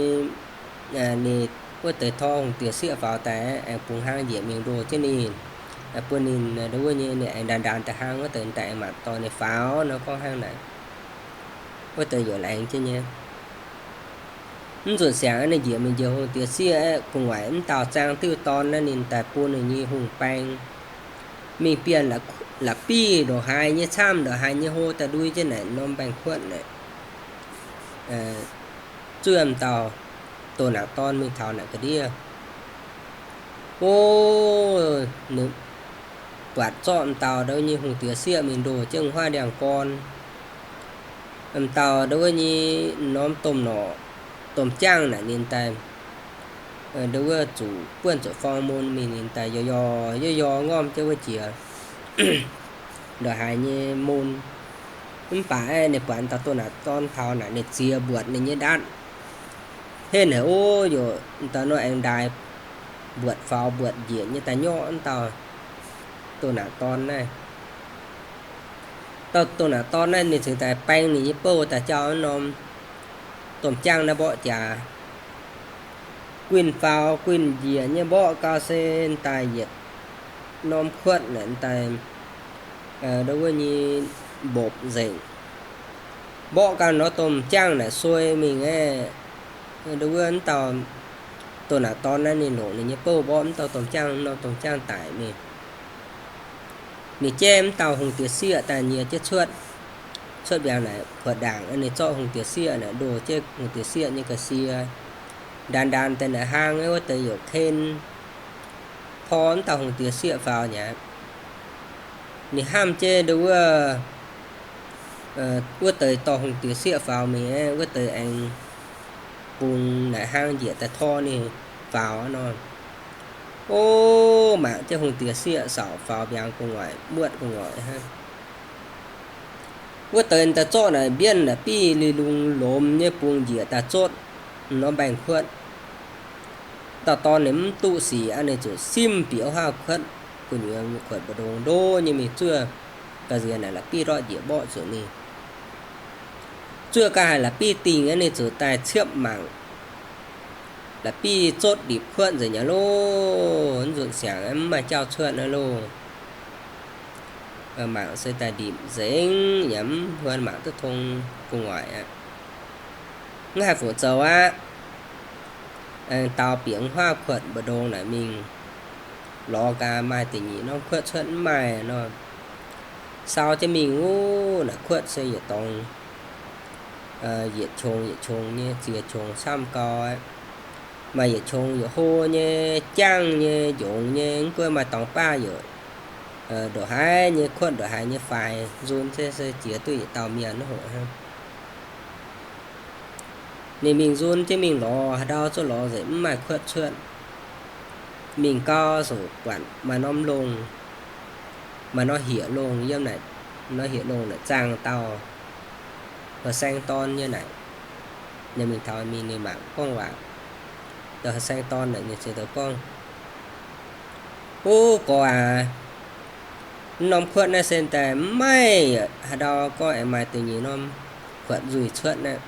ninh wuov deix tor hungh diex sieqv faaux daaih aengx bungx hlang njiec mingh ndoh jienv ninh, bun ninh ndo wuov nyei ninh aengx ndaanx ndaanx deix hlang, wuov deix daaih aengx maanc dorh ninh faaux nor, gorngv hnangv naaic. Wuov deix yaac laengz jienv nyei. Mv nzunc siangx ninh njiec mingh njoux hungh diex sieqv aeqv, gu'nguaaic mv dauh zaang diuh dorn naaiv ninh daaih bun ninh nyei hungh baeng mingh bienh la'bieiv ndongc haaix nyei camv, ndongc haaix nyei hlo daaih ndui jienv naaic norm baengh kuotv naaic, zuov m'dauh doh naangc dorn mingh taux naaic ga'ndiev. O, ninh buatc zorqv m'dauh ndo wuov nyei hungh diex sieqv mingh ndoh jienv huaav ndiangx-gorn. M'dauh ndo wuov nyei norm domh norqc, domh jaangv naaic ninh daaih nduov wuov zuqc buonv zuqc forng mun mingh, ninh daaih yaac yaac yaac yaac ngorm jienv wuov jiex ndongc haaix nyei mun. Mv baac aeqv, ninh buatc dauh doh naanc dorn taux naaic, ninh ziex mbuoqc ninh nyei ndatv. Henv haic ov, yaac dauh nor aengx ndaaih mbuoqc faaux mbuoqc njiec nyei daaih nyorqv wuov dauh doh naanc dorn naaiv. Dauh doh naanc dorn naaiv ninh cingx daaih baeng ninh nyei bouh daaih jauv norm domh jaangv naaiv mborqv jaax. Guinh faaux guinh njiec nyei mborqv gau se daaih yietc norm kuotv naaic daaih nduov wuov nyei mbopc nzengc. Mborqv gau nor domh jaangv naaic suei mingh aeqv, nduov wuov wuov dauh doh naanc dorn naaiv ninh longc ninh nyei bouh mborqv wuov dauh domh jaangv, norm domh jaangv daic mingh. Ninh jaiv wuov dauh hungh diex sieqv daaih nyiex jienv cuotv, cuotv mbiaangx naaic kuotv ndaangc, ninh zorqv hungh diex sieqv naaic ndoh jienv hungh diex sieqv nyei ga'sie, ndaanx ndaanx deix naaic hlaang wuov deix youc ken por wuov dauh hungh diex sieqv faaux nyei aqv. Ninh hnamv jienv nduov wuov, wuov deix dorh hungh diex sieqv faaux mingh aeqv, wuov deix aengx bungx naaic hlaang njiec daaih tor ninh faaux nor. Ov, mangc jienv hungh diex sieqv saauc faaux mbiaangx gu'nguaaic, muotv gu'nguaaic hnangv. Wuov deix daaih zorqv naaic mbienv naaic biv li lungh lomz nyei bungx njiec daaih zotv norm mbaengx-kuotv. Dauh dorn ninh mv duqv sic aqv, ninh zuqc simv bieqc wuov haav kuotv, gu'nyuoz kuotv mbu'ndongx ndo nyei mingh zuov ga'nziex naaic la'biv ndortv njiec mborqv zuqc ninh. Zuov ga'haaix la'biv dingh aqv, ninh zuqc daaih ciepv mangc. La'biv zotv ndipc kuotv nzengc nyei loh, nzunc siangx mv maaih jauv cuotv naaiv loh. Mangc se daaih ndipc nzengc yaac mv huon mangc duqv tong gu'nguaaic aqv. Mv haih fu zoux aqv. Aengx dau bieqc wuov haav kuotv mbu'ndongx naaic mingh lorz gaax maaih da'nyeic norm kuotv cuotv mv maaih nor. Sau jienv mingh wuov naaic kuotv se yietc dorngx yietc qongx yietc qongx nyei ziex qongx camv gau aqv. Maaih yietc qongx youc hlo nyei, jangv nyei, njongx nyei, mv gunv maaih dorngx baav youc ndongc haaix nyei kuotv ndongc haaix nyei faix, nzun jienv se jiex duqv yietc dauh mienh wuov hoc hnangv. Ninh mingh nzun jienv mingh lorz, haaix ndau zuqc lorz nzengc mv maaih kuotv cuotv. Mingh gau zuqc buatc maaih norm longh, maaih norm hieqc longh yiem naaic, norm hieqc longh naaic zaangh dauh haaix saeng dorn nyei naaic. Ninh mingh taux mingh ninh mangc gorngv waac, dauh haaix saeng dorn naaic ninh ziouc gorngv, Ov, gorx aac, norm kuotv naaiv se daaih mv maaih haaix ndau gorngv aengx maaih da'nyeic norm kuotv nzuih cuotv naaiv.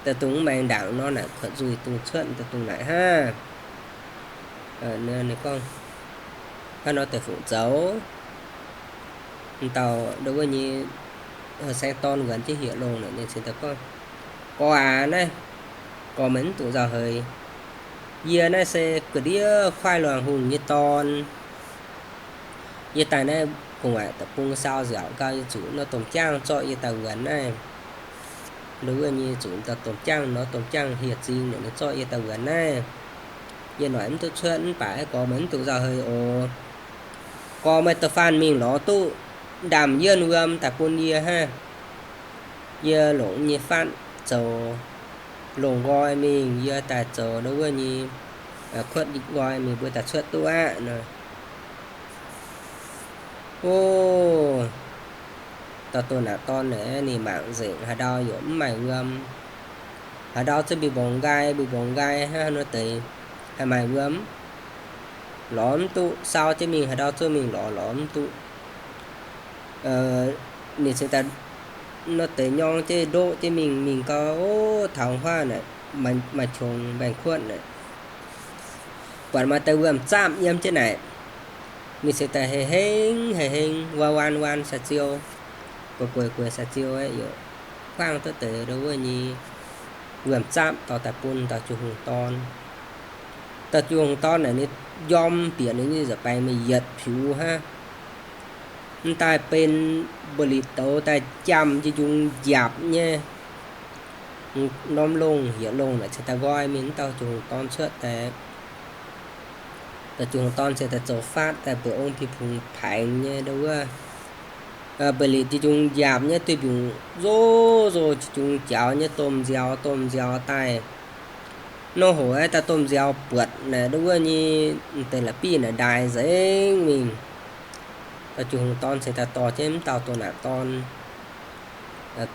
Daaih dungx mv maengx ndaangc nor naaic kuotv nzuih dungx cuotv daaih dungx naaic hnangv. Ninh gorngv, Hnangv nor deix fungc zoux? Dauh ndo wuov nyei saeng-dorn wuonx jienv hieqc longh naaic, ninh cingx daaih gorngv, Gorx aac, naaiv gorx meih mv dungx nzauh heix. Yie naaiv se ga'ndiev kuaaiv luangh hungh nyei dorn. Yie daaih naaiv gu'nguaaic deic-bung saau nziaauc gau, yie zuqc nor domh jaangv zorqv yie daaih wuonx naaiv. Ndo wuov nyei zuqc domh jaangv nor, domh jaangv hieh zing naaic, ninh zorqv yie daaih wuonx naaiv. Yie noic mv duqv cuotv, mv baac gorx meih mv dungx nzauh heix oc. Gorx meih da'faanh mingh lorz duqv ndaamv-yienh wuom daaih bun yie hnangv. Yie longc nyei fatv zoux longc nqoi mingh, yie daaih zoux ndo wuov nyei kuotv nqoi mingh mbuo daaih cuotv duqv aqv nor. Ov, dauh doh naaic dorn naaic ninh mangc nzengc, haaix ndau yaac mv maaih wuom. Haaix ndau zuqc mbu'mbong nqaai, mbu'mbong nqaai hnangv nor deix haih maaih wuom. Lorz mv duqv, saau jienv mingh, haaix ndau zuqc mingh lorz, lorz mv duqv. Ninh cingx daaih nor deix nyorng jienv ndoqv jienv mingh, mingh gau, ov, taux huaav naaic, maaih qongx mbaengx-kuotv naaic, buatc maaih deix wuom-zaapv yiem jienv naaic. Ninh cingx daaih hei-hengx hei-hengx, waan-waan-waan sai-ziou, gueix-gueix-gueix sai-ziou aeqv, yaac huaangv duqv deix ndo wuov nyei wuom-zaapv dorh daaih bun dauh jiu-hungh dorn. Dauh jiu-hungh dorn naaic ninh njorm bieqc ninh nyei nza'baengx mingh yietc piux hnangv. Mv daaih benx mba'litc douz daaih jaamh njunc njaapc nyei norm longh, hieqc longh naaic cingx daaih nqoi mingh, mv dauh jiu-hungh dorn cuotv daaih. Dauh jiu-hungh dorn cingx daaih zoux faatv daaih mbuoqc ong pin pungx paengx nyei ndo wuov mba'litc njunc njaapc nyei duih mbiungc nzo nzo, njunc jaux nyei domh nziaaux domh nziaaux daaih. Nor hoc aeqv, daaih domh nziaaux buatc naaic, ndo wuov nyei deix la'bieiv naaic ndaix nzengc mingh. Dauh Jiu-Hungh dorn cingx daaih dorh jienv mv dauh doh naanc dorn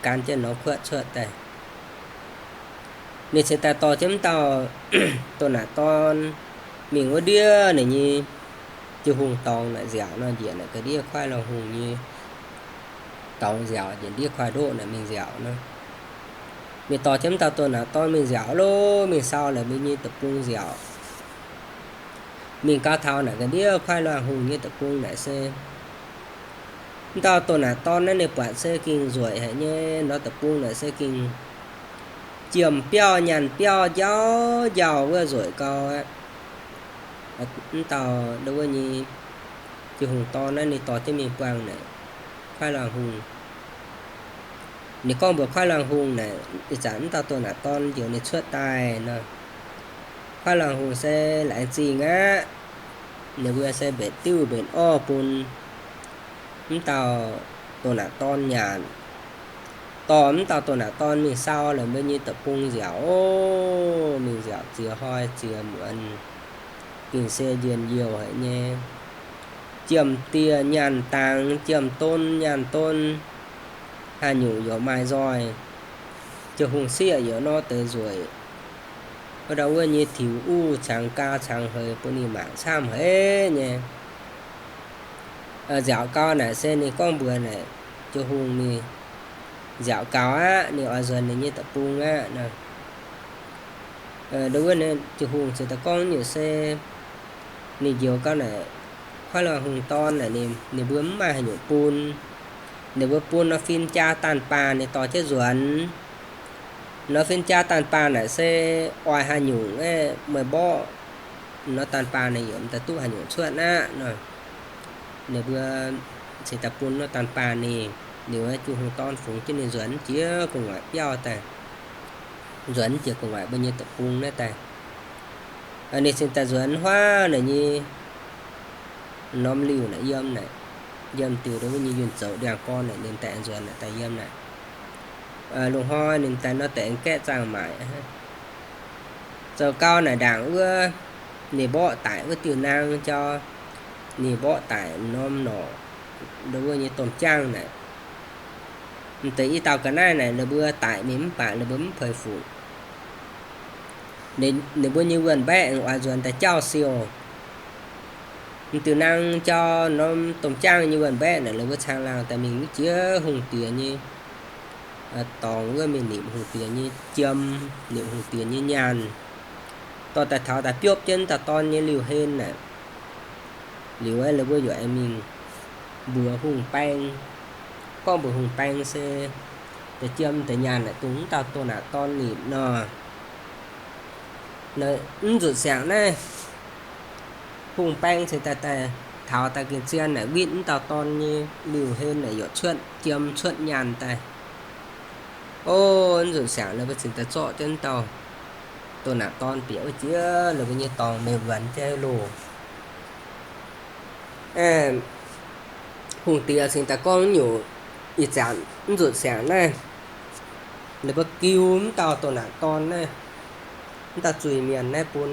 gan jienv norm kuotv cuotv daaih. Ninh cingx daaih dorh jienv mv dauh doh naanc dorn mingh wuov ndiev ninh nyei Jiu-Hungh dorngx naaic nziaauc nor, njiec naaic ga'ndiev Kuaaiv Luangh Hungh nyei dorngx nziaauc, njiec ndiev Kuaaiv Ndoqv naaic mingh nziaauc nor. Ninh dorh jienv mv dauh doh naanc dorn mingh nziaauc loh, mingh sau la'mienh nyei deic-bung nziaauc. Mingh gau taux naaic ga'ndiev Kuaaiv Luangh Hungh nyei deic-bung naaic se mv dauh doh naanc dorn naaiv ninh buatc se gengh nzueic haic nyei. Norm deic-bung naaic se gengh jiemh biauv nyaanh biauv, njauv njaauh wuov nzueic gau aqv. Mv dauh ndo wuov nyei Jiu-Hungh dorn naaiv ninh dorh jienv mingh buangh naaic Kuaaiv Luangh Hungh. Ninh gorngv mbuox Kuaaiv Luangh Hungh naaic, ih zanc mv dauh doh naanc dorn njoux ninh cuotv daaih nor. Kuaaiv Luangh Hungh se laengz zingh aqv. Ninh mbuo se mbenc diuv mbenc orv bun mv dauh doh naanc dorn nyanc, dorh mv dauh doh naanc dorn mingh sau la'mienh nyei deic-bung nziaauc. Ov, mingh nziaauc ziex hnoi ziex muonz, gengh se njien-youh haic nyei. Jiemh dieh nyaanh dangx, jiemh don nyaanh don, haaix nyungc yaac maaih nzoih. Jiu-Hungh sieqv yaac nor deix nzueic. Wuov dauh wuov nyei tiux uv cangx gaa cangx heix bun ninh mangc camv haic nyei. Nziaauc gau naaic se ninh gorngv mbuox naaic Jiu-Hungh mingh, nziaauc gaux aqv, ninh oix nzuonx ninh nyei deic-bung aqv nor. Ndo wuov Jiu-Hungh ziouc daaih gorngv nyei se ninh njoux gau naaic Kuaaiv Luangh Hungh dorn naaic, ninh mbuo mv maaih haaix nyungc bun. Ninh mbuo bun norm fin-jaa daanh baanh ninh dorh jienv nzuonx. Norm fin-jaa daanh baanh naaic se oix haaix nyungc aeqv, meih mborqv norm daanh baanh ninh yaac m'daaih duqv haaix nyungc cuotv aqv nor. Ninh mbuo cingx daaih bun norm daanh baanh ninh. Liuz Jiu-Hungh dorn fungx jienv ninh nzuonx jiex gu'nguaaic biauv daaih, nzuonx jiex gu'nguaaic mbuo nyei deic-bung naaiv daaih. Ninh cingx daaih nzuonx huaav naaic nyei norm liuh naaic yiem naaic, yiem diuh ndo wuov nyei yunh zoux ndiangx-gorn naaic, ninh daaih nzuonx naaic daaih yiem naaic. Loz-hnoi ninh daaih nor deix gaeqv zaangh maaic. Zoux gau naaic ndaangc wuov, ninh mborqv daic wuov diuh naang jauv, ninh mborqv daic norm norqc ndo wuov nyei domh jaangv naaic. M'deix i dauh ga'naaiv naaic ninh mbuo daic mingh mv baac ninh mbuo mv peix fuc. Ninh mbuo nyei wuonh mbaeqv oix nzuonx daaih jauv siou. M'diuh naang jauv norm domh jaangv nyei wuonh mbaeqv naaic, ninh mbuo caangh laangh daaih mingh wuov jiex hungh diex nyei dorngx wuov mingh nimc hungh diex nyei jiem, nimc hungh diex nyei nyaanh, dorh daaih taux daaih biopv jienv dauh dorn nyei liuh hlen naaic. Liuz aeqv, ninh mbuo yaac aengx mingh mbuox hungh baeng, gorngv mbuox hungh baeng se deix jiem deix nyaanh naaic dungx mv dauh doh naanc dorn nimc nor. Mv nzunc siangx naaiv, hungh baeng cingx daaih daaih taux daaih gengh zien naaic witv mv dauh dorn nyei liuh hlen naaic yaac cuotv jiem cuotv nyaanh daaih. Ov, mv nzunc siangx ninh mbuo cingx daaih zorqv jienv mv dauh doh naanc dorn bieqc wuov jiex ninh mbuo nyei dorngx mingh wuonx jienv loh. Hungh diex cingx daaih gorngv nyungc, ih zanc mv nzunc siangx naaiv, ninh mbuo giu mv dauh doh naanc dorn naaiv, mv dauh zuiz-mienh naaiv bun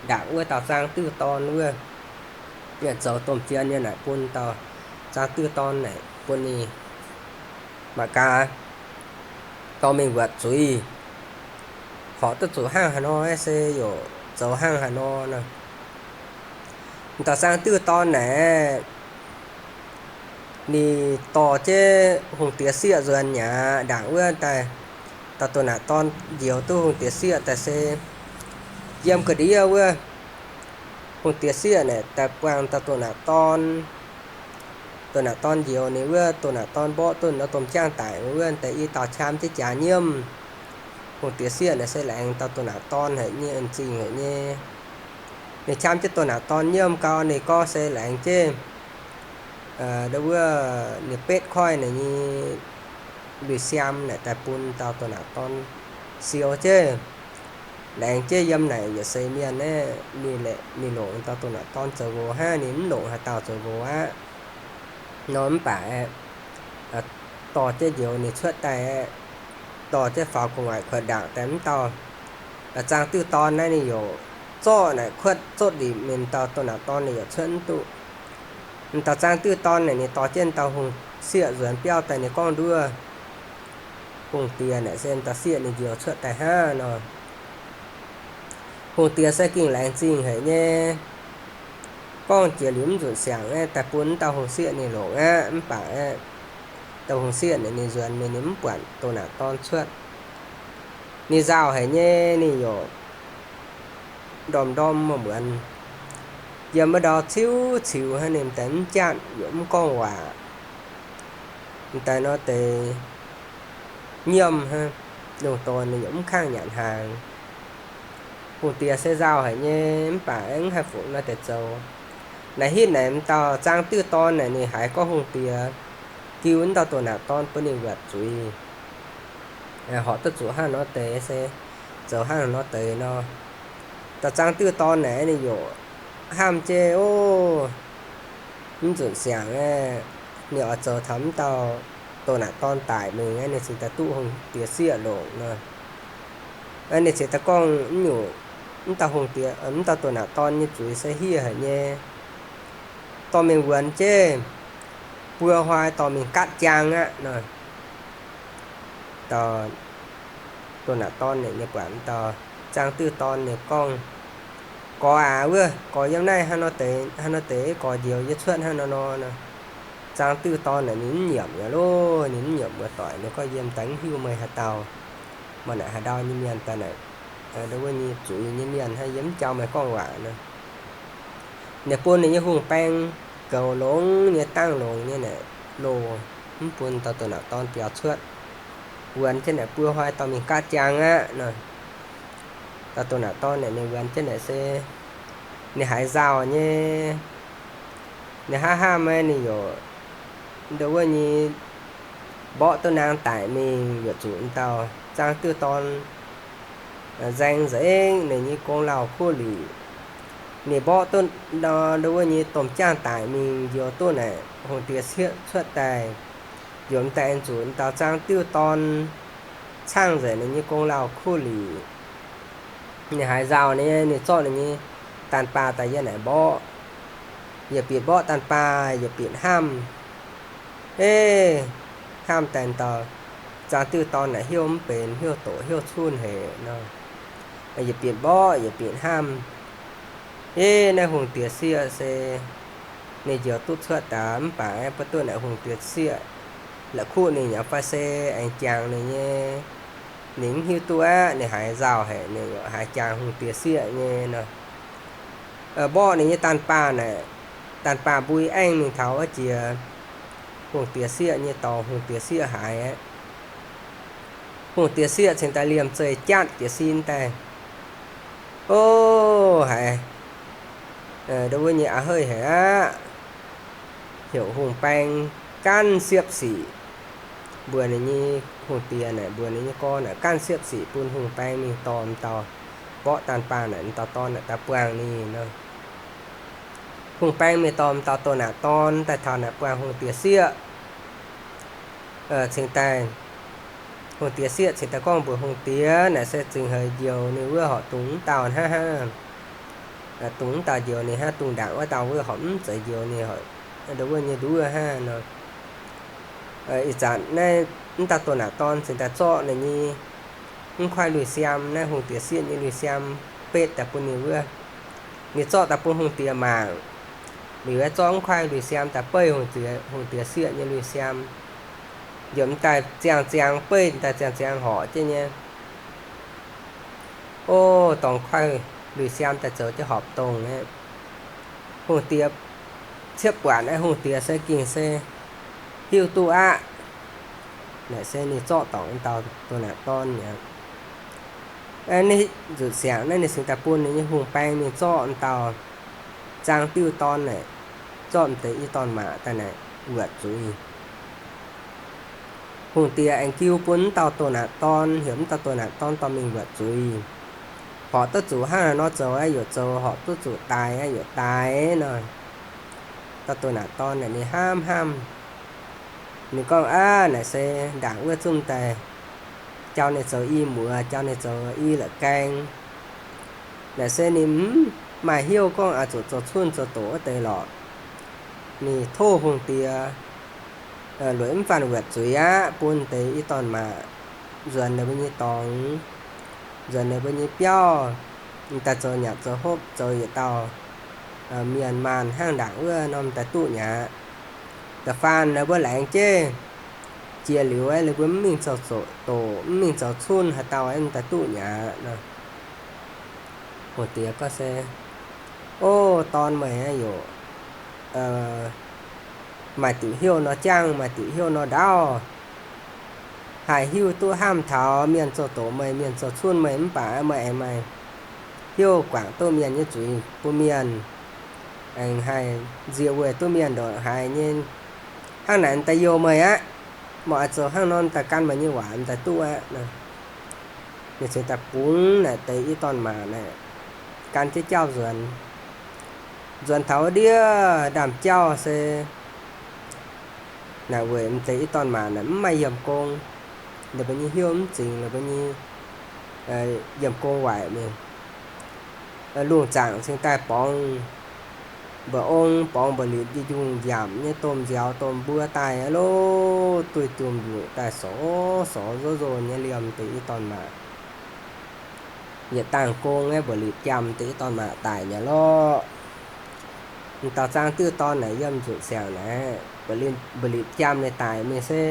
ndaangc wuov dauh zaang diuh dorn wuov, zoux domh jien nyei naaic bun dauh zaang diuh dorn naaic bun ninh mangc gaax dorh mingh wuatc zuiz, horpc duqv zuqc hnangv haaix nor se yaac zoux hnangv haaix nor nor. Dauh zaang diuh dorn naaic, ninh dorh jienv hungh diex sieqv nzuonx mi'aqv. Ndaangc wuov daaih, dauh doh naanc dorn njoux duqv hungh diex sieqv daaih se yiem ga'ndiev wuov, hungh diex sieqv naaic daaih buangh dauh doh naanc dorn. Doh naanc dorn njoux ninh wuov, doh naanc dorn mborqv duqv nor domh jaangv daic wuov, daaih i dauh qam jienv jaax nyiemv. Hungh diex sieqv naaic se laengz dauh doh naanc dorn haic nyei, en zingh haic nyei. Ninh qam jienv doh naanc dorn nyiemv gau, ninh gorngv se laengz jienv ndo wuov ninh betv koiv naaic nyei lui-siaam naaic daaih bun dauh doh naanc dorn siou jienv. Laengz jienv yiem naaic yietc seix mienh naaiv, ninh longc dauh doh naanc dorn zoux nqox hnangv, ninh mv longc haaix dauh zoux nqox aqv. Nor mv baac dorh jienv njoux ninh cuotv daaih, dorh jienv faaux gu'nguaaic kuotv ndaangc daaih mv dauh Zaang diuh dorn naaiv ninh youc zorqv naaic kuotv zotv liuz, mingh dauh doh naaic dorn ninh youc cuotv mv duqv. M'dauh zaang diuh dorn naaic ninh dorh jienv dauh hungh sieqv nzuonx biauv daaih, ninh gorngv nduov hungh diex naaic se m'dauh sieqv ninh njoux cuotv daaih hnangv nor. Hungh diex se gengh laengz zingh haic nyei, gorngv jiex liuz mv nzunc siangx aeqv, daaih bun m'dauh hungh sieqv ninh longc aqv. Mv baac aeqv, dauh hungh sieqv naaic ninh nzuonx mingh ninh mv buatc doh naaic dorn cuotv. Ninh nzauh haic nyei, ninh youc ndorm-ndorm muonz-muonz yiem wuov ndau ciuv-ciux hnangv, ninh m'daaih mv jatv, youc mv gorngv waac. M'daaih nor deix nyiemv hnangv, lungh donx ninh youc mv kangv nyanc hnaangx. Hungh diex se nzauh haic nyei, mv baac aengx mv haih fungc nor deix zoux. Naaic hitv naaic m'dauh zaang diuh dorn naaic ninh haiz gorngv hungh diex giu m'dauh doh naaic dorn bun ninh wuatc zuiz, horpc duqv zuqc hnangv nor deix se zoux hnangv nor deix nor. Dauh zaang diuh dorn naaic ninh youc hnamv jienv, ov, mv nzunc siangx aeqv, ninh oix zoux taux m'dauh doh naaic dorn daic mingh aeqv, ninh cingx daaih duqv hungh diex sieqv longc nor. Ninh cingx daaih gorngv nyungc, m'dauh hungh diex, m'dauh doh naaic dorn nyei zuiz se hiev haic nyei. Dorh mingh wuonx jienv, buo hnoi dorh mingh gaatv jaang aqv nor. Dauh doh naaic dorn ninh nyei buatc m'dauh zaang diuh dorn ninh gorngv, gorx aac, wuov gorx yiem naaiv hnangv nor deix, hnangv nor deix gorx njoux yie cuotv hnangv nor nor nor. Zaang diuh dorn naaic ninh mv nyiemc yaac loh, ninh mv nyiemc muoz-doic, ninh gorngv, yie m'daaih mv hiuv meih haaix dauh. Maaih naaic haaix ndau nyei mienh daaih naaic, wuov nyei zuiz nyei mienh hnangv, yie mv jauv meih gorngv waac nor. Ninh bun ninh nyei hungh baeng goux longx nyei, dangh longx nyei naaic loh, mv bun dauh doh naaic dorn biaux cuotv. Wuonx jienv naaic buo hnoi dorh mingh gaatv jaang aqv nor. Dauh doh naaic dorn naaic ninh wuonx jienv naaic se ninh haiz nzauh nyei. Ninh hnamv hnamv aeqv, ninh youc nduov wuov nyei mborqv duqv naang daic mingh, yietc zuqc m'dauh zaang diuh dorn nzaeng nzengc ninh nyei gong lauh kuv lic. Ninh mborqv duqv nduov wuov nyei domh jaangh daic mingh, njoux duqv naaic hungh diex sieqv cuotv daaih, youc m'daaih aengx zuqc m'dauh zaang diuh dorn caangh nzengc ninh nyei gong lauh kuv lic. Ninh haiz nzauh nyei, ninh zorqv ninh nyei daanh baah daaih yiem naaic mborqv. Yietc bieqc mborqv daanh baah, yietc bieqc hnamv. Eix, hnamv daaih m'dauh zaang diuh dorn naaic heuc mv benx, heuc doqc heuc cunh haic nor. Yietc bieqc mborqv, yietc bieqc hnamv. Eix, naaiv hungh diex sieqv se ninh njoux duqv cuotv daaih, mv baac mv baac duqv naaic hungh diex sieqv la'kuqv ninh nyei fai se aengx jangx ninh nyei, ninh mv hiuv duqv aqv. Ninh haiz nzauh haic, ninh haiz jangx hungh diex sieqv nyei nor. Mborqv ninh nyei daanh baah naaic, daanh baah mbui aengv mingh taux wuov jiex hungh diex sieqv nyei dorngx, hungh diex sieqv haiz aqv. Hungh diex sieqv cingx daaih liemh zeih jatv jiez sin daaih. Ov, haiz nduov wuov nyei a'heiv haic aqv. Heuc hungh baeng gaanv siepv sic mbuox ninh nyei hungh diex naaic, mbuox ninh nyei gorx naaic gaanv siepv sic bun hungh baeng mingh dorh m'dauh mborqv daanh baah naaic, m'dauh dorn naaic daaih buangh ninh nor. Hungh baeng mingh dorh m'dauh doh naaic dorn daaih taux naaic buangh hungh diex sieqv. Cingx daaih, hungh diex sieqv cingx daaih gorngv mbuox hungh diex naaic se zingh heix njoux ninh wuov horqc dungz m'dauh hnangv hnangv. Dungz m'dauh njoux ninh hnangv, dungz ndaangc wuov dauh wuov horqc mv zeiz njoux ninh, horqc nduov wuov nyei nduov hnangv nor. Ih zanc naaiv m'dauh doh naaic dorn cingx daaih zorqv ninh nyei mv kuaaiv lui-siaam, naaiv hungh diex sieqv nyei lui-siaam betv daaih bun ninh wuov. Ninh zorqv daaih bun hungh diex mangc. Liuz aeqv, zorqv mv kuaaiv lui-siaam daaih beiv hungh diex, hungh diex sieqv nyei lui-siaam. Yiem daaih ziangh ziangx beiv, daaih ziangh ziangx horpc jienv nyei. Ov, dorngx kuaaiv lui-siaam daaih zoux jienv horpc dongh aqv. Hungh diex ciepv buatc aqv, hungh diex se gengh se hiuv duqv aqv. Naaic se ninh zorqv dorngc dauh doh naaic dorn mi'aqv. Naaiv nzunc siangx naaiv ninh cingx daaih bun ninh nyei hungh baeng mingh zorqv dauh zaang diuh dorn naaic, zorqv m'deix i dorn-maac daaih naaic wuotc zuiz. Hungh diex aengx jiu bun m'dauh doh naaic dorn, heuc m'dauh doh naaic dorn dorh mingh wuotc zuiz. Horpc duqv zuqc hnangv haaix nor zoux aeqv, yaac zoux, horpc duqv zuqc daaix aeqv, yaac daaix nor. Dauh doh naaic dorn naaic ninh hnamv hnamv, ninh gorngv, Aav, naaic se ndaangc wuov zungv daaih jauv ninh zoux i muoz, jauv ninh zoux i la'gaeng. Naaic se ninh mv maaih hnyouv gorngv oix zuqc zoux cunh zoux doqc wuov deix lorqc. Ninh tov hungh diex lueic mv faanh wuotc zuiz aqv, bun deix i dorn maac nzuonx ninh mbuo nyei dorngx, nzuonx ninh mbuo nyei biauv, daaih zoux nyanc zoux hopv, zoux yietc dauh mienh maanh hnangv ndaangc wuov norm daaih duqv mi'aqv. Da'faanh ninh mbuo laengz jienv jiex liuz, ninh mbuo mv mingh zoux doqc, mv mingh zoux cunh, haaix dauh mv daaih duqv mi'aqv nor. Hungh diex gorngv se, O, dorn meih yaac maaih diuc hnyouv nor jangv, maaih diuc hnyouv nor ndaauv. Haih hiuv duqv hnamv taux mienh zoux doqc meih, mienh zoux cunh meih mv baac meih aengx maaih hnyouv guangc duqv mienh nyei zuiz bun mienh, aengx haih nzie weih duqv mienh ndongc haaix nyei. Hnangv naaic daaih youh meih aqv. Meih oix zoux hnangv nor daaih gan meih nyei waac daaih duqv aqv. Ninh cingx daaih bungx naaic deix i dorn maac naaic gan jienv jauv nzuonx. Nzuonx taux wuov ndiev ndaamv-jauv se naaic weic m'deix i dorn maac naaic mv maaih yiemh gong. Ninh mbuo nyei hnyouv mv zingx, ninh mbuo nyei yiemh gong waaic mingh. Lungh zaangc cingx daaih borngz mba'ong, borngz mba'litc njung-njamc nyei domh nziaaux domh mbuo daaih aqv lorqc, duih jomc nyuoqc daaih sorx sorx nzov nzon nyei liemh deix i dorn maac. Yietc dangh gong aeqv, mba'litc jangx deix i dorn maac daic mi'aqv lorqc. M'dauh zaang diuh dorn naaic yiem nzuqc siangx naaiv, mba'litc jangx ninh daic mingh se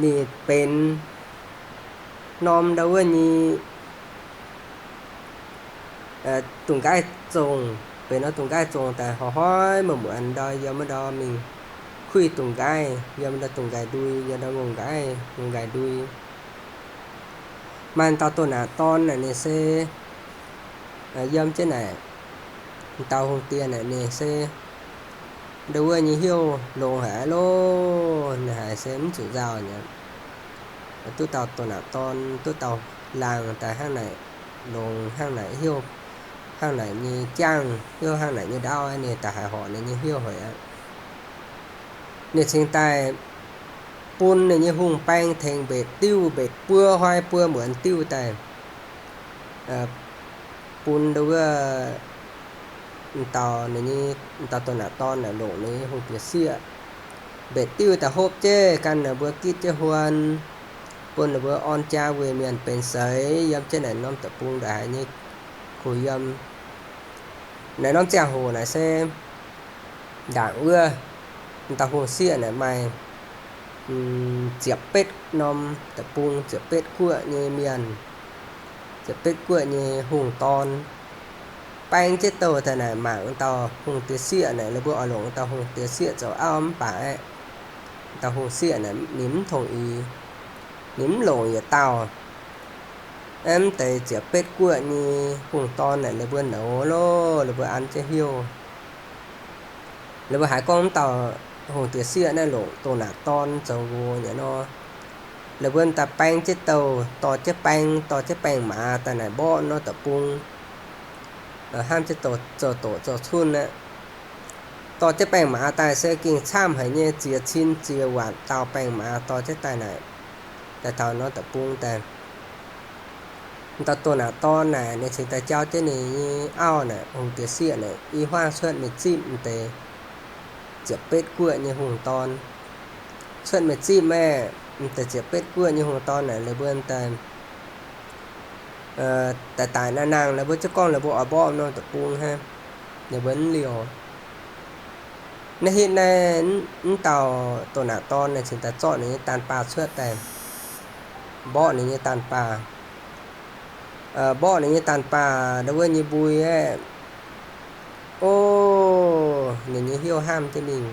ninh benx norm ndau wuov nyei dungz nqaaiv zongh, benx norm dungz nqaaiv zongh daaih hnoi-hnoi muonz-muonz ndau yiem wuov ndau mingh kuih dungz nqaaiv, yiem ndau dungz nqaaiv ndui, yiem ndau ngongh nqaaiv, ngongh nqaaiv ndui. Maaih dauh doh naanc dorn naaic ninh se yiem jienv naaic, dauh hungh diex naaic ninh se ndau wuov nyei hnyouv longx haic aqv loh, ninh haiz se mv zuqc nzauh nyei. Duqv dauh doh naanc dorn, duqv dauh laangh daaih hnangv naaic longx, hnangv naaic hnyouv, hnangv naaic nyei jangv, hnyouv hnangv naaic nyei ndaauv, ninh daaih haiz horc ninh nyei hnyouv haic aqv. Ninh cingx daaih bun ninh nyei hungh baeng tengx mbetc diuv, mbetc buo hnoi buo muonz diuv daaih bun ndau wuov dauh, dauh doh naanc dorn naaic longc ninh nyei hungh diex sieqv. Mbetc diuv daaih hopv jienv gan ninh mbuo gitv jienv huon, bun ninh mbuo orn jaa weic mienh benx seix yiem jienv naaic norm deic-bung ndongc haaix nyei kuh yiem. Naaiv norm ziangh hoc naaic se ndaangc wuov dauh hungh sieqv naaic maaih ziepc betv norm deic-bung, ziepc betv guoqv nyei mienh, ziepc betv guoqv nyei hungh dorn. Baeng jienv douh daaih naaic mangc dauh hungh diex sieqv naaic, ninh mbuo oix longc dauh hungh diex sieqv zoux auv mv baac aeqv, dauh hungh sieqv naaic ninh mv tongx ix, ninh mv longc yietc dauh. Mv deix ziepc betv guoqv nyei hungh dorn naaic ninh mbuo nouz loh, ninh mbuo an jienv hnyouv. Ninh mbuo haiz gorngv mv dauh hungh diex sieqv naaiv longc doh naanc dorn zoux nqox nyei nor, ninh mbuo daaih baeng jienv douh, dorh jienv baeng, dorh jienv baeng maaz daaih naaic mborqv norm deic-bung, hnamv jienv zoux doqc zoux cunh aqv. Dorh jienv baeng maaz daaih se gengh camv haic nyei, ziex cin ziex waanc dauh baeng maaz dorh jienv daaih naaic, daaih taux norm deic-bung daaih. Dauh doh naanc dorn naaic ninh cingx daaih jauv jienv ninh nyei auv naaic, hungh diex sieqv naaic, i huaang cuotv mingh zipv m'deix ziepc betv guoqv nyei hungh dorn. Cuotv mingh zipv maah, m'deix ziepc betv guoqv nyei hungh dorn naaic, ninh mbuo daaih daic daic naang naang, ninh mbuo ziouc gorngv ninh mbuo oix mborqv norm deic-bung hnangv, ninh mbuo mv liouh. Naaiv hitv naaiv, mv dauh doh naanc dorn naaic cingx daaih zorqv ninh nyei daanh baah cuotv daaih, mborqv ninh nyei daanh baah. Mborqv ninh nyei daanh baah ndau wuov nyei mbui aeqv, o, ninh nyei hnyouv hnamv jienv mingh.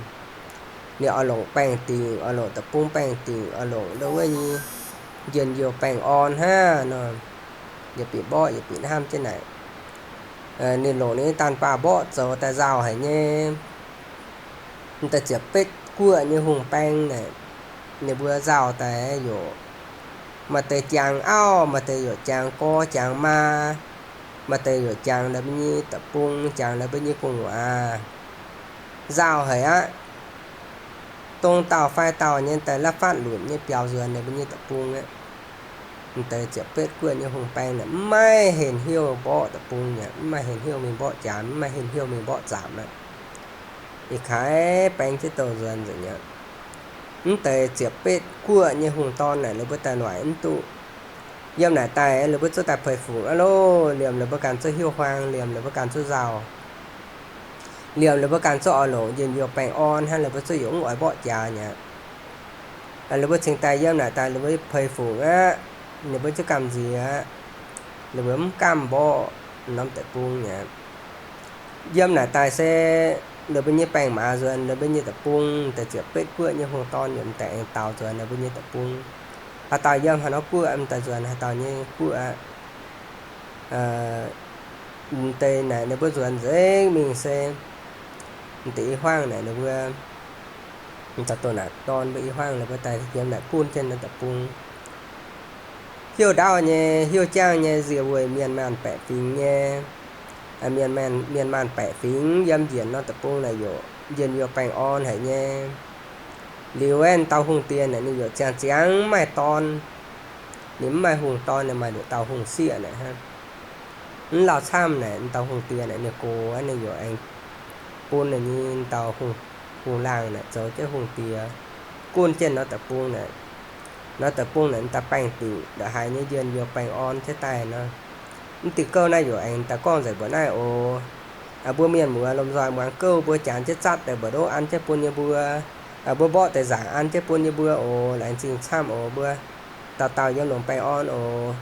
Ninh oix longc baengh dingc, oix longc deic-bung baengh dingc, oix longc ndau wuov nyei njien-youh baengh orn hnangv nor, yietc bieqc mborqv yietc bieqc hnamv jienv naaic. Ninh longc ninh nyei daanh baah mborqv zoux daaih nzauh haic nyei. M'deix ziepc betv guoqv nyei hungh baeng naaic, ninh mbuo nzauh daaih yaac maaih deix jangx auv, maaih deix yaac jangx gorx jangx maa, maaih deix yaac jangx ninh mbuo nyei deic-bung, jangx ninh mbuo nyei gu'nguaaz. Nzauh haic aqv. Dongh dauh fai dauh nyei daaih la'fatv lunc nyei biaux nzuonx ninh mbuo nyei deic-bung aqv. M'deix ziepc betv guoqv nyei hungh baeng naaic mv maaih henh hiuv mborqv deic-bung mi'aqv, mv maaih henh hiuv mingh mborqv jaax, mv maaih henh hiuv mingh mborqv zaamc aqv. Ih kaaix baeng jienv douh nzuonx nzengc mi'aqv. Mv deix ziepc betv guoqv nyei hungh dorn naaic ninh mbuo daaih noic mv duqv. Yiem naaic daaih ninh mbuo zuqc daaih peix fungc aqv loh. Liemh ninh mbuo ganh zuqc hiuv huaang, liemh ninh mbuo ganh zuqc nzauh, liemh ninh mbuo ganh zuqc oix longc njien-youh baengh orn hnangv, ninh mbuo zuqc yaac mv oix mborqv jaax mi'aqv. Ninh mbuo cingx daaih yiem naaic daaih ninh mbuo peix fungc aqv. Ninh mbuo zuqc gamh nziex aqv. Ninh mbuo mv gamh mborqv norm deic-bung mi'aqv. Yiem naaic daaih se ninh mbuo nyei baengh maaz nzuonx, ninh mbuo nyei deic-bung, m'deix ziepc betv guoqv nyei hungh dorn yaac m'deix aengx daaux nzuonx ninh mbuo nyei deic-bung. Haaix dauh yiem haaix norm guoqv m'daaih nzuonx haaix dauh nyei guoqv aqv. M'deix naaic ninh mbuo nzuonx nzengc mingh se m'deix i hmuangv naaic ninh mbuo, m'daaih doh naaic dorn mbuo i hmuangv ninh mbuo daaih yiem naaic gunv jienv norm deic-bung. Hiuv ndaauv nyei, hiuv jangv nyei, nzie weic mienh maanh baeqc fingx nyei. Mienh maanh, mienh maanh baeqc fingx yiem njiec norm deic-bung naaic yaac njien-youh baengh orn haic nyei. Liuz aeqv, dauh hungh diex naaic ninh yaac ziangh ziangx mv maaih dorn. Ninh mv maaih hungh dorn, ninh maaih nduqc dauh hungh sieqv naaic hnangv. Mv lauh camv naaic, dauh hungh diex naaic ninh gox aqv, ninh yaac aengx bun ninh nyei dauh hungh, hungh laangh naaic zoux jienv hungh diex gunv jienv norm deic-bung naaic. Norm deic-bung naaic daaih baengh diuc ndongc haaix nyei njien-youh baengh orn jienv daaih nor. Mv diuh gouv naaiv yaac aengx daaih gorngv nzengc mbuoqc naaiv oc. Mbuo mienh muoz lomh nzoih muangx gouv mbuo jangx jienv zatv deix mbu'ndongv an jienv bun yie mbuo. Mbuo mborqv deix nzaangc an jienv bun yie mbuo oc. Laengz zingh camv oc. Mbuo dauh dauh yiem longx baengh orn oc.